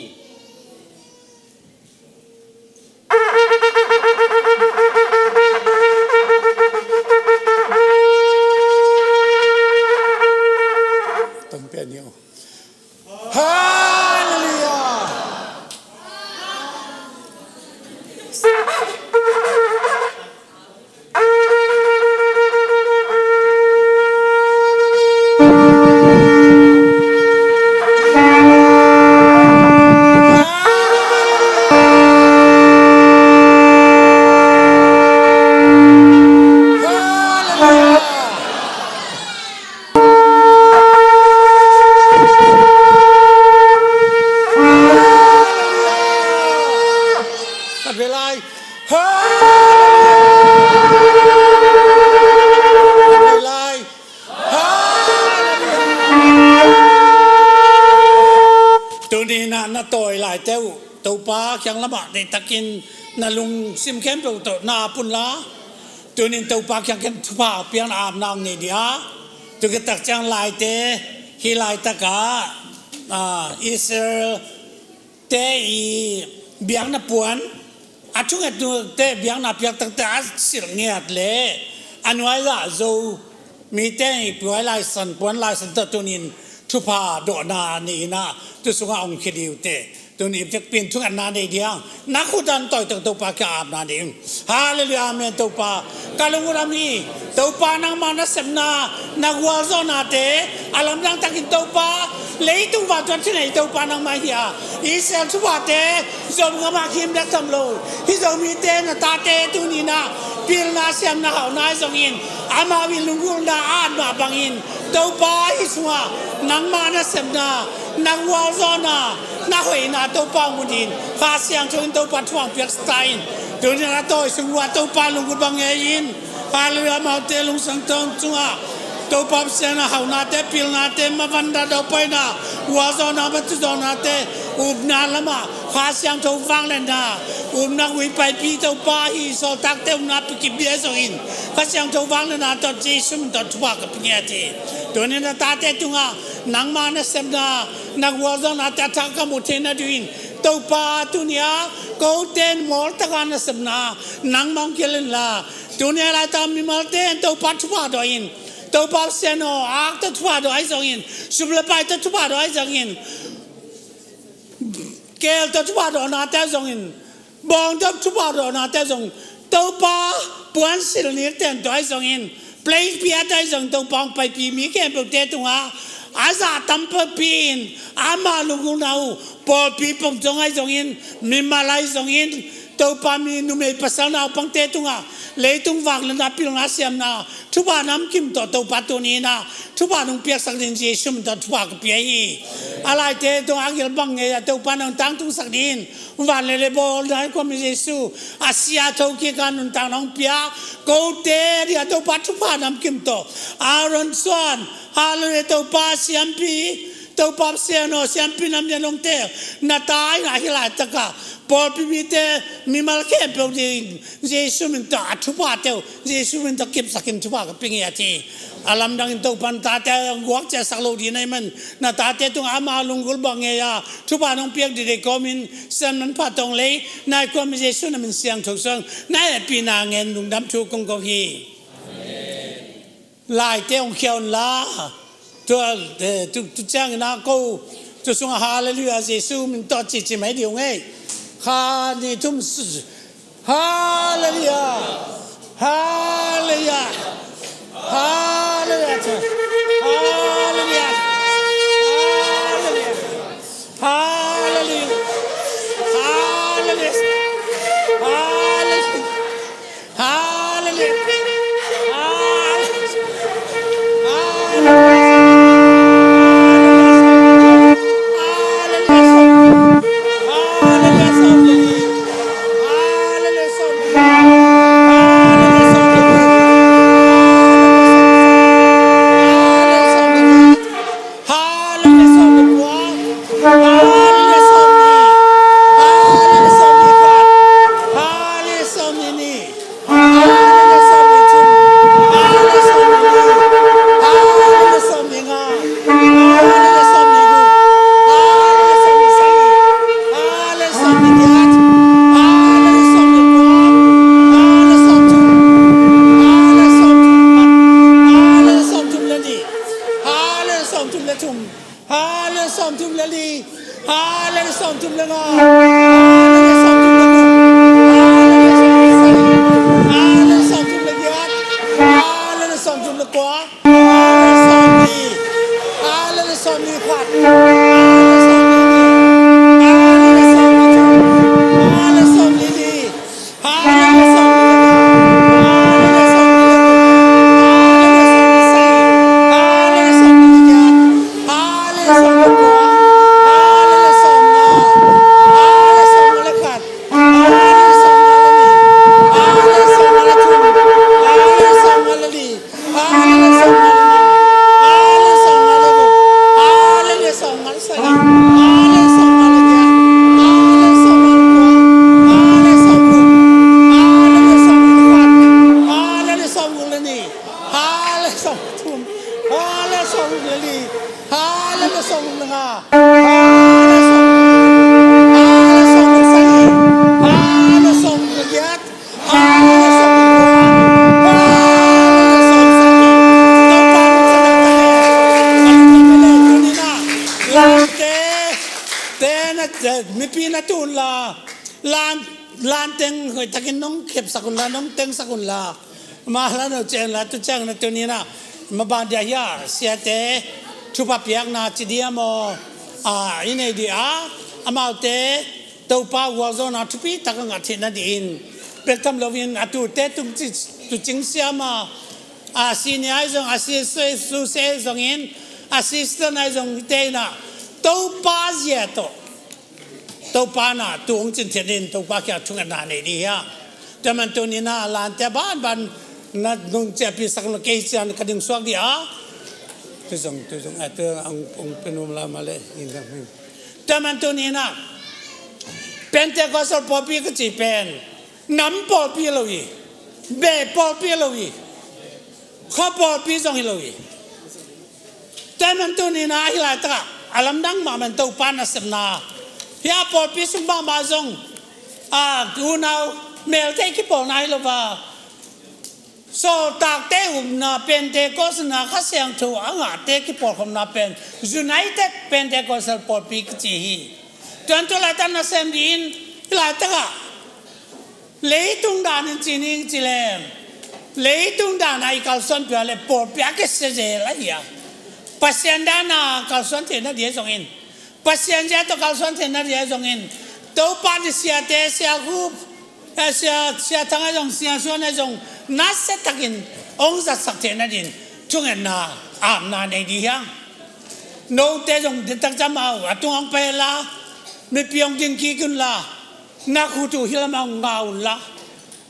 Laite uh Topa kiang lamah deihtakin na lungsim khempeuh tawh na ap unla, tunin Topa kiang ken thupha piakna apna hong nei dih a, tu khit tak ciang laite hih laitakah, ah, Israel te i biakna puan, a thungetnute biakna piaktakte a silh ngiat le a nuai-ah Zomite i puai laisan, puan laisan tawh tunin thupha dawhna nei in ah tu sungah hong khia dih uh teh. Tunin i vekpi in thungetna nei dih hang, na khut ah tawi tawh Topa kiang apna nei un. Halleluiah, amen. Topa, ka lungdam hi. Topa, nangmah nasepna, na gualzawhnate a lamdang takin Topa, leitung vantung a thuneih Topa nangmah hi a, Israel thuphate Zomite gamah kim bek tham lo, hih Zomite na tate tuni in ah pilna, siamna, hauhna ahi zongin, amau i lunggulhna a at mah bangin Topa, hih sungah nangmah nasepna, na gualzawhna, na hoihna Topa hong mu dih in, Kha Siangtho in Topa thu hong piaksak ta in. Tuni in a tawi sung uh ah Topa lunggulh bang ngei in. Halleluiah, amaute lungsang tawng sungah Topa Pasian a hauhnate, pilnate, mavanna, daupaina, gualzawhna, matuzawhnate, upna lamah Kha Siangtho vangliatna, upna gui paipi Topa, hih sawltakte upna pia kip dih ahi zongin, Kha Siangtho vangliatna tawh Jesu min tawh thupha ka pia ngiat hi. Tuni in na tate tungah nangmah nasepna, na gualzawhnate a thak ka muh theih nadingin Topa, tuni a kote in mawltak a nasepna nangmah hong kilh inla, tuni a laitak mimalte in Topa thupha dawh in, Topa Pasian aw, ak tawh thupha dawh ahi zongin, sum le pai tawh thupha dawh ahi zongin, keel tawh thupha dawhnate ahi zongin, bawng tawh thupha dawhnate ahi zong, Topa, puansilh nikten tawh ahi zongin, plate piate ahi zongin, Topa hong paipi mi khempeuhte tungah a zah tampi in ama lunggulhna uh pawlpi pongzong ahi zongin, mimal ahi zongin, Topa, mi numei pasal naupangte tungah leitung vangliatna, pilna, siamna, thupha namkim tawh Topa tuni in ah thupha nong piaksak dingin Jesu min tawh thupha ka pia hi. A laite tungah a gil bang ngei a Topa nong tangtungsak dingin van le le bawl nai khuami Jesu, a sia thokik a nuntak nong pia kote dingah Topa thupha namkim tawh Aaron suan, halleluiah, Topa siampi, Topa Pasian aw, siampi nam lian hong tel na ta in ah hih laitakah pawlpi mite, mimal khempeuh ding Jesu min tawh a thuphate uh Jesu min tawh kipsakin thupha ka pia ngiat hi. A lamdangin Topa, na tate a guak ciahsak lo ding na hih man, na tate tungah ama lunggulh bang ngei a thupha nong piak ding deih kawmin Sian manpha tawng lei nai khuami Jesu na min siangtho suang na hehpihna ngen lungdam thu kong ko hi. Laite hong khia unla, tua, eh, tu, tu ciangin ah ko, tu sungah halleluiah Jesu min tawh cici mai ding ung ei. Kha, nih, thum, s-, halleluiah. Halleluiah. Halleluiah. Halleluiah. Halleluiah. Halleluiah. Halleluiah. Halleluiah. Halleluiah. Halleluiah. la, lan, lan teng hoih takin nong khepsak un la, nong tengsak un la. Mah la no ciang la, tu ciang na tuni na, ma ban dia hia, siate thupha piakna ci dia maw, a, i nei dia, amaute Topa gualzawhna thupi tak a ngah theihna dingin, bek tham loin a tute tung ci, tu cing siam a, a senior ahi zong, a si, su, su se zongin, assistant ahi zong te in a, Topa zia tawh, Topa na tu hong cinthiat in Topa kia thungetna nei ding hi a. Tua man tuni na lante banban na nung ciapi sak na kei cian ka ding suak ding a. Tu zong, tu zong, a tu ang, ang penum la ma le, in zong, hmm. Tua man tuni na Pentecostal pawlpi ka ci pen nam pawlpi lo hi. Beh pawlpi lo hi. Khua pawlpi zong hi lo hi. Tua man tuni na hi laitakah a lamdang mahmah in Topa nasepna. Hia pawlpi sung mahmah zong, a, unau melte kipawlna hi lo va. Sawltakte upna, Pentecost na Kha Siangtho a ngahte kipawlkhopna pen United Pentecostal pawlpi kici hi. Tuan tu laitak nasem dingin hi laitakah leitung danin ci ning ci lem. Leitung dana i kalsuan pia le pawlpi a kisia zel ahi a. Pasian dana kalsuan theihna dia zongin, Pasian zia tawh kalsuan theihna dia zongin, Topa ni siate, sia Khup, eh, sia, sia Thang ahi zong, sia Suan ahi zong, nasia takin hong zatsak theihna din thungetna, apna nei ding hi hang. Note zong ditak cam au, a tung hong pai la, mipi hong ding kik un la, na khut uh hi lam ah hong nga un la,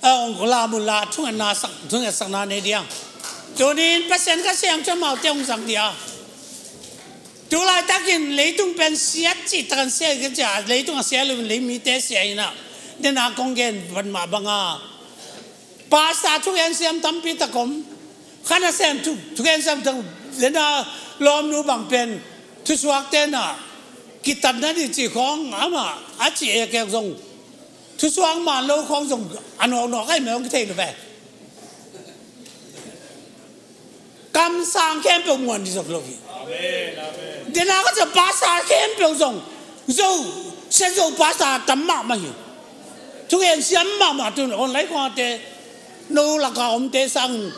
a, hong lam un la, thungetna sak, thungetsakna nei ding hang. Tunin Pasian Kha Siangtho amaute hong zang ding a. Tu laitakin leitung pen siat cih takin siat ka cia, leitung a siat lo in lei mite siat hi na. Dena kong gen ban mah banga. Pastor thugen siam tampi tak om. Kha nasem thu, thugen siam tak, dena lawmnu bang pen thusuakte na kitatna ding ci khawng ama a ci ekek zong. Thusuak man lo khawng zong a nawknawk ahi mah hong kithei lo ve. Kamsang khempeuh muan ding zong lo hi. Amen, amen. Dena ka cia pastor khempeuh zong zo, sia zo pastor tam mahmah hi. Thugen siam mahmah tun online khawngte no laka omte sangin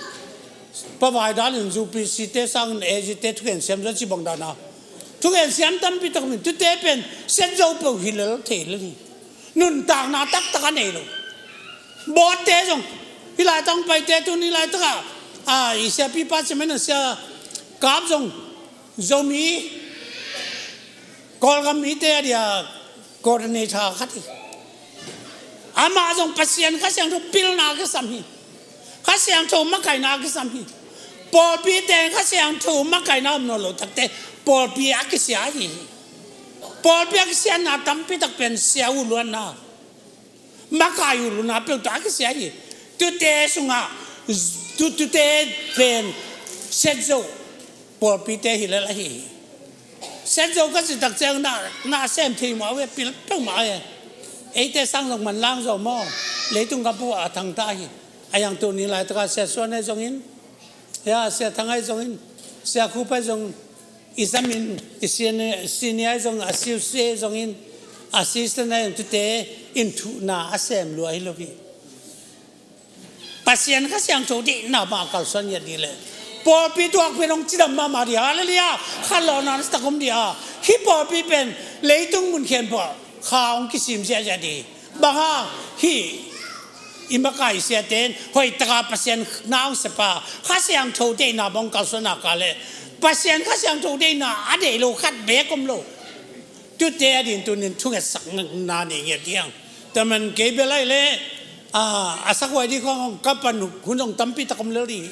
pavai dalin zu P C te sangin A Z te thugen siam zo ci bang dana. Thugen siam tampi tak min tute pen sia zo peuh hi lel thei lel hi. Nuntakna taktak a nei lo. Bawtte zong hi laitak hong paite tun hi laitaka, a, i siapipa cia mena sia Kap zong Zomi Kawlgam mite a dia coordinator khat hi. Amah zong Pasian Kha Siangtho pilna a kisam hi. Kha Siangtho makaihna a kisam hi. Pawlpi teng Kha Siangtho makaihna om nawn lo takte pawlpi a kisia hi. Pawlpi a kisiatna tampi tak pen sia uh luanna, makai uh luanna peuh tawh a kisia hi. Tute sungah tu, tute pen siat zo pawlpite hi lel ahi hi. Siat zo ka cih tak ciang na, na sem thei mah uh e, pil peuh mah uh e. Eite sang zong manlang zo maw. Leitung ka pu a thangta hi. A yang tu ni laitaka sia Suan ahi zongin, ya, sia Thang ahi zongin, sia Khup ahi zong, i zamin, i senior, senior ahi zong, a siu se zongin, assistant ahi zong tute in thuhna a sem lua hi lo hi. Pasian Kha Siangtho deihna mah kalsuan ngiat dih leh pawlpi tuak pen hong cidam mahmah dih a, hallelujah. Khanlawhna na taktak om dih a. Hih pawlpi pen leitung mun khempeuh ah kha hong kisim ziahziah dih. Bang hang? Hih i makai siate in hoih taka Pasian na hong sep a, Kha Siangtho deihna bang kalsuan a ka leh Pasian Kha Siangtho deihna a deih lo khat beek om lo. Tute a ding tunin thungetsakna nei ngiat dih hang. Tua man kei bel ahih leh, a, a sakhuai dih khawng ka pan hun zong tampi tak om lel dih.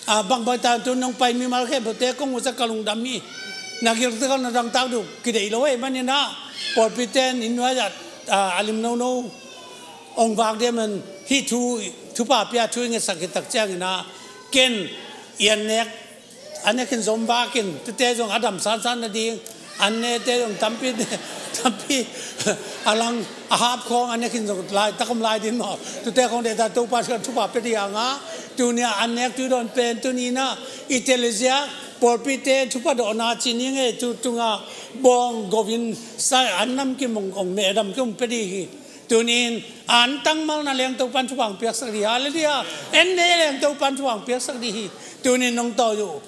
A, bangbang tan tu nong pai mimal khempeuhte kong uza ka lungdam hi. Na gilkial na dangtak duh kideih lo ahih manin ah, pawlpite in nuai ah, a, a lim nono hong vak dih man hih thu, thupha pia thu i ngetsak khit tak ciangin ah, ken i an nek, an nek khin zom vak in, tute zong a dam sansan nading, an nekte zong tampi, tampi a lang a hap khawng an nek khin zong laitak om lai ding maw. Tute khawng deihtak Topa thupha pia dih hang a, tuni a an nek tu dawn pen tuni in ah i tel i ziak, Pawlpite thupha dawhna ci ni ngei tu tungah bawng govin sai an nam kim ong, ong meh dam kim ong pia dih hi. Tunin an tangmalna leng Topan thupha ong piaksak dih hi. Halleluiah. En ne leng Topan thupha ong piaksak dih hi. Tunin nong tawi uh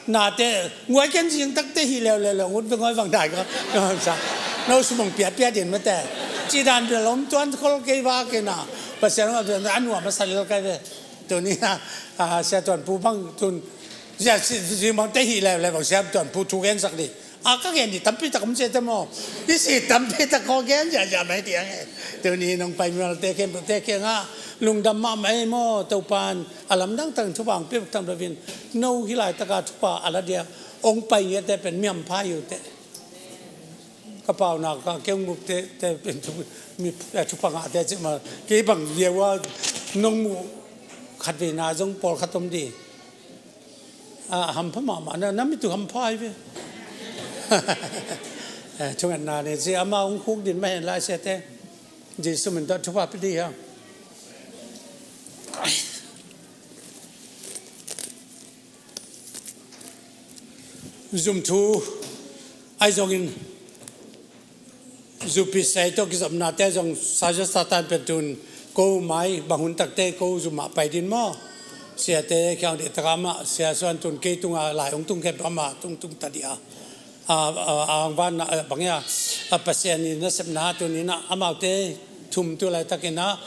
nate nguai ken zing takte hi leuleu leng ut bengoi bang dai ka. No sumong piapia din mate. Ci dan bia lom tuan khol kei va kei na. Pasian a nuam a salil kai ve. Tuni a, a, Sia Tuan Pu bang tun Sia si, si, si, bang te hi leuleu bang Sia Tuan Pu thu gensak dih. A ka gen dih tampi tak om sia te maw. I si tampi tak ko gen ya ya mai tiang e. Tuni nong pai mial te ken te ken a lungdam mahmah ei maw Topan a lamdang tang thupha ong piak tam lovin. No hi laitak a thupha a la dia ong pai ngiat te pen miam pha hi uh te. Ka pau nak ka keng muk te, te pen thu, mi, eh, thupha ngah te cih ma, kei bang dia ua nong muh khat vei na zong pawlkhat om dih. A, hampha mahmah na, na mi tu hampha hi ve. Eh, thungetna ni ci ama ong khuk din mah hen lai sia te. Jesu min tawh thupha pia dih hi a. Zum thu ahi zongin zupi sai tawh kizopnate zong saja satan pen tun ko mai bang hun takte ko zum ah pai din maw? Siate khiang dih taka mah sia suan tun kei tunga lai ong tung khem amah tung tung ta dih a. A, a, a, ang van na, a, bang ia, a, Pasian in nasepna tunin a, amaute thum tu laitakin a,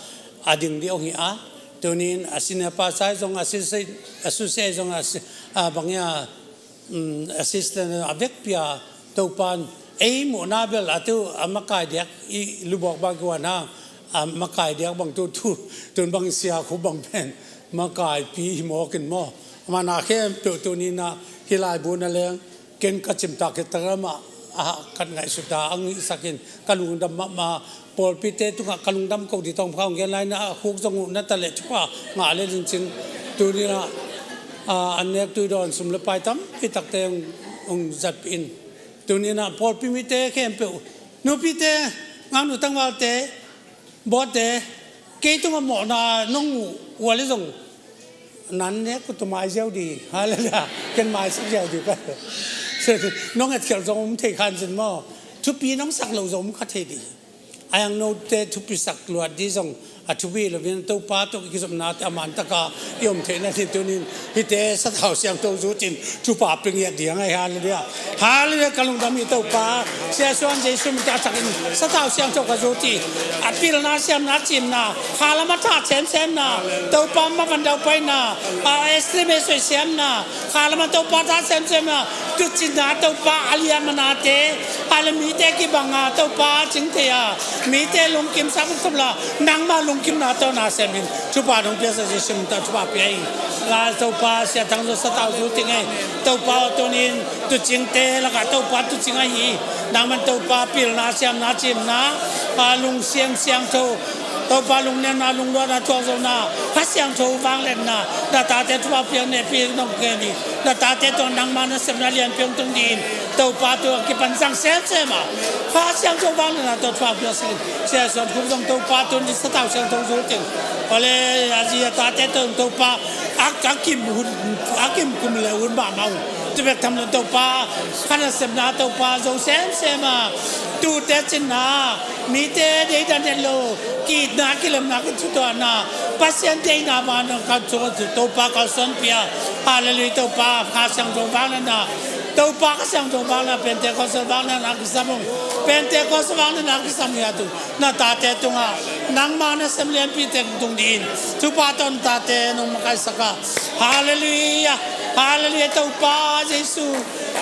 a ding dih ong hi a. Tunin a senior pastor zong a assistant, associate zong a si-, a, bang ia, um, assistant a vekpi a Topan ei muhna bel a tu a makai diak i lubawk bang kuan hang a makai diak bang tu, tu, tun bang sia khu bang pen makaipi hi mawkin maw. Mana khempeuh tunin a hi laibu na leng ken ka cimtak khit tak lamah a, ka ngaihsut a, a ngihsakin ka lungdam mahmah. Pawlpite tungah ka lungdam ko dih tawng kha ong gen lai na a khuk zong uh na ta leh thupha ngah le lincin. Tuninah, a, an nek tui dawn sum le pai tampi takte ong, ong zat in. Tuninah pawlpi mite khempeuh, nupite, ngaknu tangvalte, bawtte, kei tungah mawhna nong muh ua le zong nan nek uh tu mai ziau dih. Halleluiah. Ken maisak ziau dih ka. Nong etkhelh zong om thei khan zin maw? Thupi nong sak lo zong om kha thei dih. A yang note thupi sak luat dih zong a thupi lo vin Topa tawh kizopnate a man taka i om theihna dih tunin hihte sathau siangtho zutin thupha pia ngiat dih a ngai. Halleluiah. Halleluiah. Ka lungdam hi Topa. Sia suan Jesu min tawh a thakin sathau siangtho ka zut hi. A pilna siamna cimna kha lama tha semsemna Topa ma van dau paina a estimate soi siamna kha lama Topa tha semsemna tucinna Topa a liamanate a le mite kibanga Topa cingthei a mite lungkimsak thumla nangma lungkimna tawh na semin thupha nong piasa Jesu min tawh thupha pia hi. La Topa sia thang zo satau zu ting ei. Topa aw tunin tucingte lakah Topa tucing ahi. Nangman Topa pilna siamna cimna a lungsiang siangtho Topa lungnemna lungluatna thuakzona Kha Siangtho vangliatna na tate thupha piak ne pi nong ke ni. Na tate tawh nangma na sepna lian piang tung din Topa tu a kipan sang semsem a Kha Siangtho vangliatna tawh thupha piak sing. Sia suan khum zong Topa tun di satau siangtho zu ting. Ole a zi a tate tawh Topa a, a kim hun, a kim kum le hun ba mau. Tu bek tham lon Topa kha na sepna Topa zo semsem a tute cinna mite deidan het lo kitna kilemna kithutuahna Pasian deina bana ka thu Topa ka suan pia. Halleluiah. Topa Kha Siangtho vangliatna Topa Kha Siangtho vangliatna Pentecost vangliatna kisam ung. Pentecost vangliatna kisam hi a tu na tate tungah nangma na sem lianpi teng tung din thupha tawh na tate nong makaisaka. Halleluiah. Halleluiah. Topa Jesu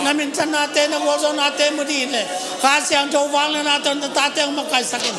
na minthanna te na gualzawhna te mu din le Kha Siangtho vangliatna tawh na tate nong makaisakin.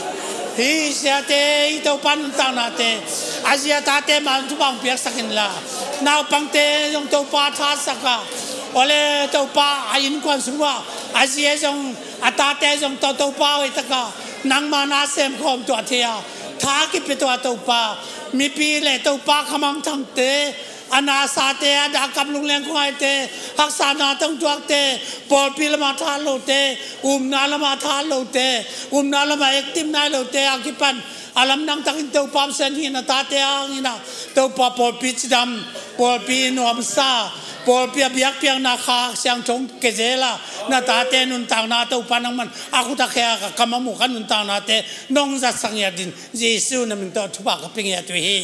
Hi siate hi Topa nuntaknate a zia tate ma thupha nong piaksakin la naupangte zong Topa thasaka. Ole Topa a innkuan sungah a zia zong a tate zong tawh Topa hoihtaka nangma na semkhawm tuah thei a tha kipia tuah Topa mipi le Topa khamangthangte a nasate a dakap lungleng khungaite haksatna tongtuakte pawlpi lama tha lote umna lama tha lote umna lama active nai lote a kipan a lamdang takin Topa Pasian hi na tate a hangina Topa pawlpi cidam pawlpi nuamsa Pawlpi a biakpiakna Kha Siangtho hong kia zel a, na tate nuntakna Topa nangman a khut a khe a, ka kam a mu ka nuntaknate nong zatsak ngiat dingin Jesu na min tawh thupha ka pia ngiat uh hi.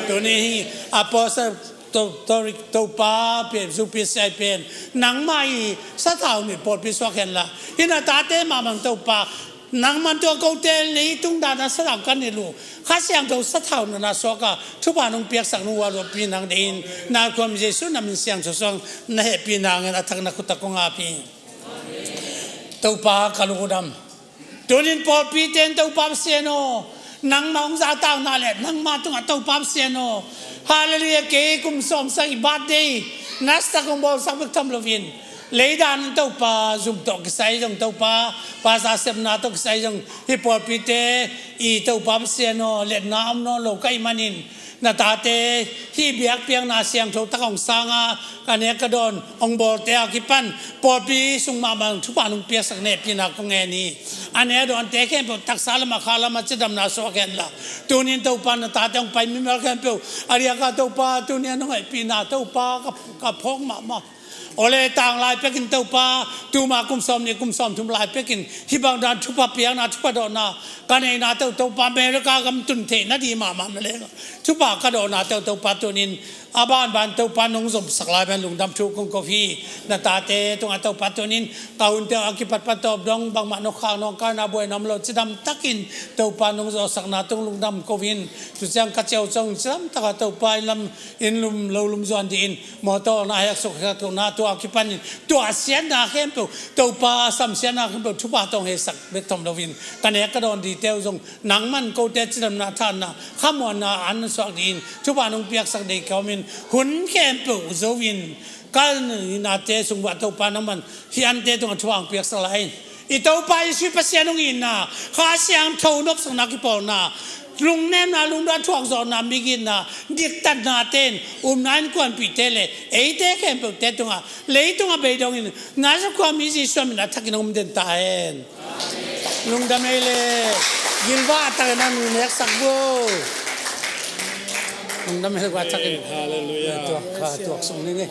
Tuni hi Apostle To, to, Topa pen, zupi siai pen, nangmah i sathau nih pawlpi suak hen la, hih na tate mahmah Topa, nangman tua kote leitung dana sathau kan hi lu, Kha Siangtho sathau nana suak a, thupha nong piaksak nong hualpi nang deih in, na khuam Jesu na min siangtho suang na hehpihna ngen a thak na khut a kong ap hi. Topa ka lungdam. Tunin pawlpi ten Topa Pasian aw, nangmah hong zahtakna le nangmah tungah Topa Pasian aw, Halleluiah, kei kum sawmsak i birthday nasatak hong bawlsak bek tham loin, leidan Topa zum tawh kisai zong Topa, pasa sepna tawh kisai zong hih pawlpite i Topa Pasian aw, letna om nawn lo ka hih manin, na tate hih biakpiakna siangtho tak hong sang a, ka nek ka dawn hong bawlte a kipan pawlpi sung mahmah thupha nong piaksak na hehpihna kong ngen hi. A nek a dawnte khempeuh taksa lamah kha lamah cidamna suak hen la, tunin Topa na tate hong pai mimal khempeuh a diak a Topa, tunin nong hehpihna Topa ka, ka phawk mahmah. Awle, tang lai pekin Topa, tuma kum sawmnih kum sawmthum lai pekin hih bang dan thupha piakna, thupha dawhna ka neihna teuh Topa, America gam tun theihna ding mahmah na leng thupha ka dawhna teuh Topa, tunin a banban Topa nong zomsak lai pen lungdam thu kong ko hi. Na tate tungah Topa, tunin ka hunte a kipatpat tawp dong bangmah nong khak nawngkaina buaina om lo cidam takin Topa nong zawhsakna tung lungdam ko hi. Tu ciang ka ceu cong cidam taka Topa in lam in lum lo lum zuan dih in, mawtaw na hek suk hek na tua kipanin tua siatna khempeuh Topa, samsiatna khempeuh thupha tawh hong heisak bek tham loin, ka nek ka dawn dingte uh zong nangman kote cidamna, thahatna, khamuanna an suak dingin thupha nong piaksak ding ka omin, hun khempeuh zoin ka nate sung uah Topa nangman hih ante tungah thupha hong piaksak lai in. I Topa Jesuh Pasian hong itna, Kha Siangtho nopsakna kipawlna, lungnemna, lungdam thuakzawhna, migitna, diktatnate in, upna innkuanpihte le eite khempeuhte tungah, leitungah beidongin Nazareth khuami Jesuh min a thakin hong om den ta hen. Lungdam ei le, gilvah takin a mi neksak bo. Lungdam ei le, gua takin. Halleluiah. Tuak, kha tuak sung ni ni.